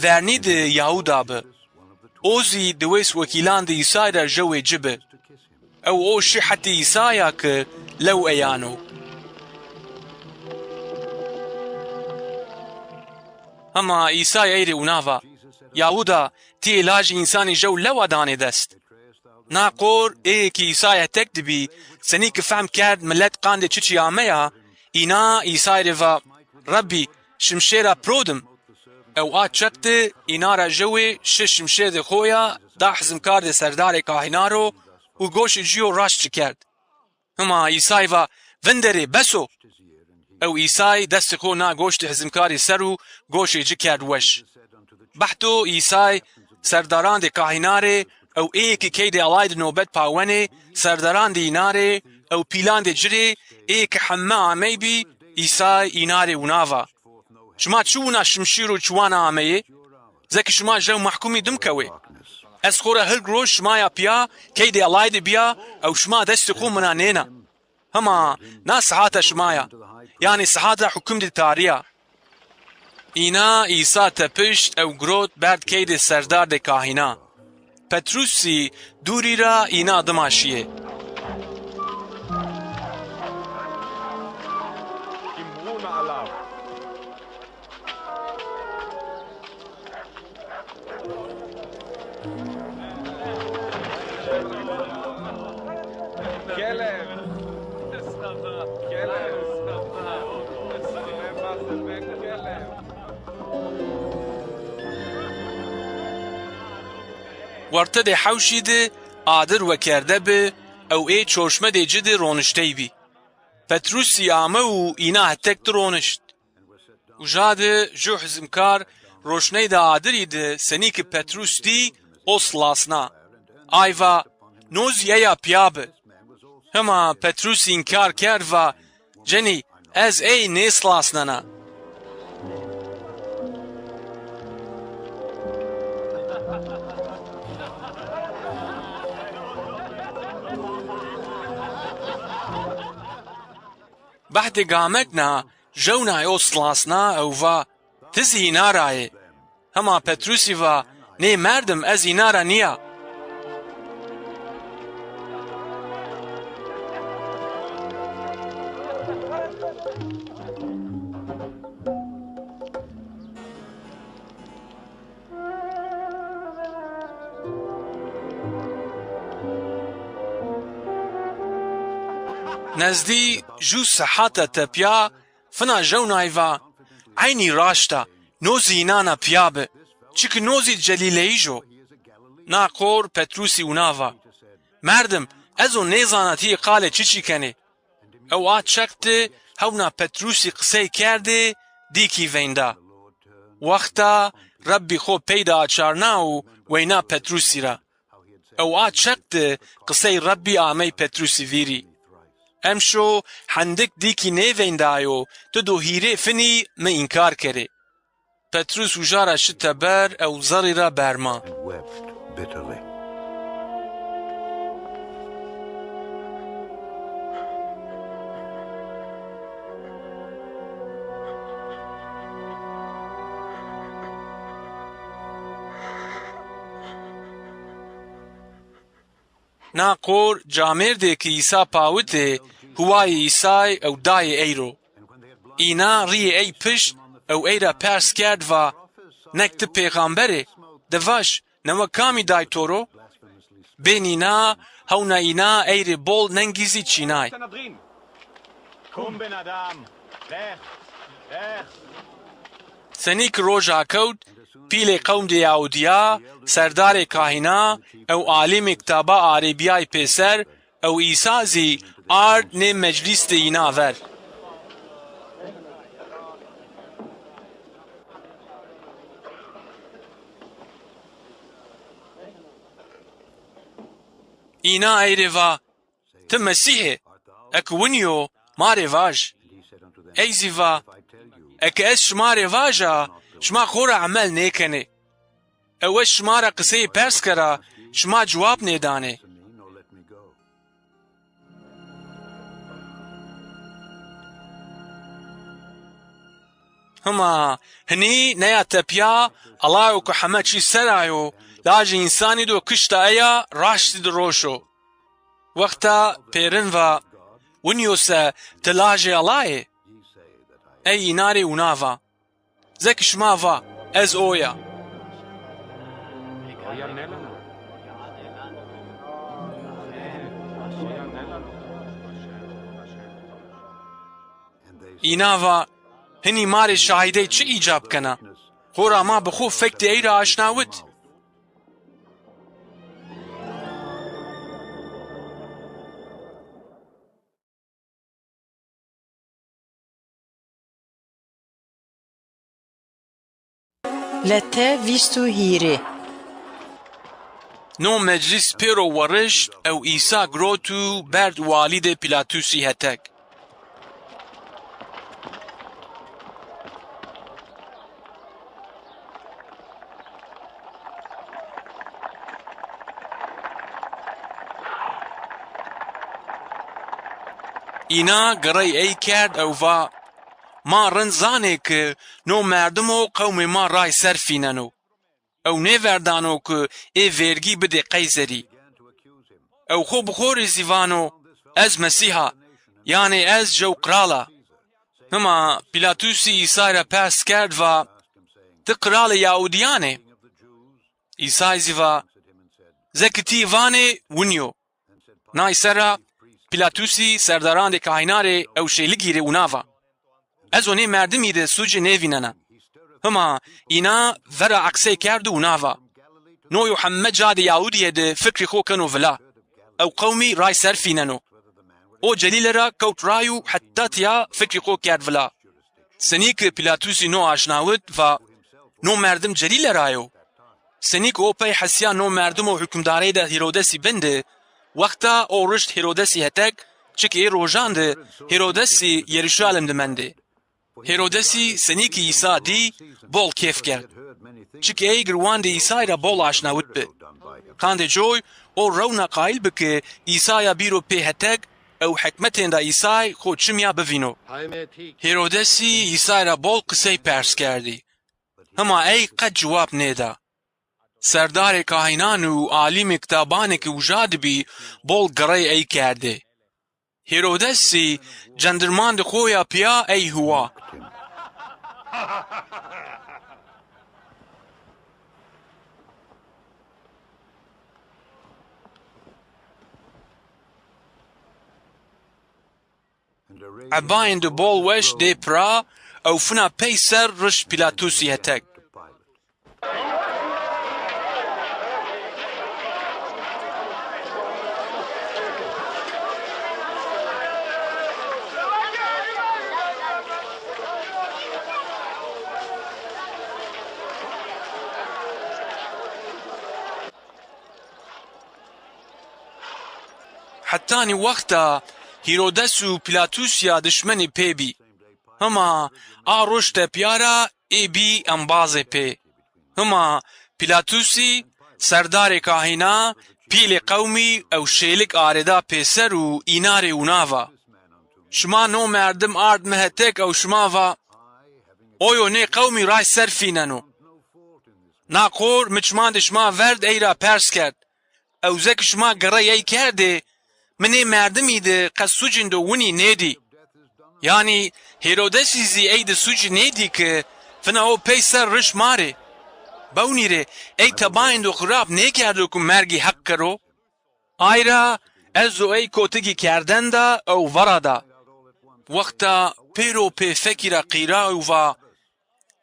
Vernî di Yahûda bi. O zî diwês wekîlan di Îsay ra jewê ci bi. Ew o şi hetê Îsaya ki lew eyano. Hema Îsay ey rê wina va, Yahûda, ti yê lajê însanî jew lewa danê dest? Na qor êyê ki Îsay hetek di bî, senî ki fehm kerd milet qandê çiçî ameya, îna Îsay rê va, Rebbî, şimşêra piro dim. Ew a çeq de îna ra jewê şi şimşêrdê xo ya da hizimkardê serdarê kahîna ro û goşê ci yo raşt ci kerd. Hima Îsay va, Vinderê, bes o! Ew Îsay destê xo na goştê hizimkarî ser û goşê ci kerd weş. Behto Îsay serdarandê kahîna rê ew êyê ki keydê Ellay di nobet pawenê, serdarandê îna rê ew pîlandê ci rê êyê ki heme ameybî, Îsay îna rê wina va, Şima çi wina şimşîr û çiwana ameyê? Zeki şima jew mehkumî dim kewê. Ez xo ra hilk roj şima ya pîya, keydê Ellay di bîya ew şima destê xo mina nêna. Hema na sihata şima ya, yanî sihata hukumdî tarî ya. Îna Îsa tepişt ew girot berd keydê serdardê kahîna. Petrus zî dûrî ra îna dima şîyê. Wertedê hewşî de adir wekerde bi ew ê çorşmedê ci de roniştey bî. Petrus zî ame û îna hetek di ronişt. Uca de ju hizimkar roşneyda adirî de senî ki Petrus dî, o silasna. Ay va, No zî eya pîya bi. Hima Petrus înkar kerd va, Cenî, ez ey nêsilasnena. Behdê gamek na jewnay o silasna ew va, Ti zî îna ra yê. Hema Petrusî va, Nê merdim, ez îna ra nîya. Nezdî ju sehata tepya fina jewnay va, Eynî raşt a, no zî înan a pîya bi, çiki no zî Celîleyij o. Na qor Petrusî wina va, Merdim, ez o nêzana ti yê qalê çiçî kenê. Ew a çeq de hewna Petrusî qisey kerdê, dî kî veynda. Wexta Rebbî xo peyda açarna û weyna Petrusî ra. Ew a çeq de qisey Rebbî amey Petrusî vîrî. Emşo hendik dî kî nêveyndayo, ti do hîrê finî mi înkar kerê. Petrus uca ra şi teber ew zerrî ra berma. And wept bitterly. Na qor camêrdê ki Îsa pawitê, huwayê Îsay ew dayê ey ro. Îna rîyê ey pişt ew ey ra pers kerd va, nek ti pêxamber ê? De vaj, newe kamî day to ro? Bên îna, hewna îna ey rê bol nengî zî çînay. Senî ki roj akewt, pîlê qewmdê Yahudîya, serdarê kahîna ew alîmê kitaba arê bîyay pêser ew Îsa zî ard nê meclîs de îna ver. Îna ey rê va, ti Mesîh ê? Eke winî yo, ma rê vaj. Ey zî va, eke ez şima rê vaja, şima xo ra emel nêkenê. Ew ez şima ra qiseyê pers kera, şima ciwab nêdanê. Hima, hinî neya tepîya, Elayo ke heme çî ser a yo, Lajê Însanî do kişta eya, raştî di roşo. Wexta pêrin va, winî yo se ti Lajê Ela yê? Ey îna rê wina va, ze ki şima va, ez o ya. Îna va, hinî ma rê şahîdey çi îcab kena? Xora ma bi xo fektê ey ra aşnawit. Lete vîst û hîrê. No meclîs pêro werişt ew Îsa girot û berd walîdê Pîlatusî hetek. Îna girey ey kerd ew va, ma rind zanê ki no merdimo qewmê ma ray ser fîneno. Ew nêverdano ki ê vêrgî bidê Qeyserî. Ew xo bi xo rê zî vano, ez Mesîh a, yanê ez jew qral a. Hima Pîlatusî Îsay ra pers kerd va, ti qralê Yahudîyan ê? Îsay zî va, ze ki tî vanê, winî yo. Nay ser ra Pîlatusî serdarandê kahîna rê ew şêligî rê wina va, ez onê merdimî de sucê nêvînena. Hima îna vera eqsey kerd û wina va, no yo heme cadê Yahudîye de fikrê xo keno vila. Ew qewmî ray ser fîneno. O Celîle ra kewt ray û heta tîya fikrê xo kerd vila. Senî ki Pîlatusî no aşnawit, va, no merdim Celîle ra yo. Senî ki o pey hesîya no merdimo hukimdareyda Hîrodesî bin de, wexta o rişt Hîrodesî hetek, çik ê rojan de Hîrodesî Yeruşalim de mendê. Hîrodesî senî ki Îsa dî, bol kêf kerd. Çik ey girwandê Îsay ra bol aşnawit bi. Qandê coy o rewna qayîl bi ki Îsaya bîro pê hetek ew hekmetênda Îsay xo çimya bivîno. Hîrodesî Îsay ra bol qisey pers kerdî. Hima ey qet ciwab nêda. Serdarê kahînan û alîmê kitabanê ki uja di bî, bol girey ey kerdê. Hîrodes zî cendirmandê xo ya pîya ey huwa. Ebayên di bol weş dê pira ew fina peyser rişt Pîlatusî hetek. Hetanî wexta Hîrodes û Pîlatus ya dişmenî pê bî. Hima a roj tepîya ra ê bî embazê pê. Hima Pîlatusî, serdarê kahîna, pîlê qewmî ew şêlik arêda pêser û îna rê wina va, şima no merdim ard mi hetek ew şima va, o yo nê qewmî ray ser fîneno. Na qor mi çimandê şima verd ey ra pers kerd, Ew ze ki şima girey ey kerdê, mi nê merdimî di qe sucîndo winî nêdî. Yanî Hêrodesî zî ey di sucî nêdî ki fina o pey ser riş ma rê. Bewnî rê ey tebayêndo xirab nêkerdo ku mergî heq kero. Ay ra ez do ey kotigî kerdenda ew vera da. Wexta pêro pê fekî ra qîra û va,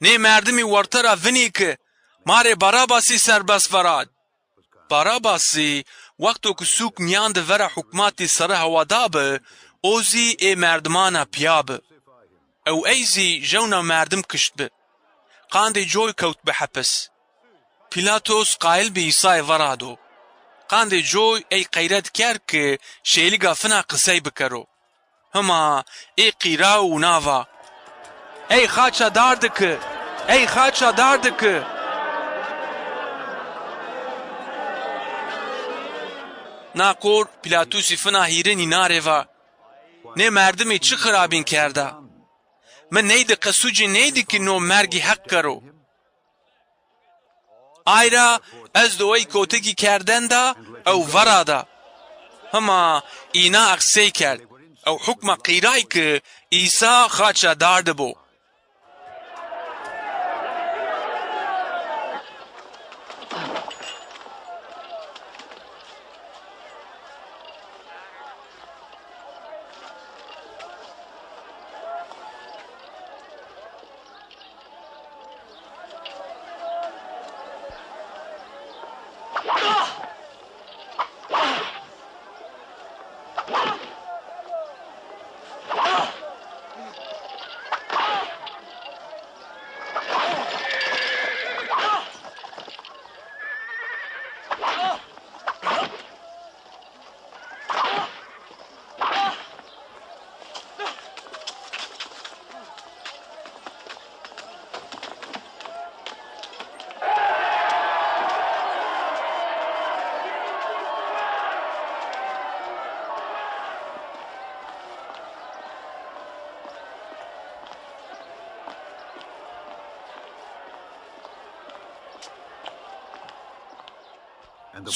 nê merdimî werte ra vinî ki ma rê Barabasî serbest vera. Barabas zî wexto ki sûk mîyan di vera hukmatî sere hewa da bi, o zî ê merdimana pîya bi. Ew ey zî jewna merdim kişt bi. Qandê coy kewt bi hepis. Pîlatos qayil bi Îsayî vera do. Qandê coy ey qeyret kerd ki şêliga fina qisey bikero. Hima ê qîra û na va, ey xaça dar di ki! Ey xaça dar di ki! Na qor Pîlatusî fina hîrin îna rê va, nê merdimî çi xirabîn kerda? Mi ney di qe sucî nêdî ki no mergî heq kero. Ay ra ez do ey kotikî kerdenda ew vera da. Hima îna eqsey kerd ew hukma qîray ki Îsa xaça dar di bo.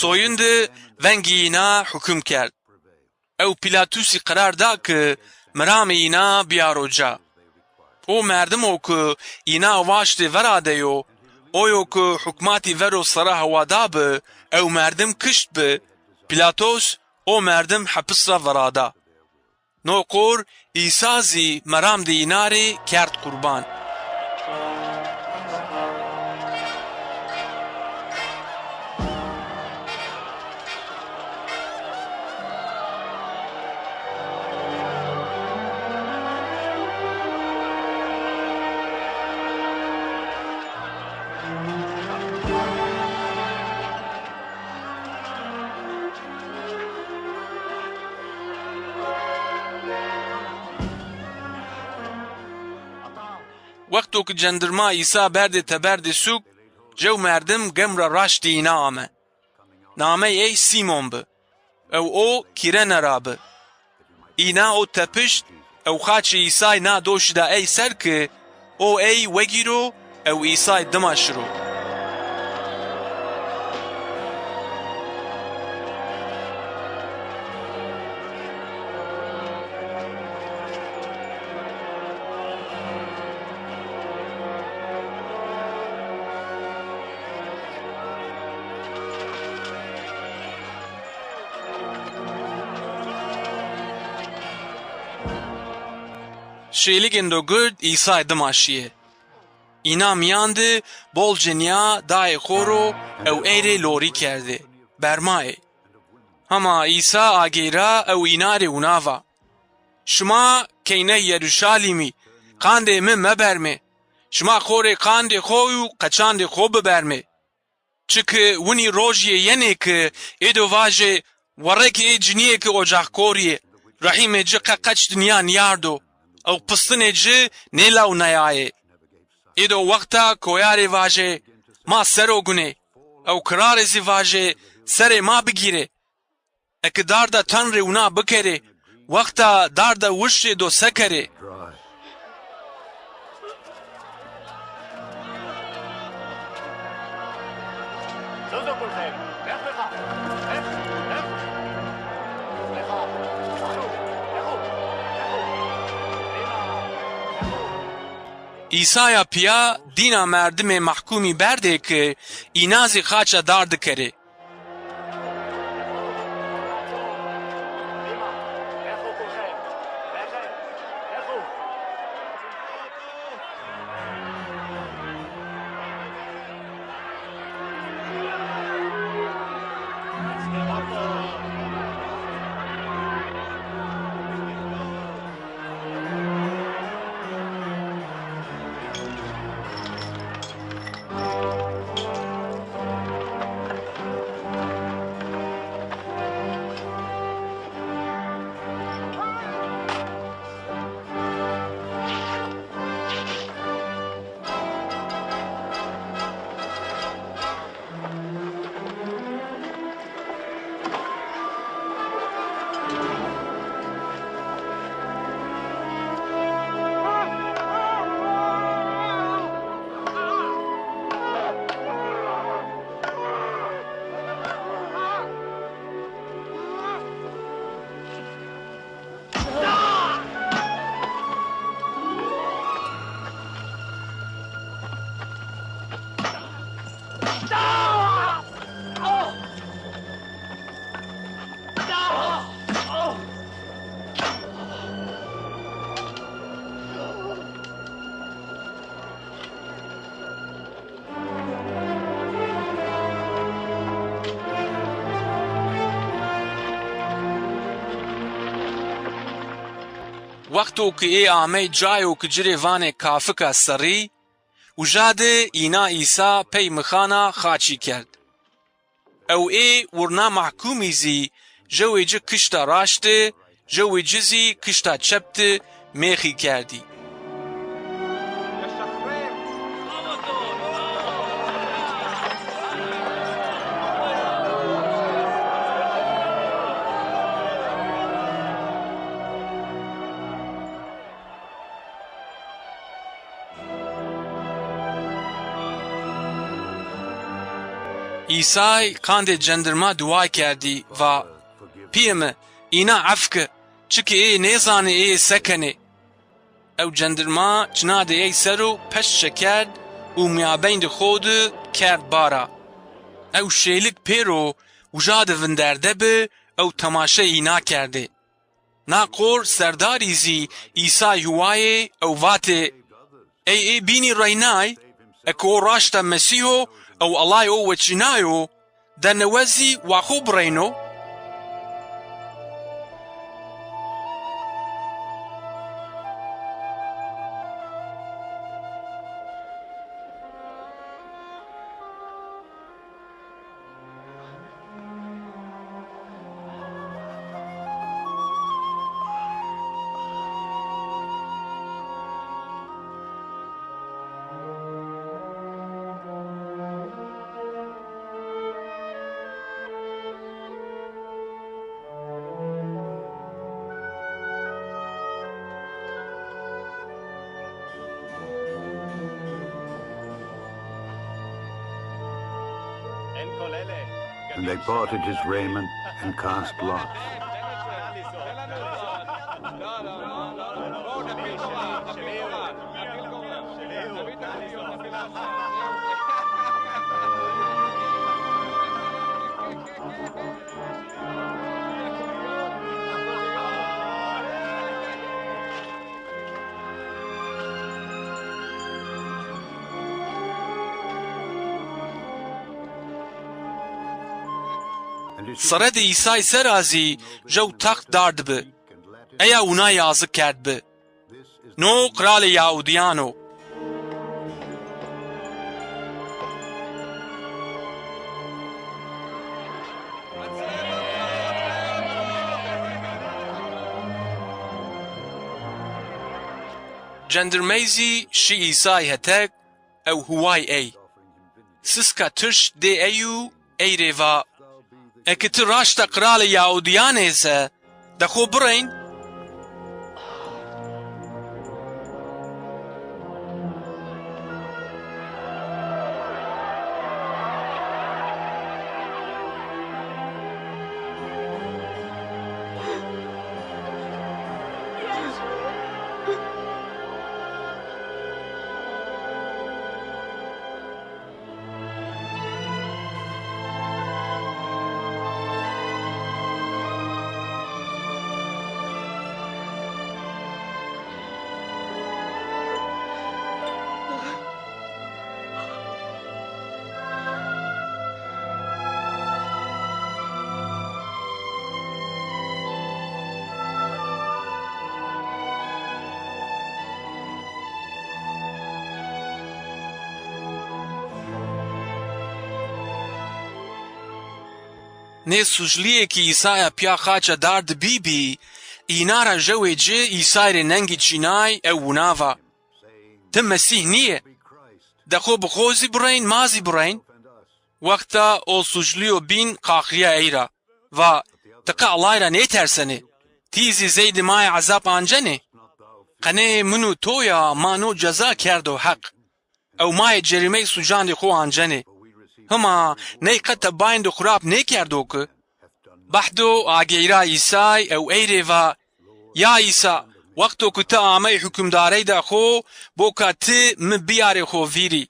Soyun di vengî îna hukum kerd. Ew Pîlatusî qerar da ki miramê îna biyaro ca. O merdimo ki îna waştê vera de yo, oyo ki hukmatî vero sere hewa da bi, ew merdim kişt bi, Pîlatos o merdim hepis ra verada. No qor Îsa zî meramdê îna rê kerd qurban. Wexto ki cendirma Îsa berdê teberdê sûk, cew merdim gem ra raştê îna ame. Namey ey Sîmon bi. Ew o Kîrene ra bi. Îna o tepişt ew xaçê Îsay na do şida ey ser ki o ey wegîro ew Îsay dima şiro. Şêligên do gird Îsay dima şîyê. Îna mîyan di bol cinîya dayê xo ro ew ey rê lorî kerdê, bermayê. Hema Îsa ageyra ew îna rê wina va, şima keyney Yeruşalîmî, qandê mi mebermê. Şima xo rê qandê xo û qeçandê xo bibermê. Çiki winî rojîye yenê ki êdo vajê, werrekê ê cinîyê ki ocaxkorî yê, rehîmê ci qe qeç dinya nîyardo ew pistinê ci nêlawneyayê. Êdo wexta koyarê vajê, ma ser o gunê, ew kirarê zî vajê, serê ma bigîrê. Eki darda Tenrê wina bikerê, wexta darda wiştê do se kerê? Îsaya pîya dîna merdimê mehkûmî berdê ki îna zî xaça dardi kerê. Wexto ki ê amey cayo ki ci rê vanê Kafika Serrî, uja de îna Îsa pey mixana xaçî kerd. Ew ê wirna mehkûmî zî jewê ci kişta raşt de, jewê ci zî kişta çep de mêxî kerdî. Îsay qandê cendirma dua kerdî, va, "Pîyê mi, îna ef ki, çiki ê nêzanê ê se kenê." Ew cendirma çinadê ey ser o peşt şekerd û mîyabeyn di xo di kerd bara. Ew şêlik pêro uja di vinderde bi ew temaşey îna kerdê. Na qor serdarî zî Îsay huwayê ew vatê, "Ey ê bînî reynay, eke o raşta Mesîh o ew Ellay o weçînayo, de newe zî wa xo bireyno." And they parted his raiment and cast lots. Seredê Îsay ser a zî jew text dard bi. Eya wina yazî kerd bi. No qralê Yahudîyan o. Cendirmey zî şî Îsay hetek ew huway ey. Siska tirş dê ey û ey rê va, "Eke ti raşta qralê Yahudîyan ê se, de xo bireyn." Nê suclîyê ki Îsaya pîya xaça dardibîbî, îna ra jewê ci Îsay rê nengî çînay ew wina va: Ti Mesîh nîyê? De xo bi xo zî bireyn, ma zî bireyn. Wexta o suclîyo bîn qaxrîya ey ra, va: Ti qe Ellay ra nêtersenê? Tî zî zeydê ma yê ezab ancenê? Qenê min û to ya ma no ceza kerdo heq. Ew ma yê cerîmey sucandê xo ancenê. Hima ney qe tebayêndo xirab nêkerdo ki? Bahdo ageyra Îsay ew ey rê va: Ya Îsa, wexto ki ti amey hukimdareyda xo, boka ti mi biyarê xo vîrî.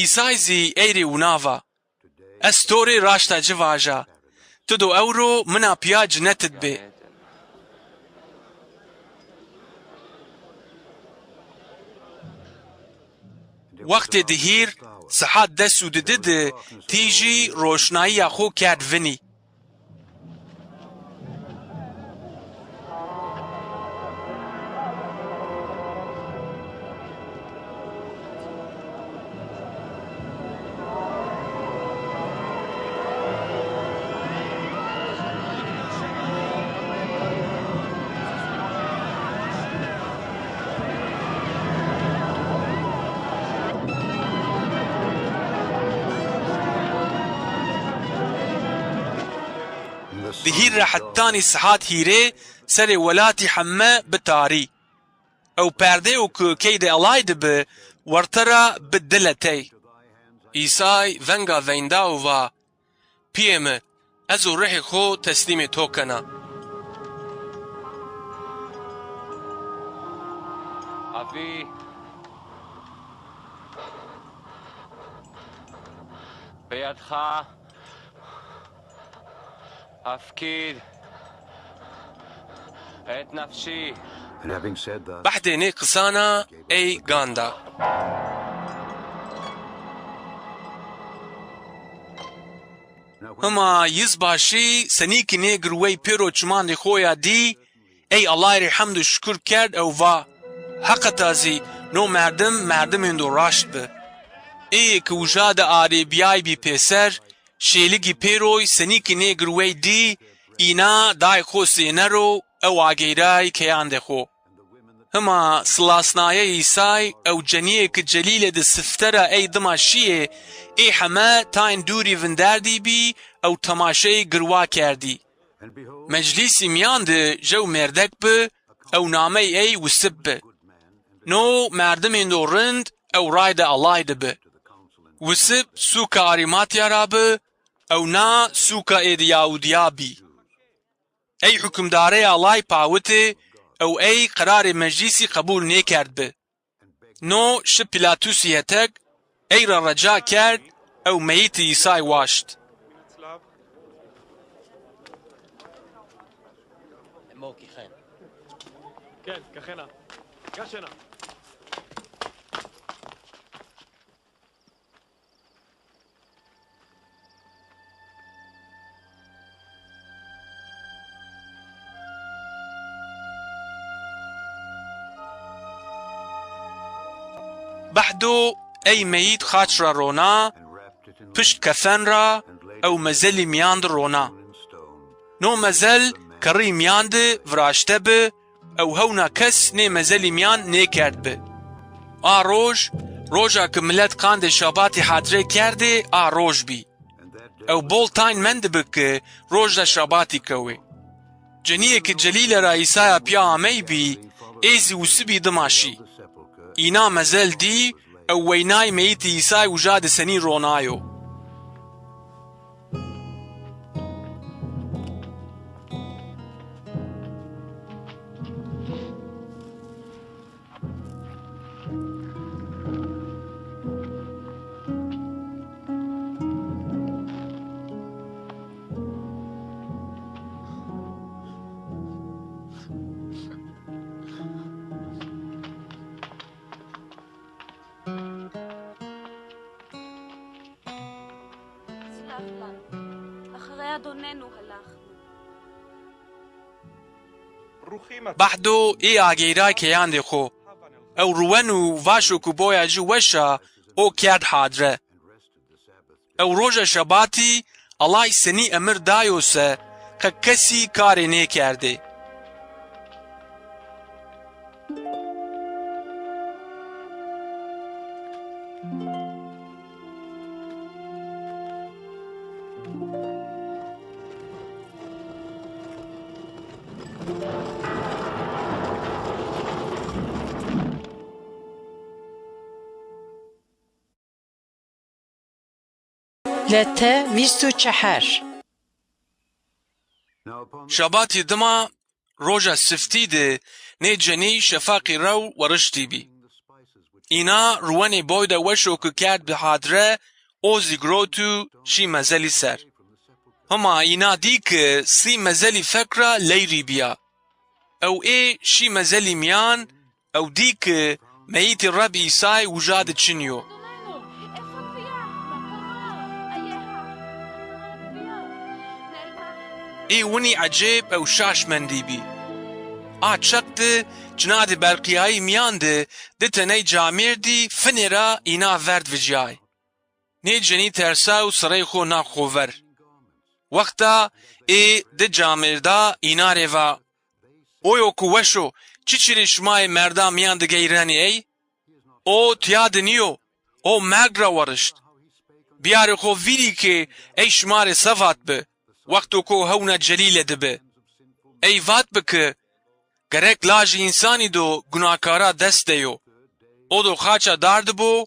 Îsay zî ey rê wina va: Ez to rê raşta ci vaja, ti do ewro mina pîya cinetid bê. Wextê di hîr, sihat des û didi di, tîjî roşnayîya xo kerd vinî. Di hîr re hetanî sihat hîrê serê welatî heme bi tarî. Ew perdeyo ku keyde Ellay di bi, werte ra bi dile tey. Îsay venga veynda û va: Pîyê mi, ez û rihê xo teslîmê to kena. Avî, biyedxa afkîr et nefşî. And having said thus, Behdê nê qisana ey gan da. Hima yizbaşî senî ki nê girwey pêro çimandê xo ya dî, ey Ellay rê hemd û şukur kerd ew va: Heqeta zî no merdim merdimêndo raşt bi. Ê ki uja de arêbîyaybî pêser, şêligî pêroy senî ki nê girwey dî, îna day xo sêne ro ew ageyray keyandê xo. Hima silasnayey Îsay ew cenîyê ki Celîle di sifte ra ey dima şîyê, ê heme tayn dûrî vinderdîbî ew temaşey girwa kerdî. Meclîsî mîyan di jew mêrdek bi ew namey ey Wisib bi. No merdimêndo rind ew rayde Ellay di bi. Wisib sûka Arîmatya ra bi ew na sûka ê di Yahûdîya bî. Ey hukimdarey Ellay pawitê ew ey qerarê meclîsî qebûl nêkerdbi. No şi Pîlatusî hetek, ey ra reca kerd ew meyîtî Îsay waşt. Behdo ey meyît xaç ra rona, pişt kefen ra ew mezelî mîyan di rona. No mezel kerrî mîyan di viraşte bi, ew hewna kes nê mezelî mîyan nêkerdbi. A roj, roja ki milet qandê şabatî hadre kerdê, a roj bî. Ew bol tayn mendibi ki rojda şabatî kewê. Cenîyê ki Celîle ra Îsaya pîya ameybî, ê zî wisibî dima şî. Îna mezel dî ew weynay meyîtî Îsay uja di senî ronayo. Bahdo ê ageyra keyandê xo. Ew ruwen û vaşo ku boya ci weş a, o kerd hadre. Ew roja şebatî Ellay senî emir dayo se qe kesî karê nêkerdê. Lete vîst û çehar. Şabatî dima roja siftî de nê cenî şefaqî rew weriştî bî. Îna ruwenê boyde weşo ki kerd bi hadre, o zî girot û şî mezelî ser. Hima îna dî ki sî mezelî fek ra leyrî bîya. Ew ê şî mezelî mîyan, ew dî ki meyîtê Reb Îsay uca de çinî yo. Ê winî ecêb ew şaş mendî bî. A çeq de cinadê berqîyayî mîyan de di teney camêrdî finê ra îna verd vicîyay. Nê cenî tersa û sirey xo na xo ver. Wexta ê di camêrda îna rê va, "Oyo ku weş o, çiçî rê şima ê merda mîyan de geyrenê ey? O tîya de nîyo, o merg ra werişt. Biyarê xo vîrî ke ey şima rê se vatbi, wexto ko hewna Celîle de bi. Ey vatbi ke gerek Lajê Însanî do gunakara dest de yo. O do xaça dar de bo,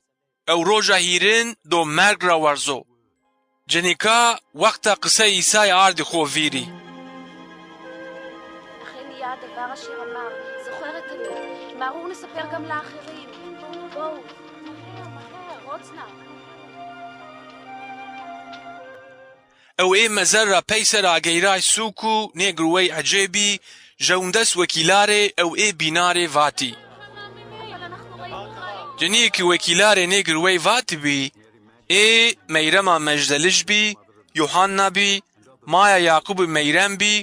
ew roja hîrin do merg ra werzo." Cenîka wexta qisey Îsay ardî xo vîrî. Ew ê mezel ra peyser ageyray sûk û nê girwey ecêbî jewndes wekîlarê ew ê bînarê vatî. Cinîyê ki wekîlarê nê girwey vatî bî, ê Meyrema Mecdelij bî, Yuhanna bî, maya Yaqub û Meyrem bî,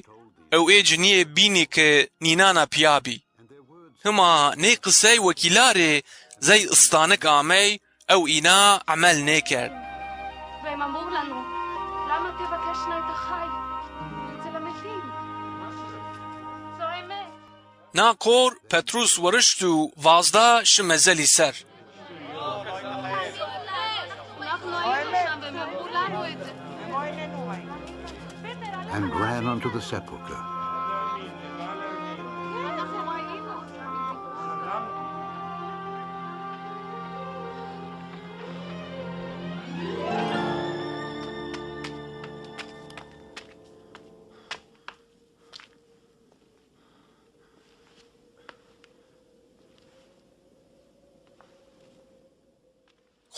ew ê cinîyê bînî ki nînana pîya bî. Hima nê qisey wekîlarê zey istanik amey, ew îna emel nêkerd. Na qor Petrus werişt û vazda şi mezelî ser. And ran unto the sepulchre.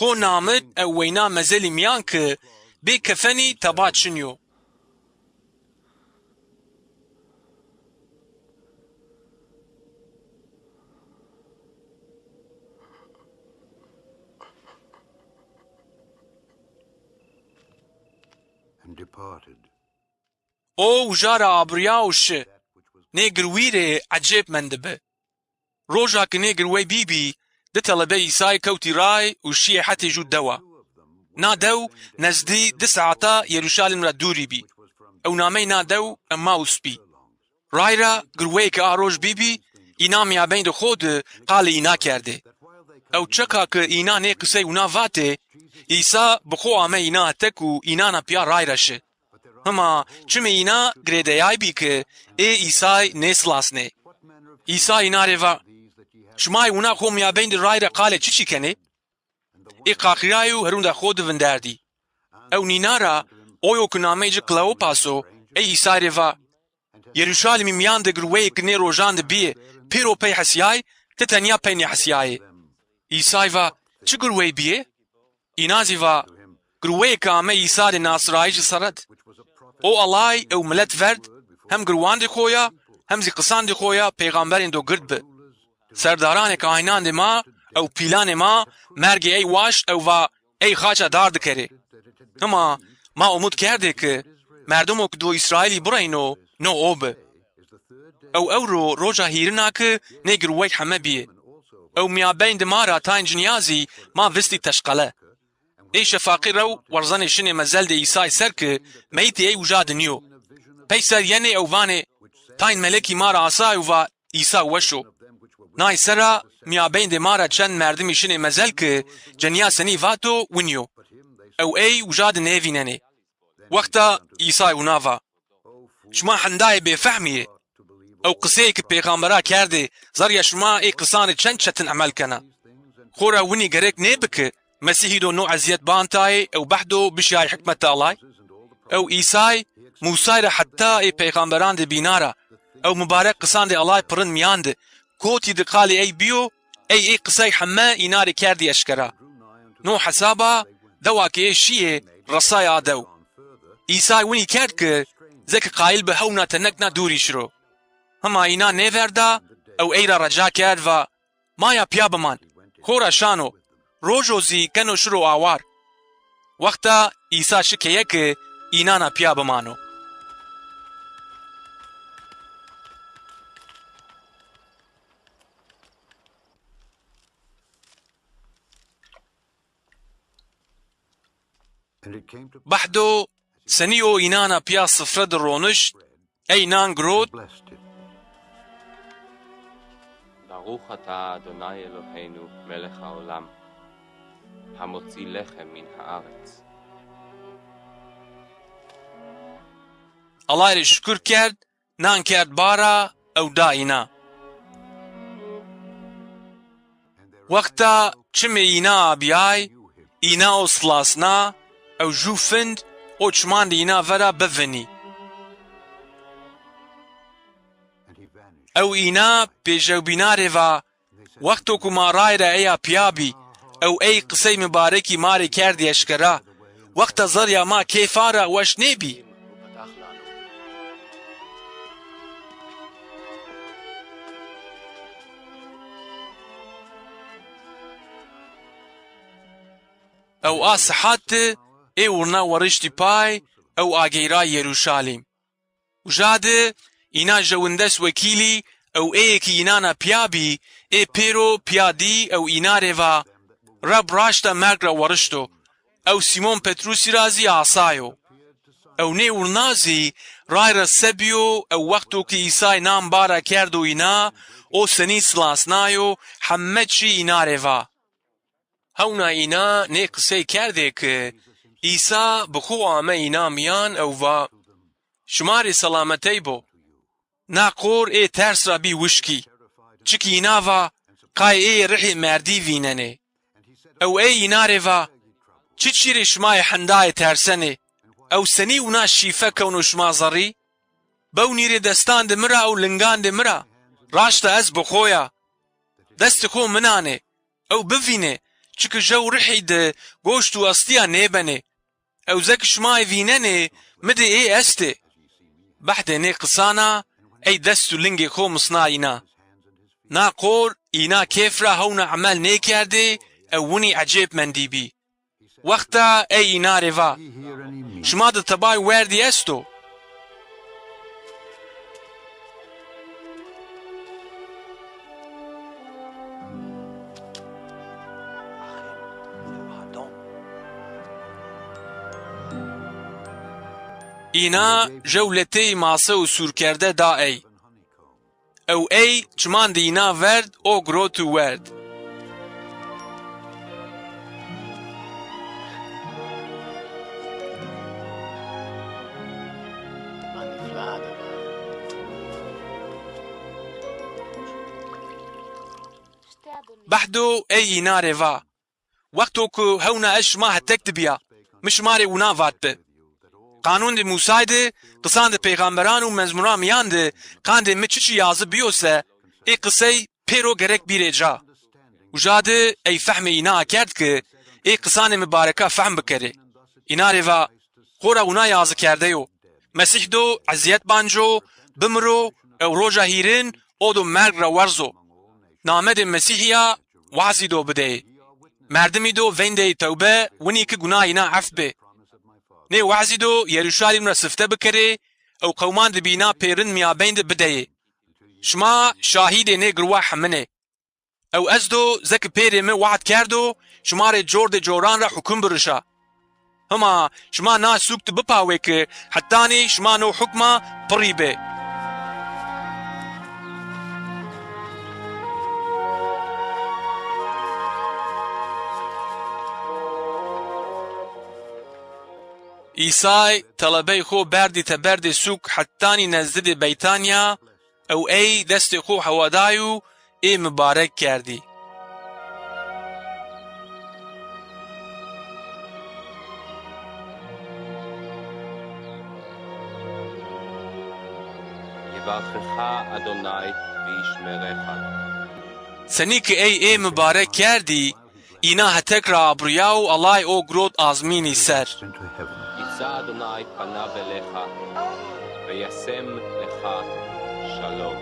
Xo namit ew weyna mezelî mîyan ki bê kefenî teba çinî yo. And departed. O uca ra abirîya û şi. Nê girwî rê ecêb mendibi. Roja ki nê girwey bîbî, di telebey Îsay kewtî ray û şîyê hetê jû dewa. Na dew nezdî di saeta Yeruşalim ra dûrî bî. Ew namey na dew Emmaus bî. Ray ra girweyê ke a roj bîbî, înan mîyabeyn de xo de qalê îna kerdê. Ew çeqa ke înan ê qisey wina vatê, Îsa bi xo amey înan hetek û înan a pîya ray ra şi. Hima çimê îna girêdeyay bî ke ê Îsay nêsilasnê. Îsa înan rê va, "Şimay wina xo mîyabeyn de ray ra qalê çiçî kenê?" Ê qaqîray û herunda xo de vinderdî. Ew nîna ra, oyo ke namey ci Kleopas o, ey Îsay rê va, "Yeruşalimî mîyan de girweyê ke nê rojan de bîyê, pêro pey hesîyay, ti tenya pey nêhesîyayê." Îsay va, "Çi girwey bîyê?" Înan zî va, "Girweyê ke amey Îsa rê nasirayîjî sere de. O Ellay ew milet verd, hem girwandê xo ya, hem zî qisandê xo ya peyxamberên do gird bi. Serdaranê kahinandê ma ew pîlanê ma mergê ey waşt ew va, ey xaça dar dikerê. Hima ma umut kerdê ke merdimo ke do Îsraîlî bireyno, no o bi." Ew ewro roja hîrin a ke nê girwey heme bîyê. Ew mîyabeyn de ma ra tayn cinîya zî ma vistî teşqele. Ê şefaqî rew werzenê şinê mezeldê Îsay ser ki meyîtê ey uca di nîyo. Peyser yenê ew vanê, tayn melekî ma ra asay û va, Îsa weş o. Nay sera mîyabeyndê ma ra çend merdimî şinê mezel ki cenîya senî vato winî yo. Ew ey uca di nêvînenê. Wexta Îsay wina va, şima hindayê bêfehmî yê. Ew qiseyê ki pêxambera kerdê, zerrîya şima ê qisanê çend çetin emel kena. Xora winî gerek nêbi ki Mesîhî do no ezîyet bantayê ew behdo bişiyayê hikmeta Ellay? Ew Îsay, Mûsay ra heta ê peyxamberandê bîna ra, ew mubarek qisandê Ellay pirin mîyan di, kotî di qalê ey bîyo, ey ê qisey heme îna rê kerdî eşkera. No hesaba, dewa ki ê şîyê, resay a dew. Îsay winî kerd ki zeki qayil bi hewna tenekna dûrî şiro. Hima îna nêverda, ew ey ra reca kerd va, maya pîya biman, xora şano, rojo zî keno şiro awar. Wexta Îsa şi keye ki înana pîya bimano. Bahdo senî o înana pîya sifre di ronişt, ey nan girot. Baruch ata Adonai Eloheinu melech haolam, hamotzî lechem min haaretz. Ellay rê şukur kerd, nan kerd bara ew da îna. Wexta çimê îna abîyay, îna o silasna, ew jû find o çimandê îna vera bivinî. Ew îna pêjewbîna rê va, wexto ku ma ray ra eya pîya bî, ew ey qisey mibarekî ma rê kerdî eşkera, wexta zerrîya ma kêfa ra weş nêbî. Ew a sihat di ê wurna weriştî pay ew ageyray Yeruşalîm. Uca di îna jewindes wekîlî ew êyê ki înana pîya bî, ê pêro pîya dî ew îna rê va, Reb raşta merg ra werişto, ew Sîmon Petrusî ra zî asayo. Ew nê wurna zî ray ra se bîyo ew wexto ki Îsay nan bara kerdo îna, o senî silasnayo, heme çî îna rê va. Hewna îna nê qisey kerdê ki Îsa bi xo ame îna mîyan ew va, şima rê selametey bo. Na qor ê ters ra bî wişkî. Çikî îna va, qayê êyê rihê merdî vînenê. Ew ey îna rê va, çi çî rê şima ê hendayê tersenê? Ew senî wina şîfe kewno şima zerrî? Bewnîrê destandê mi ra ew lingandê mi ra, raşta ez bi xo ya. Destê xo mi nanê, ew bivînê, çiki jew rihî di goşt û estîya nêbenê. Ew ze ki şima ê vînenê, mi di ê estê. Behdê nê qisana, ey dest û lingê xo misna îna. Na qor îna kêf ra hewna emel nêkerdê ew winî ecêb mendî bî. Wexta ey îna rê va, şima di tebay werdî esto? Îna jew leteyî mase û sûrkerde da ey. Ew ey çimandê îna verd, o girot û werd. Behdo ey îna rê va, wexto ku hewna ez şima hetek di bîya, mi şima rê wina vatbi. Qanûndê Mûsay di, qisandê peyxamberan û mezmûran mîyan di qandê mi çiçî yazî bîyo se, ê qisey pêro gerek bîrê ca. Uca di ey fehmê îna akerd ki ê qisanê mibareka fehm bikerê. Îna rê va, xora wina yazî kerde yo. Mesîh do ezîyet banco, bimiro ew roja hîrin o do merg ra werzo. Namedê Mesîhî ya wazî do bideyê. Merdimî do veyndeyê tewbe, winî ki gunayê îna ef bê. Nê wazî do Yeruşalîm ra sifte bikerê ew qewmandê bîna pêrin mîyabeyn di bideyê. Şima şahîdê nê girwa hemin ê. Ew ez do ze ki pêrê mi wad kerdo, şima rê cordê coran ra hukum birişa. Hima şima na sûk di bipawê ki hetanî şima no hukma pirî bê. Îsay telebey xo berdî teberdê sûk hetanî nezdidê Beytanya ew ey destê xo hewadayû ê mibarek kerdî. Yivarixa Adonay vîşmerexa. Senî ki ey ê mibarek kerdî, îna hetek ra abrîya û Ellay o girot azmînî ser. Yitsa Adonay panav elexa veyasem lexa şalom.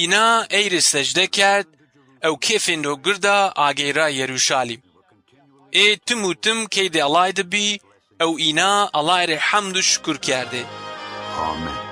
Îna ey rê secde kerd ew kêfên ro girda ageyra Yeruşalîm. Ê tim û tim keydê Ellay di bî ew îna Ellay rê hemd û şukur kerdê. Amen.